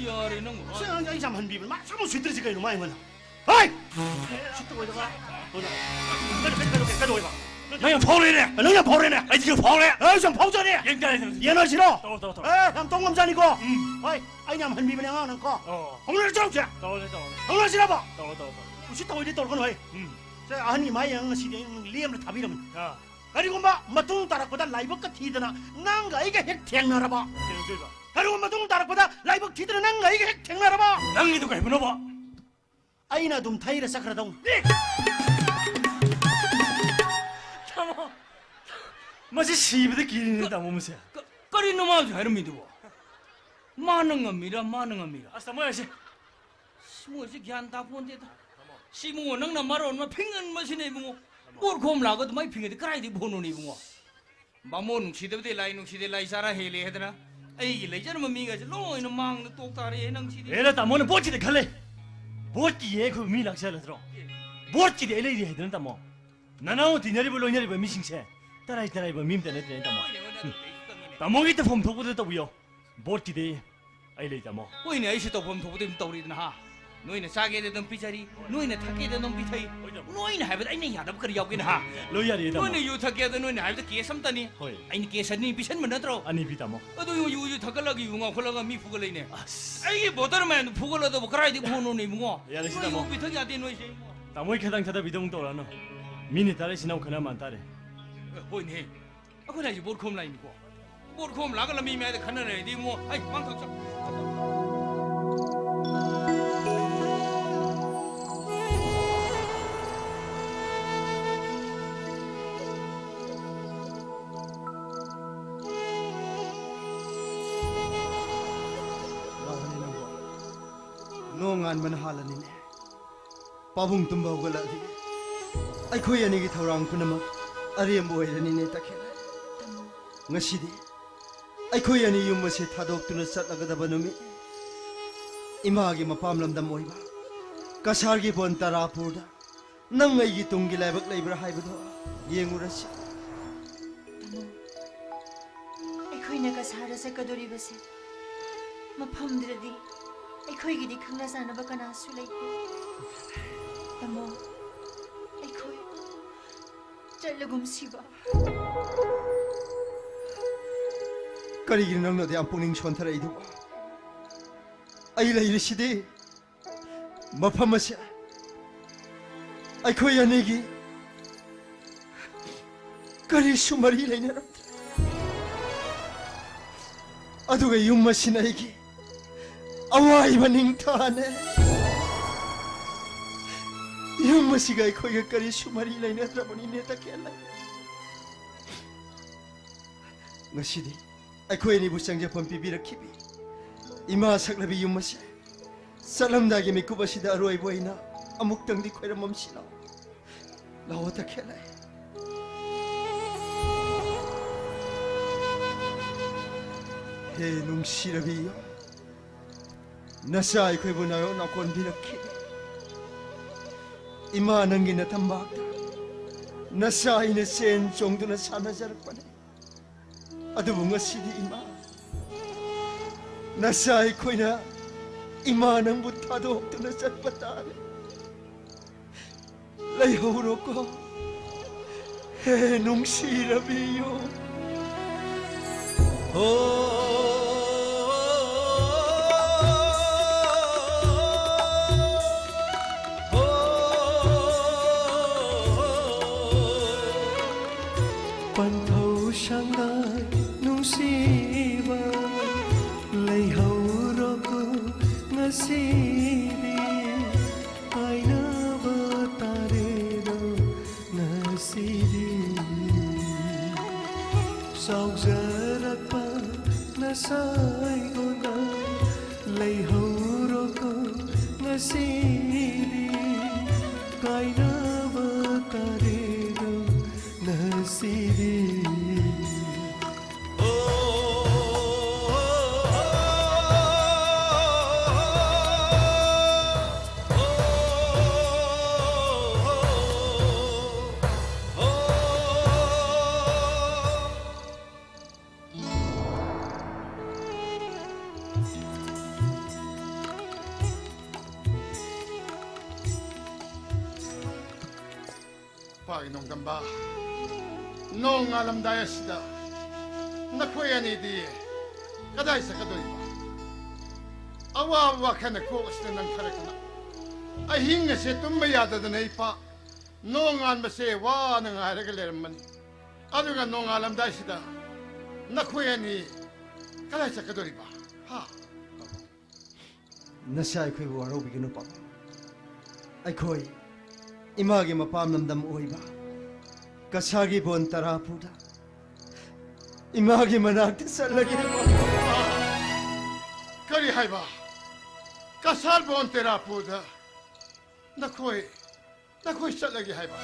ꯌꯥꯔꯦ, ꯅꯪ ꯁꯤ ꯑꯉꯥꯡꯁꯦ ꯑꯩ ꯌꯥꯝ ꯍꯟꯕꯤꯕꯅꯦ꯫ ꯃꯥ ꯁꯨꯝ ꯎꯁꯤꯠꯇ꯭ꯔꯤꯁꯦ ꯀꯩꯅꯣ, ꯃꯥ ꯑꯩꯉꯣꯟꯗ? ꯍꯩ! ꯎꯁꯤꯠꯇꯕ ꯑꯣꯏꯗꯕ꯫ ꯀꯩꯗꯧ-, ꯀꯩꯗꯧ-, ꯀꯩꯗꯧ-, ꯀꯩꯗꯧꯋꯦꯕ? ꯅꯪ ꯌꯥꯝ ꯐꯥꯎꯔꯦꯅꯦ꯫ ꯅꯪ ꯌꯥꯝ ꯐꯥꯎꯔꯦꯅꯦ꯫ ꯑꯩꯁꯨ ꯌꯥꯝ ꯐꯥꯎꯔꯦ꯫ ꯑꯩꯁꯨ ꯌꯥꯝ ꯐꯥꯎꯖꯔꯦ꯫ ꯌꯦꯡ ꯇꯥꯔꯦ, ꯇꯧꯁꯤ꯫ ꯌꯦꯡꯅꯔꯁꯤꯔꯣ? ꯇꯧꯔꯣ, ꯇꯧꯔꯣ, ꯇꯧꯔꯣ꯫ ꯑꯦ, ꯌꯥꯝ ꯇꯧ ꯉꯝꯖꯥꯠꯅꯤꯀꯣ꯫ ꯎꯝ꯫ ꯍꯣꯏ, ꯑꯩꯅ ꯌꯥꯝ ꯍꯟꯕꯤꯕꯅꯦ ꯑꯉꯥꯡ ꯅꯪ ꯀꯣ꯫ ꯑꯣ꯫ ꯍꯧꯅꯔꯁꯤꯔꯣ ꯍꯧꯖꯤꯛ? ꯇꯧꯔꯁꯤ, ꯇꯧꯔꯁꯤ꯫ ꯍꯧꯅꯔꯁꯤꯔꯕ? ꯇꯧꯔꯣ, ꯇꯧꯔꯣ, ꯇꯧꯔꯣ꯫ ꯎꯁꯤꯠ ꯊꯑꯣꯏꯗꯤ ꯇꯧꯔꯛꯀꯅꯨ, ꯍꯩ꯫ ꯎꯝ꯫ ꯁꯦ, ꯑꯍꯟꯒꯤ ꯃꯥ ꯌꯦꯡꯉ ꯉꯁꯤꯗꯤ ꯑꯩ ꯅꯪ ꯂꯦꯝꯅ ꯊꯥꯕꯤꯔꯝꯃꯦ꯫ ꯑꯥ꯫ ꯀꯔꯤꯒꯨꯝꯕ ꯃꯇꯨꯡ ꯇꯥꯔꯛꯄꯗ ꯂꯥꯏꯕꯛꯀ ꯊꯤꯗꯅ ꯅꯪꯒ ꯑꯩꯒ ꯍꯦꯛ ꯊꯦꯡꯅꯔꯕ, ꯀꯩꯗꯧꯗꯣꯏꯕ? ꯀꯔꯤꯒꯨꯝꯕ ꯃꯇꯨꯡ ꯇꯥꯔꯛꯄꯗ ꯂꯥꯏꯕꯛ ꯊꯤꯗꯅ ꯅꯪꯒ ꯑꯩꯒ ꯍꯦꯛ ꯊꯦꯡꯅꯔꯕ, ꯅꯪꯒꯤꯗꯨ ꯀꯩ ꯍꯥꯏꯕꯅꯣꯕ? ꯑꯩꯅ ꯑꯗꯨꯝ ꯊꯩꯔ ꯆꯠꯈ꯭ꯔꯗꯧꯅꯤ꯫ ꯇꯥꯃꯣ, ꯃꯁꯤ ꯁꯤꯕꯗ ꯀꯤꯔꯤꯅꯦ, ꯇꯥꯃꯣ, ꯃꯁꯦ꯫ ꯀ-, ꯀꯔꯤꯅꯣ ꯃꯥ ꯍꯧꯖꯤꯛ ꯍꯥꯏꯔꯝꯃꯤꯗꯨꯕꯣ? ꯃꯥꯅ ꯉꯝꯃꯤꯔꯥ, ꯃꯥꯅ ꯉꯝꯃꯤꯔꯥ? ꯑꯁ, ꯇꯥꯃꯣ, ꯑꯩꯁꯦ ꯁꯤ ꯃꯣꯏꯁꯦ ꯒ꯭ꯌꯥꯟ ꯇꯥꯄꯣꯟꯇꯦꯗ꯫ ꯁꯤ ꯏꯕꯨꯡꯉꯣ, ꯅꯪꯅ ꯃꯔꯣꯟ ꯑꯃ ꯐꯤꯡꯒꯟꯕꯁꯤꯅ ꯏꯕꯨꯡꯉꯣ꯫ ꯕꯣꯔ ꯈꯣꯝ ꯂꯥꯛꯄꯗ ꯃꯥꯏ ꯐꯤꯡꯒꯗꯤ ꯀꯗꯥꯏꯗꯒꯤ ꯐꯣꯟꯅꯣꯅꯦ ꯏꯕꯨꯡꯉꯣ? ꯕꯥꯃꯣꯟ ꯅꯨꯡꯁꯤꯗꯕꯗꯤ ꯂꯥꯏ ꯅꯨꯡꯁꯤꯗꯦ, ꯂꯥꯏ ꯆꯥꯔ ꯍꯦꯜꯂꯦ ꯍꯥꯏꯗꯅ ꯑꯩꯒꯤ ꯂꯩꯖꯔꯝꯕ ꯃꯤꯒꯁꯦ ꯂꯣꯏꯅ ꯃꯥꯡꯗ ꯇꯣꯛ ꯇꯥꯔꯦ ꯅꯪꯁꯤꯗꯤ꯫ ꯑꯦꯔꯥ, ꯇꯥꯃꯣꯅ ꯕꯣꯠꯀꯤꯗ ꯈꯜꯂꯦ꯫ ꯕꯣꯠꯀꯤ ꯑꯩꯈꯣꯏ ꯃꯤ ꯂꯥꯛꯆꯔꯗ꯭ꯔꯣ? ꯕꯣꯠꯀꯤꯗꯤ ꯑꯩ ꯂꯩꯔꯤ ꯍꯥꯏꯗꯅ, ꯇꯥꯃꯣ꯫ ꯅꯅꯥꯎ ꯇꯤꯟꯅꯔꯤꯕ ꯂꯣꯏꯅꯔꯤꯕ ꯃꯤꯁꯤꯡꯁꯦ ꯇꯔꯥꯏ ꯇꯔꯥꯏꯕ ꯃꯤ ꯑꯝꯇ ꯅꯠꯇ꯭ꯔꯦ, ꯇꯥꯃꯣ꯫ ꯍꯣꯏꯅꯦ, ꯍꯣꯏꯅꯦ, ꯑꯗꯨꯕꯨꯗꯤ ꯑꯩꯁꯨ ꯈꯪꯉꯤꯅꯦ꯫ ꯇꯥꯃꯣꯒꯤ ꯇꯧꯐꯝ ꯊꯣꯛꯄꯗ ꯇꯧꯕꯤꯌꯣ꯫ ꯕꯣꯠꯀꯤꯗꯤ ꯑꯩ ꯂꯩ, ꯇꯥꯃꯣ꯫ ꯍꯣꯏꯅꯦ, ꯑꯩꯁꯨ ꯇꯧꯐꯝ ꯊꯣꯛꯄꯗꯤ ꯑꯗꯨꯝ ꯇꯧꯔꯤꯗꯅ, ꯍꯥ? ꯅꯣꯏꯅ ꯆꯥꯒꯦꯗꯤ ꯑꯗꯨꯝ ꯄꯤꯖꯔꯤ, ꯅꯣꯏꯅ ꯊꯛꯀꯦꯗꯤ ꯑꯗꯨꯝ ꯄꯤꯊꯛꯏ꯫ ꯍꯣꯏ, ꯇꯥꯃꯣ꯫ ꯅꯣꯏꯅ ꯍꯥꯏꯕꯗ ꯑꯩꯅ ꯌꯥꯗꯕ ꯀꯔꯤ ꯌꯥꯎꯒꯦꯅ, ꯍꯥ? ꯂꯣꯏ ꯌꯥꯔꯤꯌꯦ, ꯇꯥꯃꯣ꯫ ꯅꯣꯏꯅ ꯌꯨ ꯊꯛꯀꯦꯗ ꯅꯣꯏꯅ ꯍꯥꯏꯕꯗ ꯀꯦꯁ ꯑꯃꯇꯅꯤ꯫ ꯍꯣꯏ꯫ ꯑꯩꯅ ꯀꯦꯁ ꯑꯅꯤ ꯄꯤꯁꯟꯕ ꯅꯠꯇ꯭ꯔꯣ? ꯑꯅꯤ ꯄꯤ, ꯇꯥꯃꯣ꯫ ꯑꯗꯨ ꯌꯨ, ꯌꯨꯁꯨ ꯊꯛꯀꯠꯂꯒ ꯌꯨ ꯉꯥꯎꯈꯠꯂꯒ ꯃꯤ ꯐꯨꯒꯠꯂꯛꯏꯅꯦ꯫ ꯑꯁ꯫ ꯑꯩꯒꯤ ꯕꯣꯇꯜ ꯃꯌꯥꯝꯗꯣ ꯐꯨꯒꯠꯂꯗꯧꯕ ꯀꯗꯥꯏꯗꯒꯤ ꯐꯨꯅꯣꯅꯦ, ꯏꯕꯨꯡꯉꯣ? ꯌꯥꯔꯦꯁꯦ, ꯅꯣꯏ ꯇꯥꯃꯣ꯫ ꯌꯨ ꯄꯤꯊꯛ ꯌꯥꯗꯦ ꯅꯣꯏꯁꯦ, ꯏꯕꯨꯡꯉꯣ꯫ ꯇꯥꯃꯣ, ꯑꯩ ꯈꯤꯇꯪ ꯊꯥꯗꯕꯤꯗ ꯑꯃꯨꯛ ꯇꯧꯔꯛꯑꯅꯨ꯫ ꯃꯤꯅ ꯇꯥꯔꯦ, ꯏꯆꯤꯟ ꯏꯅꯥꯎ ꯈꯠꯅ ꯃꯥꯟ ꯇꯥꯔꯦ꯫ ꯑꯦ, ꯍꯣꯏꯅꯦ꯫ ꯑꯩꯈꯣꯏꯅ ꯍꯥꯏꯁꯦ ꯕꯣꯠ ꯈꯣꯝ ꯂꯥꯛꯏꯅꯤꯀꯣ꯫ ꯕꯣꯠ ꯈꯣꯝ ꯂꯥꯛꯑꯒ ꯂꯝꯕꯤ ꯃꯌꯥꯏꯗ ꯈꯟꯅꯔꯦꯗꯤ ꯏꯕꯨꯡꯉꯣ, ꯑꯩ ꯃꯥꯡ ꯊꯛ ꯆꯠ-꯫ ꯂꯥꯎꯍꯜꯂꯦ ꯅꯪꯕꯣ꯫ ꯅꯣꯡ ꯉꯥꯟꯕꯅ ꯍꯥꯜꯂꯅꯤꯅꯦ꯫ ꯄꯥꯕꯨꯡ ꯇꯨꯝꯕ ꯍꯧꯒꯠꯂꯛꯑꯗꯤ ꯑꯩꯈꯣꯏ ꯑꯅꯤꯒꯤ ꯊꯧꯔꯥꯡ ꯄꯨꯝꯅꯃꯛ ꯑꯔꯦꯝꯕ ꯑꯣꯏꯔꯅꯤꯅꯦ, ꯇꯈꯦꯜ꯫ ꯉꯁꯤꯗꯤ ꯑꯩꯈꯣꯏ ꯑꯅꯤ ꯌꯨꯝ ꯑꯁꯤ ꯊꯥꯗꯣꯛꯇꯨꯅ ꯆꯠꯂꯒꯗꯕ ꯅꯨꯃꯤꯠ, ꯏꯃꯥꯒꯤ ꯃꯄꯥꯝ ꯂꯝꯗꯝ ꯑꯣꯏꯕ ꯀꯁꯥꯔꯒꯤ ꯕꯣꯟ ꯇꯔꯥꯄꯨꯔꯗ ꯅꯪ ꯑꯩꯒꯤ ꯇꯨꯡꯒꯤ ꯂꯥꯏꯕꯛ ꯂꯩꯕ꯭ꯔꯥ ꯍꯥꯏꯕꯗꯣ ꯌꯦꯡꯉꯨꯔꯁꯤ꯫ ꯇꯥꯃꯣ, ꯑꯩꯈꯣꯏꯅ ꯀꯁꯥꯔꯗ ꯆꯠꯀꯗꯣꯔꯤꯕꯁꯦ, ꯃꯐꯝꯗꯨꯗꯗꯤ ꯑꯩꯈꯣꯏꯒꯤꯗꯤ ꯈꯪꯅ ꯆꯥꯟꯅꯕ ꯀꯅꯥꯁꯨ ꯂꯩꯇꯦ꯫ ꯇꯥꯃꯣ, ꯑꯩꯈꯣꯏ ꯆꯠꯂꯒꯨꯝꯁꯤꯕ꯫ ꯀꯔꯤꯒꯤꯅꯣ ꯅꯪꯅ ꯑꯗꯨ ꯌꯥꯝ ꯄꯨꯛꯅꯤꯡ ꯁꯣꯟꯊꯔꯛꯏꯗꯨꯕꯣ? ꯑꯩ ꯂꯩꯔꯤꯁꯤꯗꯤ꯫ ꯃꯐꯝ ꯑꯁꯦ ꯑꯩꯈꯣꯏ ꯑꯅꯤꯒꯤ ꯀꯔꯤꯁꯨ ꯃꯔꯤ ꯂꯩꯅꯔꯝꯗ꯭ꯔꯦ꯫ ꯑꯗꯨꯒ ꯌꯨꯝ ꯑꯁꯤꯅ ꯑꯩꯒꯤ ꯑꯋꯥꯏꯕ ꯅꯤꯡꯊꯥꯅꯦ꯫ ꯌꯨꯝ ꯑꯁꯤꯒ ꯑꯩꯈꯣꯏꯒ ꯀꯔꯤꯁꯨ ꯃꯔꯤ ꯂꯩꯅꯗ꯭ꯔꯕꯅꯤꯅꯦ, ꯇꯈꯦꯜ꯫ ꯉꯁꯤꯗꯤ ꯑꯩꯈꯣꯏ ꯑꯅꯤꯕꯨ ꯆꯪꯖꯐꯝ ꯄꯤꯕꯤꯔꯛꯈꯤꯕꯤ ꯏꯃꯥ ꯁꯛꯂꯕꯤ ꯌꯨꯝ ꯑꯁꯦ ꯆꯠꯂꯝꯗꯥꯏꯒꯤ ꯃꯤꯀꯨꯞ ꯑꯁꯤꯗ ꯑꯔꯣꯏꯕ ꯑꯣꯏꯅ ꯑꯃꯨꯛꯇꯪꯗꯤ ꯈꯣꯏꯔꯝꯃꯝꯁꯤ ꯂꯥꯎ꯫ ꯂꯥꯛꯑꯣ ꯇꯈꯦꯜꯂꯩ꯫ ꯍꯦ ꯅꯨꯡꯁꯤꯔꯕꯤ ꯌꯨꯝ, ꯅꯆꯥ ꯑꯩꯈꯣꯏꯕꯨ ꯅꯥꯌꯣꯛ ꯅꯥꯀꯣꯟꯕꯤꯔꯛꯈꯤ꯫ ꯏꯃꯥ ꯅꯪꯒꯤ ꯅꯇꯝꯕꯥꯛꯇ ꯅꯆꯥ ꯑꯩꯅ ꯆꯦꯟ ꯆꯣꯡꯗꯨꯅ ꯁꯥꯟꯅꯖꯔꯛꯄꯅꯤ꯫ ꯑꯗꯨꯕꯨ ꯉꯁꯤꯗꯤ ꯏꯃꯥ, ꯅꯆꯥ ꯑꯩꯈꯣꯏꯅ ꯏꯃꯥ ꯅꯪꯕꯨ ꯊꯥꯗꯣꯛꯇꯨꯅ ꯆꯠꯄ ꯇꯥꯔꯦ꯫ ꯂꯩꯍꯧꯔꯣꯀꯣ, ꯍꯦ ꯅꯨꯡꯁꯤꯔꯕꯤ ꯌꯨꯝ꯫ ꯍꯣ, ꯍꯣ꯫ ꯄꯟꯊꯧ ꯁꯪꯒꯥꯏ ꯅꯨꯡꯁꯤꯕ, ꯂꯩꯍꯧꯔꯣꯀꯣ ꯉꯁꯤꯗꯤ꯫ ꯀꯥꯏꯅꯕ ꯇꯥꯔꯦꯗꯣ ꯉꯁꯤꯗꯤ꯫ ꯆꯥꯎꯖꯔꯛꯄ ꯅꯁꯥꯏꯒꯣꯟꯗ, ꯂꯩꯍꯧꯔꯣꯀꯣ ꯉꯁꯤꯗꯤ꯫ ꯀꯥꯏꯅꯕ ꯇꯥꯔꯦꯗꯣ ꯉꯁꯤꯗꯤ꯫ ꯏꯄꯥꯒꯤ ꯅꯣꯡꯗꯝꯕ, ꯅꯣꯡ ꯉꯥꯜꯂꯝꯗꯥꯏ ꯑꯁꯤꯗ ꯅꯈꯣꯏ ꯑꯅꯤꯗꯤ ꯀꯗꯥꯏ ꯆꯠꯀꯗꯣꯔꯤꯕ? ꯑꯋꯥꯕ ꯋꯥꯈꯜꯅ ꯀꯣꯛ ꯑꯁꯤꯗ ꯅꯪꯊꯔꯛꯇꯅ ꯑꯍꯤꯡ ꯑꯁꯦ ꯇꯨꯝꯕ ꯌꯥꯗꯗꯅ ꯏꯄꯥ ꯅꯣꯡ ꯉꯥꯟꯕꯁꯦ ꯋꯥꯅ ꯉꯥꯏꯔꯒ ꯂꯩꯔꯝꯕꯅꯤ꯫ ꯑꯗꯨꯒ ꯅꯣꯡꯉꯥꯜꯂꯝꯗꯥꯏꯁꯤꯗ ꯅꯈꯣꯏ ꯑꯅꯤ ꯀꯗꯥꯏ ꯆꯠꯀꯗꯣꯔꯤꯕ? ꯍꯥ? ꯅꯆꯥ ꯑꯩꯈꯣꯏꯕꯨ ꯋꯥꯔꯧꯕꯤꯒꯅꯨ ꯄꯥꯕꯨꯡ꯫ ꯑꯩꯈꯣꯏ ꯏꯃꯥꯒꯤ ꯃꯄꯥꯝ ꯂꯝꯗꯝ ꯑꯣꯏꯕ ꯀꯁꯥꯔꯒꯤ ꯕꯣꯟ ꯇꯔꯥꯄꯨꯔꯗ ꯏꯃꯥꯒꯤ ꯃꯅꯥꯛꯇ ꯆꯠꯂꯒꯦ ꯄꯥꯕꯨꯡ꯫ ꯀꯔꯤ ꯍꯥꯏꯕ? ꯀꯁꯥꯔ ꯕꯣꯟ ꯇꯔꯥꯄꯨꯔꯗ ꯅꯈꯣꯏ ꯅꯈꯣꯏ ꯆꯠꯂꯒꯦ ꯍꯥꯏꯕ?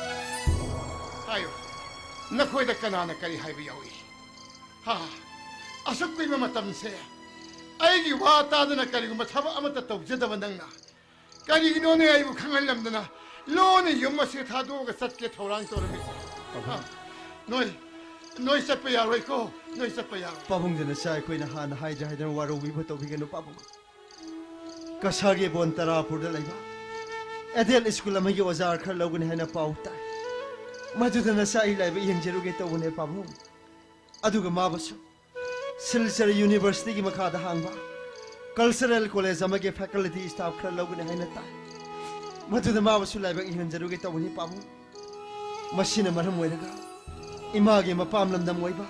ꯍꯥꯏꯌꯨ, ꯅꯈꯣꯏꯗ ꯀꯅꯥꯅ ꯀꯔꯤ ꯍꯥꯏꯕ ꯌꯥꯎꯏ? ꯍꯥ? ꯑꯁꯨꯛ ꯀꯨꯏꯕ ꯃꯇꯝꯁꯦ ꯑꯩꯒꯤ ꯋꯥ ꯇꯥꯗꯅ ꯀꯔꯤꯒꯨꯝꯕ ꯊꯕꯛ ꯑꯃꯠꯇ ꯇꯧꯖꯗꯕ ꯅꯪꯅ ꯀꯔꯤꯒꯤꯅꯣꯅꯦ ꯑꯩꯕꯨ ꯈꯪꯍꯜꯂꯝꯗꯅ ꯂꯣꯟꯅ ꯌꯨꯝ ꯑꯁꯤ ꯊꯥꯗꯣꯛꯑꯒ ꯆꯠꯀꯦ ꯊꯧꯔꯥꯡ ꯇꯧꯔꯝꯃꯤ? ꯍꯥ? ꯅꯣꯏ ꯅꯣꯏ ꯆꯠꯄ ꯌꯥꯔꯣꯏꯀꯣ꯫ ꯅꯣꯏ ꯆꯠꯄ ꯌꯥꯔꯣꯏ꯫ ꯄꯥꯕꯨꯡꯗ ꯅꯆꯥ ꯑꯩꯈꯣꯏꯅ ꯍꯥꯟꯅ ꯍꯥꯏꯗ꯭ꯔꯦ ꯍꯥꯏꯗꯅ ꯋꯥꯔꯧꯕꯤꯕ ꯇꯧꯕꯤꯒꯅꯨ ꯄꯥꯕꯨꯡ꯫ ꯀꯁꯥꯔꯒꯤ ꯕꯣꯟ ꯇꯔꯥꯄꯨꯔꯗ ꯂꯩꯕ ꯑꯦꯗꯦꯜ ꯁ꯭ꯀꯨꯜ ꯑꯃꯒꯤ ꯑꯣꯖꯥ ꯈꯔ ꯂꯧꯒꯅꯤ ꯍꯥꯏꯅ ꯄꯥꯎ ꯇꯥꯏ꯫ ꯃꯗꯨꯗ ꯅꯆꯥ ꯑꯩ ꯂꯥꯏꯕꯛ ꯌꯦꯡꯖꯔꯨꯒꯦ ꯇꯧꯕꯅꯦ ꯄꯥꯕꯨꯡ꯫ ꯑꯗꯨꯒ ꯃꯥꯕꯨꯁꯨ ꯁꯤꯜꯆꯔ ꯌꯨꯅꯤꯚꯔꯁꯤꯇꯤꯒꯤ ꯃꯈꯥꯗ ꯍꯥꯡꯕ ꯀꯜꯆꯔꯦꯜ ꯀꯣꯂꯦꯖ ꯑꯃꯒꯤ ꯐꯦꯀꯜꯇꯤ ꯁ꯭ꯇꯥꯐ ꯈꯔ ꯂꯧꯒꯅꯤ ꯍꯥꯏꯅ ꯇꯥꯏ꯫ ꯃꯗꯨꯗ ꯃꯥꯕꯨꯁꯨ ꯂꯥꯏꯕꯛ ꯌꯦꯡꯍꯟꯖꯔꯨꯒꯦ ꯇꯧꯕꯅꯤ ꯄꯥꯕꯨꯡ꯫ ꯃꯁꯤꯅ ꯃꯔꯝ ꯑꯣꯏꯔꯒ ꯏꯃꯥꯒꯤ ꯃꯄꯥꯝ ꯂꯝꯗꯝ ꯑꯣꯏꯕ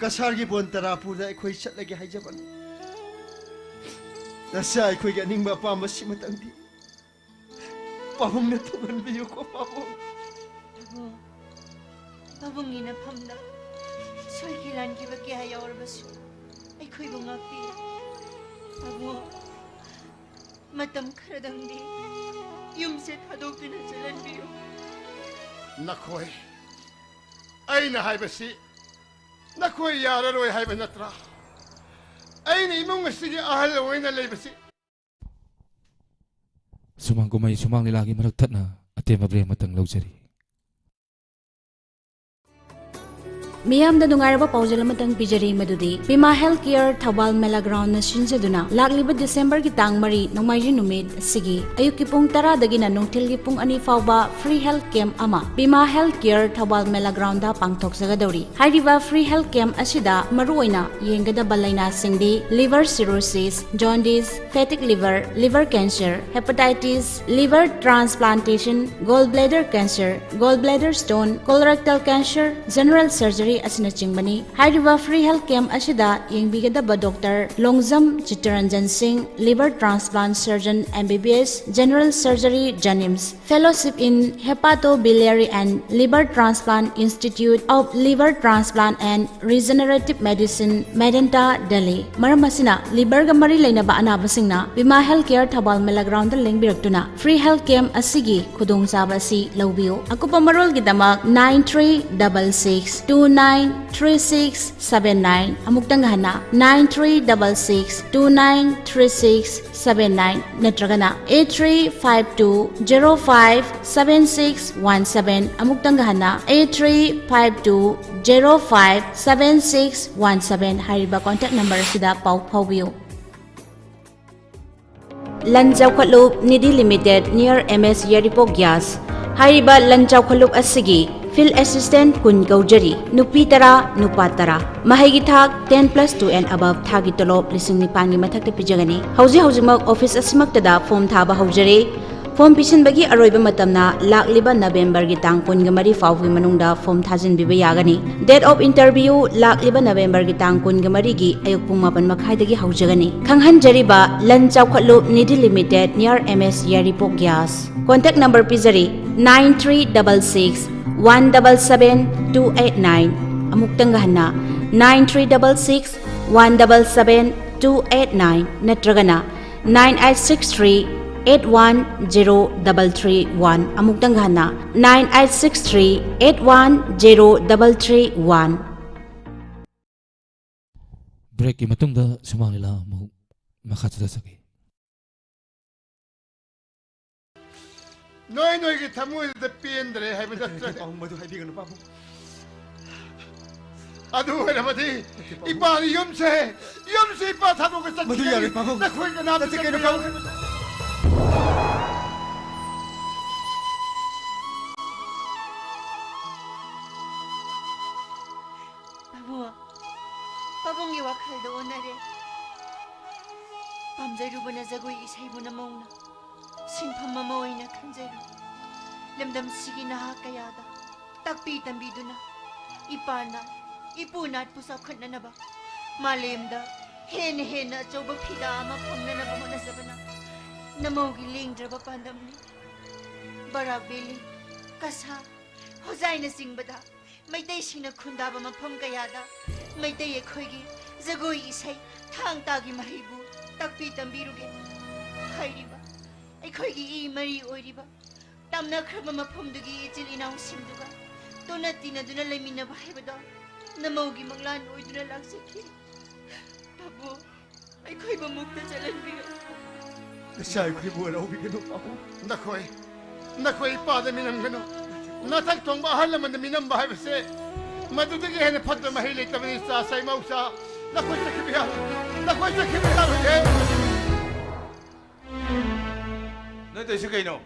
ꯀꯁꯥꯔꯒꯤ ꯕꯣꯟ ꯇꯔꯥꯄꯨꯔꯗ ꯑꯩꯈꯣꯏ ꯆꯠꯂꯒꯦ ꯍꯥꯏꯖꯕꯅꯤ꯫ ꯅꯆꯥ ꯑꯩꯈꯣꯏꯒꯤ ꯑꯅꯤꯡꯕ ꯑꯄꯥꯝꯕ ꯁꯤꯃꯇꯪꯗꯤ ꯄꯥꯕꯨꯡꯅ ꯊꯨꯡꯍꯟꯕꯤꯌꯨꯀꯣ ꯄꯥꯕꯨꯡ꯫ ꯄꯥꯕꯨꯡ, ꯄꯥꯕꯨꯡꯒꯤ ꯅꯐꯝꯗ ꯁꯣꯏꯈꯤ ꯂꯥꯟꯈꯤꯕ ꯀꯌꯥ ꯌꯥꯎꯔꯕꯁꯨ ꯑꯩꯈꯣꯏꯕꯨ ꯉꯥꯛꯄꯤꯌꯨ꯫ ꯄꯥꯕꯨꯡ, ꯃꯇꯝ ꯈꯔꯗꯪꯗꯤ ꯌꯨꯝꯁꯦ ꯊꯥꯗꯣꯛꯇꯨꯅ ꯆꯠꯍꯟꯕꯤꯌꯨ꯫ ꯅꯈꯣꯏ, ꯑꯩꯅ ꯍꯥꯏꯕꯁꯤ ꯅꯈꯣꯏ ꯌꯥꯔꯔꯣꯏ ꯍꯥꯏꯕ ꯅꯠꯇ꯭ꯔꯥ? ꯑꯩꯅ ꯏꯃꯨꯡ ꯑꯁꯤꯒꯤ ꯑꯍꯜ ꯑꯣꯏꯅ ꯂꯩꯕꯁꯤ ꯁꯨꯃꯥꯡ ꯀꯨꯝꯍꯩ ꯁꯨꯃꯥꯡ ꯂꯤꯂꯥꯒꯤ ꯃꯔꯛ ꯊꯠꯅ ꯑꯇꯦꯟꯕ ꯕ꯭ꯔꯦꯛ ꯑꯃꯇꯪ ꯂꯧꯖꯔꯤ꯫ ꯃꯤꯌꯥꯝꯗ ꯅꯨꯡꯉꯥꯏꯔꯕ ꯄꯥꯎꯖꯦꯜ ꯑꯃꯇꯪ ꯄꯤꯖꯔꯤ, ꯃꯗꯨꯗꯤ ꯄꯤꯃꯥ ꯍꯦꯜꯊ ꯀꯦꯌꯔ ꯊꯧꯕꯥꯜ ꯃꯦꯂꯥ ꯒ꯭ꯔꯥꯎꯟꯅ ꯁꯤꯟꯖꯗꯨꯅ ꯂꯥꯛꯂꯤꯕ ꯗꯤꯁꯦꯝꯕꯔꯒꯤ ꯇꯥꯡ ꯃꯔꯤ, ꯅꯣꯡꯃꯥꯏꯖꯤꯡ ꯅꯨꯃꯤꯠ ꯑꯁꯤꯒꯤ ꯑꯌꯨꯛꯀꯤ ꯄꯨꯡ ꯇꯔꯥꯗꯒꯤꯅ ꯅꯨꯡꯊꯤꯜꯒꯤ ꯄꯨꯡ ꯑꯅꯤ ꯐꯥꯎꯕ ꯐ꯭ꯔꯤ ꯍꯦꯜꯊ ꯀꯦꯝꯞ ꯑꯃ ꯄꯤꯃꯥ ꯍꯦꯜꯊ ꯀꯦꯌꯔ ꯊꯧꯕꯥꯜ ꯃꯦꯂꯥ ꯒ꯭ꯔꯥꯎꯟꯗ ꯄꯥꯡꯊꯣꯛꯆꯒꯗꯧꯔꯤ꯫ ꯍꯥꯏꯔꯤꯕ ꯐ꯭ꯔꯤ ꯍꯦꯜꯊ ꯀꯦꯝꯞ ꯑꯁꯤꯗ ꯃꯔꯨꯑꯣꯏꯅ ꯌꯦꯡꯒꯗꯕ ꯂꯥꯏꯅꯥꯁꯤꯡꯗꯤ liver cirrhosis, jaundice, fatigue liver, liver cancer, hepatitis, liver transplantation, gallbladder cancer, gallbladder stone, colorectal cancer, general surgery ꯑꯁꯤꯅꯆꯤꯡꯕꯅꯤ꯫ ꯍꯥꯏꯔꯤꯕ ꯐ꯭ꯔꯤ ꯍꯦꯜꯊ ꯀꯦꯝꯞ ꯑꯁꯤꯗ ꯌꯦꯡꯕꯤꯒꯗꯕ ꯗꯣꯛꯇꯔ ꯂꯣꯡꯖꯝ ꯆꯤꯠꯇꯔꯟꯖꯟ ꯁꯤꯡ, liver transplant surgeon, M B B S, general surgery, JANIMS, fellowship in Hepatobiliary and Liver Transplant Institute of Liver Transplant and Regenerative Medicine, Medanta, Delhi꯫ ꯃꯔꯝ ꯑꯁꯤꯅ ꯂꯤꯚꯔꯒ ꯃꯔꯤ ꯂꯩꯅꯕ ꯑꯅꯥꯕꯁꯤꯡꯅ ꯄꯤꯃꯥ health care Thoubal ꯃꯦꯂꯥ ground ꯂꯦꯡꯕꯤꯔꯛꯇꯨꯅ free health camp ꯑꯁꯤꯒꯤ ꯈꯨꯗꯣꯡꯆꯥꯕ ꯑꯁꯤ ꯂꯧꯕꯤꯌꯨ꯫ ꯑꯀꯨꯞꯄ ꯃꯔꯣꯜꯒꯤꯗꯃꯛ nine three double six two nine three six seven nine, ꯑꯃꯨꯛꯇꯪꯒ ꯍꯟꯅ, nine three double six two nine three six seven nine, ꯅꯠꯇ꯭ꯔꯒꯅ eight three five two zero five seven six one seven, ꯑꯃꯨꯛꯇꯪꯒ ꯍꯟꯅ, eight three five two zero five seven six one seven ꯍꯥꯏꯔꯤꯕ contact number ꯑꯁꯤꯗ ꯄꯥꯎ ꯐꯥꯎꯕꯤꯌꯨ꯫ ꯂꯟ Chaoukhatlup Nidhi limited, near M S Yairipok gas. ꯍꯥꯏꯔꯤꯕ ꯂꯟ ꯆꯥꯎꯈꯠꯂꯨꯞ ꯑꯁꯤꯒꯤ ꯐꯤꯜꯗ assistant ꯀꯨꯟ ꯀꯧꯖꯔꯤ꯫ ꯅꯨꯄꯤ ꯇꯔꯥ, ꯅꯨꯄꯥ ꯇꯔꯥ꯫ ꯃꯍꯩꯒꯤ ꯊꯥꯛ ten plus two and above, ꯊꯥꯒꯤ ꯇꯣꯂꯣꯞ ꯂꯤꯁꯤꯡ ꯅꯤꯄꯥꯟꯒꯤ ꯃꯊꯛꯇ ꯄꯤꯖꯒꯅꯤ꯫ ꯍꯧꯖꯤꯛ ꯍꯧꯖꯤꯛꯃꯛ ꯑꯣꯐꯤꯁ ꯑꯁꯤꯃꯛꯇꯗ ꯐꯣꯔꯝ ꯊꯥꯕ ꯍꯧꯖꯔꯦ꯫ ꯐꯣꯔꯝ ꯄꯤꯁꯤꯟꯕꯒꯤ ꯑꯔꯣꯏꯕ ꯃꯇꯝꯅ ꯂꯥꯛꯂꯤꯕ ꯅꯕꯦꯝꯕꯔꯒꯤ ꯇꯥꯡ ꯀꯨꯟꯒ ꯃꯔꯤ ꯐꯥꯎꯕꯒꯤ ꯃꯅꯨꯡꯗ ꯐꯣꯔꯝ ꯊꯥꯖꯤꯟꯕꯤꯕ ꯌꯥꯒꯅꯤ꯫ Date of interview ꯂꯥꯛꯂꯤꯕ ꯅꯕꯦꯝꯕꯔꯒꯤ ꯇꯥꯡ ꯀꯨꯟꯒ ꯃꯔꯤꯒꯤ ꯑꯌꯨꯛ ꯄꯨꯡ ꯃꯥꯄꯟ ꯃꯈꯥꯏꯗꯒꯤ ꯍꯧꯖꯒꯅꯤ꯫ ꯈꯪꯍꯟꯖꯔꯤꯕ, ꯂꯟ Chaoukhatlup Nidhi limited, near M S Yairipok gas. Contact number ꯄꯤꯖꯔꯤ, nine three double six one double seven two eight nine꯫ ꯑꯃꯨꯛꯇꯪꯒ ꯍꯟꯅ, nine three double six one double seven two eight nine, ꯅꯠꯇ꯭ꯔꯒꯅ nine eight six three eight one zero double three one꯫ ꯑꯃꯨꯛꯇꯪꯒ ꯍꯟꯅ, nine eight six three eight one zero double three one꯫ ꯕ꯭ꯔꯦꯛꯀꯤ ꯃꯇꯨꯡꯗ ꯁꯨꯃꯥꯡ ꯂꯤꯂꯥ ꯑꯃꯨꯛ ꯃꯈꯥ ꯆꯠꯊꯖꯒꯦ꯫ ꯅꯣꯏ ꯅꯣꯏꯒꯤ ꯊꯃꯣꯏꯗꯨꯗ ꯄꯦꯟꯗ꯭ꯔꯦ ꯍꯥꯏꯕ ꯅꯠꯇ꯭ꯔꯅꯦ? ꯄꯥꯕꯨꯡ, ꯃꯗꯨ ꯍꯥꯏꯕꯤꯒꯅꯨ, ꯄꯥꯕꯨꯡ꯫ ꯑꯗꯨ ꯑꯣꯏꯔꯕꯗꯤ ꯏꯄꯥꯅ ꯌꯨꯝꯁꯦ, ꯌꯨꯝꯁꯦ ꯏꯄꯥ ꯊꯥꯗꯣꯛꯑꯒ ꯃꯗꯨ ꯆꯠꯈꯤꯒꯅꯤ꯫ ꯌꯥꯔꯣꯏ, ꯄꯥꯕꯨꯡ꯫ ꯅꯈꯣꯏ ꯀꯅꯥꯝꯇ ꯅꯠꯇꯦ, ꯀꯩꯅꯣ, ꯆꯠꯄ ꯄꯥꯕꯨꯡ꯫ ꯌꯥꯔꯣꯏ꯫ ꯄꯥꯕꯨꯡ, ꯄꯥꯕꯨꯡꯒꯤ ꯋꯥꯈꯜꯗ ꯑꯣꯟꯅꯔꯦ꯫ ꯄꯥꯝꯖꯔꯨꯕꯅ ꯖꯒꯣꯏ ꯏꯁꯩꯕꯨ ꯅꯃꯧꯅ ꯁꯤꯟꯐꯝ ꯑꯃ ꯑꯣꯏꯅ ꯈꯟꯖꯔꯨ꯫ ꯂꯝꯗꯝꯁꯤꯒꯤ ꯅꯍꯥ ꯀꯌꯥꯗ ꯇꯥꯛꯄꯤ ꯇꯝꯕꯤꯗꯨꯅ ꯏꯄꯥꯅ, ꯏꯄꯨ ꯅꯥꯠꯄꯨ ꯆꯥꯎꯈꯠꯅꯅꯕ, ꯃꯥꯂꯦꯝꯗ ꯍꯦꯟꯅ ꯍꯦꯟꯅ ꯑꯆꯧꯕ ꯐꯤꯗꯥ ꯑꯃ ꯐꯪꯅꯅꯕ ꯍꯣꯠꯅꯖꯕꯅ ꯅꯃꯧꯒꯤ ꯂꯦꯡꯗ꯭ꯔꯕ ꯄꯥꯟꯗꯝꯅꯤ꯫ ꯕꯔꯥꯛ ꯚꯦꯂꯤ, ꯀꯁꯥ, ꯍꯣꯖꯥꯏꯅꯆꯤꯡꯕꯗ ꯃꯩꯇꯩꯁꯤꯡꯅ ꯈꯨꯟꯗꯥꯕ ꯃꯐꯝ ꯀꯌꯥꯗ ꯃꯩꯇꯩ ꯑꯩꯈꯣꯏꯒꯤ ꯖꯒꯣꯏ ꯏꯁꯩ, ꯊꯥꯡ ꯇꯥꯒꯤ ꯃꯍꯩꯕꯨ ꯇꯥꯛꯄꯤ ꯇꯝꯕꯤꯔꯨꯒꯦ꯫ ꯍꯥꯏꯔꯤꯕ ꯑꯩꯈꯣꯏꯒꯤ ꯏ ꯃꯔꯤ ꯑꯣꯏꯔꯤꯕ ꯇꯝꯅꯈ꯭ꯔꯕ ꯃꯐꯝꯗꯨꯒꯤ ꯏꯆꯤꯜ ꯏꯅꯥꯎꯁꯤꯡꯗꯨꯒ ꯇꯣꯠꯅ ꯇꯤꯟꯅꯗꯨꯅ ꯂꯩꯃꯤꯟꯅꯕ ꯍꯥꯏꯕꯗꯣ ꯅꯃꯧꯒꯤ ꯃꯪꯂꯥꯟ ꯑꯣꯏꯗꯨꯅ ꯂꯥꯛꯆꯈꯤ꯫ ꯄꯥꯕꯨꯡ, ꯑꯩꯈꯣꯏꯕꯨ ꯃꯨꯛꯇ ꯆꯠꯍꯟꯕꯤꯔꯛꯎ꯫ ꯅꯆꯥ ꯑꯩꯈꯣꯏꯕꯨ ꯋꯥꯔꯧꯕꯤꯒꯅꯨ, ꯄꯥꯕꯨꯡ꯫ ꯅꯈꯣꯏ, ꯅꯈꯣꯏ ꯏꯄꯥꯗ ꯃꯤꯅꯝꯒꯅꯨ꯫ ꯅꯊꯛ ꯊꯣꯡꯕ ꯑꯍꯜ ꯂꯃꯟꯗ ꯃꯤꯅꯝꯕ ꯍꯥꯏꯕꯁꯦ ꯃꯗꯨꯗꯒꯤ ꯍꯦꯟꯅ ꯐꯠꯇ ꯃꯍꯩ ꯂꯩꯇꯕꯅꯤ, ꯏꯆꯥ ꯁꯩꯃꯧꯆꯥ꯫ ꯅꯈꯣꯏ ꯆꯠꯈꯤꯕ ꯌꯥꯔꯣꯏ꯫ ꯅꯈꯣꯏ ꯆꯠꯈꯤꯕ ꯌꯥꯔꯣꯏꯌꯦ꯫ ꯅꯣꯏ ꯇꯧꯔꯤꯁꯤ ꯀꯩꯅꯣ?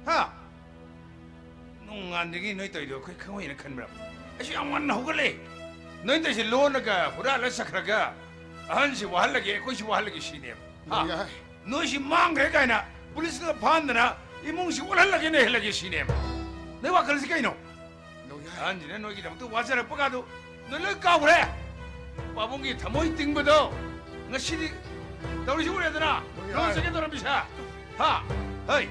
ꯍꯥ? ꯅꯣꯡꯉꯥꯟꯗꯒꯤ ꯅꯣꯏ ꯇꯧꯔꯤꯗꯣ ꯑꯩꯈꯣꯏ ꯈꯪꯉꯣꯏꯅ ꯈꯟꯕ꯭ꯔꯥ? ꯑꯩꯁꯨ ꯌꯥꯝ ꯉꯟꯅ ꯍꯧꯒꯠꯂꯦ꯫ ꯅꯣꯏ ꯇꯧꯔꯤꯁꯤ ꯂꯣꯟꯅꯒ ꯍꯨꯔꯥꯜꯂ ꯆꯠꯈ꯭ꯔꯒ ꯑꯍꯟꯁꯤ ꯋꯥꯍꯜꯂꯒꯦ, ꯑꯩꯈꯣꯏꯁꯤ ꯋꯥꯍꯜꯂꯒꯦ ꯁꯤꯅꯦꯕ꯫ ꯍꯥ? ꯌꯥꯏ꯫ ꯅꯣꯏꯁꯤ ꯃꯥꯡꯈ꯭ꯔꯦ ꯀꯥꯏꯅ ꯄꯨꯂꯤꯁꯅ ꯐꯥꯍꯟꯗꯅ ꯏꯃꯨꯡꯁꯤ ꯑꯣꯠꯍꯜꯂꯒꯦ, ꯅꯩꯍꯜꯂꯒꯦ ꯁꯤꯅꯦꯕ꯫ ꯅꯣꯏ ꯋꯥꯈꯜꯁꯤ ꯀꯩꯅꯣ? ꯅꯣꯡꯌꯥꯏ꯫ ꯑꯍꯟꯁꯤꯅ ꯅꯣꯏꯒꯤꯗꯃꯛꯇ ꯋꯥꯖꯔꯛꯄꯒꯗꯨ ꯅꯣꯏ ꯂꯣꯏ ꯀꯥꯎꯈ꯭ꯔꯦ? ꯄꯥꯕꯨꯡꯒꯤ ꯊꯃꯣꯏ ꯇꯤꯡꯕꯗꯣ ꯉꯁꯤꯗꯤ ꯇꯧꯔꯤꯁꯤ ꯎꯔꯦꯗꯅ? ꯅꯣꯡꯌꯥꯏ꯫ ꯂꯧꯖꯒꯦ ꯇꯧꯔꯝꯃꯤꯁꯦ꯫ ꯍꯥ? ꯍꯩ!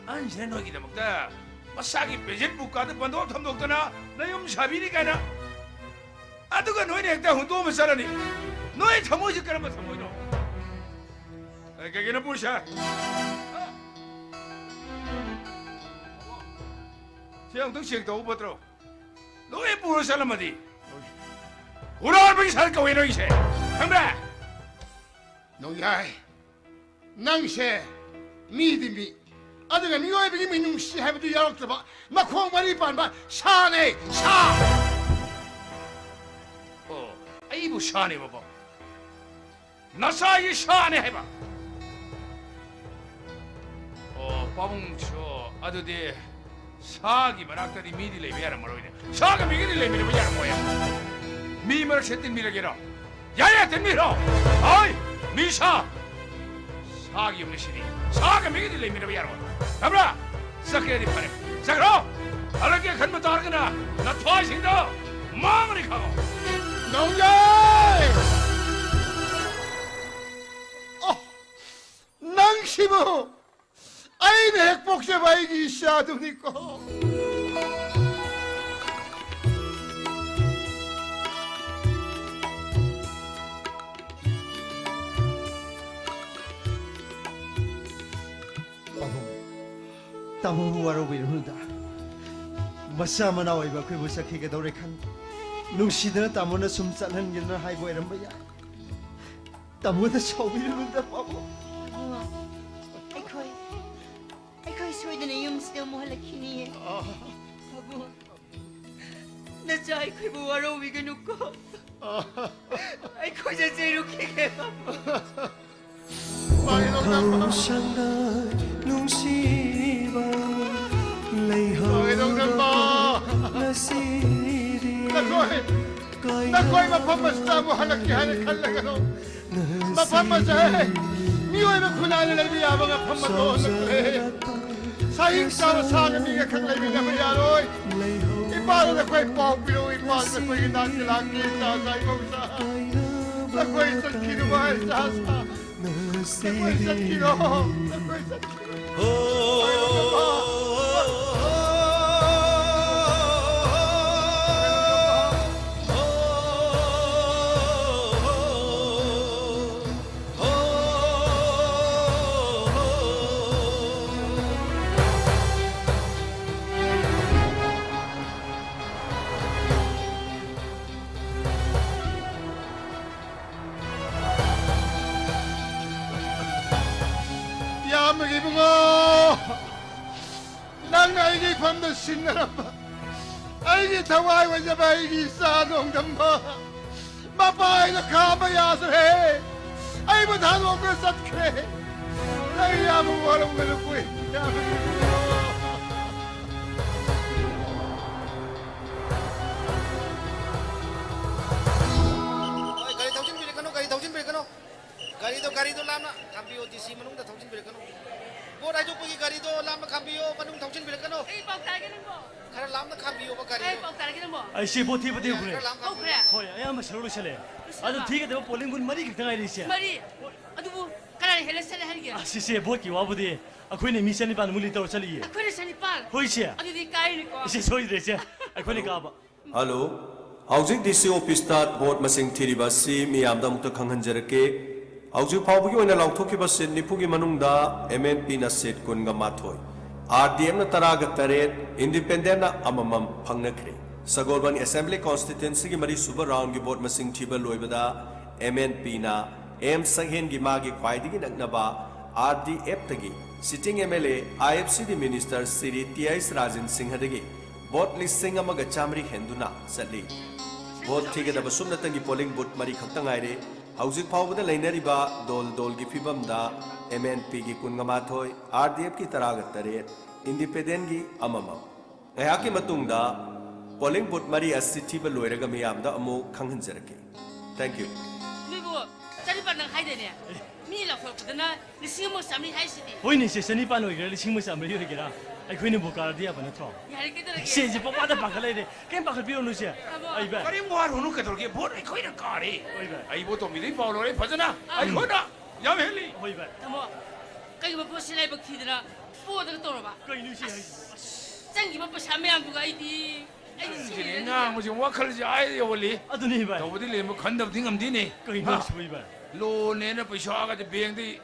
ꯑꯍꯟꯁꯤꯅ ꯅꯣꯏꯒꯤꯗꯃꯛꯇ ꯃꯁꯥꯒꯤ ꯄꯦꯖꯦꯠ ꯕꯨꯛꯀꯥꯗꯨ ꯕꯟꯗꯣꯛ ꯊꯝꯗꯣꯛꯇꯅ ꯅꯌꯨꯝ ꯁꯥꯕꯤꯔꯤ ꯀꯥꯏꯅ꯫ ꯑꯗꯨꯒ ꯅꯣꯏꯅ ꯍꯦꯛꯇ ꯍꯨꯟꯗꯣꯛꯑꯝꯃ ꯆꯠꯂꯅꯤ꯫ ꯅꯣꯏ ꯊꯃꯣꯏꯁꯤ ꯀꯔꯝꯕ ꯊꯃꯣꯏꯅꯣ? ꯑꯦ, ꯀꯩꯒꯤꯅꯣ ꯄꯨꯔꯤꯁꯦ? ꯁꯤ ꯑꯃꯨꯛꯇꯪ ꯆꯦꯛ ꯇꯧꯕ ꯐꯠꯇ꯭ꯔꯣ? ꯂꯣꯏ ꯄꯨꯔ ꯆꯠꯂꯝꯃꯗꯤ꯫ ꯍꯨꯔꯥꯟꯕꯒꯤ ꯁꯥꯏꯟ ꯀꯧꯋꯦ ꯅꯣꯏꯒꯤꯁꯦ꯫ ꯈꯪꯕ꯭ꯔꯥ? ꯅꯣꯡꯌꯥꯏ, ꯅꯪꯁꯦ ꯃꯤꯗꯤ ꯃꯤ, ꯑꯗꯨꯒ ꯃꯤꯑꯣꯏꯕꯒꯤ ꯃꯤꯅꯨꯡꯁꯤ ꯍꯥꯏꯕꯗꯨ ꯌꯥꯎꯔꯛꯇꯕ ꯃꯈꯣꯡ ꯃꯔꯤ ꯄꯥꯟꯕ ꯁꯥꯅꯦ, ꯁꯥ! ꯑꯩꯕꯨ ꯁꯥꯅꯦꯕ, ꯄꯥꯕꯨꯡ꯫ ꯅꯆꯥꯒꯤ ꯁꯥꯅꯦ ꯍꯥꯏꯕ꯫ ꯑꯣ, ꯄꯥꯕꯨꯡꯁꯨ ꯑꯗꯨꯗꯤ ꯁꯥꯒꯤ ꯃꯅꯥꯛꯇꯗꯤ ꯃꯤꯗꯤ ꯂꯩꯕ ꯌꯥꯔꯝꯃꯔꯣꯏꯅꯦ꯫ ꯁꯥꯒ ꯃꯤꯒꯗꯤ ꯂꯩꯃꯤꯟꯅꯕ ꯌꯥꯔꯝꯃꯣꯏ꯫ ꯃꯤ ꯃꯔꯛꯁꯦ ꯇꯤꯟꯕꯤꯔꯒꯦꯔꯣ? ꯌꯥꯏ ꯌꯥꯏ, ꯇꯤꯟꯕꯤꯔꯣ꯫ ꯍꯣꯏ, ꯃꯤ ꯁꯥ꯫ ꯁꯥꯒꯤ ꯌꯨꯝꯅꯤ ꯁꯤꯗꯤ꯫ ꯁꯥꯒ ꯃꯤꯒꯗꯤ ꯂꯩꯃꯤꯟꯅꯕ ꯌꯥꯔꯣꯏ꯫ ꯈꯪꯕ꯭ꯔꯥ? ꯆꯠꯀꯦꯗꯤ ꯐꯔꯦ꯫ ꯆꯠꯈ꯭ꯔꯣ꯫ ꯐꯔꯛꯀꯦ ꯈꯟꯕ ꯇꯥꯔꯒꯅ ꯅꯊ꯭ꯋꯥꯏꯁꯤꯡꯗꯣ ꯃꯥꯡꯉꯅꯤ ꯈꯪꯉꯣ꯫ ꯅꯣꯡꯖꯩ! ꯑꯣ, ꯅꯪꯁꯤꯕꯨ ꯑꯩꯅ ꯍꯦꯛ ꯄꯣꯛꯆꯕ ꯑꯩꯒꯤ ꯏꯆꯥꯗꯨꯅꯤꯀꯣ꯫ ꯄꯥꯕꯨꯡ, ꯇꯥꯃꯣꯕꯨ ꯋꯥꯔꯧꯕꯤꯔꯨꯅꯨꯗ꯫ ꯃꯆꯥ ꯃꯅꯥꯎ ꯑꯣꯏꯕ ꯑꯩꯈꯣꯏꯕꯨ ꯆꯠꯈꯤꯒꯗꯧꯔꯦ ꯈꯟ, ꯅꯨꯡꯁꯤꯗꯅ ꯇꯥꯃꯣꯅ ꯁꯨꯝ ꯆꯠꯍꯟꯒꯦꯅ ꯍꯥꯏꯕ ꯑꯣꯏꯔꯝꯕ ꯌꯥꯏ꯫ ꯇꯥꯃꯣꯗ ꯁꯥꯎꯕꯤꯔꯨꯅꯨꯗ, ꯄꯥꯕꯨꯡ꯫ ꯏꯕꯨꯡꯉꯣ, ꯑꯩꯈꯣꯏ, ꯑꯩꯈꯣꯏ ꯁꯣꯏꯗꯅ ꯌꯨꯝꯁꯤꯗ ꯑꯃꯨꯛ ꯍꯜꯂꯛꯈꯤꯅꯤꯌꯦ꯫ ꯄꯥꯕꯨꯡ, ꯅꯆꯥ ꯑꯩꯈꯣꯏꯕꯨ ꯋꯥꯔꯧꯕꯤꯒꯅꯨꯀꯣ꯫ ꯑꯩꯈꯣꯏ ꯆꯠꯆꯔꯨꯈꯤꯒꯦ, ꯄꯥꯕꯨꯡ꯫ ꯋꯥꯈꯜ ꯁꯪꯅ ꯅꯨꯡꯁꯤꯕ ꯂꯩꯍꯧꯔꯕ ꯉꯁꯤꯗꯤ ꯅꯈꯣꯏ, ꯅꯈꯣꯏ ꯃꯐꯝ ꯑꯁꯤꯗ ꯑꯃꯨꯛ ꯍꯜꯂꯛꯀꯦ ꯍꯥꯏꯅ ꯈꯜꯂꯒꯅꯨ꯫ ꯃꯐꯝ ꯑꯁꯦ ꯃꯤꯑꯣꯏꯕ ꯈꯨꯟꯅꯥꯏꯅ ꯂꯩꯕ ꯌꯥꯕ ꯃꯐꯝ ꯑꯗꯨ ꯅꯠꯇ꯭ꯔꯦ꯫ ꯁꯥꯍꯤꯡ ꯆꯥꯕ ꯁꯥꯒ ꯃꯤꯒ ꯈꯛ ꯂꯩꯃꯤꯟꯅꯕ ꯌꯥꯔꯣꯏ꯫ ꯏꯄꯥꯗ ꯅꯈꯣꯏ ꯄꯥꯎ ꯄꯤꯔꯛꯎ, ꯏꯄꯥꯗ ꯅꯈꯣꯏꯒꯤ ꯅꯥꯛꯇ ꯂꯥꯛꯀꯦ, ꯏꯆꯥ ꯏꯆꯥ ꯏꯃꯧ ꯏꯆꯥ꯫ ꯅꯈꯣꯏ ꯆꯠꯈꯤꯅꯨ, ꯏꯆꯥ ꯏꯆꯥ꯫ ꯅꯈꯣꯏ ꯆꯠꯈꯤꯅꯨ, ꯅꯈꯣꯏ ꯆꯠꯈꯤꯅꯨ꯫ ꯏꯌꯥꯝꯕꯒꯤ ꯏꯕꯨꯡꯉꯣ, ꯅꯪ ꯑꯩꯒꯤ ꯏꯐꯝꯗ ꯁꯤꯟꯅꯔꯝꯕ, ꯑꯩꯒꯤ ꯊꯋꯥꯏ ꯑꯣꯏꯖꯕ ꯑꯩꯒꯤ ꯏꯆꯥ ꯅꯣꯡꯗꯝꯕ, ꯃꯄꯥꯏꯅ ꯈꯥꯝꯕ ꯌꯥꯗ꯭ꯔꯦ꯫ ꯑꯩꯕꯨ ꯊꯥꯗꯣꯛꯇꯨꯅ ꯆꯠꯈ꯭ꯔꯦ꯫ ꯅꯪ ꯌꯥꯝꯅ ꯋꯥꯔꯝꯒꯅꯨ ꯀꯨꯏ꯫ ꯍꯣꯏ, ꯒꯥꯔꯤ ꯊꯧꯖꯤꯟꯕꯤꯔꯛꯀꯅꯨ, ꯒꯥꯔꯤ ꯊꯧꯖꯤꯟꯕꯤꯔꯛꯀꯅꯨ꯫ ꯒꯥꯔꯤꯗꯣ, ꯒꯥꯔꯤꯗꯣ ꯂꯥꯞꯅ ꯈꯥꯝꯕꯤꯌꯣ, ꯗꯤ ꯁꯤ ꯃꯅꯨꯡꯗ ꯊꯧꯖꯤꯟꯕꯤꯔꯛꯀꯅꯨ꯫ ꯚꯣꯠ ꯍꯥꯏꯗꯣꯛꯄꯒꯤ ꯒꯥꯔꯤꯗꯣ ꯂꯥꯞꯅ ꯈꯥꯝꯕꯤꯌꯣ, ꯃꯅꯨꯡ ꯊꯧꯖꯤꯟꯕꯤꯔꯛꯀꯅꯨ꯫ ꯀꯔꯤ ꯄꯥꯎ ꯇꯥꯒꯦ ꯅꯪꯕꯣ? ꯈꯔ ꯂꯥꯞꯅ ꯈꯥꯝꯕꯤꯌꯣꯕ ꯒꯥꯔꯤꯗꯣ꯫ ꯀꯔꯤ ꯄꯥꯎ ꯇꯥꯒꯦ ꯅꯪꯕꯣ? ꯑꯩꯁꯦ ꯚꯣꯠ ꯊꯤꯕꯗꯤ ꯍꯧꯈ꯭ꯔꯦ꯫ ꯈꯔ ꯂꯥꯞꯅ ꯍꯧꯈ꯭ꯔꯦ? ꯈꯥꯝꯕꯤꯌꯣ꯫ ꯍꯣꯏ, ꯑꯌꯥꯝꯕ ꯁꯔꯨꯛ ꯂꯣꯏꯁꯜꯂꯦ꯫ ꯂꯣꯏꯁꯜꯂꯕ? ꯑꯗꯨ ꯊꯤꯒꯗꯕ polling booth ꯃꯔꯤ ꯈꯛꯇ ꯉꯥꯏꯔꯦ, ꯏꯆꯦ꯫ ꯃꯔꯤ? ꯑꯗꯨꯕꯨ ꯀꯅꯥꯅ ꯍꯦꯜꯂ ꯆꯠꯂꯦ ꯍꯥꯏꯔꯤꯒꯦ? ꯑꯁ, ꯏꯆꯦ, ꯚꯣꯠꯀꯤ ꯋꯥꯕꯨꯗꯤ ꯑꯩꯈꯣꯏꯅ ꯃꯤ ꯆꯅꯤꯄꯥꯟꯃꯨꯛ lead ꯇꯧꯔ ꯆꯠꯂꯤꯌꯦ꯫ ꯑꯩꯈꯣꯏꯅ ꯆꯅꯤꯄꯥꯟ? ꯍꯣꯏ, ꯏꯆꯦ꯫ ꯑꯗꯨꯗꯤ ꯀꯥꯏꯔꯦꯀꯣ꯫ ꯏꯆꯦ, ꯁꯣꯏꯗ꯭ꯔꯦ, ꯏꯆꯦ꯫ ꯑꯩꯈꯣꯏꯅ ꯀꯥꯕ꯫ ꯍꯜꯂꯣ, ꯍꯧꯖꯤꯛ ꯗꯤ ꯁꯤ ꯑꯣꯐꯤꯁꯇ ꯚꯣꯠ ꯃꯁꯤꯡ ꯊꯤꯔꯤꯕ ꯑꯁꯤ ꯃꯤꯌꯥꯝꯗ ꯑꯃꯨꯛꯇ ꯈꯪꯍꯟꯖꯔꯛꯀꯦ꯫ ꯍꯧꯖꯤꯛ ꯐꯥꯎꯕꯒꯤ ꯑꯣꯏꯅ ꯂꯥꯎꯊꯣꯛꯈꯤꯕ ꯁꯤꯠ ꯅꯤꯐꯨꯒꯤ ꯃꯅꯨꯡꯗ ꯑꯦꯝ ꯑꯦꯟ ꯄꯤꯅ ꯁꯤꯠ ꯀꯨꯟꯒ ꯃꯥꯊꯣꯏ, ꯑꯥꯔ ꯗꯤ ꯑꯦꯐꯅ ꯇꯔꯥꯒ ꯇꯔꯦꯠ, ꯏꯟꯗꯤꯄꯦꯟꯗꯦꯟꯠꯅ ꯑꯃꯃꯝ ꯐꯪꯅꯈ꯭ꯔꯦ꯫ ꯁꯒꯣꯜꯕꯟ ꯑꯦꯁꯦꯝꯕ꯭ꯂꯤ ꯀꯣꯟꯁꯇꯤꯇ꯭ꯋꯦꯟꯁꯤꯒꯤ ꯃꯔꯤꯁꯨꯕ ꯔꯥꯎꯟꯒꯤ ꯚꯣꯠ ꯃꯁꯤꯡ ꯊꯤꯕ ꯂꯣꯏꯕꯗ ꯑꯦꯝ ꯑꯦꯟ ꯄꯤꯅ ꯑꯦꯝ ꯁꯛꯍꯦꯟꯒꯤ ꯃꯥꯒꯤ ꯈ꯭ꯋꯥꯏꯗꯒꯤ ꯅꯛꯅꯕ ꯑꯥꯔ ꯗꯤ ꯑꯦꯐꯇꯒꯤ sitting M L A, I F C D minister Shri T H Rajen ꯁꯤꯡꯍꯗꯒꯤ ꯚꯣꯠ ꯂꯤꯁꯤꯡ ꯑꯃꯒ ꯆꯥꯃꯔꯤ ꯍꯦꯟꯗꯨꯅ ꯆꯠꯂꯤ꯫ ꯚꯣꯠ ꯊꯤꯒꯗꯕ ꯁꯨꯞꯅꯇꯪꯒꯤ polling booth ꯃꯔꯤ ꯈꯛꯇ ꯉꯥꯏꯔꯦ꯫ ꯍꯧꯖꯤꯛ ꯐꯥꯎꯕꯗ ꯂꯩꯅꯔꯤꯕ ꯗꯣꯜ ꯗꯣꯜꯒꯤ ꯐꯤꯕꯝꯗ ꯑꯦꯝ ꯑꯦꯟ ꯄꯤꯒꯤ ꯀꯨꯟꯒ ꯃꯥꯊꯣꯏ, ꯑꯥꯔ ꯗꯤ ꯑꯦꯐꯀꯤ ꯇꯔꯥꯒ ꯇꯔꯦꯠ, ꯏꯟꯗꯤꯄꯦꯟꯗꯦꯟꯒꯤ ꯑꯃꯃꯝ꯫ ꯉꯥꯏꯍꯥꯛꯀꯤ ꯃꯇꯨꯡꯗ polling booth ꯃꯔꯤ ꯑꯁꯤ ꯊꯤꯕ ꯂꯣꯏꯔꯒ ꯃꯤꯌꯥꯝꯗ ꯑꯃꯨꯛ ꯈꯪꯍꯟꯖꯔꯛꯀꯦ꯫ Thank you꯫ ꯅꯣꯏꯕꯨ ꯆꯅꯤꯄꯥꯟꯗꯪ ꯍꯥꯏꯗꯥꯏꯅꯦ? ꯃꯤ ꯂꯥꯎꯊꯣꯔꯛꯄꯗꯅ ꯂꯤꯁꯤꯡ ꯑꯃ ꯆꯥꯃꯔꯤ ꯍꯥꯏꯁꯤꯗꯤ꯫ ꯍꯣꯏꯅꯦ, ꯏꯆꯦ, ꯆꯅꯤꯄꯥꯟ ꯑꯣꯏꯒꯦꯔꯥ, ꯂꯤꯁꯤꯡ ꯑꯃ ꯆꯥꯃꯔꯤ ꯑꯣꯏꯒꯦꯔꯥ, ꯑꯩꯈꯣꯏꯅꯕꯨ ꯀꯥꯔꯗꯤ ꯌꯥꯕ ꯅꯠꯇ꯭ꯔꯣ? ꯌꯥꯔꯦ, ꯀꯩꯗꯧꯔꯒꯦ? ꯏꯆꯦ, ꯏꯆꯦ, ꯄꯪꯄꯥꯗ ꯄꯥꯈꯠ ꯂꯩꯔꯦ꯫ ꯀꯩꯝ ꯄꯥꯈꯠꯄꯤꯔꯨꯅꯨ, ꯏꯆꯦ꯫ ꯇꯥꯃꯣ꯫ ꯑꯩ ꯚꯥꯏ꯫ ꯀꯔꯤꯝ ꯋꯥꯔꯨꯅꯨ, ꯀꯩꯗꯧꯔꯒꯦ? ꯚꯣꯠ ꯑꯩꯈꯣꯏꯅ ꯀꯥꯔꯦ꯫ ꯍꯣꯏ, ꯚꯥꯏ꯫ ꯑꯩ ꯚꯣꯠ ꯇꯧꯃꯤꯗꯨꯒꯤ ꯄꯥꯎ ꯂꯧꯔꯦ ꯐꯖꯅ꯫ ꯑꯥ꯫ ꯑꯩꯈꯣꯏꯅ ꯌꯥꯝ ꯍꯦꯜꯂꯤ꯫ ꯍꯣꯏ, ꯚꯥꯏ꯫ ꯇꯥꯃꯣ, ꯀꯩꯒꯨꯝꯕ ꯚꯣꯠꯁꯤ ꯂꯥꯏꯕꯛ ꯊꯤꯗꯅ ꯄꯣꯗꯅ ꯇꯧꯔꯕ? ꯀꯩꯅꯣ ꯏꯆꯦ ꯍꯥꯏꯁꯤꯕꯣ? ꯑꯁ, ꯆꯪꯈꯤꯕ ꯄꯩꯁꯥ ꯃꯌꯥꯝꯗꯨꯒ ꯑꯩꯗꯤ, ꯑꯩꯗꯤ ꯅꯪꯁꯤꯗꯤ ꯁꯤꯔꯦꯗꯅ꯫ ꯉꯥꯡꯕꯁꯤ ꯋꯥꯈꯜꯁꯤ ꯑꯥ ꯌꯧꯍꯜꯂꯤ꯫ ꯑꯗꯨꯅꯤ, ꯚꯥꯏ꯫ ꯇꯧꯕꯗꯤ ꯂꯦꯝꯕ ꯈꯟꯗꯕꯗꯤ ꯉꯝꯗꯦꯅꯦ꯫ ꯀꯩꯅꯣ ꯍꯥ? ꯍꯥꯏꯁꯤꯕꯣ, ꯚꯥꯏ? ꯂꯣꯟꯅꯦꯅ ꯄꯩꯁꯥꯒꯗꯤ ꯕꯦꯡꯗꯩ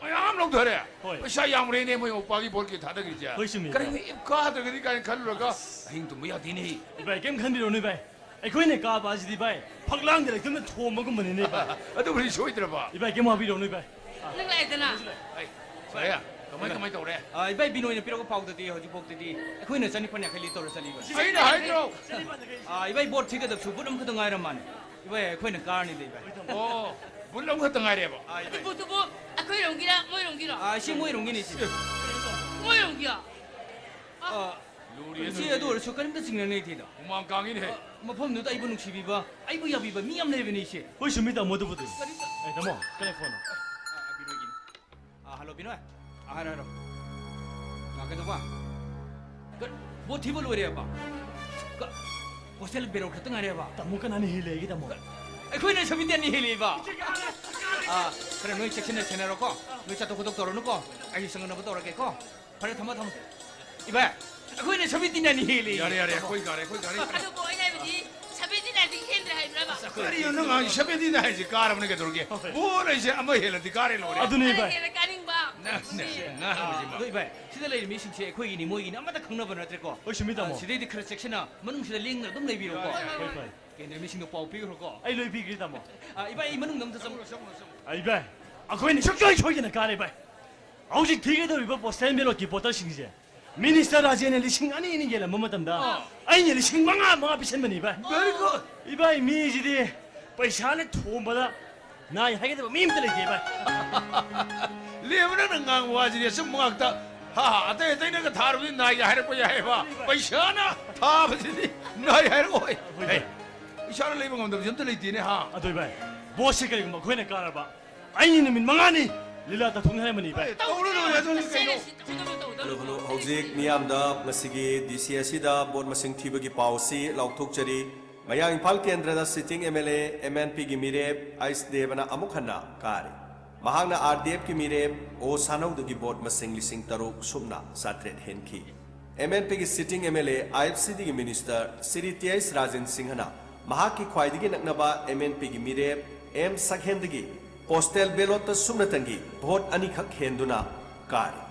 ꯃꯌꯥꯝ ꯂꯧꯊꯔꯦ꯫ ꯍꯣꯏ꯫ ꯄꯩꯁꯥ ꯌꯥꯝꯈ꯭ꯔꯦꯅꯦ ꯃꯣꯏ ꯃꯧꯄꯥꯒꯤ ꯚꯣꯠꯀꯤ ꯊꯥꯗꯈ꯭ꯔꯤꯁꯦ꯫ ꯍꯣꯏ, ꯆꯨꯝꯃꯤ, ꯀꯔꯤ ꯚꯥꯏ꯫ ꯏꯞ ꯀꯥꯗ꯭ꯔꯒꯗꯤ ꯀꯥꯏꯅ ꯈꯜꯂꯨꯔꯒ ꯑꯁ꯫ ꯑꯍꯤꯡ ꯇꯨꯝꯕ ꯌꯥꯗꯦꯅꯦ꯫ ꯚꯥꯏ, ꯀꯩꯝ ꯈꯟꯕꯤꯔꯨꯅꯨ, ꯚꯥꯏ꯫ ꯑꯩꯈꯣꯏꯅ ꯀꯥꯕ ꯑꯁꯤꯗꯤ, ꯚꯥꯏ, ꯐꯛꯂꯥꯡꯗ ꯂꯩꯇꯨꯝꯗ ꯊꯣꯝꯕꯒꯨꯝꯕꯅꯤꯅꯦ, ꯚꯥꯏ꯫ ꯑꯗꯨꯕꯨꯗꯤ ꯁꯣꯏꯗ꯭ꯔꯕ꯫ ꯏꯚꯥꯏ, ꯀꯩꯝ ꯋꯥꯕꯤꯔꯨꯅꯨ, ꯏꯚꯥꯏ꯫ ꯅꯪ ꯂꯥꯛꯑꯦꯗꯅ꯫ ꯑꯩ, ꯁꯣꯔꯤꯌꯥ, ꯀꯃꯥꯏ, ꯀꯃꯥꯏ ꯇꯧꯔꯦ? ꯑꯥ, ꯏꯚꯥꯏ, ꯕꯤꯅꯣꯏꯅ ꯄꯤꯔꯛꯄ ꯄꯥꯎꯗꯗꯤ ꯍꯧꯖꯤꯛꯐꯥꯎꯗꯗꯤ ꯑꯩꯈꯣꯏꯅ ꯆꯅꯤꯄꯥꯟ ꯌꯥꯡꯈꯩ ꯂꯤꯇꯔ ꯆꯠꯂꯤꯕ꯫ ꯑꯩꯅ ꯍꯥꯏꯗ꯭ꯔꯣ? ꯑꯥ, ꯏꯚꯥꯏ, ꯚꯣꯠ ꯊꯤꯒꯗꯕꯁꯨ ꯚꯣꯠ ꯑꯃꯈꯛꯇ ꯉꯥꯏꯔ ꯃꯥꯜꯂꯦ꯫ ꯏꯚꯥꯏ, ꯑꯩꯈꯣꯏꯅ ꯀꯥꯔꯅꯤꯗ, ꯏꯚꯥꯏ꯫ ꯑꯣ, ꯕꯨꯠ ꯑꯃꯈꯛꯇ ꯉꯥꯏꯔꯦꯕ? ꯑꯥ, ꯏꯚꯥꯏ꯫ ꯇꯨꯕꯨ, ꯇꯨꯕꯨ, ꯑꯩꯈꯣꯏꯔꯣꯝꯒꯤꯔ, ꯃꯣꯏꯔꯣꯝꯒꯤꯔꯣ? ꯑꯥ, ꯁꯤ ꯃꯣꯏꯔꯣꯝꯒꯤꯅꯤ, ꯁꯤ꯫ ꯃꯣꯏꯔꯣꯝꯒꯤꯌꯣ? ꯑꯥ, ꯂꯨꯔꯤꯌꯦ, ꯁꯤ ꯂꯨꯔꯤꯌꯦ꯫ ꯑꯗꯨ ꯑꯣꯏꯔꯁꯨ ꯀꯔꯤꯝꯇ ꯆꯤꯡꯅꯅꯤꯡꯉꯥꯏ ꯂꯩꯇꯦꯗ꯫ ꯍꯨꯃꯥꯡ ꯀꯥꯡꯉꯤꯅꯦꯍꯦ꯫ ꯑꯥ, ꯃꯐꯝꯗꯨꯗ ꯑꯩꯕꯨ ꯅꯨꯡꯁꯤꯕꯤꯕ, ꯑꯩꯕꯨ ꯌꯥꯕꯤꯕ ꯃꯤ ꯌꯥꯝ ꯂꯩꯕꯅꯤ, ꯏꯆꯦ꯫ ꯍꯣꯏ, ꯆꯨꯝꯃꯤ, ꯇꯥꯃꯣ, ꯑꯗꯨꯕꯨꯗꯤ꯫ ꯀꯔꯤꯝꯇ ꯑꯦ, ꯇꯥꯃꯣ, ꯀꯅꯥꯏ ꯐꯣꯟꯅꯣ? ꯑꯥ, ꯕꯤꯅꯣꯏꯒꯤꯅꯤ꯫ ꯑꯥ, ꯍꯜꯂꯣ, ꯕꯤꯅꯣꯏ꯫ ꯑꯥ, ꯍꯥꯏꯔꯣ, ꯍꯥꯏꯔꯣ꯫ ꯑꯥ, ꯀꯩꯗꯧꯕ? ꯀ-, ꯕꯣꯠ ꯊꯤꯕ ꯂꯣꯏꯔꯦꯕ? ꯀ-, ꯄꯣꯁꯇꯦꯜ ꯕꯦꯂꯣꯠ ꯈꯛꯇ ꯉꯥꯏꯔꯦꯕ? ꯇꯥꯃꯣ, ꯀꯅꯥꯅ ꯍꯦꯜꯂꯦ ꯑꯩꯒꯤ ꯇꯥꯃꯣ? ꯑꯩꯈꯣꯏꯅ ꯁꯕꯦꯟꯇꯤ ꯑꯅꯤ ꯍꯦꯜꯂꯦꯕ꯫ ꯑꯥ, ꯈꯔ ꯅꯣꯏ ꯆꯦꯛꯁꯤꯟꯅ ꯁꯦꯟꯅꯔꯣꯀꯣ꯫ ꯅꯣꯏ ꯆꯠꯊꯣꯛ ꯈꯣꯠꯇꯣꯛ ꯇꯧꯔꯅꯨꯀꯣ꯫ ꯑꯩꯁꯨ ꯆꯪꯅꯕ ꯇꯧꯔꯒꯦꯀꯣ꯫ ꯐꯔꯦ, ꯊꯝꯃꯣ, ꯊꯝꯃꯣ꯫ ꯏꯚꯥꯏ, ꯑꯩꯈꯣꯏꯅ ꯁꯕꯦꯟꯇꯤ ꯅꯥꯏꯟ ꯍꯦꯜꯂꯦ꯫ ꯌꯥꯔꯦ, ꯌꯥꯔꯦ, ꯑꯩꯈꯣꯏ ꯀꯥꯔꯦ, ꯑꯩꯈꯣꯏ ꯀꯥꯔꯦ꯫ ꯑꯗꯨꯕꯨ ꯑꯩꯅ ꯍꯥꯏꯕꯗꯤ ꯁꯕꯦꯟꯇꯤ ꯅꯥꯏꯟꯗꯒꯤ ꯍꯦꯟꯗ꯭ꯔꯦ ꯍꯥꯏꯕ꯭ꯔꯕ? ꯀꯔꯤꯅꯣ ꯅꯪ ꯉꯥꯡꯉꯤ? ꯁꯕꯦꯟꯇꯤ ꯅꯥꯏꯟ ꯍꯥꯏꯁꯦ ꯀꯥꯔꯕꯅꯦ ꯀꯩꯗꯧꯔꯒꯦ? ꯍꯣꯏ꯫ ꯕꯣꯠ ꯍꯥꯏꯁꯦ ꯑꯃ ꯍꯦꯜꯂꯗꯤ ꯀꯥꯔꯦ ꯂꯣꯏꯔꯦ꯫ ꯑꯗꯨꯅꯦ, ꯏꯚꯥꯏ꯫ ꯀꯥꯔꯦ, ꯀꯥꯅꯤꯡꯕ꯫ ꯅꯪ, ꯅꯪ ꯉꯥꯡꯕꯁꯤꯃ꯫ ꯑꯗꯣ, ꯏꯚꯥꯏ, ꯁꯤꯗ ꯂꯩꯔꯤꯕ ꯃꯤꯁꯤꯡꯁꯦ ꯑꯩꯈꯣꯏꯒꯤꯅꯤ, ꯃꯣꯏꯒꯤꯅꯤ ꯑꯃꯠꯇ ꯈꯪꯅꯕ ꯅꯠꯇ꯭ꯔꯦꯀꯣ꯫ ꯍꯣꯏ, ꯆꯨꯝꯃꯤ, ꯇꯥꯃꯣ꯫ ꯑ, ꯁꯤꯗꯩꯗꯤ ꯈꯔ ꯆꯦꯛꯁꯤꯟꯅ ꯃꯅꯨꯡꯁꯤꯗ ꯂꯦꯡꯗꯅ ꯑꯗꯨꯝ ꯂꯩꯕꯤꯔꯣꯀꯣ꯫ ꯍꯣꯏ, ꯍꯣꯏ, ꯍꯣꯏ꯫ ꯀꯦꯟꯗ꯭ꯔ ꯃꯤꯁꯤꯡꯗꯣ ꯄꯥꯎ ꯄꯤꯈ꯭ꯔꯣꯀꯣ꯫ ꯑꯩ ꯂꯣꯏ ꯄꯤꯈ꯭ꯔꯦ, ꯇꯥꯃꯣ꯫ ꯑ, ꯏꯚꯥꯏ, ꯑꯩ ꯃꯅꯨꯡꯗ ꯑꯝꯇ ꯆꯪꯉꯨ꯫ ꯑ, ꯏꯚꯥꯏ, ꯑꯩꯈꯣꯏꯅ ꯁꯨꯡꯁꯣꯏ ꯁꯣꯏꯗꯅ ꯀꯥꯔꯦ, ꯏꯚꯥꯏ꯫ ꯍꯧꯖꯤꯛ ꯊꯤꯒꯗꯧꯔꯤꯕ ꯄꯣꯁꯇꯦꯜ ꯕꯦꯂꯣꯠꯀꯤ ꯚꯣꯇꯔꯁꯤꯡꯁꯦ ꯃꯤꯅꯤꯁꯇꯔ ꯔꯥꯖꯦꯟꯅ ꯂꯤꯁꯤꯡ ꯑꯅꯤ ꯑꯅꯤ ꯌꯦꯜꯂꯝꯕ ꯃꯇꯝꯗ ꯑꯥ꯫ ꯑꯩꯅ ꯂꯤꯁꯤꯡ ꯃꯉꯥ ꯃꯉꯥ ꯄꯤꯁꯟꯕꯅꯤ, ꯏꯚꯥꯏ꯫ Very good. ꯏꯚꯥꯏ, ꯃꯤꯁꯤꯗꯤ ꯄꯩꯁꯥꯅ ꯊꯣꯝꯕꯗ ꯅꯥꯏ ꯍꯥꯏꯒꯗꯕ ꯃꯤ ꯑꯝꯇ ꯂꯩꯇꯦ, ꯏꯚꯥꯏ꯫ ꯂꯦꯝꯕ ꯅꯪꯅ ꯉꯥꯡꯕ ꯋꯥꯁꯤꯗꯤ ꯑꯆꯨꯝꯕ ꯉꯥꯛꯇ꯫ ꯍꯥ, ꯍꯥ, ꯑꯇꯩ ꯑꯇꯩꯅꯒ ꯊꯥꯔꯨꯕꯗꯤ ꯅꯥꯏꯒ ꯍꯥꯏꯔꯛꯄ ꯌꯥꯏꯑꯕ꯫ ꯄꯩꯁꯥꯅ ꯊꯥꯕꯁꯤꯗꯤ ꯅꯥꯏ ꯍꯥꯏꯔꯛꯑꯣꯏ꯫ ꯍꯣꯏ, ꯍꯦ, ꯏꯚꯥꯏ꯫ ꯏꯁꯥꯅ ꯂꯩꯕ ꯉꯝꯗꯕꯁꯤ ꯑꯝꯇ ꯂꯩꯇꯦꯅꯦ, ꯍꯥ꯫ ꯑꯗꯣ, ꯏꯚꯥꯏ, ꯚꯣꯠꯁꯦ ꯀꯔꯤꯒꯨꯝꯕ ꯑꯩꯈꯣꯏꯅ ꯀꯥꯔꯕ, ꯑꯩꯅ ꯅꯨꯃꯤꯠ ꯃꯉꯥꯅꯤ ꯂꯤꯂꯥ ꯇꯧꯊꯣꯛꯅꯤ ꯍꯥꯏꯔꯝꯕꯅꯤ, ꯏꯚꯥꯏ꯫ ꯑꯦ, ꯇꯧꯔꯨ ꯂꯣꯏꯔꯦ, ꯑꯗꯨꯅꯤ ꯀꯩꯅꯣ꯫ Hello, hello. ꯍꯧꯖꯤꯛ ꯃꯤꯌꯥꯝꯗ ꯉꯁꯤꯒꯤ ꯗꯤ ꯁꯤ ꯑꯁꯤꯗ ꯚꯣꯠ ꯃꯁꯤꯡ ꯊꯤꯕꯒꯤ ꯄꯥꯎ ꯑꯁꯤ ꯂꯥꯎꯊꯣꯛꯆꯔꯤ꯫ ꯃꯌꯥꯡ ꯏꯝꯐꯥꯜ ꯀꯦꯟꯗ꯭ꯔꯗ sitting M L A M N ꯄꯤꯒꯤ ꯃꯤꯔꯦꯞ ꯑꯩꯁ ꯗꯦꯕꯅ ꯑꯃꯨꯛ ꯍꯟꯅ ꯀꯥꯔꯦ꯫ ꯃꯍꯥꯛꯅ ꯑꯥꯔ ꯗꯤ ꯑꯦꯐꯀꯤ ꯃꯤꯔꯦꯞ ꯑꯣ ꯁꯥꯅꯧꯗꯒꯤ ꯚꯣꯠ ꯃꯁꯤꯡ ꯂꯤꯁꯤꯡ ꯇꯔꯨꯛ ꯁꯨꯞꯅ ꯆꯥꯇ꯭ꯔꯦꯠ ꯍꯦꯟꯈꯤ꯫ ꯑꯦꯝ ꯑꯦꯟ ꯄꯤꯒꯤ sitting M L A I F C ꯗꯤꯒꯤ minister Shri T H Rajen ꯁꯤꯡꯍꯅ ꯃꯍꯥꯛꯀꯤ ꯈ꯭ꯋꯥꯏꯗꯒꯤ ꯅꯛꯅꯕ ꯑꯦꯝ ꯑꯦꯟ ꯄꯤꯒꯤ ꯃꯤꯔꯦꯞ ꯑꯦꯝ ꯁꯛꯍꯦꯟꯗꯒꯤ ꯄꯣꯁꯇꯦꯜ ꯕꯦꯂꯣꯠꯇ ꯁꯨꯞꯅꯇꯪꯒꯤ ꯚꯣꯠ ꯑꯅꯤꯈꯛ ꯍꯦꯟꯗꯨꯅ ꯀꯥꯔꯤ꯫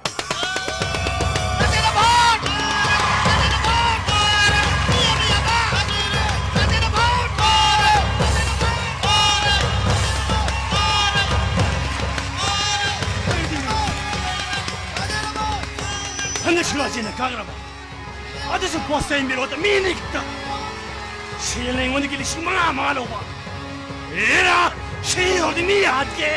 ꯍꯟꯗꯛꯁꯨ ꯔꯥꯖꯦꯟꯅ ꯀꯥꯈ꯭ꯔꯕ꯫ ꯑꯗꯨꯁꯨ ꯄꯣꯁꯇꯦꯜ ꯕꯦꯂꯣꯠꯇ ꯃꯤ ꯑꯅꯤ ꯈꯛꯇ꯫ ꯁꯦꯜꯅ ꯑꯩꯉꯣꯟꯗꯒꯤ ꯂꯤꯁꯤꯡ ꯃꯉꯥ ꯃꯉꯥ ꯂꯧꯕ꯫ ꯍꯦꯔꯥ, ꯁꯤ ꯌꯧꯔꯗꯤ ꯃꯤ ꯍꯥꯠꯀꯦ꯫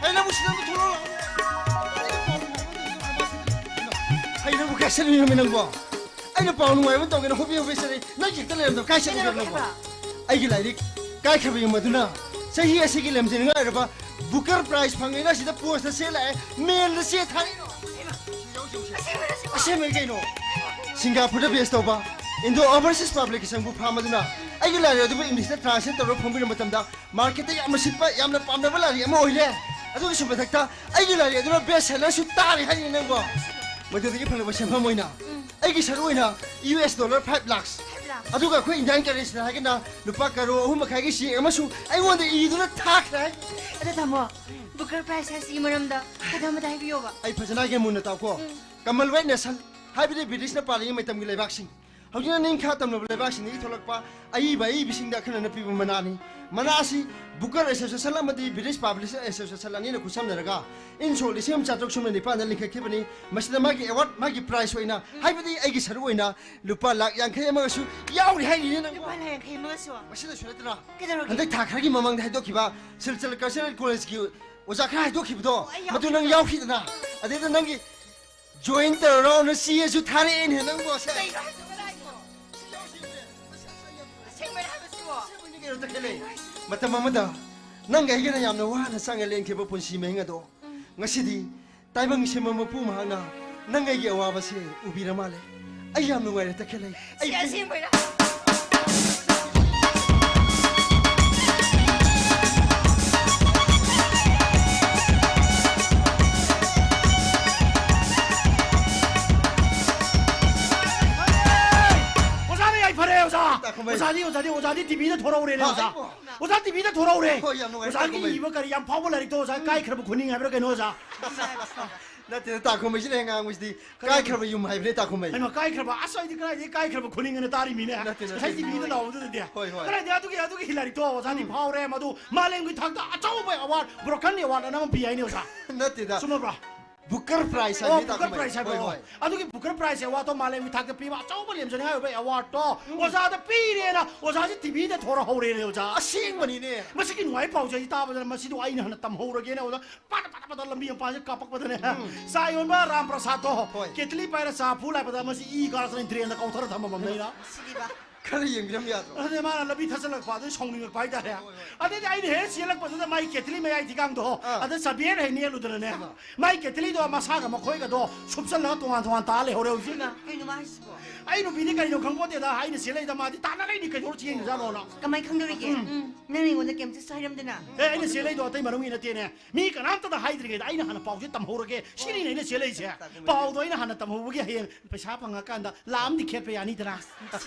ꯑꯩ ꯅꯪꯕꯨ ꯁꯤꯗ ꯑꯃꯨꯛ ꯊꯣꯛꯂꯛꯑꯣ꯫ ꯑꯩꯅ ꯄꯥꯎ ꯅꯨꯡꯉꯥꯏꯕ ꯑꯃ ꯇꯧꯒꯦ꯫ ꯍꯩ, ꯅꯪꯕꯨ ꯀꯥꯏ ꯆꯠꯂꯨꯏꯅꯣꯃꯤ ꯅꯪꯕꯣ? ꯑꯩꯅ ꯄꯥꯎ ꯅꯨꯡꯉꯥꯏꯕ ꯑꯃ ꯇꯧꯒꯦꯅ ꯍꯣꯕꯦ ꯍꯣꯕꯦ ꯆꯠꯂꯤ, ꯅꯪ ꯍꯦꯛꯇ ꯂꯩꯔꯝꯗꯕ ꯀꯥꯏ ꯆꯠꯂꯨꯒꯦ ꯀꯩꯗꯧꯔꯒꯦ ꯅꯪꯕꯣ? ꯍꯥꯏꯕ? ꯑꯩꯒꯤ ꯂꯥꯏꯔꯤꯛ ꯀꯥꯏꯈ꯭ꯔꯕ ꯌꯨꯝ ꯑꯗꯨꯅ ꯆꯍꯤ ꯑꯁꯤꯒꯤ ꯂꯝꯖꯦꯟ ꯉꯥꯏꯔꯕ ꯕꯨꯀꯔ ꯄ꯭ꯔꯥꯏꯖ ꯐꯪꯉꯦꯅ ꯁꯤꯗ ꯄꯣꯁꯇ ꯆꯦꯜꯂꯛꯑꯦ, ꯃꯦꯜꯗ ꯆꯦ ꯊꯥꯔꯛꯏꯅꯣ? ꯑꯁꯦꯡꯕꯅꯤ ꯀꯩꯅꯣ꯫ ꯁꯤꯡꯒꯥꯄꯨꯔꯗ ꯕꯦꯁ ꯇꯧꯕ ꯏꯟꯗꯣ ꯑꯣꯚꯔꯁꯤꯁ ꯄꯕ꯭ꯂꯤꯀꯦꯁꯟꯕꯨ ꯐꯥꯝ ꯑꯗꯨꯅ ꯑꯩꯒꯤ ꯂꯥꯏꯔꯤꯛ ꯑꯗꯨꯕꯨ ꯏꯪꯂꯤꯁꯇ ꯇ꯭ꯔꯥꯟꯁꯂꯦꯠ ꯇꯧꯔꯒ ꯐꯣꯡꯕꯤꯔꯕ ꯃꯇꯝꯗ ꯃꯥꯔꯀꯦꯠꯇ ꯌꯥꯝꯅ ꯁꯤꯠꯄ, ꯌꯥꯝꯅ ꯄꯥꯝꯅꯕ ꯂꯥꯏꯔꯤꯛ ꯑꯃ ꯑꯣꯏꯔꯦ꯫ ꯑꯗꯨꯒꯤꯁꯨ ꯃꯊꯛꯇ ꯑꯩꯒꯤ ꯂꯥꯏꯔꯤꯛ ꯑꯗꯨꯅ ꯕꯦꯁ ꯁꯦꯂꯔꯁꯨ ꯇꯥꯔꯦ ꯍꯥꯏꯔꯤꯅꯦ ꯅꯪꯕꯣ꯫ ꯃꯗꯨꯗꯒꯤ ꯐꯪꯂꯛꯄ ꯁꯦꯟꯐꯝ ꯑꯣꯏꯅ ꯑꯩꯒꯤ ꯁꯔꯨꯛ ꯑꯣꯏꯅ U S dollar five lakhs, five lakhs. ꯑꯗꯨꯒ ꯑꯩꯈꯣꯏ ꯏꯟꯗꯤꯌꯥꯟ ꯀꯔꯦꯟꯁꯤꯗ ꯍꯥꯏꯔꯒꯅ ꯂꯨꯄꯥ ꯀꯔꯣꯔ ꯑꯍꯨꯝ ꯃꯈꯥꯏꯒꯤ ꯆꯦꯛ ꯑꯃꯁꯨ ꯑꯩꯉꯣꯟꯗ ꯏꯗꯨꯅ ꯊꯥꯈ꯭ꯔꯦ꯫ ꯑꯗꯣ ꯇꯥꯃꯣ, ꯕꯨꯀꯔ ꯄ꯭ꯔꯥꯏꯖ ꯍꯥꯏꯁꯤꯒꯤ ꯃꯔꯝꯗ ꯀꯩꯗꯧꯃꯇ ꯍꯥꯏꯕꯤꯌꯣꯕ꯫ ꯑꯩ ꯐꯖꯅ ꯍꯥꯏꯒꯦ, ꯃꯨꯟꯅ ꯇꯥꯎꯀꯣ꯫ ꯎꯝ꯫ ꯀꯃꯟꯋꯦꯜꯊ ꯅꯦꯁꯟ, ꯍꯥꯏꯕꯗꯤ ꯕ꯭ꯔꯤꯇꯤꯁꯅ ꯄꯥꯜꯂꯤꯉꯩ ꯃꯇꯝꯒꯤ ꯂꯩꯕꯥꯛꯁꯤꯡ, ꯍꯧꯖꯤꯛꯅ ꯅꯤꯡꯈꯥ ꯇꯝꯂꯕ ꯂꯩꯕꯥꯛꯁꯤꯡꯗꯒꯤ ꯊꯣꯛꯂꯛꯄ ꯑꯏꯕ ꯑꯏꯕꯤꯁꯤꯡꯗ ꯑꯈꯟꯅꯅ ꯄꯤꯕ ꯃꯅꯥꯅꯤ꯫ ꯃꯅꯥ ꯑꯁꯤ ꯕꯨꯀꯔ ꯑꯦꯁꯣꯁꯤꯌꯦꯁꯟ ꯑꯃꯗꯤ ꯕ꯭ꯔꯤꯇꯤꯁ ꯄꯥꯕ꯭ꯂꯤꯁꯔ ꯑꯦꯁꯣꯁꯤꯌꯦꯁꯟ ꯑꯅꯤꯅ ꯈꯨꯠꯁꯝꯅꯔꯒ ꯏꯪ ꯁꯣꯛ ꯂꯤꯁꯤꯡ ꯑꯃ ꯆꯥꯇ꯭ꯔꯨꯛ ꯁꯨꯞꯅ ꯅꯤꯄꯥꯟꯗ ꯂꯤꯡꯈꯠꯈꯤꯕꯅꯤ꯫ ꯃꯁꯤꯗ ꯃꯥꯒꯤ ꯑꯦꯋꯥꯔꯗ, ꯃꯥꯒꯤ ꯄ꯭ꯔꯥꯏꯖ ꯑꯣꯏꯅ, ꯍꯥꯏꯕꯗꯤ ꯑꯩꯒꯤ ꯁꯔꯨꯛ ꯑꯣꯏꯅ ꯂꯨꯄꯥ ꯂꯥꯛ ꯌꯥꯡꯈꯩ ꯑꯃꯒꯁꯨ ꯌꯥꯎꯔꯤ ꯍꯥꯏꯔꯤꯅꯦ ꯅꯪꯕꯣ꯫ ꯂꯨꯄꯥ ꯂꯥꯛ ꯌꯥꯡꯈꯩ ꯑꯃꯒꯁꯨ? ꯃꯁꯤꯗꯁꯨ ꯅꯠꯇꯅ ꯀꯩꯗꯧꯔꯒꯦ? ꯍꯟꯗꯛ ꯊꯥ ꯈꯔꯒꯤ ꯃꯃꯥꯡꯗ ꯍꯥꯏꯗꯣꯛꯈꯤꯕ ꯁꯤꯜꯆꯔ ꯀꯜꯆꯔꯦꯜ ꯀꯣꯂꯦꯖꯀꯤ ꯑꯣꯖꯥ ꯈꯔ ꯍꯥꯏꯗꯣꯛꯈꯤꯕꯗꯣ, ꯑꯣ, ꯑꯩ ꯃꯗꯨ ꯅꯪ ꯌꯥꯎꯈꯤꯗꯅ? ꯑꯗꯩꯗ ꯅꯪꯒꯤ ꯖꯣꯏꯟ ꯇꯧꯔꯣꯅ ꯆꯦꯁꯨ ꯊꯥꯔꯛꯑꯦꯅꯦ ꯅꯪꯕꯣ, ꯁꯦ꯫ ꯀꯩꯅꯣ ꯍꯥꯏꯁꯤꯕꯣ? ꯀꯗꯥꯏꯗꯅꯣ? ꯑꯁꯦꯡꯕꯩ ꯍꯥꯏꯕꯁꯤꯕꯣ? ꯑꯁꯦꯡꯕꯩꯅꯦ ꯀꯩꯅꯣ, ꯇꯈꯦꯜꯂꯩ꯫ ꯃꯇꯝ ꯑꯃꯗ ꯅꯪꯒ ꯑꯩꯒꯅ ꯌꯥꯝꯅ ꯋꯥꯅ ꯆꯪꯉ ꯂꯦꯟꯈꯤꯕ ꯄꯨꯟꯁꯤ ꯃꯍꯤꯡ ꯑꯗꯣ, ꯎꯝ꯫ ꯉꯁꯤꯗꯤ ꯇꯥꯏꯕꯪ ꯁꯦꯝꯕ ꯃꯄꯨ ꯃꯍꯥꯛꯅ ꯅꯪ ꯑꯩꯒꯤ ꯑꯋꯥꯕꯁꯦ ꯎꯕꯤꯔ ꯃꯥꯜꯂꯦ꯫ ꯑꯩ ꯌꯥꯝ ꯅꯨꯡꯉꯥꯏꯔꯦ ꯇꯈꯦꯜꯂꯩ꯫ ꯑꯩ ꯁꯤ ꯑꯁꯦꯡꯕꯩꯔꯥ? ꯑꯣꯖꯥꯅ ꯌꯥꯏꯐꯔꯦ, ꯑꯣꯖꯥ꯫ ꯇꯥꯈꯨꯝꯕꯩ꯫ ꯑꯣꯖꯥꯗꯤ, ꯑꯣꯖꯥꯗꯤ, ꯑꯣꯖꯥꯗꯤ ꯇꯤꯚꯤꯗ ꯊꯣꯔꯛꯎꯔꯦꯅꯦ, ꯍꯥ, ꯑꯣꯖꯥ꯫ ꯑꯩꯕꯣ? ꯑꯣꯖꯥ ꯇꯤꯚꯤꯗ ꯊꯣꯔꯛꯎꯔꯦ꯫ ꯍꯣꯏ, ꯌꯥꯝ ꯅꯨꯡꯉꯥꯏꯔꯦ, ꯑꯣꯖꯥꯒꯤ ꯇꯥꯈꯨꯝꯕꯩ꯫ ꯏꯕ ꯀꯔꯤ ꯌꯥꯝ ꯐꯥꯎꯕ ꯂꯥꯏꯔꯤꯛꯇꯣ, ꯑꯣꯖꯥ, ꯎꯝ꯫ ꯀꯥꯏꯈ꯭ꯔꯕ ꯈꯨꯅꯤꯡ ꯍꯥꯏꯕ꯭ꯔꯥ ꯀꯩꯅꯣ, ꯑꯣꯖꯥ? ꯅꯠꯇꯦꯗ, ꯇꯥꯈꯨꯝꯕꯩꯁꯤꯅ ꯍꯦꯛ ꯉꯥꯡꯕꯁꯤꯗꯤ ꯀꯔꯤ? ꯀꯥꯏꯈ꯭ꯔꯕ ꯌꯨꯝ ꯍꯥꯏꯕꯅꯦ, ꯇꯥꯈꯨꯝꯕꯩ꯫ ꯀꯩꯅꯣ, ꯀꯥꯏꯈ꯭ꯔꯕ? ꯑꯁ, ꯑꯩꯗꯤ ꯀꯗꯥꯏꯗꯒꯤ ꯀꯥꯏꯈ꯭ꯔꯕ ꯈꯨꯅꯤꯡ ꯑꯅ ꯇꯥꯔꯤꯃꯤꯅꯦ? ꯅꯠꯇꯦ, ꯅꯠꯇꯦ꯫ ꯉꯁꯥꯏ ꯇꯤꯚꯤꯗ ꯂꯥꯎꯕꯗꯨꯗꯗꯤ꯫ ꯍꯣꯏ, ꯍꯣꯏ꯫ ꯀꯗꯥꯏꯗꯒꯤ ꯑꯗꯨꯒꯤ, ꯑꯗꯨꯒꯤ ꯂꯥꯏꯔꯤꯛꯇꯣ ꯑꯣꯖꯥꯗꯤ ꯎꯝ꯫ ꯐꯥꯎꯔꯦ, ꯃꯗꯨ ꯃꯥꯂꯦꯝꯒꯤ ꯊꯥꯛꯇ ꯑꯆꯧꯕ ꯑꯦꯋꯥꯔꯗ, ꯕ꯭ꯔꯣꯀꯟ ꯑꯦꯋꯥꯔꯗ ꯑꯅ ꯑꯃ ꯄꯤ ꯍꯥꯏꯅꯦ, ꯑꯣꯖꯥ꯫ ꯅꯠꯇꯦꯗ꯫ ꯆꯨꯝꯃꯕ꯭ꯔꯥ? ꯕꯨꯀꯔ ꯄ꯭ꯔꯥꯏꯖ ꯑꯣ, ꯍꯥꯏꯕꯅꯤ, ꯕꯨꯀꯔ ꯇꯥꯀꯨꯃꯩ꯫ ꯄ꯭ꯔꯥꯏꯖ ꯍꯥꯏꯕ꯭ꯔꯣ? ꯍꯣꯏ, ꯍꯣꯏ꯫ ꯑꯗꯨꯒꯤ ꯕꯨꯀꯔ ꯄ꯭ꯔꯥꯏꯖ ꯑꯦꯋꯥꯔꯗꯇꯣ ꯃꯥꯂꯦꯝꯒꯤ ꯊꯥꯛꯇ ꯄꯤꯕ ꯑꯆꯧꯕ ꯂꯦꯝꯖꯅꯤꯡꯉꯥꯏ ꯑꯣꯏꯕ ꯑꯦꯋꯥꯔꯗꯇꯣ ꯎꯝ꯫ ꯑꯣꯖꯥꯗ ꯄꯤꯔꯦꯅ ꯑꯣꯖꯥꯁꯤ ꯇꯤꯚꯤꯗ ꯊꯣꯔꯛꯍꯧꯔꯦꯅꯦ, ꯑꯣꯖꯥ꯫ ꯑꯁꯦꯡꯕꯅꯤꯅꯦ꯫ ꯃꯁꯤꯒꯤ ꯅꯨꯡꯉꯥꯏ ꯄꯥꯎꯁꯦ ꯑꯩ ꯇꯥꯕꯗꯅ ꯃꯁꯤꯗꯣ ꯑꯩꯅ ꯍꯥꯟꯅ ꯇꯝꯍꯧꯔꯒꯦꯅ ꯑꯣꯖꯥ ꯄꯥꯗ ꯄꯥꯗ ꯄꯥꯗ ꯂꯝꯕꯤ ꯃꯄꯥꯟꯁꯦ ꯀꯥꯞꯄꯛꯄꯗꯅꯦ꯫ ꯎꯝ꯫ ꯆꯥ ꯌꯣꯟꯕ ꯔꯥꯝ ꯄ꯭ꯔꯁꯥꯗꯇꯣ ꯍꯣꯏ꯫ ꯀꯦꯇꯂꯤ ꯄꯥꯏꯔ ꯆꯥ ꯐꯨ ꯂꯥꯛꯄꯗ ꯃꯁꯤ ꯏ ꯀꯥꯔꯛꯇꯅ ꯗ꯭ꯔꯦꯟꯗ ꯀꯥꯎꯊꯔ ꯊꯝꯃꯝꯃꯕꯅꯤꯅ꯫ ꯁꯤꯗꯤꯕ꯫ ꯈꯔ ꯌꯦꯡꯕꯤꯔꯝ ꯌꯥꯗ꯭ꯔꯣ? ꯑꯗꯨꯅꯦ ꯃꯥꯅ ꯂꯝꯕꯤ ꯊꯠꯆꯜꯂꯛꯄ ꯑꯗꯨꯗꯩ ꯁꯥꯎꯅꯤꯡꯉꯛꯄ ꯍꯥꯏꯇꯥꯔꯦ꯫ ꯍꯣꯏ, ꯍꯣꯏ꯫ ꯑꯗꯩꯗꯤ ꯑꯩꯅ ꯍꯦꯛ ꯆꯦꯜꯂꯛꯄꯗꯨꯗ ꯃꯥꯒꯤ ꯀꯦꯇꯂꯤ ꯃꯌꯥꯏ ꯊꯤꯒꯥꯡꯗꯣ ꯑꯥ꯫ ꯑꯗ ꯆꯕꯦꯟ ꯍꯦꯛ ꯅꯦꯠꯂꯨꯗꯅꯅꯦ꯫ ꯑꯥ꯫ ꯃꯥꯏ ꯀꯦꯇꯂꯤꯗꯣ ꯃꯁꯥꯒ ꯃꯈꯣꯏꯒꯗꯣ ꯁꯨꯞꯆꯜꯂꯒ ꯇꯣꯉꯥꯟ ꯇꯣꯉꯥꯟ ꯇꯥ ꯂꯩꯍꯧꯔꯦ ꯍꯧꯖꯤꯛ꯫ ꯏꯃꯥ, ꯀꯩꯅꯣ ꯃꯥ ꯍꯥꯏꯁꯤꯕꯣ? ꯑꯩ ꯅꯨꯄꯤꯗꯤ ꯀꯩꯅꯣ ꯈꯪꯄꯣꯠꯇꯦꯗ, ꯑꯩꯅ ꯆꯦꯜꯂꯛꯏꯗ ꯃꯥꯗꯤ ꯇꯥꯟꯅꯔꯛꯏꯅꯤ ꯀꯩꯗꯧꯔ ꯆꯦꯟꯈ꯭ꯔꯖꯥꯠꯅꯣꯅ꯫ ꯀꯃꯥꯏ ꯈꯪꯗꯧꯔꯤꯒꯦ? ꯎꯝ꯫ ꯎꯝ, ꯅꯪ ꯑꯩꯉꯣꯟꯗ ꯀꯩꯝꯇꯁꯨ ꯍꯥꯏꯔꯝꯗꯅ꯫ ꯑꯦ, ꯑꯩꯅ ꯆꯦꯜꯂꯛꯏꯗꯣ ꯑꯇꯩ ꯃꯔꯝꯒꯤ ꯅꯠꯇꯦꯅꯦ꯫ ꯃꯤ ꯀꯅꯥꯝꯇꯗ ꯍꯥꯏꯗ꯭ꯔꯤꯉꯩꯗ ꯑꯩꯅ ꯍꯥꯟꯅ ꯄꯥꯎꯁꯦ ꯇꯝꯍꯧꯔꯒꯦ ꯁꯤꯅꯤꯅꯦ ꯑꯩꯅ ꯆꯦꯜꯂꯛꯏꯁꯦ꯫ ꯄꯥꯎꯗꯣ ꯑꯩꯅ ꯍꯥꯟꯅ ꯇꯝꯍꯧꯕꯒꯤ ꯍꯌꯦꯡ ꯄꯩꯁꯥ ꯐꯪꯉꯀꯥꯟꯗ ꯂꯥꯛꯑꯝꯗꯤ ꯈꯦꯠꯄ ꯌꯥꯅꯤꯗꯅ꯫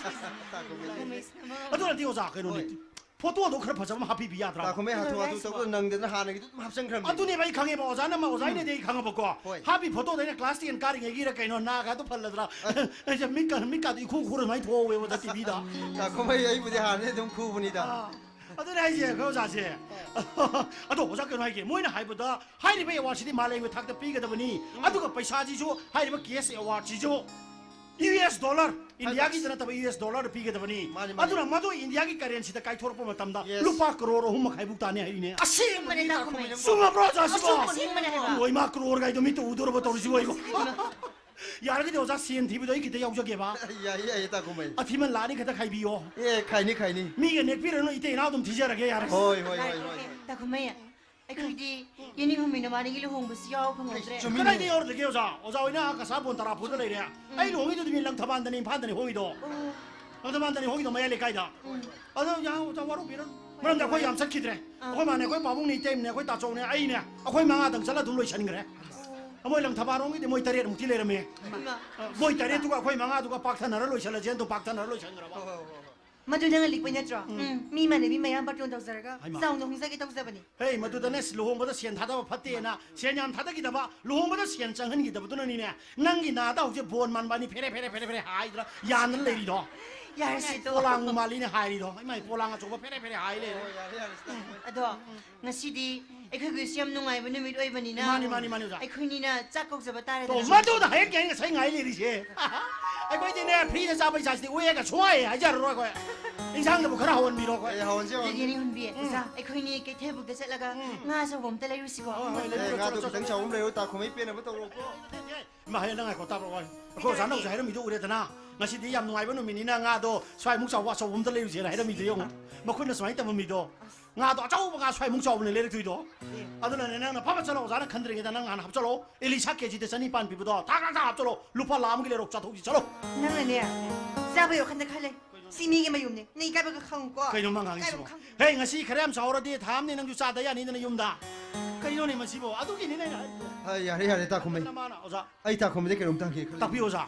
ꯇꯥꯀꯨꯃꯩ꯫ ꯑꯗꯨ ꯅꯠꯇꯦ ꯑꯣꯖꯥ, ꯀꯩꯅꯣꯅꯦ꯫ ꯍꯣꯏ꯫ ꯐꯣꯇꯣꯗꯣ ꯈꯔ ꯐꯖꯕ ꯑꯃ ꯍꯥꯞꯄꯤꯕ ꯌꯥꯗ꯭ꯔꯥ? ꯇꯥꯀꯨꯃꯩ, ꯍꯥꯊꯨ ꯍꯥꯊꯨ ꯇꯧꯕꯗꯣ ꯅꯪꯗꯅ ꯍꯥꯟꯅꯒꯤꯗꯨ ꯑꯗꯨꯝ ꯍꯥꯞꯆꯟꯈ꯭ꯔꯕꯅꯤ꯫ ꯑꯗꯨꯅꯦꯕ ꯑꯩ ꯈꯪꯉꯦꯕ, ꯑꯣꯖꯥꯅ ꯑꯃ, ꯑꯣꯖꯥ ꯎꯝ꯫ ꯑꯩꯅꯗꯤ ꯑꯩ ꯈꯪꯉꯕꯀꯣ꯫ ꯍꯣꯏ꯫ ꯍꯥꯞꯄꯤ ꯐꯣꯇꯣꯗ ꯑꯩꯅ ꯀ꯭ꯂꯥꯁ ꯇꯦꯟ ꯀꯥꯔꯤꯉꯩꯒꯤꯔ ꯀꯩꯅꯣ, ꯅꯥꯒꯗꯣ ꯐꯜꯂꯗ꯭ꯔꯥ? ꯑꯩꯁꯦ ꯃꯤꯠꯀ-, ꯃꯤꯠꯀꯥꯗꯣ ꯏꯈꯨ ꯈꯨꯔ ꯑꯗꯨꯃꯥꯏꯅ ꯊꯣꯛꯍꯧꯋꯦꯕ ꯑꯣꯖꯥ ꯇꯤꯚꯤꯗ꯫ ꯇꯥꯀꯨꯃꯩ, ꯑꯩꯕꯨꯗꯤ ꯍꯥꯟꯅꯗꯤ ꯑꯗꯨꯝ ꯈꯨꯕꯅꯤꯗ꯫ ꯑꯥ, ꯑꯗꯨꯅꯦ ꯍꯥꯏꯁꯦ, ꯑꯩꯈꯣꯏ ꯑꯣꯖꯥꯁꯦ꯫ ꯑꯗꯣ ꯑꯣꯖꯥ, ꯀꯩꯅꯣ ꯍꯥꯏꯒꯦ, ꯃꯣꯏꯅ ꯍꯥꯏꯕꯗ ꯍꯥꯏꯔꯤꯕ ꯑꯦꯋꯥꯔꯗꯁꯤꯗꯤ ꯃꯥꯂꯦꯝꯒꯤ ꯊꯥꯛꯇ ꯄꯤꯒꯗꯕꯅꯤ꯫ ꯎꯝ꯫ ꯑꯗꯨꯒ ꯄꯩꯁꯥꯁꯤꯁꯨ, ꯍꯥꯏꯔꯤꯕ ꯀꯦꯁ ꯑꯦꯋꯥꯔꯗꯁꯤꯁꯨ ꯌꯨ ꯑꯦꯁ ꯗꯣꯂꯔ, ꯏꯟꯗꯤꯌꯥꯒꯤꯗ ꯅꯠꯇꯕ ꯌꯨ ꯑꯦꯁ ꯗꯣꯂꯔꯗ ꯄꯤꯒꯗꯕꯅꯤ꯫ ꯃꯥꯅꯤ, ꯃꯥꯅꯤ꯫ ꯑꯗꯨꯅ ꯃꯗꯨ ꯏꯟꯗꯤꯌꯥꯒꯤ ꯀꯔꯦꯟꯁꯤꯗ ꯀꯥꯏꯊꯣꯔꯛꯄ ꯃꯇꯝꯗ ꯌꯦꯁ꯫ ꯂꯨꯄꯥ ꯀꯔꯣꯔ ꯑꯍꯨꯝ ꯃꯈꯥꯏꯕꯨꯛ ꯇꯥꯅꯤ ꯍꯥꯏꯔꯤꯅꯦ꯫ ꯑꯁꯦꯡꯕꯅꯦ, ꯇꯥꯀꯨꯃꯩ꯫ ꯆꯨꯝꯃꯕ꯭ꯔꯣ, ꯑꯣꯖꯥ ꯁꯤꯕꯣ? ꯑꯆꯨꯝꯕꯅꯦ ꯍꯥꯏꯕ꯫ ꯂꯣꯏ ꯃꯥ ꯀꯔꯣꯔ ꯒꯥꯏꯗꯣ ꯃꯤꯠꯇ ꯎꯗꯣꯔꯕ ꯇꯧꯔꯤꯁꯤꯕꯣ ꯑꯩꯕꯣ? ꯌꯥꯔꯒꯗꯤ ꯑꯣꯖꯥ, ꯁꯦꯟ ꯊꯤꯕꯗꯣ ꯑꯩ ꯈꯤꯇ ꯌꯥꯎꯖꯒꯦꯕ꯫ ꯌꯥꯏꯌꯦ, ꯌꯥꯏꯌꯦ, ꯇꯥꯀꯨꯃꯩ꯫ ꯑꯊꯤꯃꯟ ꯂꯥꯛꯑꯅꯤ ꯈꯤꯇ ꯈꯥꯏꯕꯤꯌꯣ꯫ ꯑꯦ, ꯈꯥꯏꯅꯤ, ꯈꯥꯏꯅꯤ꯫ ꯃꯤꯒ ꯅꯦꯛꯄꯤꯔꯅꯨ, ꯏꯇꯩ ꯏꯅꯥꯎ ꯑꯗꯨꯝ ꯊꯤꯖꯔꯒꯦ, ꯌꯥꯔꯦ꯫ ꯍꯣꯏ, ꯍꯣꯏ, ꯍꯣꯏ, ꯍꯣꯏ꯫ ꯇꯥꯀꯨꯃꯩ, ꯑꯩꯈꯣꯏꯗꯤ ꯌꯦꯅꯤꯡꯍꯨꯝ ꯃꯤꯅ ꯃꯥꯅꯤꯒꯤ ꯂꯨꯍꯣꯡꯕꯁꯨ ꯌꯥꯎ ꯐꯪꯍꯧꯗ꯭ꯔꯦ꯫ ꯆꯨꯝꯃꯤꯅꯦ꯫ ꯀꯗꯥꯏꯗ ꯌꯥꯎꯔꯗꯒꯦ ꯑꯣꯖꯥ? ꯑꯣꯖꯥ ꯍꯣꯏꯅ ꯑꯥ ꯀꯁꯥ ꯕꯣꯟ ꯇꯔꯥ ꯐꯨꯗ ꯂꯩꯔꯦ꯫ ꯎꯝ꯫ ꯑꯩ ꯂꯨꯍꯣꯡꯉꯤꯗꯨꯗꯤ ꯃꯤ ꯂꯪꯊꯕꯥꯜꯗꯅꯦ, ꯏꯝꯐꯥꯜꯗꯅꯦ ꯍꯣꯡꯉꯤꯗꯣ꯫ ꯑꯣ꯫ ꯂꯪꯊꯕꯥꯜꯗꯅꯦ ꯍꯣꯡꯉꯤꯗꯣ, ꯃꯌꯥꯏ ꯂꯩꯀꯥꯏꯗ꯫ ꯎꯝ꯫ ꯑꯗꯣ ꯌꯥ, ꯑꯣꯖꯥ ꯋꯥꯔꯧꯕꯤꯔꯅꯨ꯫ ꯃꯔꯝꯗꯤ ꯑꯩꯈꯣꯏ ꯌꯥꯝ ꯆꯠꯈꯤꯗ꯭ꯔꯦ꯫ ꯑꯥ꯫ ꯑꯩꯈꯣꯏ ꯃꯥꯅꯦ, ꯑꯩꯈꯣꯏ ꯄꯥꯕꯨꯡꯅꯦ, ꯏꯇꯩꯃꯅꯦ, ꯑꯩꯈꯣꯏ ꯇꯥꯆꯧꯅꯦ, ꯑꯩꯅꯦ, ꯑꯩꯈꯣꯏ ꯃꯉꯥꯗꯪ ꯆꯠꯂ ꯑꯗꯨꯝ ꯂꯣꯏꯁꯟꯈ꯭ꯔꯦ꯫ ꯑꯣ꯫ ꯃꯣꯏ ꯂꯪꯊꯕꯥꯜꯔꯣꯝꯒꯤꯗꯤ ꯃꯣꯏ ꯇꯔꯦꯠꯃꯨꯛꯇꯤ ꯂꯩꯔꯝꯃꯦ꯫ ꯏꯃꯥ꯫ ꯑ, ꯃꯣꯏ ꯇꯔꯦꯠꯇꯨꯒ ꯑꯩꯈꯣꯏ ꯃꯉꯥꯗꯨꯒ ꯄꯥꯛꯊꯅꯔ ꯂꯣꯏꯁꯜꯂꯁꯦꯅ ꯑꯗꯨꯝ ꯄꯥꯛꯊꯅꯔ ꯂꯣꯏꯁꯟꯈ꯭ꯔꯕ꯫ ꯍꯣꯏ, ꯍꯣꯏ, ꯍꯣꯏ, ꯍꯣꯏ꯫ ꯃꯗꯨ ꯅꯪꯅ ꯂꯤꯛꯄꯩ ꯅꯠꯇ꯭ꯔꯣ? ꯎꯝ꯫ ꯎꯝ, ꯃꯤ ꯃꯥꯟꯅꯕꯤ ꯃꯌꯥꯝ ꯕꯥꯔꯇꯣꯟ ꯇꯧꯖꯔꯒ ꯍꯩꯃꯥ꯫ ꯆꯥꯎꯅ ꯍꯣꯡꯖꯒꯦ ꯇꯧꯖꯕꯅꯤ꯫ ꯍꯦ, ꯃꯗꯨꯗꯅꯦ, ꯂꯨꯍꯣꯡꯕꯗ ꯁꯦꯟ ꯊꯥꯗꯕ ꯐꯠꯇꯦꯅ, ꯁꯦꯟ ꯌꯥꯝ ꯊꯥꯗꯈꯤꯗꯕ, ꯂꯨꯍꯣꯡꯕꯗ ꯁꯦꯟ ꯆꯪꯍꯟꯈꯤꯗꯕꯗꯨꯅꯅꯤꯅꯦ, ꯅꯪꯒꯤ ꯅꯥꯗ ꯍꯧꯖꯤꯛ ꯕꯣꯟ ꯃꯥꯟꯕ ꯑꯅꯤ ꯐꯦꯔꯦ ꯐꯦꯔꯦ ꯐꯦꯔꯦ ꯐꯦꯔꯦ ꯍꯥꯏꯗꯅ ꯌꯥꯟꯗꯅ ꯂꯩꯔꯤꯗꯣ꯫ ꯌꯥꯔꯦꯁꯦ, ꯇꯣꯛꯑꯣ꯫ ꯄꯣꯂꯥꯡ ꯃꯥꯜꯂꯤꯅꯦ ꯍꯥꯏꯔꯤꯗꯣ꯫ ꯏꯃꯥꯏ, ꯄꯣꯂꯥꯡ ꯑꯆꯧꯕ ꯐꯦꯔꯦ ꯐꯦꯔꯦ ꯍꯥꯏ ꯂꯩꯔꯦ꯫ ꯑꯣ, ꯌꯥꯔꯦ, ꯌꯥꯔꯦ, ꯁꯤꯗ ꯊꯝꯃꯣ꯫ ꯑꯗꯣ, ꯉꯁꯤꯗꯤ ꯑꯩꯈꯣꯏꯒꯤꯁꯨ ꯌꯥꯝ ꯅꯨꯡꯉꯥꯏꯕ ꯅꯨꯃꯤꯠ ꯑꯣꯏꯕꯅꯤꯅ, ꯃꯥꯅꯤ, ꯃꯥꯅꯤ, ꯃꯥꯅꯤ, ꯑꯣꯖꯥ꯫ ꯑꯩꯈꯣꯏꯅꯤꯅ ꯆꯥꯛ ꯀꯧꯖꯕ ꯇꯥꯔꯦꯗꯅ꯫ ꯇꯣ, ꯃꯗꯨꯗ ꯍꯦꯛ ꯀꯩ ꯉꯁꯥꯏ ꯉꯥꯏ ꯂꯩꯔꯤꯁꯦ꯫ ꯑꯩꯈꯣꯏꯗꯤꯅꯦ, ꯐ꯭ꯔꯤꯗ ꯆꯥꯕꯩ ꯆꯥꯁꯤꯗꯤ ꯎꯌꯦꯒ ꯁꯨꯡꯍꯥꯏ ꯍꯥꯏꯖꯔꯔꯣꯏ ꯑꯩꯈꯣꯏ꯫ ꯏꯟꯁꯥꯡꯗꯕꯨ ꯈꯔ ꯍꯥꯎꯍꯟꯕꯤꯔꯣ ꯑꯩꯈꯣꯏ꯫ ꯑꯦ, ꯍꯥꯎꯍꯟꯁꯦ, ꯍꯥꯎꯍꯟꯁꯦ꯫ ꯑꯗꯨꯗꯤ ꯅꯦ ꯍꯨꯟꯕꯤ, ꯎꯝ꯫ ꯑꯣꯖꯥ, ꯑꯩꯈꯣꯏꯅꯤ ꯀꯩꯊꯦꯜꯕꯨꯛꯇ ꯆꯠꯂꯒ ꯎꯝ꯫ ꯉꯥ ꯑꯆꯧꯕ ꯑꯝꯇ ꯂꯩꯔꯨꯁꯤꯀꯣ꯫ ꯍꯣꯏ, ꯍꯣꯏ, ꯑꯦ, ꯂꯩꯔꯨꯔꯣ, ꯉꯥꯗꯣ ꯆꯠꯂꯣ, ꯈꯤꯇꯪ ꯆꯠꯂꯣ꯫ ꯆꯥꯎꯕ ꯑꯃ ꯂꯩꯔꯣ, ꯇꯥꯈꯣꯃꯩ ꯄꯦꯟꯅꯕ ꯇꯧꯔꯣꯀꯣ꯫ ꯏꯃꯥ, ꯍꯦ, ꯅꯪ ꯉꯥꯏꯈꯣ, ꯇꯥꯕ꯭ꯔꯣ? ꯑꯩꯈꯣꯏ ꯑꯣꯖꯥꯅ ꯀꯩꯗꯧꯔꯒꯦ? ꯍꯧꯖꯤꯛ ꯍꯥꯏꯔꯝꯃꯤꯗꯣ ꯎꯔꯦꯗꯅ, ꯉꯁꯤꯗꯤ ꯌꯥꯝ ꯅꯨꯡꯉꯥꯏꯕ ꯅꯨꯃꯤꯠꯅꯤꯅ ꯉꯥꯗꯣ ꯁ꯭ꯋꯥꯏꯃꯨꯛ ꯆꯥꯎꯕ ꯑꯆꯧꯕ ꯑꯝꯇ ꯂꯩꯔꯨꯁꯦꯅ ꯍꯥꯏꯔꯝꯃꯤꯗꯣ ꯌꯦꯡꯉꯨ꯫ ꯃꯈꯨꯠꯅ ꯁꯨꯃꯥꯏꯅ ꯇꯝꯃꯝꯃꯤꯗꯣ꯫ ꯑꯁ꯫ ꯉꯥꯗꯣ ꯑꯆꯧꯕ ꯉꯥ ꯁ꯭ꯋꯥꯏꯃꯨꯛ ꯆꯥꯎꯕꯅꯦ ꯂꯩꯔꯛꯇꯣꯏꯗꯣ꯫ ꯑꯦ꯫ ꯑꯗꯨꯅꯅꯦ, ꯅꯪꯅ ꯐꯕ ꯆꯠꯂꯣ, ꯑꯣꯖꯥꯅ ꯈꯟꯗ꯭ꯔꯤꯉꯩꯗ ꯅꯪ ꯍꯥꯟꯅ ꯍꯥꯞꯆꯜꯂꯣ꯫ ꯏꯂꯤꯁꯥ ꯀꯦꯖꯤꯗ ꯆꯅꯤꯄꯥꯟ ꯄꯤꯕꯗꯣ ꯊꯥꯛ ꯊꯥꯛ ꯊꯥꯛ ꯍꯥꯞꯆꯜꯂꯣ꯫ ꯂꯨꯄꯥ ꯂꯥꯈ ꯑꯃꯒꯤ ꯂꯩꯔꯣꯛ ꯆꯥꯊꯣꯛꯁꯤ, ꯆꯠꯂꯣ꯫ ꯅꯪꯅꯅꯦ, ꯆꯥꯕꯒꯤ ꯋꯥꯈꯜꯗ ꯈꯜꯂꯦ꯫ ꯁꯤ ꯃꯤꯒꯤ ꯃꯌꯨꯝꯅꯦ꯫ ꯅꯪ ꯏꯀꯥꯏꯕꯒ ꯈꯪꯉꯨꯀꯣ꯫ ꯀꯩꯅꯣ ꯃꯥ ꯉꯥꯡꯉꯤꯁꯤꯕꯣ? ꯏꯀꯥꯏꯕꯒ ꯈꯪꯉꯨ꯫ ꯍꯦ, ꯉꯁꯤ ꯈꯔ ꯌꯥꯝ ꯆꯥꯍꯧꯔꯗꯤ ꯊꯥ ꯑꯃꯅꯤ ꯅꯪꯁꯨ ꯆꯥꯗ ꯌꯥꯅꯤꯗꯅ ꯌꯨꯝꯗ꯫ ꯀꯩꯅꯣꯅꯦ ꯃꯁꯤꯕꯣ? ꯑꯗꯨꯒꯤꯅꯤꯅꯦ ꯑꯩꯅ ꯍꯥꯏꯔꯤꯁꯦ꯫ ꯍꯥꯏ, ꯌꯥꯔꯦ, ꯌꯥꯔꯦ, ꯇꯥꯈꯣꯃꯩ꯫ ꯅꯃꯥꯅ, ꯑꯣꯖꯥ꯫ ꯑꯩ ꯇꯥꯈꯣꯃꯩꯗ ꯀꯩꯅꯣꯝꯇ ꯍꯪꯒꯦ ꯈꯜꯂꯤ꯫ ꯇꯥꯛꯄꯤꯌꯨ, ꯑꯣꯖꯥ꯫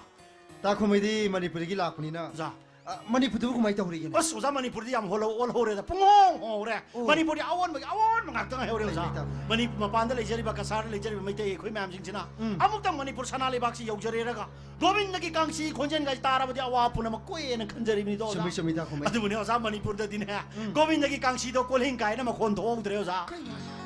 ꯇꯥꯈꯣꯃꯩꯗꯤ ꯃꯅꯤꯄꯨꯔꯗꯒꯤ ꯂꯥꯛꯄꯅꯤꯅ꯫ ꯑꯣꯖꯥ꯫ ꯑ, ꯃꯅꯤꯄꯨꯔꯗꯕꯨ ꯀꯃꯥꯏꯅ ꯇꯧꯔꯤꯒꯦꯅꯦ? ꯑꯁ, ꯑꯣꯖꯥ, ꯃꯅꯤꯄꯨꯔꯗꯤ ꯌꯥꯝ ꯍꯣꯜꯍꯧ-, ꯑꯣꯜꯍꯧꯔꯦꯗ꯫ ꯄꯨꯡꯍꯣꯡ ꯍꯣꯡꯍꯧꯔꯦ꯫ ꯑꯣ꯫ ꯃꯅꯤꯄꯨꯔꯗꯤ ꯑꯑꯣꯟꯕꯒꯤ ꯑꯑꯣꯟꯕ ꯉꯥꯛꯇ ꯉꯥꯏꯍꯧꯔꯦ, ꯑꯣꯖꯥ꯫ ꯂꯩꯇꯕ꯫ ꯃꯅꯤ-, ꯃꯄꯥꯟꯗ ꯂꯩꯖꯔꯤꯕ, ꯀꯁꯥꯔꯗ ꯂꯩꯖꯔꯤꯕ ꯃꯩꯇꯩ ꯑꯩꯈꯣꯏ ꯃꯌꯥꯝꯁꯤꯡꯁꯤꯅ ꯎꯝ꯫ ꯑꯃꯨꯛꯇꯪ ꯃꯅꯤꯄꯨꯔ ꯁꯅꯥ ꯂꯩꯕꯥꯛꯁꯤ ꯌꯧꯖꯔꯦꯔꯒ ꯒꯣꯕꯤꯟꯗꯒꯤ ꯀꯥꯡꯁꯤ ꯈꯣꯟꯖꯦꯜꯒꯥꯏꯁꯤ ꯇꯥꯔꯕꯗꯤ ꯑꯋꯥ ꯄꯨꯝꯅꯃꯛ ꯀꯣꯛꯑꯦꯅ ꯈꯟꯖꯔꯤꯕꯅꯤꯗꯣ, ꯑꯣꯖꯥ꯫ ꯆꯨꯝꯃꯤ, ꯆꯨꯝꯃꯤ, ꯇꯥꯈꯣꯃꯩ꯫ ꯑꯗꯨꯕꯨꯅꯦ, ꯑꯣꯖꯥ, ꯃꯅꯤꯄꯨꯔꯗꯗꯤꯅꯦ, ꯎꯝ꯫ ꯒꯣꯕꯤꯟꯗꯒꯤ ꯀꯥꯡꯁꯤꯗꯣ ꯀꯣꯜꯍꯤꯡ ꯀꯥꯏꯅ ꯃꯈꯣꯟ ꯊꯣꯛꯍꯧꯗ꯭ꯔꯦ, ꯑꯣꯖꯥ꯫ ꯀꯩꯅꯣ ꯍꯥꯏꯁꯤꯕꯣ?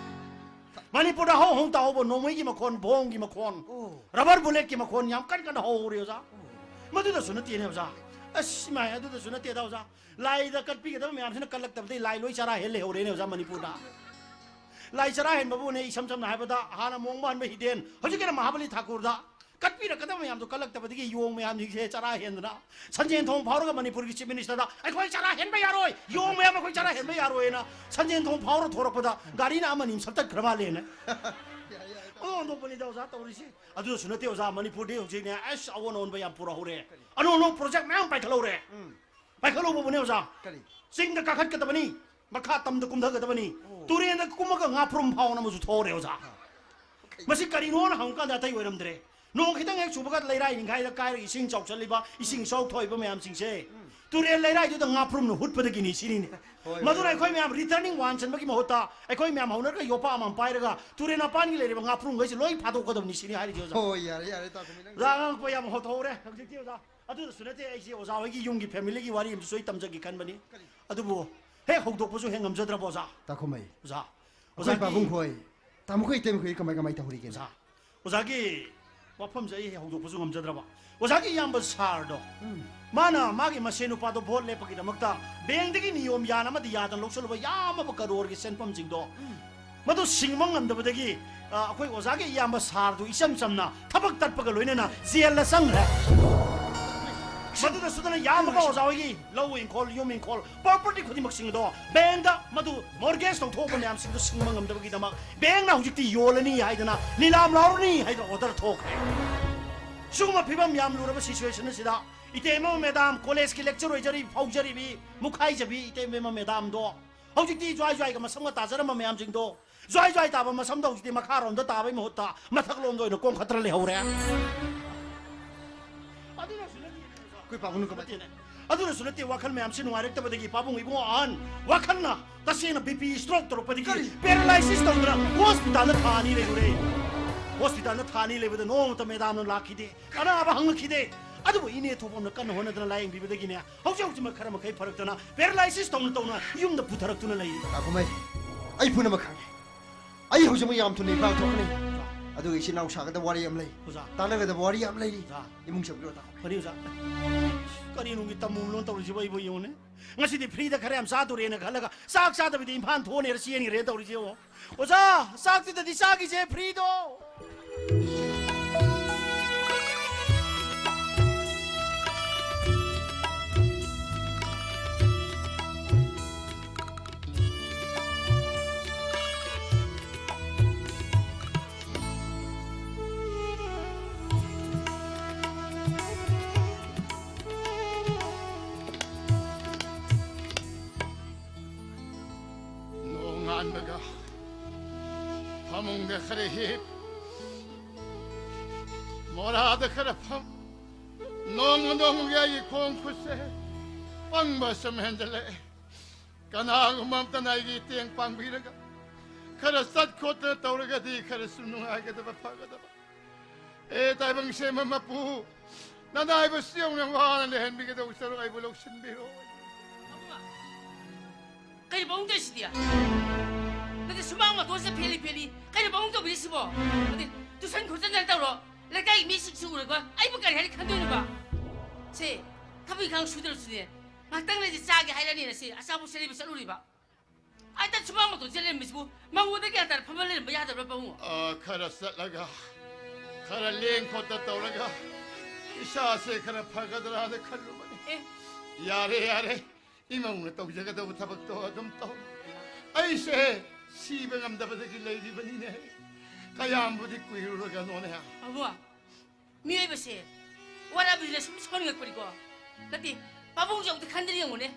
ꯃꯅꯤꯄꯨꯔꯗ ꯍꯧ ꯍꯧ ꯇꯥꯍꯧꯕ ꯅꯣꯡꯃꯩꯒꯤ ꯃꯈꯣꯟ, ꯕꯣꯝꯒꯤ ꯃꯈꯣꯟ, ꯑꯣ꯫ ꯔꯕꯔ ꯕꯨꯂꯦꯠꯀꯤ ꯃꯈꯣꯟ ꯌꯥꯝ ꯀꯟ ꯀꯟꯅ ꯍꯧꯍꯧꯔꯦ, ꯑꯣꯖꯥ꯫ ꯑꯣ꯫ ꯃꯗꯨꯗꯁꯨ ꯅꯠꯇꯦꯅꯦ, ꯑꯣꯖꯥ꯫ ꯑꯁ, ꯏꯃꯥꯏ, ꯑꯗꯨꯗꯁꯨ ꯅꯠꯇꯦꯗ, ꯑꯣꯖꯥ꯫ ꯂꯥꯏꯗ ꯀꯠꯄꯤꯒꯗꯕ ꯃꯌꯥꯝꯁꯤꯅ ꯀꯠꯂꯛꯇꯕꯗꯩ ꯂꯥꯏ ꯂꯣꯏ ꯆꯔꯥ ꯍꯦꯜ ꯂꯩꯍꯧꯔꯦꯅꯦ, ꯑꯣꯖꯥ, ꯃꯅꯤꯄꯨꯔꯗ꯫ ꯂꯥꯏ ꯆꯔꯥ ꯍꯦꯟꯕꯕꯨꯅꯦ, ꯏꯁꯝ ꯁꯝꯅ ꯍꯥꯏꯔꯕꯗ, ꯍꯥꯟꯅ ꯃꯣꯡꯕ ꯍꯟꯕ ꯍꯤꯗꯦꯟ, ꯍꯧꯖꯤꯛꯀꯤꯅ ꯃꯍꯥꯕꯂꯤ ꯊꯥꯀꯨꯔꯗ꯫ ꯀꯠꯄꯤꯔꯛꯀꯗꯕ ꯃꯌꯥꯝꯗꯣ ꯀꯠꯂꯛꯇꯕꯗꯒꯤ ꯌꯣꯡ ꯃꯌꯥꯝꯁꯤꯡꯁꯦ ꯆꯔꯥ ꯍꯦꯟꯗꯅ ꯁꯟꯖꯦꯟ ꯊꯣꯡ ꯐꯥꯎꯔꯒ ꯃꯅꯤꯄꯨꯔꯒꯤ ꯆꯤꯐ ꯃꯤꯅꯤꯁꯇꯔꯗ, "ꯑꯩꯈꯣꯏ ꯆꯔꯥ ꯍꯦꯟꯕ ꯌꯥꯔꯣꯏ, ꯌꯣꯡ ꯃꯌꯥꯝ ꯑꯩꯈꯣꯏ ꯆꯔꯥ ꯍꯦꯟꯕ ꯌꯥꯔꯣꯏꯅ" ꯁꯟꯖꯦꯟ ꯊꯣꯡ ꯐꯥꯎꯔ ꯊꯣꯔꯛꯄꯗ ꯒꯥꯔꯤꯅ ꯑꯃꯅꯤ ꯑꯃ ꯁꯛꯇꯠꯈ꯭ꯔ ꯃꯥꯜꯂꯦꯅ꯫ ꯑꯣꯟꯊꯣꯛꯄꯅꯤꯗ ꯑꯣꯖꯥ ꯇꯧꯔꯤꯁꯦ꯫ ꯑꯗꯨꯗꯁꯨ ꯅꯠꯇꯦ ꯑꯣꯖꯥ, ꯃꯅꯤꯄꯨꯔꯗꯤ ꯍꯧꯖꯤꯛꯅꯦ, ꯑꯁ, ꯑꯑꯣꯟ ꯑꯑꯣꯟꯕ ꯌꯥꯝ ꯄꯨꯔꯛꯍꯧꯔꯦ꯫ ꯑꯅꯧ ꯑꯅꯧꯕ ꯄ꯭ꯔꯣꯖꯦꯛ ꯃꯌꯥꯝ ꯄꯥꯏꯈꯠꯍꯧꯔꯦ꯫ ꯎꯝ꯫ ꯄꯥꯏꯈꯠꯍꯧꯕꯕꯨꯅꯦ ꯑꯣꯖꯥ꯫ ꯀꯔꯤ? ꯆꯤꯡꯗ ꯀꯥꯈꯠꯀꯗꯕꯅꯤ, ꯃꯈꯥ ꯇꯝꯗ ꯀꯨꯝꯊꯒꯗꯕꯅꯤ꯫ ꯑꯣ꯫ ꯇꯨꯔꯦꯟꯗ ꯀꯨꯝꯃꯒ ꯉꯥ ꯐꯨꯔꯨꯝ ꯐꯥꯎꯅ ꯑꯃꯁꯨ ꯊꯣꯛꯍꯧꯔꯦ ꯑꯣꯖꯥ꯫ ꯀꯩ? ꯃꯁꯤ ꯀꯔꯤꯅꯣꯅ ꯍꯪꯉꯀꯥꯟꯗ ꯑꯇꯩ ꯑꯣꯏꯔꯝꯗ꯭ꯔꯦ꯫ ꯅꯣꯡ ꯈꯤꯇꯪ ꯍꯦꯛ ꯆꯨꯕꯒ ꯂꯩꯔꯥꯏ ꯅꯤꯡꯈꯥꯏꯗ ꯀꯥꯏꯔꯒ ꯏꯁꯤꯡ ꯆꯥꯎꯁꯜꯂꯤꯕ, ꯏꯁꯤꯡ ꯏꯆꯥꯎ ꯊꯣꯛꯏꯕ ꯃꯌꯥꯝꯁꯤꯡꯁꯦ ꯎꯝ꯫ ꯇꯨꯔꯦꯜ ꯂꯩꯔꯥꯏꯗꯨꯗ ꯉꯥ ꯐꯨꯔꯨꯝꯅ ꯍꯨꯠꯄꯗꯒꯤꯅꯤ ꯁꯤꯅꯤꯅꯦ꯫ ꯍꯣꯏ, ꯃꯗꯨꯅ ꯍꯣꯏ꯫ ꯑꯩꯈꯣꯏ ꯃꯌꯥꯝ returning ꯋꯥꯟ ꯆꯟꯕꯒꯤ ꯃꯍꯨꯠꯇ ꯑꯩꯈꯣꯏ ꯃꯌꯥꯝ ꯍꯧꯅꯔꯒ ꯌꯣꯄꯥꯛ ꯑꯃꯃꯝ ꯄꯥꯏꯔꯒ ꯇꯨꯔꯦꯜ ꯃꯄꯥꯟꯒꯤ ꯂꯩꯔꯤꯕ ꯉꯥ ꯐꯨꯔꯨꯝꯈꯩꯁꯦ ꯂꯣꯏ ꯐꯥꯗꯣꯛꯀꯗꯕꯅꯤ ꯁꯤꯅꯤ ꯍꯥꯏꯔꯤꯁꯦ ꯑꯣꯖꯥ꯫ ꯍꯣꯏ, ꯌꯥꯔꯦ, ꯌꯥꯔꯦ, ꯇꯥꯈꯣꯃꯩ ꯅꯪ꯫ ꯑꯣꯖꯥ, ꯑꯉꯛꯄ ꯌꯥꯝ ꯍꯧꯊꯍꯧꯔꯦ ꯍꯧꯖꯤꯛꯇꯤ ꯑꯣꯖꯥ꯫ ꯑꯗꯨꯗꯁꯨ ꯅꯠꯇꯦ, ꯑꯩꯁꯦ ꯑꯣꯖꯥ ꯍꯣꯏꯒꯤ ꯌꯨꯝꯒꯤ family ꯒꯤ ꯋꯥꯔꯤ ꯑꯃꯁꯨ ꯑꯩ ꯇꯝꯖꯒꯦ ꯈꯟꯕꯅꯤ꯫ ꯑꯗꯨꯕꯨ ꯍꯦꯛ ꯍꯧꯗꯣꯛꯄꯁꯨ ꯍꯦꯛ ꯉꯝꯖꯗ꯭ꯔꯕ ꯑꯣꯖꯥ꯫ ꯇꯥꯈꯣꯃꯩ, ꯑꯣꯖꯥ, ꯑꯩꯈꯣꯏ ꯄꯥꯕꯨꯡ ꯈꯣꯏ, ꯇꯥꯃꯣꯈꯣꯏ ꯏꯇꯩꯃꯈꯣꯏ ꯀꯃꯥꯏ ꯀꯃꯥꯏ ꯇꯧꯍꯧꯔꯤꯒꯦ? ꯑꯣꯖꯥ, ꯑꯣꯖꯥꯒꯤ ꯋꯥꯐꯝꯁꯦ ꯑꯩ ꯍꯧꯗꯣꯛꯄꯁꯨ ꯉꯝꯖꯗ꯭ꯔꯕ꯫ ꯑꯣꯖꯥꯒꯤ ꯏꯌꯥꯝꯕ ꯁꯥꯔꯗꯣ, ꯎꯝ꯫ ꯃꯥꯅ ꯃꯥꯒꯤ ꯃꯁꯦꯟ ꯅꯨꯄꯥꯗꯣ ꯚꯣꯠ ꯂꯦꯞꯄꯒꯤꯗꯃꯛꯇ ꯕꯦꯡꯗꯒꯤ ꯅꯤꯌꯣꯝ ꯌꯥꯅ ꯑꯃꯗꯤ ꯌꯥꯗꯅ ꯂꯧꯁꯜꯂꯨꯕ ꯌꯥꯝꯃꯕ ꯀꯔꯣꯔꯒꯤ ꯁꯦꯟꯐꯝꯁꯤꯡꯗꯣ, ꯎꯝ꯫ ꯃꯗꯨ ꯁꯤꯡꯕ ꯉꯝꯗꯕꯗꯒꯤ, ꯑ, ꯑꯩꯈꯣꯏ ꯑꯣꯖꯥꯒꯤ ꯏꯌꯥꯝꯕ ꯁꯥꯔꯗꯨ ꯏꯆꯝ ꯆꯝꯅ ꯊꯕꯛ ꯇꯠꯄꯒ ꯂꯣꯏꯅꯅ ꯖꯦꯜꯗ ꯆꯪꯈ꯭ꯔꯦ꯫ ꯃꯗꯨꯗꯁꯨ ꯅꯠꯇꯅ ꯌꯥꯝꯃꯕ ꯑꯣꯖꯥ ꯍꯣꯏꯒꯤ ꯂꯧ ꯏꯪꯈꯣꯜ, ꯌꯨꯝ ꯏꯪꯈꯣꯜ, property ꯈꯨꯗꯤꯡꯃꯛꯁꯤꯡ ꯑꯗꯣ ꯕꯦꯡꯗ ꯃꯗꯨ mortgage ꯇꯧꯊꯣꯛꯄ ꯃꯌꯥꯝꯁꯤꯡꯗꯣ ꯁꯤꯡꯕ ꯉꯝꯗꯕꯒꯤꯗꯃꯛ ꯕꯦꯡꯅ ꯍꯧꯖꯤꯛꯇꯤ ꯌꯣꯜꯂꯅꯤ ꯍꯥꯏꯗꯅ, ꯅꯤꯂꯥꯝ ꯂꯥꯎꯔꯅꯤ ꯍꯥꯏꯗꯅ order ꯊꯣꯛꯈ꯭ꯔꯦ꯫ ꯁꯤꯒꯨꯝꯕ ꯐꯤꯕꯝ ꯌꯥꯝ ꯂꯨꯔꯕ situation ꯑꯁꯤꯗ ꯏꯇꯩꯃ madam, college ꯀꯤ lecture ꯑꯣꯏꯖꯔꯤ, ꯐꯥꯎꯖꯔꯤꯕꯤ, ꯃꯨꯈꯥꯏꯖꯕꯤ ꯏꯇꯩꯃ madam ꯗꯣ, ꯍꯧꯖꯤꯛꯇꯤ ꯖ꯭ꯋꯥꯏ ꯖ꯭ꯋꯥꯏꯒ ꯃꯁꯝꯒ ꯇꯥꯖꯔꯝꯕ ꯃꯌꯥꯝꯁꯤꯡꯗꯣ, ꯖ꯭ꯋꯥꯏ ꯖ꯭ꯋꯥꯏ ꯇꯥꯕ ꯃꯁꯝꯗꯣ ꯍꯧꯖꯤꯛꯇꯤ ꯃꯈꯥꯔꯣꯝꯗ ꯇꯥꯕꯒꯤ ꯃꯍꯨꯠꯇ ꯃꯊꯛꯂꯣꯝꯗ ꯑꯣꯏꯅ ꯀꯣꯝꯈꯠꯇꯅ ꯂꯩꯍꯧꯔꯦ꯫ ꯑꯗꯨꯅꯁꯨ ꯅꯠꯇꯦ, ꯑꯩꯈꯣꯏ ꯄꯥꯕꯨꯡꯅ ꯀꯃꯥꯏ- ꯅꯠꯇꯦꯅꯦ꯫ ꯑꯗꯨꯅꯁꯨ ꯅꯠꯇꯦ, ꯋꯥꯈꯜ ꯃꯌꯥꯝꯁꯤ ꯅꯨꯡꯉꯥꯏꯔꯛꯇꯕꯗꯒꯤ ꯄꯥꯕꯨꯡ ꯏꯕꯨꯡꯉꯣ ꯑꯍꯟ ꯋꯥꯈꯜꯅ ꯇꯁꯦꯡꯅ BP stroke ꯇꯧꯔꯛꯄꯗꯒꯤ ꯀꯔꯤ? Paralysis ꯇꯧꯗꯅ hospital ꯗ ꯊꯥ ꯑꯅꯤ ꯂꯩꯔꯨꯔꯦ꯫ Hospital ꯗ ꯊꯥ ꯑꯅꯤ ꯂꯩꯕꯗ ꯅꯣꯡꯃꯇ madam ꯅ ꯂꯥꯛꯈꯤꯗꯦ, ꯑꯅꯥꯕ ꯍꯪꯉꯛꯈꯤꯗꯦ꯫ ꯑꯗꯨꯕꯨ ꯏꯅꯦ ꯊꯣꯛꯄꯝꯅ ꯀꯟꯅ ꯍꯣꯠꯅꯗꯅ ꯂꯥꯌꯦꯡꯕꯤꯕꯗꯒꯤꯅꯦ, ꯍꯧꯖꯤꯛ ꯍꯧꯖꯤꯛꯃꯛ ꯈꯔ ꯃꯈꯩ ꯐꯔꯛꯇꯅ paralysis ꯇꯧꯅ ꯇꯧꯅ ꯌꯨꯝꯗ ꯄꯨꯊꯔꯛꯇꯨꯅ ꯂꯩꯔꯤ꯫ ꯇꯥꯈꯣꯃꯩ, ꯑꯩ ꯄꯨꯝꯅꯃꯛ ꯈꯪꯉꯦ꯫ ꯑꯩ ꯍꯧꯖꯤꯛꯃꯛ ꯌꯥꯝ ꯊꯨꯅ ꯏꯝꯐꯥꯜ ꯊꯣꯛꯀꯅꯤ꯫ ꯑꯗꯨꯒ ꯏꯆꯤꯟ ꯏꯅꯥꯎ ꯁꯥꯒꯗꯕ ꯋꯥꯔꯤ ꯌꯥꯝ ꯂꯩ꯫ ꯑꯣꯖꯥ꯫ ꯇꯥꯟꯅꯒꯗꯕ ꯋꯥꯔꯤ ꯌꯥꯝ ꯂꯩꯔꯤ꯫ ꯑꯣꯖꯥ꯫ ꯏꯃꯨꯡ ꯆꯪꯕꯤꯔꯣ, ꯇꯥꯈꯣꯃꯩ꯫ ꯐꯅꯤ ꯑꯣꯖꯥ꯫ ꯀꯔꯤꯅꯨꯡꯒꯤ ꯇꯝꯃꯨ ꯂꯣꯟ ꯇꯧꯔꯤꯁꯤꯕꯨ ꯑꯩꯕꯨ ꯌꯦꯡꯉꯨꯅꯦ꯫ ꯉꯁꯤꯗꯤ free ꯗ ꯈꯔ ꯌꯥꯝ ꯆꯥꯗꯣꯔꯦꯅ ꯈꯜꯂꯒ ꯆꯥꯛ ꯆꯥꯗꯕꯤꯗ ꯏꯝꯐꯥꯜ ꯊꯣꯛꯑꯅꯦꯅ ꯆꯦꯟꯈ꯭ꯔꯦꯅ ꯇꯧꯔꯤꯁꯤ ꯌꯦꯡꯉꯣ꯫ ꯑꯣꯖꯥ, ꯆꯥꯛꯇꯨꯗꯗꯤ ꯆꯥꯈꯤꯁꯦ free ꯗꯣ꯫ ꯅꯣꯡꯉꯥꯟꯕꯒ ꯐꯃꯨꯡꯗ ꯈꯔ ꯍꯤꯞ, ꯃꯣꯔꯥꯗ ꯈꯔ ꯐꯝ, ꯅꯣꯡꯃ ꯅꯣꯡꯃꯒꯤ ꯑꯩꯒꯤ ꯈꯣꯡ ꯈꯨꯠꯁꯦ ꯄꯪꯕ ꯁꯨꯝ ꯍꯦꯟꯖꯜꯂꯛꯑꯦ꯫ ꯀꯅꯥꯒꯨꯝꯕ ꯑꯝꯇꯅ ꯑꯩꯒꯤ ꯃꯇꯦꯡ ꯄꯥꯡꯕꯤꯔꯒ ꯈꯔ ꯆꯠ ꯈꯣꯠꯇꯅ ꯇꯧꯔꯒꯗꯤ ꯈꯔꯁꯨ ꯅꯨꯡꯉꯥꯏꯒꯗꯕ, ꯐꯒꯗꯕ꯫ ꯑꯦ ꯇꯥꯏꯕꯪ ꯁꯦꯝꯕ ꯃꯄꯨ, ꯅꯅꯥꯏꯕꯁꯤ ꯌꯧꯅ ꯋꯥꯅ ꯂꯩꯍꯟꯕꯤꯒꯗꯧꯕ ꯁꯔꯨꯛ ꯑꯩꯕꯨ ꯂꯧꯁꯤꯟꯕꯤꯔꯣ꯫ ꯄꯥꯕꯨꯡ, ꯀꯩꯅꯣ ꯄꯥꯕꯨꯡ ꯇꯧꯔꯤꯁꯤꯗꯤ? ꯅꯠꯇꯦ, ꯁꯨꯃꯥꯡ ꯃꯇꯣꯟꯁꯦ ꯐꯦꯂꯤ ꯐꯦꯂꯤ꯫ ꯀꯩꯅꯣ ꯄꯥꯕꯨꯡ ꯇꯧꯕꯤꯔꯤꯁꯤꯕꯣ? ꯅꯠꯇꯦ, ꯇꯨꯏꯁꯟ ꯈꯣꯠꯆꯟꯗꯅ ꯇꯧꯔꯣ꯫ ꯂꯩꯀꯥꯏꯒꯤ ꯃꯤꯁꯤꯡꯁꯨ ꯎꯔꯒ ꯑꯩꯕꯨ ꯀꯔꯤ ꯍꯥꯏꯅ ꯈꯟꯗꯣꯏꯅꯣꯕ? ꯁꯦ, ꯊꯕꯛ ꯏꯪꯈꯥꯡ ꯁꯨꯗ꯭ꯔꯁꯨꯅꯦ, ꯉꯥꯛꯇꯪ ꯂꯩꯔꯗꯤ ꯆꯥꯒꯦ ꯍꯥꯏꯔꯅꯤꯅ ꯁꯤ ꯑꯆꯥꯄꯣꯠꯁꯦ ꯂꯩꯕ ꯆꯠꯂꯨꯔꯤꯕ꯫ ꯑꯗ ꯁꯨꯃꯥꯡ ꯃꯇꯣꯟꯁꯦ ꯂꯩꯔꯝꯃꯤꯁꯤꯕꯨ ꯃꯉꯣꯟꯗ ꯒ꯭ꯌꯥꯟ ꯇꯥꯅ ꯐꯝꯃ ꯂꯩꯔꯝꯕ ꯌꯥꯗꯕ꯭ꯔꯥ ꯄꯥꯕꯨꯡ? ꯑ, ꯈꯔ ꯆꯠꯂꯒ, ꯈꯔ ꯂꯦꯡ ꯈꯣꯠꯇ ꯇꯧꯔꯒ ꯏꯁꯥꯁꯦ ꯈꯔ ꯐꯒꯗ꯭ꯔꯥꯅ ꯈꯜꯂꯨꯕꯅꯤ꯫ ꯑꯦ꯫ ꯌꯥꯔꯦ, ꯌꯥꯔꯦ꯫ ꯏꯃꯧꯅ ꯇꯧꯖꯒꯗꯧꯕ ꯊꯕꯛꯇꯣ ꯑꯗꯨꯝ ꯇꯧ꯫ ꯑꯩꯁꯦ ꯁꯤꯕ ꯉꯝꯗꯕꯗꯒꯤ ꯂꯩꯔꯤꯕꯅꯤꯅꯦ꯫ ꯀꯌꯥꯝꯕꯨꯗꯤ ꯀꯨꯏꯔꯨꯔꯒꯅꯣꯅꯦ꯫ ꯄꯥꯕꯨꯡ, ꯃꯤꯑꯣꯏꯕꯁꯦ ꯋꯥꯔꯛꯑꯕꯅꯤꯅ ꯁꯨꯝ ꯁꯥꯎꯅꯤꯡꯉꯛꯄꯅꯤꯀꯣ꯫ ꯅꯠꯇꯦ, ꯄꯥꯕꯨꯡꯁꯦ ꯑꯃꯨꯛꯇ ꯈꯟꯗꯅ ꯌꯦꯡꯉꯨꯅꯦ꯫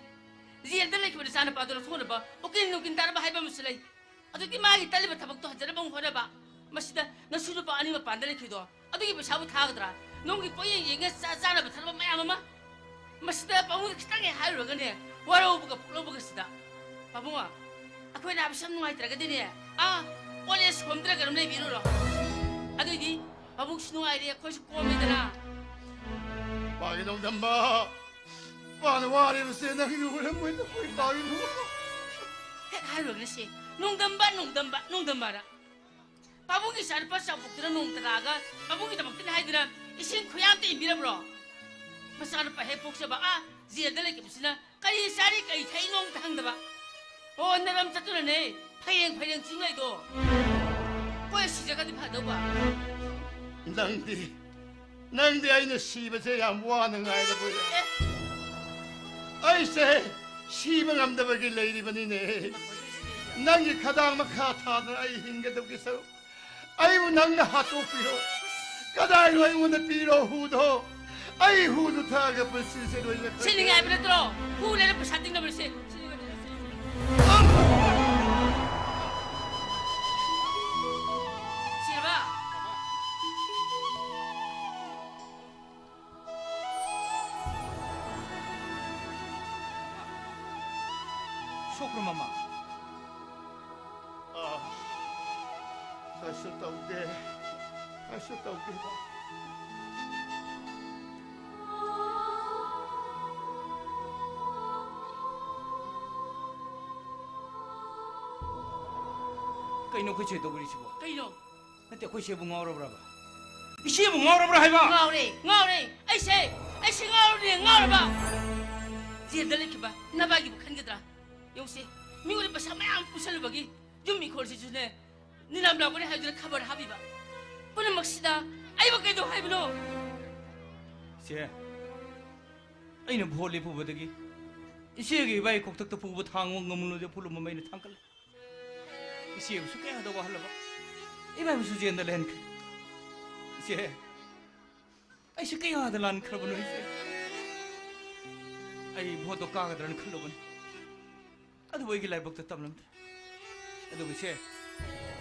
ꯖꯦꯜꯗ ꯂꯩꯈꯤꯕ ꯅꯆꯥꯅꯨꯄꯥꯗꯣ ꯂꯧꯊꯣꯛꯅꯕ ꯎꯀꯤꯜ ꯅꯨꯡꯀꯤꯜ ꯇꯥꯟꯅꯕ ꯍꯥꯏꯕ ꯑꯃꯁꯨ ꯂꯩ꯫ ꯑꯗꯨꯗꯤ ꯃꯥꯒꯤ ꯇꯜꯂꯤꯕ ꯊꯕꯛꯇꯣ ꯍꯟꯖꯅꯕ ꯑꯃꯨꯛ ꯍꯣꯠꯅꯕ꯫ ꯃꯁꯤꯗ ꯅꯁꯨ ꯅꯨꯄꯥ ꯑꯅꯤ ꯃꯄꯥꯟꯗ ꯂꯩꯈꯤꯗꯣ ꯑꯗꯨꯒꯤ ꯄꯩꯁꯥꯕꯨ ꯊꯥꯒꯗ꯭ꯔꯥ? ꯅꯣꯡꯒꯤ ꯄꯣꯠꯌꯦꯡ ꯌꯦꯡꯉ ꯆꯥ-, ꯆꯥꯅꯕ ꯊꯛꯅꯕ ꯃꯌꯥꯝ ꯑꯃ꯫ ꯃꯁꯤꯗ ꯄꯥꯕꯨꯡꯗ ꯈꯤꯇꯪ ꯍꯦꯛ ꯍꯥꯏꯔꯨꯔꯒꯅꯦ, ꯋꯥꯔꯧꯕꯒ ꯄꯨꯛꯂꯧꯕꯒ ꯁꯤꯗ꯫ ꯄꯥꯕꯨꯡ, ꯑꯩꯈꯣꯏ ꯅꯥꯕꯁꯤ ꯌꯥꯝ ꯅꯨꯡꯉꯥꯏꯇ꯭ꯔꯒꯗꯤꯅꯦ, ꯑꯥ, ꯑꯣꯜ ꯑꯦꯖ ꯍꯣꯝꯗꯔ ꯀꯩꯅꯣꯝ ꯂꯩꯕꯤꯔꯨꯔꯣ꯫ ꯑꯗꯨꯏꯗꯤ ꯄꯥꯕꯨꯡꯁꯨ ꯅꯨꯡꯉꯥꯏꯔꯦ, ꯑꯩꯈꯣꯏꯁꯨ ꯀꯣꯝꯃꯦꯗꯅ꯫ ꯄꯥꯒꯤ ꯅꯣꯡꯗꯝꯕ, ꯄꯥꯅ ꯋꯥꯔꯤꯕꯁꯦ ꯅꯪꯒꯤ ꯎꯔꯝꯃꯣꯏꯗ ꯑꯩꯈꯣꯏ ꯄꯥꯒꯤ ꯅꯣꯡꯗꯝꯕ꯫ ꯍꯦꯛ ꯍꯥꯏꯔꯨꯔꯒꯅꯦ ꯁꯤ, ꯅꯣꯡꯗꯝꯕ, ꯅꯣꯡꯗꯝꯕ, ꯅꯣꯡꯗꯝꯕꯅ꯫ ꯄꯥꯕꯨꯡꯒꯤ ꯏꯆꯥꯅꯨꯄꯥ ꯆꯥꯎꯊꯣꯛꯇꯨꯅ ꯅꯣꯡꯃꯇ ꯂꯥꯛꯑꯒ ꯄꯥꯕꯨꯡꯒꯤꯗꯃꯛꯇꯅꯤ ꯍꯥꯏꯗꯨꯅ ꯏꯁꯤꯡ ꯈꯨꯌꯥ ꯑꯝꯇ ꯏꯟꯕꯤꯔꯕ꯭ꯔꯣ? ꯃꯆꯥꯅꯨꯄꯥ ꯍꯦꯛ ꯄꯣꯛꯆꯕ, ꯑꯥ, ꯖꯦꯜꯗ ꯂꯩꯈꯤꯕꯁꯤꯅ ꯀꯔꯤ ꯆꯥꯔꯤ ꯀꯔꯤ ꯊꯛꯏꯅꯣ ꯑꯝꯇ ꯍꯪꯗꯕ꯫ ꯑꯣ, ꯅꯔꯝ ꯆꯠꯇꯨꯅꯅꯦ ꯐꯌꯦꯡ ꯐꯌꯦꯡ ꯆꯤꯡꯂꯩꯗꯣ꯫ ꯀꯣꯏ ꯁꯤꯖꯒꯗꯤ ꯐꯗꯧꯕ꯫ ꯅꯪꯗꯤ, ꯅꯪꯗꯤ ꯑꯩꯅ ꯁꯤꯕꯁꯦ ꯌꯥꯝ ꯋꯥꯅ ꯉꯥꯏꯔꯕꯣꯏꯔꯦ꯫ ꯑꯦ꯫ ꯑꯩꯁꯦ ꯁꯤꯕ ꯉꯝꯗꯕꯒꯤ ꯂꯩꯔꯤꯕꯅꯤꯅꯦ꯫ ꯅꯪꯒꯤ ꯈꯗꯥꯡ ꯃꯈꯥ ꯊꯥꯗꯅ ꯑꯩ ꯍꯤꯡꯒꯗꯕꯒꯤ ꯁꯔꯨꯛ ꯑꯩꯕꯨ ꯅꯪꯅ ꯍꯥꯠꯇꯣꯛꯄꯤꯔꯣ꯫ ꯀꯗꯥꯏꯅꯣ ꯑꯩꯉꯣꯟꯗ ꯄꯤꯔꯣ ꯍꯨꯗꯣ? ꯑꯩ ꯍꯨꯗꯨ ꯊꯛꯑꯒ ꯄꯨꯟꯁꯤꯁꯦ ꯂꯣꯏꯅ ꯁꯤꯅꯤꯡꯉꯥꯏ ꯍꯥꯏꯕ ꯅꯠꯇ꯭ꯔꯣ? ꯍꯨ ꯂꯩꯔ ꯄꯩꯁꯥ ꯇꯤꯡꯅꯕꯁꯦ꯫ ꯁꯤꯔꯕ? ꯁꯣꯛꯄ꯭ꯔꯣ, ꯃꯃꯥ? ꯑꯥ, ꯀꯩꯁꯨ ꯇꯧꯗꯦ, ꯀꯩꯁꯨ ꯇꯧꯗꯦ꯫ ꯀꯩꯅꯣ ꯑꯩꯈꯣꯏ ꯆꯦ ꯇꯧꯕꯤꯔꯤꯁꯤꯕꯣ? ꯀꯩꯅꯣ? ꯅꯠꯇꯦ, ꯑꯩꯈꯣꯏ ꯆꯦꯕꯨ ꯉꯥꯎꯔꯕ꯭ꯔꯕ? ꯏꯆꯦꯕꯨ ꯉꯥꯎꯔꯕ꯭ꯔꯥ ꯍꯥꯏꯕ? ꯉꯥꯎꯔꯦ, ꯉꯥꯎꯔꯦ꯫ ꯑꯩꯁꯦ, ꯑꯩꯁꯦ ꯉꯥꯎꯔꯕꯅꯦ, ꯉꯥꯎꯔꯕ꯫ ꯖꯦꯜꯗ ꯂꯩꯈꯤꯕ ꯅꯕꯥꯏꯒꯤꯕꯨ ꯈꯟꯒꯗ꯭ꯔꯥ? ꯌꯦꯡꯉꯨꯁꯦ, ꯃꯤꯉꯣꯟꯗ ꯄꯩꯁꯥ ꯃꯌꯥꯝ ꯄꯨꯁꯜꯂꯨꯕꯒꯤ ꯌꯨꯝ ꯏꯪꯈꯣꯜꯁꯤꯁꯨꯅꯦ, ꯅꯤꯂꯥꯝ ꯂꯥꯛꯄꯅꯦ ꯍꯥꯏꯗꯨꯅ ꯈꯕꯔ ꯍꯥꯞꯄꯤꯕ꯫ ꯄꯨꯝꯅꯃꯛꯁꯤꯗ ꯑꯩꯕꯨ ꯀꯩꯗꯧ ꯍꯥꯏꯕꯅꯣ? ꯆꯦ, ꯑꯩꯅ ꯚꯣꯠ ꯂꯦꯞꯄꯨꯕꯗꯒꯤ ꯏꯆꯦꯒꯤ ꯏꯕꯥꯏ ꯀꯣꯛꯊꯛꯇ ꯄꯨꯕ ꯊꯥꯡ ꯉꯝꯂꯣꯏꯗꯕ ꯄꯣꯠꯂꯨꯝ ꯑꯃ ꯑꯩꯅ ꯊꯥꯡꯒꯠꯂꯦ꯫ ꯏꯆꯦꯕꯨꯁꯨ ꯀꯌꯥꯗ ꯋꯥꯍꯜꯂꯕ, ꯏꯕꯥꯏꯕꯨꯁꯨ ꯖꯦꯜꯗ ꯂꯩꯍꯟꯈ꯭ꯔꯦ꯫ ꯏꯆꯦ, ꯑꯩꯁꯦ ꯀꯌꯥꯗ ꯂꯥꯟꯈ꯭ꯔꯕꯅꯣ ꯏꯆꯦ? ꯑꯩ ꯚꯣꯠꯇꯣ ꯀꯥꯒꯗ꯭ꯔꯅ ꯈꯜꯂꯨꯕꯅꯤ, ꯑꯗꯨꯕꯨ ꯑꯩꯒꯤ ꯂꯥꯏꯕꯛꯇ ꯇꯝꯂꯝꯗ꯭ꯔꯦ꯫ ꯑꯗꯨꯒ ꯏꯆꯦ,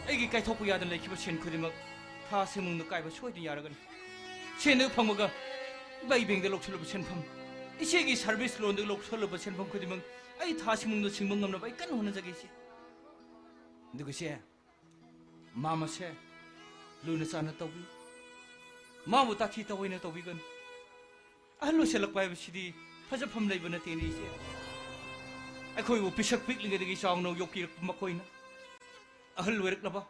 ꯑꯩꯒꯤ ꯀꯥꯏꯊꯣꯛꯄ ꯌꯥꯗꯅ ꯂꯩꯈꯤꯕ ꯁꯦꯟ ꯈꯨꯗꯤꯡꯃꯛ ꯊꯥ ꯑꯁꯤꯃꯅꯨꯡꯗ ꯀꯥꯏꯕ ꯁꯣꯏꯗꯅ ꯌꯥꯔꯒꯅꯤ꯫ ꯁꯦꯟꯗꯨ ꯐꯪꯕꯒ ꯏꯕꯥꯏ ꯕꯦꯡꯗ ꯂꯧꯁꯜꯂꯨꯕ ꯁꯦꯟꯐꯝ, ꯏꯆꯦꯒꯤ ꯁꯥꯔꯚꯤꯁ ꯂꯣꯟꯗꯒꯤ ꯂꯧꯁꯜꯂꯨꯕ ꯁꯦꯟꯐꯝ ꯈꯨꯗꯤꯡꯃꯛ ꯑꯩ ꯊꯥ ꯑꯁꯤꯃꯅꯨꯡꯗ ꯁꯤꯡꯕ ꯉꯝꯅꯕ ꯑꯩ ꯀꯟꯅ ꯍꯣꯠꯅꯖꯒꯦ ꯏꯆꯦ꯫ ꯑꯗꯨꯒ ꯏꯆꯦ, ꯃꯥꯃꯁꯦ ꯂꯨꯅ ꯆꯥꯟꯅ ꯇꯧꯕꯤꯌꯨ꯫ ꯃꯥꯕꯨ ꯇꯥꯊꯤ ꯇꯥꯑꯣꯏꯅ ꯇꯧꯕꯤꯒꯅꯨ꯫ ꯑꯍꯜ ꯑꯣꯏꯁꯜꯂꯛꯄ ꯍꯥꯏꯕꯁꯤꯗꯤ ꯐꯖꯐꯝ ꯂꯩꯕ ꯅꯠꯇꯦꯅꯦ ꯏꯆꯦ꯫ ꯑꯩꯈꯣꯏꯕꯨ ꯄꯤꯁꯛ ꯄꯤꯛꯂꯤꯉꯩꯗꯒꯤ ꯆꯥꯎꯅ ꯌꯣꯛꯄꯤꯔꯛꯄ ꯃꯈꯣꯏꯅ ꯑꯍꯜ ꯑꯣꯏꯔꯛꯂꯕ,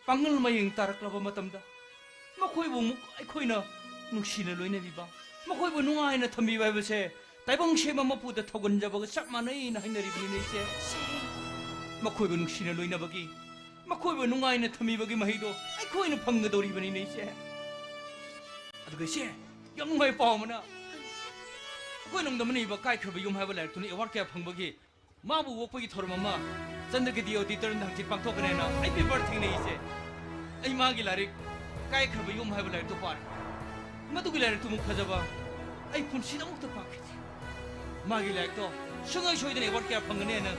ꯄꯥꯡꯒꯜ ꯃꯌꯦꯡ ꯇꯥꯔꯛꯂꯕ ꯃꯇꯝꯗ ꯃꯈꯣꯏꯕꯨ ꯑꯃꯨꯛ ꯑꯩꯈꯣꯏꯅ ꯅꯨꯡꯁꯤꯅ ꯂꯣꯏꯅꯕꯤꯕ, ꯃꯈꯣꯏꯕꯨ ꯅꯨꯡꯉꯥꯏꯅ ꯊꯝꯕꯤꯕ ꯍꯥꯏꯕꯁꯦ ꯇꯥꯏꯕꯪ ꯁꯦꯝꯕ ꯃꯄꯨꯗ ꯊꯧꯒꯟꯖꯕꯒ ꯆꯞ ꯃꯥꯟꯅꯩꯅ ꯍꯥꯏꯅꯔꯤꯕꯅꯤꯅꯦ ꯏꯆꯦ꯫ ꯃꯈꯣꯏꯕꯨ ꯅꯨꯡꯁꯤꯅ ꯂꯣꯏꯅꯕꯒꯤ, ꯃꯈꯣꯏꯕꯨ ꯅꯨꯡꯉꯥꯏꯅ ꯊꯝꯕꯤꯕꯒꯤ ꯃꯍꯩꯗꯣ ꯑꯩꯈꯣꯏꯅ ꯐꯪꯒꯗꯧꯔꯤꯕꯅꯤꯅꯦ ꯏꯆꯦ꯫ ꯑꯗꯨꯒ ꯏꯆꯦ, ꯌꯥꯝ ꯅꯨꯡꯉꯥꯏꯕ ꯄꯥꯎ ꯑꯃꯅ, ꯑꯩꯈꯣꯏ ꯅꯣꯡꯗꯝꯅ ꯏꯕ ꯀꯥꯏꯈ꯭ꯔꯕ ꯌꯨꯝ ꯍꯥꯏꯕ ꯂꯥꯏꯔꯤꯛꯇꯨꯅ ꯑꯦꯋꯥꯔꯗ ꯀꯌꯥ ꯐꯪꯕꯒꯤ ꯃꯥꯕꯨ ꯑꯣꯛꯄꯒꯤ ꯊꯧꯔꯝ ꯑꯃ ꯆꯟꯗ꯭ꯔꯒꯤꯗꯤ ꯑꯣꯗꯤꯇꯣꯔꯤꯌꯝꯗ ꯍꯪꯆꯤꯠ ꯄꯥꯡꯊꯣꯛꯀꯅꯤ ꯍꯥꯏꯅ ꯑꯩ ꯄꯦꯄꯔ ꯊꯦꯡꯅꯩ ꯏꯆꯦ꯫ ꯑꯩ ꯃꯥꯒꯤ ꯂꯥꯏꯔꯤꯛ ꯀꯥꯏꯈ꯭ꯔꯕ ꯌꯨꯝ ꯍꯥꯏꯕ ꯂꯥꯏꯔꯤꯛꯇꯨ ꯄꯥꯔꯦ꯫ ꯃꯗꯨꯒꯤ ꯂꯥꯏꯔꯤꯛꯇꯨꯃꯨꯛ ꯐꯖꯕ ꯑꯩ ꯄꯨꯟꯁꯤꯗ ꯑꯃꯨꯛꯇ ꯄꯥꯈꯤꯗꯦ꯫ ꯃꯥꯒꯤ ꯂꯥꯏꯔꯤꯛꯇꯣ ꯁꯨꯡꯁꯣꯏ ꯁꯣꯏꯗꯅ ꯑꯦꯋꯥꯔꯗ ꯀꯌꯥ ꯐꯪꯒꯅꯤ ꯍꯥꯏꯅ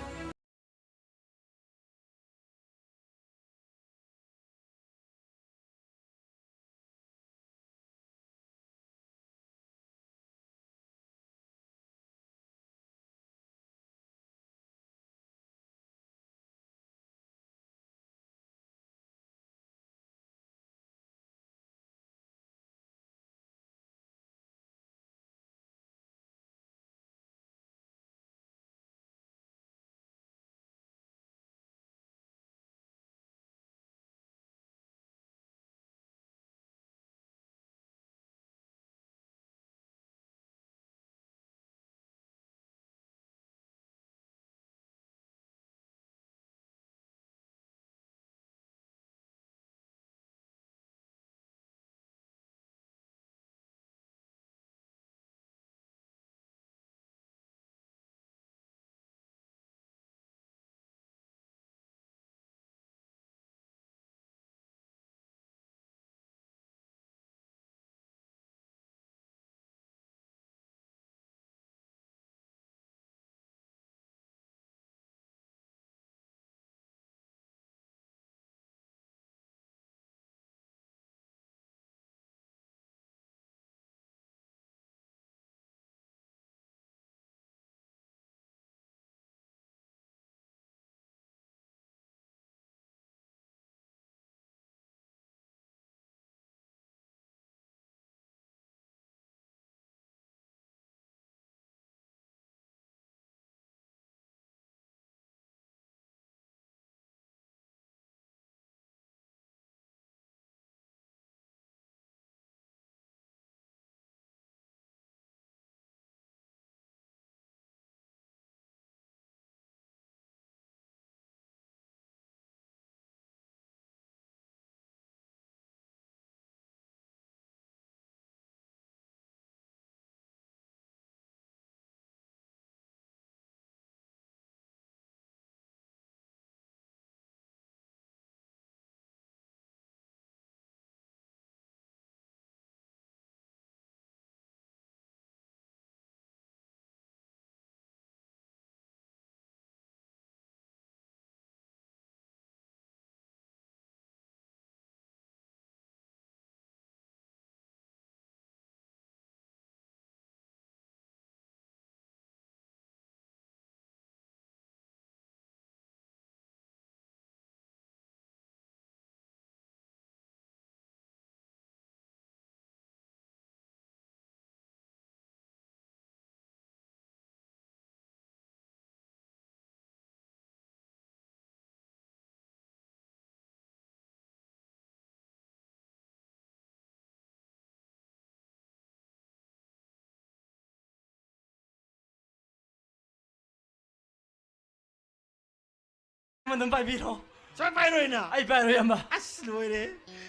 ꯑꯗꯨꯝ ꯄꯥꯏꯕꯤꯔꯣ꯫ ꯁꯨꯡꯄꯥꯏ ꯄꯥꯏꯔꯣꯏꯅ꯫ ꯑꯩ ꯄꯥꯏꯔꯣꯏ, ꯏꯌꯥꯝꯕ꯫ ꯑꯁ, ꯂꯣꯏꯔꯦ꯫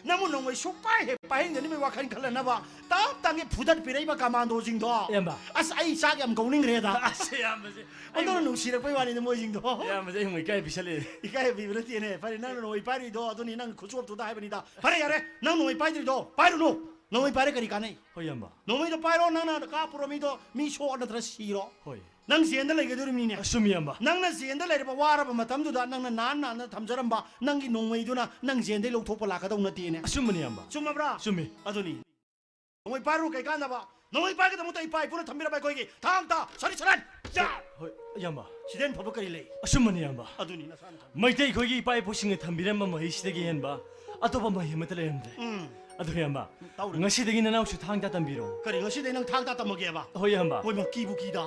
ꯅꯪꯕꯨ ꯅꯣꯡꯃꯩ ꯁꯨꯡꯄꯥꯏ ꯍꯦꯛ ꯄꯥꯏꯍꯟꯒꯅꯤ ꯃꯤ ꯋꯥꯈꯜ ꯈꯜꯂꯅꯕ꯫ ꯇꯞ ꯇꯥꯡꯒꯤ ꯐꯨꯗꯠꯄꯤꯔꯛꯏꯕ ꯀꯃꯥꯟꯗꯣꯁꯤꯡꯗꯣ꯫ ꯏꯌꯥꯝꯕ꯫ ꯑꯁ, ꯑꯩ ꯆꯥꯛ ꯌꯥꯝ ꯀꯧꯅꯤꯡꯈ꯭ꯔꯦꯗ꯫ ꯑꯁ, ꯏꯌꯥꯝꯕꯁꯦ꯫ ꯑꯩ ꯑꯣꯟꯊꯣꯛꯅ ꯅꯨꯡꯁꯤꯔꯛꯄꯩ ꯋꯥꯅꯤꯗ ꯃꯣꯏꯁꯤꯡꯗꯣ꯫ ꯏꯌꯥꯝꯕꯁꯦ, ꯑꯩ ꯑꯃꯨꯛ ꯏꯀꯥꯏ ꯄꯤꯁꯜꯂꯛꯑꯦ꯫ ꯏꯀꯥꯏ ꯄꯤꯕ ꯅꯠꯇꯦꯅꯦ꯫ ꯐꯔꯦ, ꯅꯪꯅ ꯅꯣꯡꯃꯩ ꯄꯥꯏꯔꯤꯗꯣ ꯑꯗꯨꯅꯤ ꯅꯪ ꯈꯨꯆꯣꯞꯇꯨꯗ ꯍꯥꯏꯕꯅꯤꯗ꯫ ꯐꯔꯦ, ꯌꯥꯔꯦ꯫ ꯅꯪ ꯅꯣꯡꯃꯩ ꯄꯥꯏꯗ꯭ꯔꯤꯗꯣ ꯄꯥꯏꯔꯨꯅꯨ꯫ ꯅꯣꯡꯃꯩ ꯄꯥꯏꯔꯦ ꯀꯔꯤ ꯀꯥꯟꯅꯩ? ꯍꯣꯏ, ꯏꯌꯥꯝꯕ꯫ ꯅꯣꯡꯃꯩꯗꯣ ꯄꯥꯏꯔꯣ, ꯅꯪꯅ ꯀꯥꯞꯄꯨꯔꯣ ꯃꯤꯗꯣ, ꯃꯤ ꯁꯣꯛꯑ ꯅꯠꯇ꯭ꯔ ꯁꯤꯔꯣ? ꯍꯣꯏ꯫ ꯅꯪ ꯖꯦꯟꯗ ꯂꯩꯒꯗꯧꯔꯤꯕꯅꯤꯅꯦ꯫ ꯑꯆꯨꯝꯃꯤ, ꯏꯌꯥꯝꯕ꯫ ꯅꯪꯅ ꯖꯦꯟꯗ ꯂꯩꯔꯕ ꯋꯥꯔꯕ ꯃꯇꯝꯗꯨꯗ ꯅꯪꯅ ꯅꯥꯟ ꯅꯥꯟꯅ ꯊꯝꯖꯔꯝꯕ ꯅꯪꯒꯤ ꯅꯣꯡꯃꯩꯗꯨꯅ ꯅꯪ ꯖꯦꯟꯗꯩ ꯂꯧꯊꯣꯛꯄ ꯂꯥꯛꯀꯗꯧ ꯅꯠꯇꯦꯅꯦ꯫ ꯑꯆꯨꯝꯕꯅꯤ, ꯏꯌꯥꯝꯕ꯫ ꯆꯨꯝꯃꯕ꯭ꯔꯥ? ꯆꯨꯝꯃꯤ꯫ ꯑꯗꯨꯅꯤ꯫ ꯅꯣꯡꯃꯩ ꯄꯥꯏꯔꯨ ꯀꯩ ꯀꯥꯟꯅꯕ? ꯅꯣꯡꯃꯩ ꯄꯥꯏꯒꯗꯕꯃꯛꯇ ꯏꯄꯥ ꯏꯄꯨꯅ ꯊꯝꯕꯤꯔꯝꯕ ꯑꯩꯈꯣꯏꯒꯤ ꯊꯥꯡ ꯇꯥ ꯁꯔꯤꯠ ꯁꯔꯥꯏ꯫ ꯌꯥ! ꯍꯣꯏ, ꯏꯌꯥꯝꯕ꯫ ꯁꯤꯗꯩ ꯍꯦꯟꯅ ꯐꯕ ꯀꯔꯤ ꯂꯩ? ꯑꯆꯨꯝꯕꯅꯤ, ꯏꯌꯥꯝꯕ꯫ ꯑꯗꯨꯅꯤ ꯅꯁꯥꯅ ꯊꯝ- ꯃꯩꯇꯩ ꯑꯩꯈꯣꯏꯒꯤ ꯏꯄꯥ ꯏꯄꯨꯁꯤꯡꯅ ꯊꯝꯕꯤꯔꯝꯕ ꯃꯍꯩꯁꯤꯗꯒꯤ ꯍꯦꯟꯕ ꯑꯇꯣꯞꯄ ꯃꯍꯩ ꯑꯃꯠꯇ ꯂꯩꯔꯝꯗ꯭ꯔꯦ꯫ ꯎꯝ꯫ ꯑꯗꯣ, ꯏꯌꯥꯝꯕ, ꯇꯧꯔꯦ꯫ ꯉꯁꯤꯗꯒꯤ ꯅꯅꯥꯎꯁꯨ ꯊꯥꯡ ꯇꯥ ꯇꯝꯕꯤꯔꯣ꯫ ꯀꯔꯤ, ꯉꯁꯤꯗꯩ ꯅꯪ ꯊꯥꯡ ꯇꯥ ꯇꯝꯃꯒꯦꯕ? ꯍꯣꯏ, ꯏꯌꯥꯝꯕ꯫ ꯍꯣꯏ, ꯃꯥ, ꯀꯤꯕꯨ ꯀꯤꯗ꯫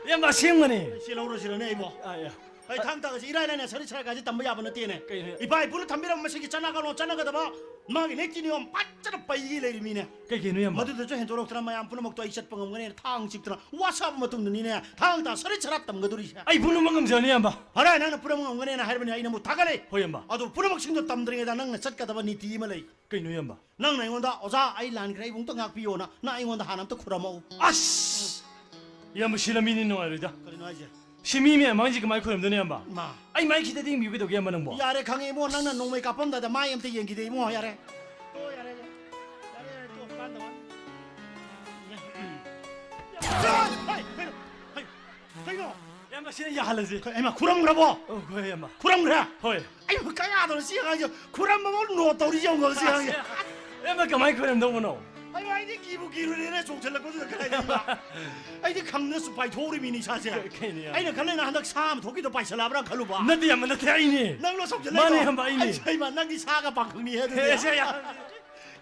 ꯏꯌꯥꯝꯕ, ꯑꯁꯦꯡꯕꯅꯦ꯫ ꯑꯩ ꯆꯦꯜꯍꯧꯔꯁꯤꯔꯅꯦ ꯑꯩꯕꯣ? ꯑꯥ, ꯏꯌꯥ-, ꯑꯩ ꯊꯥꯡ ꯇꯥꯒꯁꯦ ꯏꯔꯥꯏ ꯂꯥꯏꯅ ꯁꯔꯤꯠ ꯁꯔꯥꯛ ꯀꯥꯏꯁꯦ ꯇꯝꯕ ꯌꯥꯕ ꯅꯠꯇꯦꯅꯦ꯫ ꯀꯩꯅꯣ? ꯏꯄꯥ ꯏꯄꯨꯅ ꯊꯝꯕꯤꯔꯝꯕ ꯃꯁꯤꯒꯤ ꯆꯠꯅ ꯀꯥꯡꯂꯣꯟ ꯆꯠꯅꯒꯗꯕ ꯃꯥꯒꯤ ꯅꯤꯇꯤ ꯅꯤꯌꯣꯝ ꯐꯖꯅ ꯄꯩꯒꯤ ꯂꯩꯔꯤꯃꯤꯅꯦ꯫ ꯀꯩ ꯀꯩꯅꯣ, ꯏꯌꯥꯝꯕ? ꯃꯗꯨꯗꯁꯨ ꯍꯦꯟꯗꯣꯔꯛꯇꯅ ꯃꯌꯥꯝ ꯄꯨꯝꯅꯃꯛꯇꯣ ꯑꯩ ꯆꯠꯄ ꯉꯝꯒꯅꯦꯅ ꯊꯥꯡ ꯆꯤꯛꯇꯅ ꯋꯥ ꯁꯥꯕ ꯃꯇꯨꯡꯗꯅꯤꯅꯦ ꯊꯥꯡ ꯇꯥ ꯁꯔꯤꯠ ꯁꯔꯥꯛ ꯇꯝꯒꯗꯧꯔꯤꯁꯦ꯫ ꯑꯩ ꯄꯨꯝꯅꯃꯛ ꯉꯝꯖꯅꯤ, ꯏꯌꯥꯝꯕ꯫ ꯐꯔꯦ, ꯅꯪꯅ ꯄꯨꯝꯅꯃꯛ ꯉꯝꯒꯅꯦꯅ ꯍꯥꯏꯔꯕꯅꯤ, ꯑꯩ ꯅꯪꯕꯨ ꯊꯥꯒꯠꯂꯦ꯫ ꯍꯣꯏ, ꯏꯌꯥꯝꯕ꯫ ꯑꯗꯨ ꯄꯨꯝꯅꯃꯛꯁꯤꯡꯗꯣ ꯇꯝꯗ꯭ꯔꯤꯉꯩꯗ ꯅꯪꯅ ꯆꯠꯀꯗꯕ ꯅꯤꯇꯤ ꯑꯃ ꯂꯩ꯫ ꯀꯩꯅꯣ, ꯏꯌꯥꯝꯕ? ꯅꯪꯅ ꯑꯩꯉꯣꯟꯗ, "ꯑꯣꯖꯥ, ꯑꯩ ꯂꯥꯟꯈ꯭ꯔꯦ, ꯑꯩꯕꯨ ꯑꯝꯇ ꯉꯥꯛꯄꯤꯌꯣꯅ", ꯅꯪ ꯑꯩꯉꯣꯟꯗ ꯍꯥꯟꯅ ꯑꯝꯇ ꯈꯨꯔꯝꯃꯛꯎ꯫ ꯑꯁ! ꯏꯌꯥꯝꯕ, ꯁꯤ ꯂꯝꯕꯤꯅꯤ ꯅꯨꯡꯉꯥꯏꯔꯣꯏꯗ꯫ ꯀꯔꯤꯅꯣ ꯍꯥꯏꯁꯦ? ꯁꯤ ꯃꯤ ꯃꯌꯥꯝ ꯃꯥꯡꯁꯤ ꯀꯃꯥꯏꯅ ꯈꯨꯔꯝꯗꯣꯏꯅꯣ, ꯏꯌꯥꯝꯕ? ꯃꯥ꯫ ꯑꯩ ꯃꯥꯏ ꯈꯤꯇ ꯌꯦꯡꯕꯤꯌꯨ ꯀꯩꯗꯧꯒꯦ, ꯏꯌꯥꯝꯕ, ꯅꯪꯕꯣ? ꯌꯥꯔꯦ, ꯈꯪꯉꯦ, ꯏꯕꯨꯡꯉꯣ, ꯅꯪꯅ ꯅꯣꯡꯃꯩ ꯀꯥꯞꯄꯝꯗꯥꯏꯗ ꯃꯥꯏ ꯑꯝꯇ ꯌꯦꯡꯈꯤꯗꯦ, ꯏꯕꯨꯡꯉꯣ, ꯌꯥꯔꯦ꯫ ꯇꯣ, ꯌꯥꯔꯦ, ꯌꯥꯔꯦ, ꯌꯥꯔꯦ, ꯌꯥꯔꯦ, ꯇꯣ, ꯀꯥꯟꯗꯕ꯫ ꯍꯩ, ꯀꯩꯅꯣ? ꯍꯩ, ꯀꯩꯅꯣ? ꯏꯌꯥꯝꯕ, ꯁꯤꯅ ꯌꯥꯍꯜꯂꯁꯤ꯫ ꯀꯩ, ꯏꯃꯥ, ꯈꯨꯔꯝꯈ꯭ꯔꯕꯣ? ꯑꯣ, ꯍꯣꯏ, ꯏꯌꯥꯝꯕ꯫ ꯈꯨꯔꯝꯈ꯭ꯔꯦ? ꯍꯣꯏ꯫ ꯑꯩꯕꯨ ꯀꯌꯥꯗꯅꯣ ꯁꯤ ꯑꯉꯥꯡꯁꯦ ꯈꯨꯔꯝꯕꯐꯥꯎ ꯅꯣꯠ ꯇꯧꯔꯤꯁꯦ ꯌꯦꯡꯉꯣ, ꯁꯤ ꯑꯉꯥꯡꯁꯦ꯫ ꯏꯌꯥꯝꯕ, ꯀꯃꯥꯏꯅ ꯈꯨꯔꯝꯗꯧꯕꯅꯣ? ꯑꯩꯕꯨ, ꯑꯩꯗꯤ ꯀꯤꯕꯨ ꯀꯤꯔꯨꯔꯦꯅꯦ, ꯆꯣꯡꯁꯤꯜꯂꯛꯄꯗꯨꯗ ꯀꯗꯥꯏꯗꯒꯤ ꯏꯃꯥ? ꯑꯩꯗꯤ ꯈꯪꯗꯅ ꯁꯨꯝ ꯄꯥꯏꯊꯣꯛꯎꯔꯤꯃꯤꯅꯤ ꯏꯁꯥꯁꯦ꯫ ꯀ-, ꯀꯩꯅꯣ, ꯏꯌꯥꯝꯕ? ꯑꯩꯅ ꯈꯜꯂꯦꯅ ꯍꯟꯗꯛ ꯁꯥ ꯑꯃ ꯊꯣꯛꯈꯤꯗꯣ ꯄꯥꯏꯁꯜꯂꯛꯑꯕ꯭ꯔꯥ ꯈꯜꯂꯨꯕ꯫ ꯅꯠꯇꯦ, ꯏꯌꯥꯝꯕ, ꯅꯠꯇꯦ, ꯑꯩꯅꯦ꯫ ꯅꯪꯂꯣ ꯆꯣꯡꯁꯤꯜꯂꯛꯏꯗꯣ? ꯃꯥꯅꯦ, ꯏꯌꯥꯝꯕ, ꯑꯩꯅꯦ꯫ ꯑꯩ, ꯏꯃꯥ, ꯅꯪꯗꯤ ꯁꯥꯒ ꯄꯥꯡꯈꯪꯅꯤ ꯍꯦ, ꯑꯗꯨꯗꯤ꯫ ꯑꯦ, ꯁꯦ, ꯏꯌꯥꯝꯕ꯫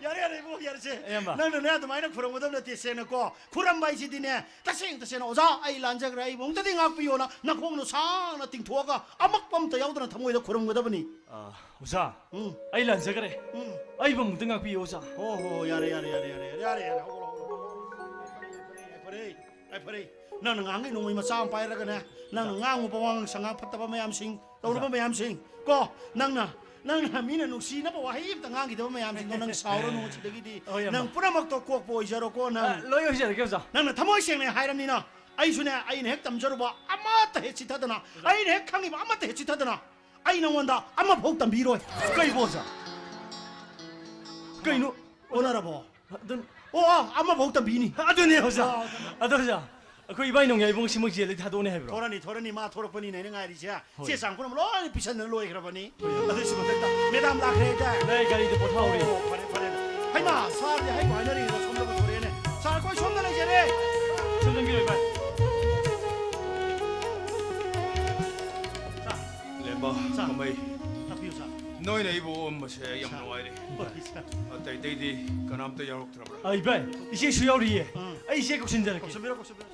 ꯌꯥꯔꯦ, ꯌꯥꯔꯦ, ꯏꯕꯨꯡ, ꯌꯥꯔꯦꯁꯦ꯫ ꯏꯌꯥꯝꯕ꯫ ꯅꯪꯅꯅꯦ ꯑꯗꯨꯃꯥꯏꯅ ꯈꯨꯔꯝꯒꯗꯕ ꯅꯠꯇꯦ, ꯁꯦꯡꯅꯀꯣ꯫ ꯈꯨꯔꯝꯕ ꯍꯥꯏꯁꯤꯗꯤꯅꯦ, ꯇꯁꯦꯡ ꯇꯁꯦꯡꯅ, "ꯑꯣꯖꯥ, ꯑꯩ ꯂꯥꯟꯖꯈ꯭ꯔꯦ, ꯑꯩꯕꯨ ꯑꯃꯨꯛꯇꯗꯤ ꯉꯥꯛꯄꯤꯌꯣꯅ" ꯅꯈꯣꯡꯗꯣ ꯁꯥꯡꯅ ꯇꯤꯡꯊꯣꯛꯑꯒ ꯑꯃꯛꯄ ꯑꯝꯇ ꯌꯥꯎꯗꯅ ꯊꯃꯣꯏꯗ ꯈꯨꯔꯨꯝꯒꯗꯕꯅꯤ꯫ ꯑꯥ, ꯑꯣꯖꯥ, ꯎꯝ꯫ ꯑꯩ ꯂꯥꯟꯖꯈ꯭ꯔꯦ꯫ ꯎꯝ꯫ ꯑꯩꯕꯨ ꯑꯃꯨꯛꯇ ꯉꯥꯛꯄꯤꯌꯨ, ꯑꯣꯖꯥ꯫ ꯍꯣ, ꯍꯣ, ꯌꯥꯔꯦ, ꯌꯥꯔꯦ, ꯍꯧꯒꯠꯂꯣ, ꯍꯧꯒꯠꯂꯣ, ꯍꯧꯒꯠꯂꯣ꯫ ꯐꯔꯦ, ꯐꯔꯦ, ꯐꯔꯦ, ꯐꯔꯦ, ꯐꯔꯦ꯫ ꯅꯪꯅ ꯉꯥꯡꯉꯤ ꯅꯣꯡꯃꯩ ꯃꯆꯥ ꯑꯃ ꯄꯥꯏꯔꯒꯅꯦ, ꯅꯪꯅ ꯉꯥꯡꯉꯨꯕ ꯋꯥꯉꯥꯡ ꯁꯉꯥꯡ ꯐꯠꯇꯕ ꯃꯌꯥꯝꯁꯤꯡ, ꯇꯧꯔꯕ ꯑꯣꯖꯥ꯫ ꯃꯌꯥꯝꯁꯤꯡ ꯀꯣ, ꯅꯪꯅ, ꯅꯪꯅ ꯃꯤꯅ ꯅꯨꯡꯁꯤꯅꯕ ꯋꯥꯍꯩ ꯑꯝꯇ ꯉꯥꯡꯈꯤꯗꯕ ꯃꯌꯥꯝꯁꯤꯡꯗꯣ ꯅꯪ ꯁꯥꯎꯔꯅꯨ꯫ ꯁꯤꯗꯒꯤꯗꯤ ꯍꯣꯏ, ꯏꯌꯥꯝꯕ꯫ ꯅꯪ ꯄꯨꯝꯅꯃꯛꯇꯣ ꯀꯣꯛꯄ ꯑꯣꯏꯖꯔꯣꯀꯣ꯫ ꯅꯪ ꯑ, ꯂꯣꯏ ꯑꯣꯏꯖꯔꯒꯦ, ꯑꯣꯖꯥ꯫ ꯅꯪꯅ ꯊꯃꯣꯏ ꯁꯦꯡꯅ ꯍꯥꯏꯔꯕꯅꯤꯅ, ꯑꯩꯁꯨꯅꯦ, ꯑꯩꯅ ꯍꯦꯛ ꯇꯝꯖꯔꯨꯕ ꯑꯃꯠꯇ ꯍꯦꯛ ꯆꯤꯊꯗꯅ, ꯑꯩꯅ ꯍꯦꯛ ꯈꯪꯉꯤꯕ ꯑꯃꯠꯇ ꯍꯦꯛ ꯆꯤꯊꯗꯅ, ꯑꯩ ꯅꯉꯣꯟꯗ ꯑꯃꯐꯥꯎ ꯇꯝꯕꯤꯔꯣꯏ꯫ ꯀꯩꯕꯣ, ꯑꯣꯖꯥ? ꯀꯩꯅꯣ? ꯑꯣꯟꯅꯔꯕꯣ? ꯑꯗꯨ ꯑꯣ, ꯑꯣ, ꯑꯃꯐꯥꯎ ꯇꯝꯕꯤꯅꯤ꯫ ꯑꯗꯨꯅꯦ, ꯑꯣꯖꯥ꯫ ꯑꯣ, ꯑꯗꯨꯅꯦ꯫ ꯑꯗꯣ, ꯑꯣꯖꯥ, ꯑꯩꯈꯣꯏ ꯏꯕꯥꯏ ꯅꯣꯡꯌꯥꯏꯕꯨꯡ ꯁꯤꯃꯛ ꯖꯦꯜꯗꯒꯤ ꯊꯥꯗꯣꯛꯑꯅꯤ ꯍꯥꯏꯕ꯭ꯔꯣ? ꯊꯣꯔꯅꯤ, ꯊꯣꯔꯅꯤ, ꯃꯥ ꯊꯣꯔꯛꯄꯅꯤꯅꯦ ꯑꯩꯅ ꯉꯥꯏꯔꯤꯁꯦ꯫ ꯍꯣꯏ꯫ ꯆꯦ ꯆꯥꯡ ꯄꯨꯝꯅꯃꯛ ꯂꯣꯏꯅ ꯄꯤꯁꯟꯗꯅ ꯂꯣꯏꯈ꯭ꯔꯕꯅꯤ꯫ ꯍꯣꯏ꯫ ꯑꯗꯨꯏꯁꯨ ꯃꯊꯛꯇ ꯃꯦꯗꯥꯝ ꯂꯥꯛꯈ꯭ꯔꯦ ꯍꯥꯏꯇꯥ꯫ ꯂꯩ, ꯒꯥꯔꯤꯗ ꯄꯣꯊꯥꯍꯧꯔꯤ꯫ ꯑꯣ, ꯐꯔꯦ, ꯐꯔꯦ꯫ ꯍꯩꯃꯥ, ꯁꯥꯔꯗꯤ ꯍꯥꯏꯕꯨ ꯍꯥꯏꯅꯔꯤꯉꯩꯗ ꯁꯣꯝꯗꯕꯨ ꯊꯣꯔꯛꯑꯦꯅꯦ꯫ ꯁꯥꯔ, ꯑꯩꯈꯣꯏ ꯁꯣꯝꯗ ꯂꯩꯖꯔꯦ꯫ ꯁꯣꯝ ꯆꯪꯕꯤꯔꯣ, ꯏꯕꯥꯏ꯫ ꯁꯥꯔ꯫ ꯂꯦꯝꯕ, ꯁꯥꯔ꯫ ꯀꯃꯩ꯫ ꯇꯥꯛꯄꯤꯌꯨ, ꯁꯥꯔ꯫ ꯅꯣꯏꯅ ꯑꯩꯕꯨ ꯑꯣꯛꯑꯝꯕꯁꯦ ꯑꯩ ꯌꯥꯝ ꯁꯥꯔ꯫ ꯅꯨꯡꯉꯥꯏꯔꯦ꯫ ꯍꯣꯏ, ꯁꯥꯔ꯫ ꯑꯇꯩ ꯑꯇꯩꯗꯤ ꯀꯅꯥꯝꯇ ꯌꯥꯎꯔꯛꯇ꯭ꯔꯕ꯭ꯔꯥ? ꯑ, ꯏꯕꯥꯏ, ꯏꯆꯦꯁꯨ ꯌꯥꯎꯔꯤꯌꯦ꯫ ꯑꯥ꯫ ꯑꯩ ꯏꯆꯦ ꯀꯧꯁꯤꯟꯖꯔꯛꯀꯦ꯫ ꯀꯧꯁꯤꯟꯕꯤꯔꯣ, ꯀꯧꯁꯤꯟꯕꯤꯔꯣ꯫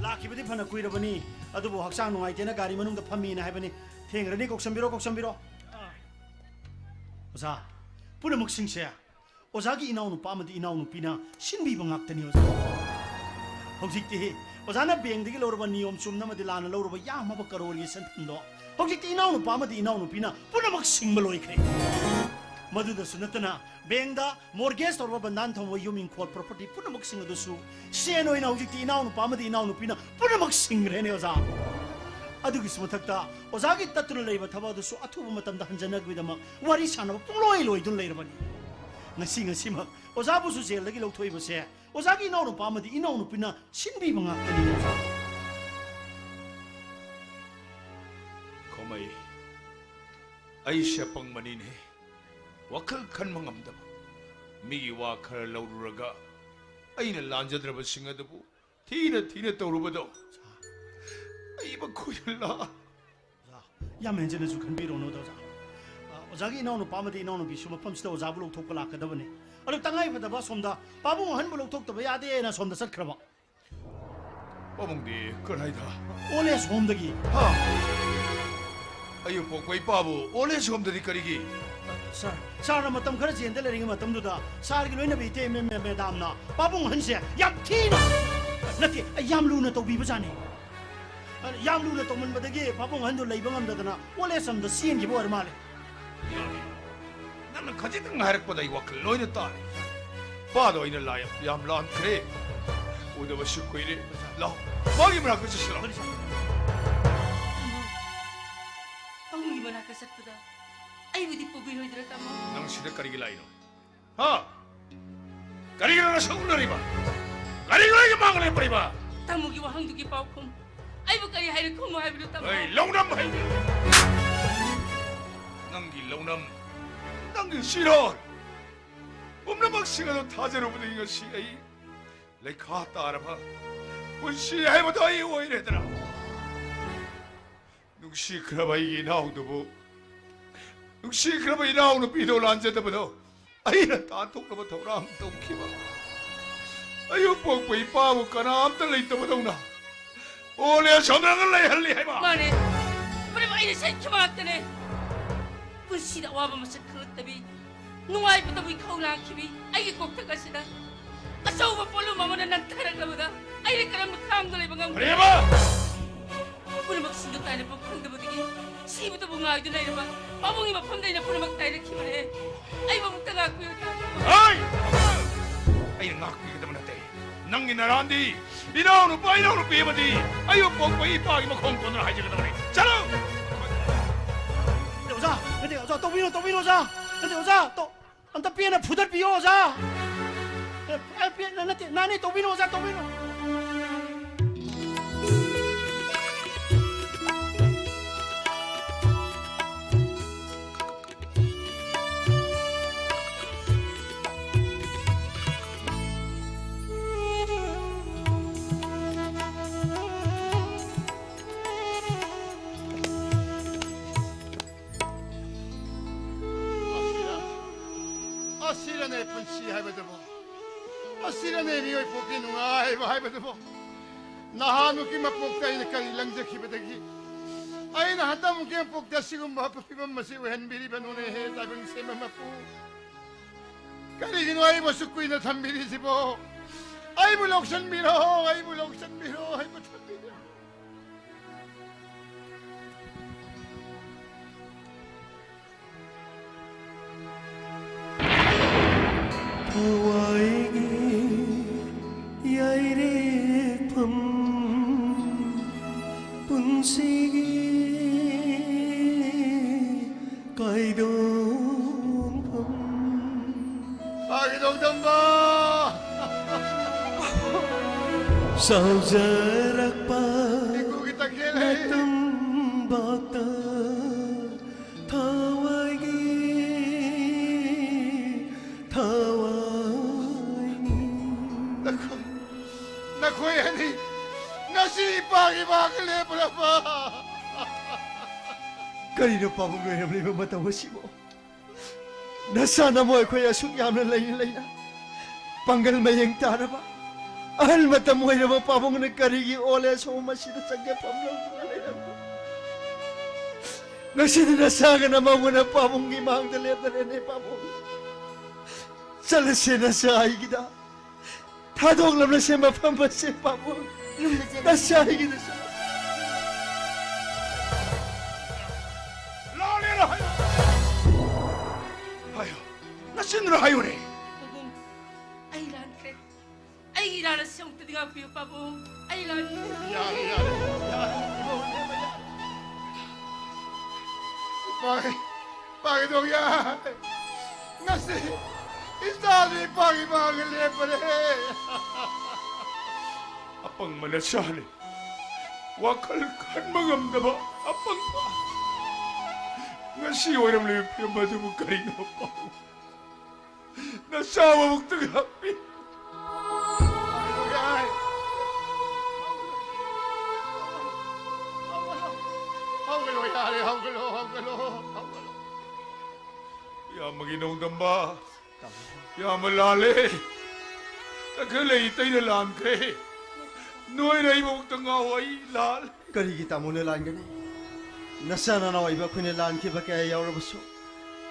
ꯂꯥꯛꯈꯤꯕꯗꯤ ꯐꯅ ꯀꯨꯏꯔꯕꯅꯤ, ꯑꯗꯨꯕꯨ ꯍꯛꯆꯥꯡ ꯅꯨꯡꯉꯥꯏꯇꯦꯅ ꯒꯥꯔꯤ ꯃꯅꯨꯡꯗ ꯐꯝꯃꯤꯅ ꯍꯥꯏꯕꯅꯤ꯫ ꯊꯦꯡꯈ꯭ꯔꯅꯤ, ꯀꯧꯁꯟꯕꯤꯔꯣ, ꯀꯧꯁꯟꯕꯤꯔꯣ꯫ ꯑꯣꯖꯥ, ꯄꯨꯝꯅꯃꯛꯁꯤꯡꯁꯦ ꯑꯣꯖꯥꯒꯤ ꯏꯅꯥꯎꯅꯨꯄꯥ ꯑꯃꯗꯤ ꯏꯅꯥꯎꯅꯨꯄꯤꯅ ꯁꯤꯟꯕꯤꯕ ꯉꯥꯛꯇꯅꯤ, ꯑꯣꯖꯥ꯫ ꯍꯧꯖꯤꯛꯇꯤ ꯑꯣꯖꯥꯅ ꯕꯦꯡꯗꯒꯤ ꯂꯧꯔꯕ ꯅꯤꯌꯣꯝ ꯆꯨꯝꯅ ꯑꯃꯗꯤ ꯂꯥꯟꯅ ꯂꯧꯔꯕ ꯌꯥꯝꯃꯕ ꯀꯔꯣꯔꯒꯤ ꯁꯦꯟꯐꯝꯗꯣ ꯍꯧꯖꯤꯛꯇꯤ ꯏꯅꯥꯎꯅꯨꯄꯥ ꯑꯃꯗꯤ ꯏꯅꯥꯎꯅꯨꯄꯤꯅ ꯄꯨꯝꯅꯃꯛ ꯁꯤꯡꯕ ꯂꯣꯏꯈ꯭ꯔꯦ꯫ ꯃꯗꯨꯗꯁꯨ ꯅꯠꯇꯅ, ꯕꯦꯡꯗ ꯃꯣꯔꯒꯦꯖ ꯇꯧꯔꯕ ꯕꯟꯗꯥꯟ ꯊꯝꯕ ꯌꯨꯝ, ꯏꯪꯈꯣꯜ, ꯄ꯭ꯔꯣꯄꯔꯇꯤ ꯄꯨꯝꯅꯃꯛꯁꯤꯡ ꯑꯗꯨꯁꯨ ꯁꯦꯟ ꯑꯣꯏꯅ ꯍꯧꯖꯤꯛꯇꯤ ꯏꯅꯥꯎꯅꯨꯄꯥ ꯑꯃꯗꯤ ꯏꯅꯥꯎꯅꯨꯄꯤꯅ ꯄꯨꯝꯅꯃꯛ ꯁꯤꯡꯈ꯭ꯔꯦꯅꯦ, ꯑꯣꯖꯥ꯫ ꯑꯗꯨꯒꯤꯁꯨ ꯃꯊꯛꯇ, ꯑꯣꯖꯥꯒꯤ ꯇꯠꯇꯨꯅ ꯂꯩꯔꯤꯕ ꯊꯕꯛ ꯑꯗꯨꯁꯨ ꯑꯊꯨꯕ ꯃꯇꯝꯗ ꯍꯟꯖꯅꯕꯒꯤꯗꯃꯛ ꯋꯥꯔꯤ ꯁꯥꯟꯅꯕ ꯄꯨꯡꯂꯣꯏ ꯂꯣꯏꯗꯨꯅ ꯂꯩꯔꯕꯅꯤ꯫ ꯉꯁꯤ, ꯉꯁꯤꯃꯛ ꯑꯣꯖꯥꯕꯨꯁꯨ ꯖꯦꯜꯗꯒꯤ ꯂꯧꯊꯣꯛꯏꯕꯁꯦ ꯑꯣꯖꯥꯒꯤ ꯏꯅꯥꯎꯅꯨꯄꯥ ꯑꯃꯗꯤ ꯏꯅꯥꯎꯅꯨꯄꯤꯅ ꯁꯤꯟꯕꯤꯕ ꯉꯥꯛꯇꯅꯤ, ꯑꯣꯖꯥ꯫ ꯈꯣꯃꯩ, ꯑꯩꯁꯦ ꯑꯄꯪꯕꯅꯤꯅꯦ꯫ ꯋꯥꯈꯜ ꯈꯟꯕ ꯉꯝꯗꯕ꯫ ꯃꯤꯒꯤ ꯋꯥ ꯈꯔ ꯂꯧꯔꯨꯔꯒ ꯑꯩꯅ ꯂꯥꯟꯖꯗ꯭ꯔꯕꯁꯤꯡ ꯑꯗꯨꯕꯨ ꯊꯤꯅ ꯊꯤꯅ ꯇꯧꯔꯨꯕꯗꯣ ꯑꯩ ꯃꯈꯣꯏꯗ ꯂꯥ- ꯑꯣꯖꯥ, ꯌꯥꯝ ꯍꯦꯟꯖꯤꯟꯅꯁꯨ ꯈꯟꯕꯤꯔꯨꯅꯨꯗ, ꯑꯣꯖꯥ꯫ ꯑ, ꯑꯣꯖꯥꯒꯤ ꯏꯅꯥꯎꯅꯨꯄꯥ ꯑꯃꯗꯤ ꯏꯅꯥꯎꯅꯨꯄꯤꯁꯨ ꯃꯐꯝꯁꯤꯗ ꯑꯣꯖꯥꯕꯨ ꯂꯧꯊꯣꯛꯄ ꯂꯥꯛꯀꯗꯕꯅꯤ꯫ ꯑꯗꯨ ꯇꯉꯥꯏ ꯐꯗꯕ ꯑꯁꯣꯝꯗ ꯄꯥꯕꯨꯡ ꯑꯍꯟꯕꯨ ꯂꯧꯊꯣꯛꯇꯕ ꯌꯥꯗꯦꯅ ꯑꯁꯣꯝꯗ ꯆꯠꯈ꯭ꯔꯕ꯫ ꯄꯥꯕꯨꯡꯗꯤ ꯀꯗꯥꯏꯗ? ꯑꯣꯜ ꯑꯦꯖ ꯍꯣꯝꯗꯒꯤ꯫ ꯍꯥ? ꯑꯌꯨꯛ ꯄꯣꯛꯄ ꯏꯄꯥꯕꯨ ꯑꯣꯜ ꯑꯦꯖ ꯍꯣꯝꯗꯗꯤ ꯀꯔꯤꯒꯤ? ꯁꯥꯔ, ꯁꯥꯔꯅ ꯃꯇꯝ ꯈꯔ ꯖꯦꯜꯗ ꯂꯩꯔꯤꯉꯩ ꯃꯇꯝꯗꯨꯗ ꯁꯥꯔꯒꯤ ꯂꯣꯏꯅꯕꯤ ꯏꯇꯩ ꯃꯦ-, ꯃꯦ-, ꯃꯦꯗꯥꯝꯅ ꯄꯥꯕꯨꯡ ꯑꯍꯟꯁꯦ ꯌꯥꯝ ꯊꯤꯅ, ꯅꯠꯇꯦ, ꯌꯥꯝ ꯂꯨꯅ ꯇꯧꯕꯤꯕꯖꯥꯠꯅꯤ꯫ ꯌꯥꯝ ꯂꯨꯅ ꯇꯧꯃꯟꯕꯗꯒꯤ ꯄꯥꯕꯨꯡ ꯑꯍꯟꯗꯨ ꯂꯩꯕ ꯉꯝꯗꯗꯅ old age homeꯗ ꯆꯦꯟꯈꯤꯕ ꯑꯣꯏꯔ ꯃꯥꯜꯂꯦ꯫ ꯅꯪꯅ ꯈꯖꯤꯛꯇꯪ ꯍꯥꯏꯔꯛꯄꯗ ꯑꯩ ꯋꯥꯈꯜ ꯂꯣꯏꯅ ꯇꯥꯔꯦ꯫ ꯄꯥꯗꯣ ꯑꯩꯅ ꯂꯥꯏ ꯌꯥꯝ ꯂꯥꯟꯈ꯭ꯔꯦ꯫ ꯎꯗꯕꯁꯨ ꯀꯨꯏꯔꯦ꯫ ꯂꯥꯎ, ꯃꯥꯒꯤ ꯃꯅꯥꯛꯇ ꯆꯠꯁꯤ ꯂꯥꯎ꯫ ꯄꯥꯕꯨꯡꯒꯤ ꯃꯅꯥꯛꯇ ꯆꯠꯄꯗ ꯑꯩꯕꯨꯗꯤ ꯄꯨꯕꯤꯔꯣꯏꯗ꯭ꯔꯥ, ꯇꯥꯃꯣ? ꯅꯪ ꯁꯤꯗ ꯀꯔꯤꯒꯤ ꯂꯥꯛꯏꯅꯣ? ꯍꯥ? ꯀꯔꯤꯒꯤꯅꯣ ꯅꯁꯛ ꯎꯅꯔꯤꯕ? ꯀꯔꯤꯒꯤꯅꯣ ꯑꯩꯒꯤ ꯃꯥꯡꯗ ꯂꯦꯞꯄꯤꯕ? ꯇꯥꯃꯣꯒꯤ ꯋꯥꯍꯪꯗꯨꯒꯤ ꯄꯥꯎꯈꯨꯝ ꯑꯩꯕꯨ ꯀꯔꯤ ꯍꯥꯏꯅ ꯈꯨꯝꯃꯨ ꯍꯥꯏꯕꯅꯣ, ꯇꯥꯃꯣ? ꯑꯩ ꯂꯧꯅꯝ ꯍꯥꯏꯕꯤ꯫ ꯅꯪꯒꯤ ꯂꯧꯅꯝ, ꯅꯪꯒꯤ ꯆꯤꯔꯣꯜ, ꯄꯨꯝꯅꯃꯛꯁꯤꯡ ꯑꯗꯨ ꯊꯥꯖꯔꯨꯕꯗꯒꯤ ꯉꯁꯤ ꯑꯩ ꯂꯩꯈꯥ ꯇꯥꯔꯕ ꯄꯨꯟꯁꯤ ꯍꯥꯏꯕꯗꯣ ꯑꯩ ꯑꯣꯏꯔꯦꯗꯅ꯫ ꯅꯨꯡꯁꯤꯈ꯭ꯔꯕ ꯑꯩꯒꯤ ꯏꯅꯥꯎꯗꯨꯕꯨ, ꯅꯨꯡꯁꯤꯈ꯭ꯔꯕ ꯏꯅꯥꯎꯅꯨꯄꯤꯗꯣ ꯂꯥꯟꯖꯗꯕꯗꯣ ꯑꯩꯅ ꯇꯥꯟꯊꯣꯛꯅꯕ ꯊꯧꯔꯥꯡ ꯇꯧꯈꯤꯕ꯫ ꯑꯌꯨꯛ ꯄꯣꯛꯄ ꯏꯄꯥꯕꯨ ꯀꯅꯥꯝꯇ ꯂꯩꯇꯕꯗꯧꯅ old age homeꯗ ꯂꯩꯍꯜꯂꯤ ꯍꯥꯏꯕ꯫ ꯃꯥꯅꯦ, ꯄꯨꯝꯅꯃꯛ ꯑꯩꯅ ꯁꯤꯟꯈꯤꯕ ꯉꯥꯛꯇꯅꯦ꯫ ꯄꯨꯟꯁꯤꯗ ꯑꯋꯥꯕ ꯃꯁꯛ ꯈꯪꯂꯛꯇꯕꯤ, ꯅꯨꯡꯉꯥꯏꯕꯇꯕꯨ ꯏꯈꯧ ꯂꯥꯡꯈꯤꯕꯤ ꯑꯩꯒꯤ ꯀꯣꯛꯊꯛ ꯑꯁꯤꯗ ꯑꯆꯧꯕ ꯄꯣꯠꯂꯨꯝ ꯑꯃꯅ ꯅꯟꯊꯔꯛꯂꯕꯗ ꯑꯩꯅ ꯀꯔꯝꯅ ꯈꯥꯡꯗꯨꯅ ꯂꯩꯕ ꯉꯝꯒꯅꯤ? ꯀꯔꯤꯕ? ꯄꯨꯝꯅꯃꯛ ꯁꯤꯡꯗ ꯇꯥꯏꯅꯐꯝ ꯈꯪꯗꯕꯗꯒꯤ ꯁꯤꯕꯗꯕꯨ ꯉꯥꯏꯗꯨꯅ ꯂꯩꯔꯕ ꯄꯥꯕꯨꯡꯒꯤ ꯃꯐꯝꯗ ꯑꯩꯅ ꯄꯨꯝꯅꯃꯛ ꯇꯥꯏꯅꯈꯤꯕꯅꯦ꯫ ꯑꯩꯕꯨ ꯑꯃꯨꯛꯇ ꯉꯥꯛꯄꯤꯌꯨ, ꯇꯥꯃꯣ꯫ ꯍꯩ! ꯑꯩꯅ ꯉꯥꯛꯄꯤꯒꯗꯕ ꯅꯠꯇꯦ꯫ ꯅꯪꯒꯤ ꯅꯔꯥꯟꯗꯤ ꯏꯅꯥꯎꯅꯨꯄꯥ, ꯏꯅꯥꯎꯅꯨꯄꯤ ꯑꯃꯗꯤ ꯑꯌꯨꯛ ꯄꯣꯛꯄ ꯏꯄꯥꯒꯤ ꯃꯈꯣꯡ ꯀꯣꯟꯗꯨꯅ ꯍꯥꯏꯖꯒꯗꯕꯅꯤ꯫ ꯆꯠꯂꯨ! ꯑꯣꯖꯥ, ꯅꯠꯇꯦ, ꯑꯣꯖꯥ, ꯇꯧꯕꯤꯔꯣ, ꯇꯧꯕꯤꯔꯣ, ꯑꯣꯖꯥ꯫ ꯅꯠꯇꯦ, ꯑꯣꯖꯥ, ꯇꯧ-, ꯑꯝꯇ ꯄꯦꯟꯅ ꯐꯨꯗꯠꯄꯤꯌꯣ, ꯑꯣꯖꯥ꯫ ꯑꯦ, ꯑꯦ, ꯄꯦꯟꯅ ꯅꯠꯇꯦ, ꯅꯥꯅꯤ, ꯇꯧꯕꯤꯔꯣ, ꯑꯣꯖꯥ, ꯇꯧꯕꯤꯔꯣ꯫ ꯑꯁꯤꯔꯅꯦ ꯄꯨꯟꯁꯤ ꯍꯥꯏꯕꯗꯨꯕꯨ, ꯑꯁꯤꯔꯅꯦ ꯃꯤꯑꯣꯏ ꯄꯣꯛꯀꯤ ꯅꯨꯡꯉꯥꯏꯕ ꯍꯥꯏꯕꯗꯨꯕꯨ꯫ ꯅꯍꯥꯟꯃꯨꯛꯀꯤ ꯃꯄꯣꯛꯇ ꯑꯩꯅ ꯀꯔꯤ ꯂꯪꯖꯈꯤꯕꯗꯒꯤ ꯑꯩꯅ ꯍꯟꯗꯛꯃꯨꯛꯀꯤ ꯃꯄꯣꯛꯇ ꯑꯁꯤꯒꯨꯝꯕ ꯐꯤꯕꯝ ꯑꯁꯤ ꯑꯣꯏꯍꯟꯕꯤꯔꯤꯕꯅꯣꯅꯦ, ꯍꯦ ꯇꯥꯏꯕꯪ ꯁꯦꯝꯕ ꯃꯄꯨ? ꯀꯔꯤꯒꯤꯅꯣ ꯑꯩꯕꯨ ꯑꯁꯨꯛ ꯀꯨꯏꯅ ꯊꯝꯕꯤꯔꯤꯁꯤꯕꯣ? ꯑꯩꯕꯨ ꯂꯧꯁꯟꯕꯤꯔꯣ, ꯑꯩꯕꯨ ꯂꯧꯁꯟꯕꯤꯔꯣ, ꯑꯩꯕꯨ ꯊꯝꯕꯤꯔꯣ꯫ ꯄꯥꯏꯗꯣꯡꯐꯝ ꯄꯥꯏꯗꯣꯡꯗꯝꯕ ꯁꯥꯎꯖꯔꯛꯄ ꯏꯀꯨꯒꯤ ꯇꯛꯈꯦꯜ ꯑꯩ ꯅꯇꯝꯕꯥꯛꯇ ꯊꯋꯥꯏꯒꯤ ꯊꯋꯥꯏꯅꯤ꯫ ꯅꯈꯣꯏ, ꯅꯈꯣꯏ ꯑꯅꯤ ꯉꯁꯤ ꯏꯄꯥꯒꯤ ꯃꯥꯡꯗ ꯂꯦꯞꯄꯨꯔꯕ? ꯀꯔꯤꯅꯣ ꯄꯥꯕꯨꯡ ꯂꯣꯏꯔꯝꯂꯤꯕ ꯃꯇꯧ ꯑꯁꯤꯕꯨ? ꯅꯆꯥ ꯅꯃꯧ ꯑꯩꯈꯣꯏ ꯑꯁꯨꯛ ꯌꯥꯝꯅ ꯂꯩꯅ ꯂꯩꯅ ꯄꯥꯡꯒꯜ ꯃꯌꯦꯡ ꯇꯥꯔꯕ ꯑꯍꯜ ꯃꯇꯝ ꯑꯣꯏꯔꯕ ꯄꯥꯕꯨꯡꯅ ꯀꯔꯤꯒꯤ old age home ꯑꯁꯤꯗ ꯆꯪꯖꯐꯝ ꯂꯧꯗꯨꯅ ꯂꯩꯔꯝꯕ? ꯉꯁꯤꯗꯤ ꯅꯆꯥꯒ ꯅꯃꯧꯒꯅ ꯄꯥꯕꯨꯡꯒꯤ ꯃꯥꯡꯗ ꯂꯦꯞꯅꯔꯦꯅꯦ ꯄꯥꯕꯨꯡ꯫ ꯆꯠꯂꯁꯦ ꯅꯆꯥ ꯑꯩꯒꯤꯗ꯫ ꯊꯥꯗꯣꯛꯂꯝꯂꯁꯦ ꯃꯐꯝ ꯑꯁꯦ ꯄꯥꯕꯨꯡ꯫ ꯌꯨꯝꯗ ꯆꯠꯂꯁꯤ꯫ ꯅꯆꯥ ꯑꯩꯒꯤꯗ ꯆꯠꯂꯁꯦ꯫ ꯂꯥꯛꯂꯦ ꯍꯥꯏꯌꯨ꯫ ꯍꯥꯏꯌꯨ꯫ ꯅꯆꯤꯟꯗꯨꯅ ꯍꯥꯏꯌꯨꯅꯦ꯫ ꯄꯥꯕꯨꯡ, ꯑꯩ ꯂꯥꯟꯈ꯭ꯔꯦ꯫ ꯑꯩꯒꯤ ꯏꯔꯥꯜ ꯑꯁꯤ ꯑꯃꯨꯛꯇꯗꯤ ꯉꯥꯛꯄꯤꯌꯨ ꯄꯥꯕꯨꯡ꯫ ꯑꯩ ꯂꯥꯟꯈ꯭ꯔꯦ꯫ ꯌꯥꯔꯦ, ꯌꯥꯔꯦ, ꯌꯥꯔꯦ꯫ ꯏꯃꯧ ꯏꯕꯦꯝꯃ, ꯌꯥꯔꯦ꯫ ꯏꯄꯥ, ꯏꯄꯥꯒꯤ ꯗꯣꯡ ꯌꯥꯏ꯫ ꯉꯁꯤ ꯏꯆꯥꯁꯤ ꯏꯄꯥꯒꯤ ꯃꯥꯡꯗ ꯂꯦꯞꯄꯔꯦ꯫ ꯑꯄꯪꯕ ꯅꯆꯥꯅꯤ꯫ ꯋꯥꯈꯜ ꯈꯟꯕ ꯉꯝꯗꯕ ꯑꯄꯪꯕ꯫ ꯉꯁꯤ ꯑꯣꯏꯔꯝꯂꯤꯕ ꯐꯤꯕꯝ ꯑꯗꯨꯕꯨ ꯀꯔꯤꯅꯣ ꯄꯥꯕꯨꯡ? ꯅꯆꯥ ꯃꯕꯨꯛꯇ ꯉꯥꯛꯄꯤ꯫ ꯍꯧꯒꯠꯂꯣ, ꯌꯥꯔꯦ, ꯍꯧꯒꯠꯂꯣ, ꯍꯧꯒꯠꯂꯣ, ꯍꯧꯒꯠꯂꯣ꯫ ꯏꯌꯥꯝꯕꯒꯤ ꯅꯣꯡꯗꯝꯕ, ꯏꯌꯥꯝꯕ ꯂꯥꯜꯂꯦ꯫ ꯇꯈꯦꯜ ꯂꯩ ꯏꯇꯩꯅ ꯂꯥꯟꯈ꯭ꯔꯦ꯫ ꯅꯣꯏꯅ ꯑꯩ ꯃꯕꯨꯛꯇ ꯉꯥꯎ, ꯑꯩ ꯂꯥꯜꯂꯦ꯫ ꯀꯔꯤꯒꯤ ꯇꯥꯃꯣꯅ ꯂꯥꯟꯒꯅꯤ? ꯅꯆꯥ ꯅꯅꯥꯎ ꯑꯣꯏꯕ ꯑꯩꯈꯣꯏꯅ ꯂꯥꯟꯈꯤꯕ ꯀꯌꯥ ꯌꯥꯎꯔꯕꯁꯨ,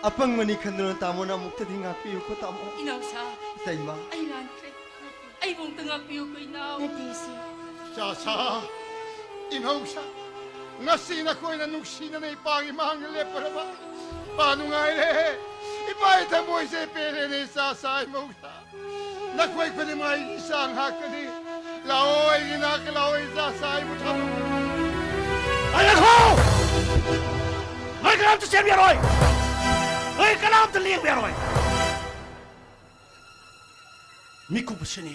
ꯑꯄꯪꯕꯅꯤ ꯈꯟꯗꯨꯅ ꯇꯥꯃꯣꯅ ꯑꯃꯨꯛꯇꯗꯤ ꯉꯥꯛꯄꯤꯌꯨꯀꯣ, ꯇꯥꯃꯣ꯫ ꯏꯅꯥꯎꯁꯥ, ꯏꯇꯩꯃ꯫ ꯑꯩ ꯂꯥꯟꯈ꯭ꯔꯦ꯫ ꯑꯩꯕꯨ ꯑꯃꯨꯛꯇ ꯉꯥꯛꯄꯤꯌꯨꯀꯣ, ꯏꯅꯥꯎ꯫ ꯅꯠꯇꯦ, ꯏꯆꯦ꯫ ꯏꯆꯥꯁꯥ, ꯏꯃꯧꯁꯥ, ꯉꯁꯤ ꯅꯈꯣꯏꯅ ꯅꯨꯡꯁꯤꯅꯅ ꯏꯄꯥꯒꯤ ꯃꯥꯡꯗ ꯂꯦꯞꯄꯔꯕ? ꯏꯄꯥ ꯅꯨꯡꯉꯥꯏꯔꯦ꯫ ꯏꯄꯥꯒꯤ ꯊꯃꯣꯏꯁꯦ ꯄꯦꯜꯂꯦꯅꯦ, ꯏꯆꯥꯁꯥ, ꯏꯃꯧꯁꯥ꯫ ꯅꯈꯣꯏ ꯈꯨꯗꯤꯡꯃꯛ ꯑꯩꯒꯤ ꯏꯆꯥ ꯉꯥꯛꯇꯅꯤ꯫ ꯂꯥꯛꯑꯣ, ꯑꯩꯒꯤ ꯅꯥꯛꯇ ꯂꯥꯛꯑꯣ, ꯏꯆꯥꯁꯥ, ꯑꯩꯕꯨ ꯊꯥꯗꯣꯛꯑꯣ꯫ ꯉꯥꯏꯈꯣ! ꯉꯥꯏꯈꯣ! ꯀꯅꯥꯝꯇ ꯆꯦꯟꯕ ꯌꯥꯔꯣꯏ꯫ ꯅꯣꯏ ꯀꯅꯥꯝꯇ ꯂꯦꯡꯕ ꯌꯥꯔꯣꯏ꯫ ꯃꯤꯀꯨꯞ ꯑꯁꯤꯅꯤ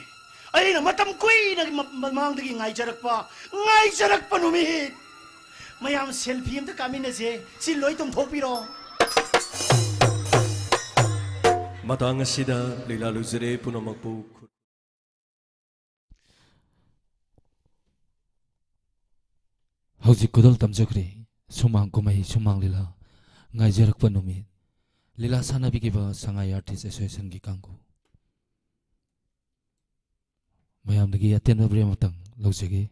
ꯑꯩꯅ ꯃꯇꯝ ꯀꯨꯏꯅꯒꯤ ꯃ-, ꯃꯃꯥꯡꯗꯒꯤ ꯉꯥꯏꯖꯔꯛꯄ, ꯉꯥꯏꯖꯔꯛꯄ ꯅꯨꯃꯤꯠ꯫ ꯃꯌꯥꯝ ꯁꯦꯜꯐꯤ ꯑꯝꯇ ꯀꯥꯃꯤꯟꯅꯁꯦ꯫ ꯁꯤ ꯂꯣꯏ ꯇꯨꯝꯊꯣꯛꯄꯤꯔꯣ꯫ ꯃꯇꯥꯡ ꯑꯁꯤꯗ ꯂꯤꯂꯥ ꯂꯣꯏꯖꯔꯦ꯫ ꯄꯨꯝꯅꯃꯛꯄꯨ ꯈꯨ- ꯍꯧꯖꯤꯛ ꯈꯨꯗꯣꯜ ꯇꯝꯖꯈ꯭ꯔꯦ꯫ ꯁꯨꯃꯥꯡ ꯀꯨꯝꯍꯩ, ꯁꯨꯃꯥꯡ ꯂꯤꯂꯥ ꯉꯥꯏꯖꯔꯛꯄ ꯅꯨꯃꯤꯠ꯫ ꯂꯤꯂꯥ ꯁꯥꯟꯅꯕꯤꯈꯤꯕ ꯁꯉꯥꯏ ꯑꯥꯔꯇꯤꯁ ꯑꯦꯁꯣꯁꯤꯌꯦꯁꯟꯒꯤ ꯀꯥꯡꯕꯨ ꯃꯌꯥꯝꯗꯒꯤ ꯑꯇꯦꯟꯕ ꯕ꯭ꯔꯦꯛ ꯑꯃꯇꯪ ꯂꯧꯖꯒꯦ꯫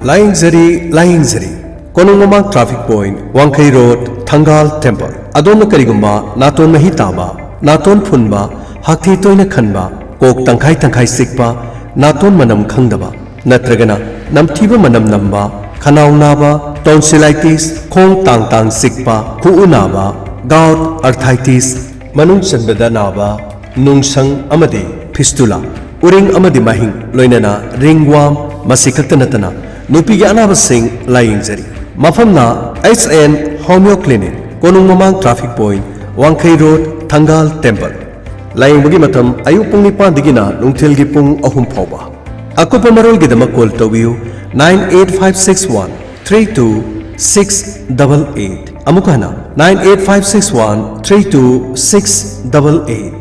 ꯂꯥꯏꯌꯦꯡꯖꯔꯤ, ꯂꯥꯏꯌꯦꯡꯖꯔꯤ꯫ ꯀꯣꯅꯨꯡ Mamang traffic point, Wangkhei road, Thangal temple. ꯑꯗꯣꯝꯅ ꯀꯔꯤꯒꯨꯝꯕ ꯅꯥꯇꯣꯟ ꯃꯍꯤ ꯇꯥꯕ, ꯅꯥꯇꯣꯟ ꯐꯨꯟꯕ, ꯍꯥꯛꯊꯤ ꯇꯣꯏꯅ ꯈꯟꯕ, ꯀꯣꯛ ꯇꯪꯈꯥꯏ ꯇꯪꯈꯥꯏ ꯆꯤꯛꯄ, ꯅꯥꯇꯣꯟ ꯃꯅꯝ ꯈꯪꯗꯕ, ꯅꯠꯇ꯭ꯔꯒꯅ ꯅꯝꯊꯤꯕ ꯃꯅꯝ ꯅꯝꯕ, ꯈꯅꯥꯎ ꯅꯥꯕ, ꯇꯣꯟꯁꯤꯂꯥꯏꯇꯤꯁ, ꯈꯣꯡ ꯇꯥꯡ ꯇꯥꯡ ꯆꯤꯛꯄ, ꯈꯨꯎ ꯅꯥꯕ, ꯒꯥꯎꯠ, ꯑꯔꯊꯥꯏꯇꯤꯁ, ꯃꯅꯨꯡ ꯆꯟꯕꯗ ꯅꯥꯕ, ꯅꯨꯡꯁꯪ ꯑꯃꯗꯤ ꯐꯤꯁꯇꯨꯂꯥ, ꯎꯔꯤꯡ ꯑꯃꯗꯤ ꯃꯍꯤꯡ, ꯂꯣꯏꯅꯅ ꯔꯤꯡ ꯋꯥꯝ, ꯃꯁꯤ ꯈꯛꯇ ꯅꯠꯇꯅ ꯅꯨꯄꯤꯒꯤ ꯑꯅꯥꯕꯁꯤꯡ ꯂꯥꯌꯦꯡꯖꯔꯤ꯫ ꯃꯐꯝꯅ H N homeo clinic, Konung Mamang traffic point, Wangkhei road, Thangal temple. ꯂꯥꯌꯦꯡꯕꯒꯤ ꯃꯇꯝ ꯑꯌꯨꯛ ꯄꯨꯡ ꯅꯤꯄꯥꯟꯗꯒꯤꯅ ꯅꯨꯡꯊꯤꯜꯒꯤ ꯄꯨꯡ ꯑꯍꯨꯝ ꯐꯥꯎꯕ꯫ ꯑꯀꯨꯞꯄ ꯃꯔꯣꯜꯒꯤꯗꯃꯛ ꯀꯣꯜ ꯇꯧꯕꯤꯌꯨ, nine eight five six one three two six double eight. ꯑꯃꯨꯛ ꯍꯟꯅ, nine eight five six one three two six double eight.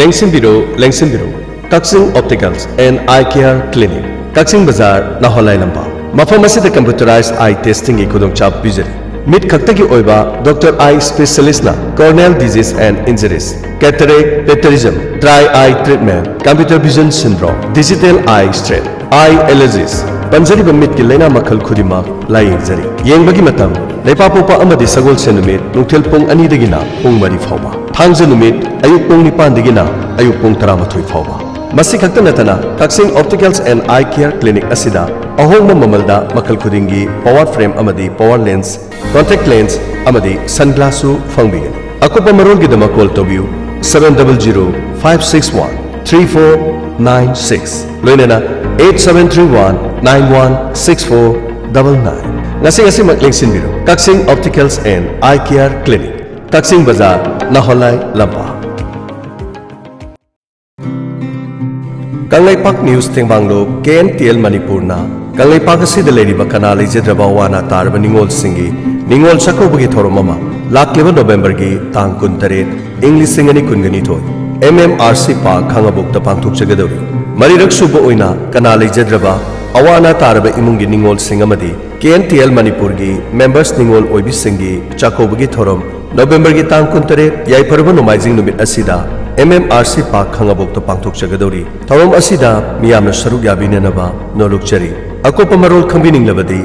ꯂꯦꯡꯁꯤꯟꯕꯤꯔꯣ, ꯂꯦꯡꯁꯤꯟꯕꯤꯔꯣ꯫ Kakching optics and eye care clinic, Kakching bazaar, ꯅꯥꯍꯣꯂꯥꯏ ꯂꯝꯄꯥꯛ꯫ ꯃꯐꯝ ꯑꯁꯤꯗ ꯀꯝꯄ꯭ꯌꯨꯇꯔꯥꯏꯖ ꯑꯥꯏ ꯇꯦꯁꯇꯤꯡꯒꯤ ꯈꯨꯗꯣꯡꯆꯥꯕ ꯄꯤꯖꯔꯤ꯫ ꯃꯤꯠ ꯈꯛꯇꯒꯤ ꯑꯣꯏꯕ ꯗꯣꯛꯇꯔ ꯑꯥꯏ ꯁ꯭ꯄꯦꯁꯤꯌꯦꯂꯤꯁꯅ corneal diseases and injuries, cataract, pterygium, dry eye treatment, computer vision syndrome, digital eye strain, eye allergies, ꯄꯟꯖꯔꯤꯕ ꯃꯤꯠꯀꯤ ꯂꯥꯏꯅꯥ ꯃꯈꯜ ꯈꯨꯗꯤꯡꯃꯛ ꯂꯥꯌꯦꯡꯖꯔꯤ꯫ ꯌꯦꯡꯕꯒꯤ ꯃꯇꯝ, ꯂꯩꯄꯥꯛꯄꯣꯛꯄ ꯑꯃꯗꯤ ꯁꯒꯣꯜꯁꯦꯟ ꯅꯨꯃꯤꯠ ꯅꯨꯡꯊꯤꯜ ꯄꯨꯡ ꯑꯅꯤꯗꯒꯤꯅ ꯄꯨꯡ ꯃꯔꯤ ꯐꯥꯎꯕ, ꯊꯥꯡꯖ ꯅꯨꯃꯤꯠ ꯑꯌꯨꯛ ꯄꯨꯡ ꯅꯤꯄꯥꯟꯗꯒꯤꯅ ꯑꯌꯨꯛ ꯄꯨꯡ ꯇꯔꯥꯃꯥꯊꯣꯏ ꯐꯥꯎꯕ꯫ ꯃꯁꯤ ꯈꯛꯇ ꯅꯠꯇꯅ, ꯀꯛꯆꯤꯡ optics and eye care clinic ꯑꯁꯤꯗ ꯑꯍꯣꯡꯕ ꯃꯃꯜꯗ ꯃꯈꯜ ꯈꯨꯗꯤꯡꯒꯤ ꯄꯋꯥꯔ ꯐ꯭ꯔꯦꯝ ꯑꯃꯗꯤ ꯄꯋꯥꯔ ꯂꯦꯟꯁ, ꯀꯣꯟꯇꯦꯛ ꯂꯦꯟꯁ ꯑꯃꯗꯤ ꯁꯟꯒ꯭ꯂꯥꯁꯁꯨ ꯐꯪꯕꯤꯒꯅꯤ꯫ ꯑꯀꯨꯞꯄ ꯃꯔꯣꯜꯒꯤꯗꯃꯛ ꯀꯣꯜ ꯇꯧꯕꯤꯌꯨ, seven double zero five six one three four nine six, ꯂꯣꯏꯅꯅ eight seven three one nine one six four double nine꯫ ꯉꯁꯤ ꯉꯁꯤꯃꯛ ꯂꯦꯡꯁꯤꯟꯕꯤꯔꯣ꯫ ꯀꯛꯆꯤꯡ Opticals and Eye Care Clinic, ꯀꯛꯆꯤꯡ ꯕꯖꯥꯔ, ꯅꯥꯍꯣꯂꯥꯏ ꯂꯝꯄꯥꯛ꯫ ꯀꯪꯂꯩꯄꯥꯛ ꯅ꯭ꯌꯨꯁ ꯇꯦꯡꯕꯥꯡꯂꯣ, ꯀꯦ ꯑꯦꯟ ꯇꯤ ꯑꯦꯜ ꯃꯅꯤꯄꯨꯔꯅ ꯀꯪꯂꯩꯄꯥꯛ ꯑꯁꯤꯗ ꯂꯩꯔꯤꯕ ꯀꯅꯥ ꯂꯩꯖꯗ꯭ꯔꯕ ꯑꯋꯥ ꯑꯅꯥ ꯇꯥꯔꯕ ꯅꯤꯉꯣꯜꯁꯤꯡꯒꯤ ꯅꯤꯉꯣꯜ ꯆꯥꯛꯀꯧꯕꯒꯤ ꯊꯧꯔꯝ ꯑꯃ ꯂꯥꯛꯂꯤꯕ ꯅꯣꯕꯦꯝꯕꯔꯒꯤ ꯇꯥꯡ ꯀꯨꯟꯇꯔꯦꯠ, ꯏꯪ ꯂꯤꯁꯤꯡ ꯑꯅꯤ ꯀꯨꯟꯒ ꯅꯤꯊꯣꯏ, M M R C park, ꯈꯥꯉꯕꯣꯛꯇ ꯄꯥꯡꯊꯣꯛꯆꯒꯗꯧꯔꯤ꯫ ꯃꯔꯤꯔꯛ ꯁꯨꯕ ꯑꯣꯏꯅ ꯀꯅꯥ ꯂꯩꯖꯗ꯭ꯔꯕ ꯑꯋꯥ ꯑꯅꯥ ꯇꯥꯔꯕ ꯏꯃꯨꯡꯒꯤ ꯅꯤꯉꯣꯜꯁꯤꯡ ꯑꯃꯗꯤ ꯀꯦ ꯑꯦꯟ ꯇꯤ ꯑꯦꯜ ꯃꯅꯤꯄꯨꯔꯒꯤ ꯃꯦꯝꯕꯔꯁ ꯅꯤꯉꯣꯜ ꯑꯣꯏꯕꯤꯁꯤꯡꯒꯤ ꯆꯥꯛꯀꯧꯕꯒꯤ ꯊꯧꯔꯝ ꯅꯣꯕꯦꯝꯕꯔꯒꯤ ꯇꯥꯡ ꯀꯨꯟꯇꯔꯦꯠ, ꯌꯥꯏꯐꯔꯕ ꯅꯣꯡꯃꯥꯏꯖꯤꯡ ꯅꯨꯃꯤꯠ ꯑꯁꯤꯗ M M R C park, ꯈꯥꯉꯕꯣꯛꯇ ꯄꯥꯡꯊꯣꯛꯆꯒꯗꯧꯔꯤ꯫ ꯊꯧꯔꯝ ꯑꯁꯤꯗ ꯃꯤꯌꯥꯝꯅ ꯁꯔꯨꯛ ꯌꯥꯕꯤꯅꯅꯕ ꯅꯣꯜꯂꯨꯛꯆꯔꯤ꯫ ꯑꯀꯨꯞꯄ ꯃꯔꯣꯜ ꯈꯪꯕꯤꯅꯤꯡꯂꯕꯗꯤ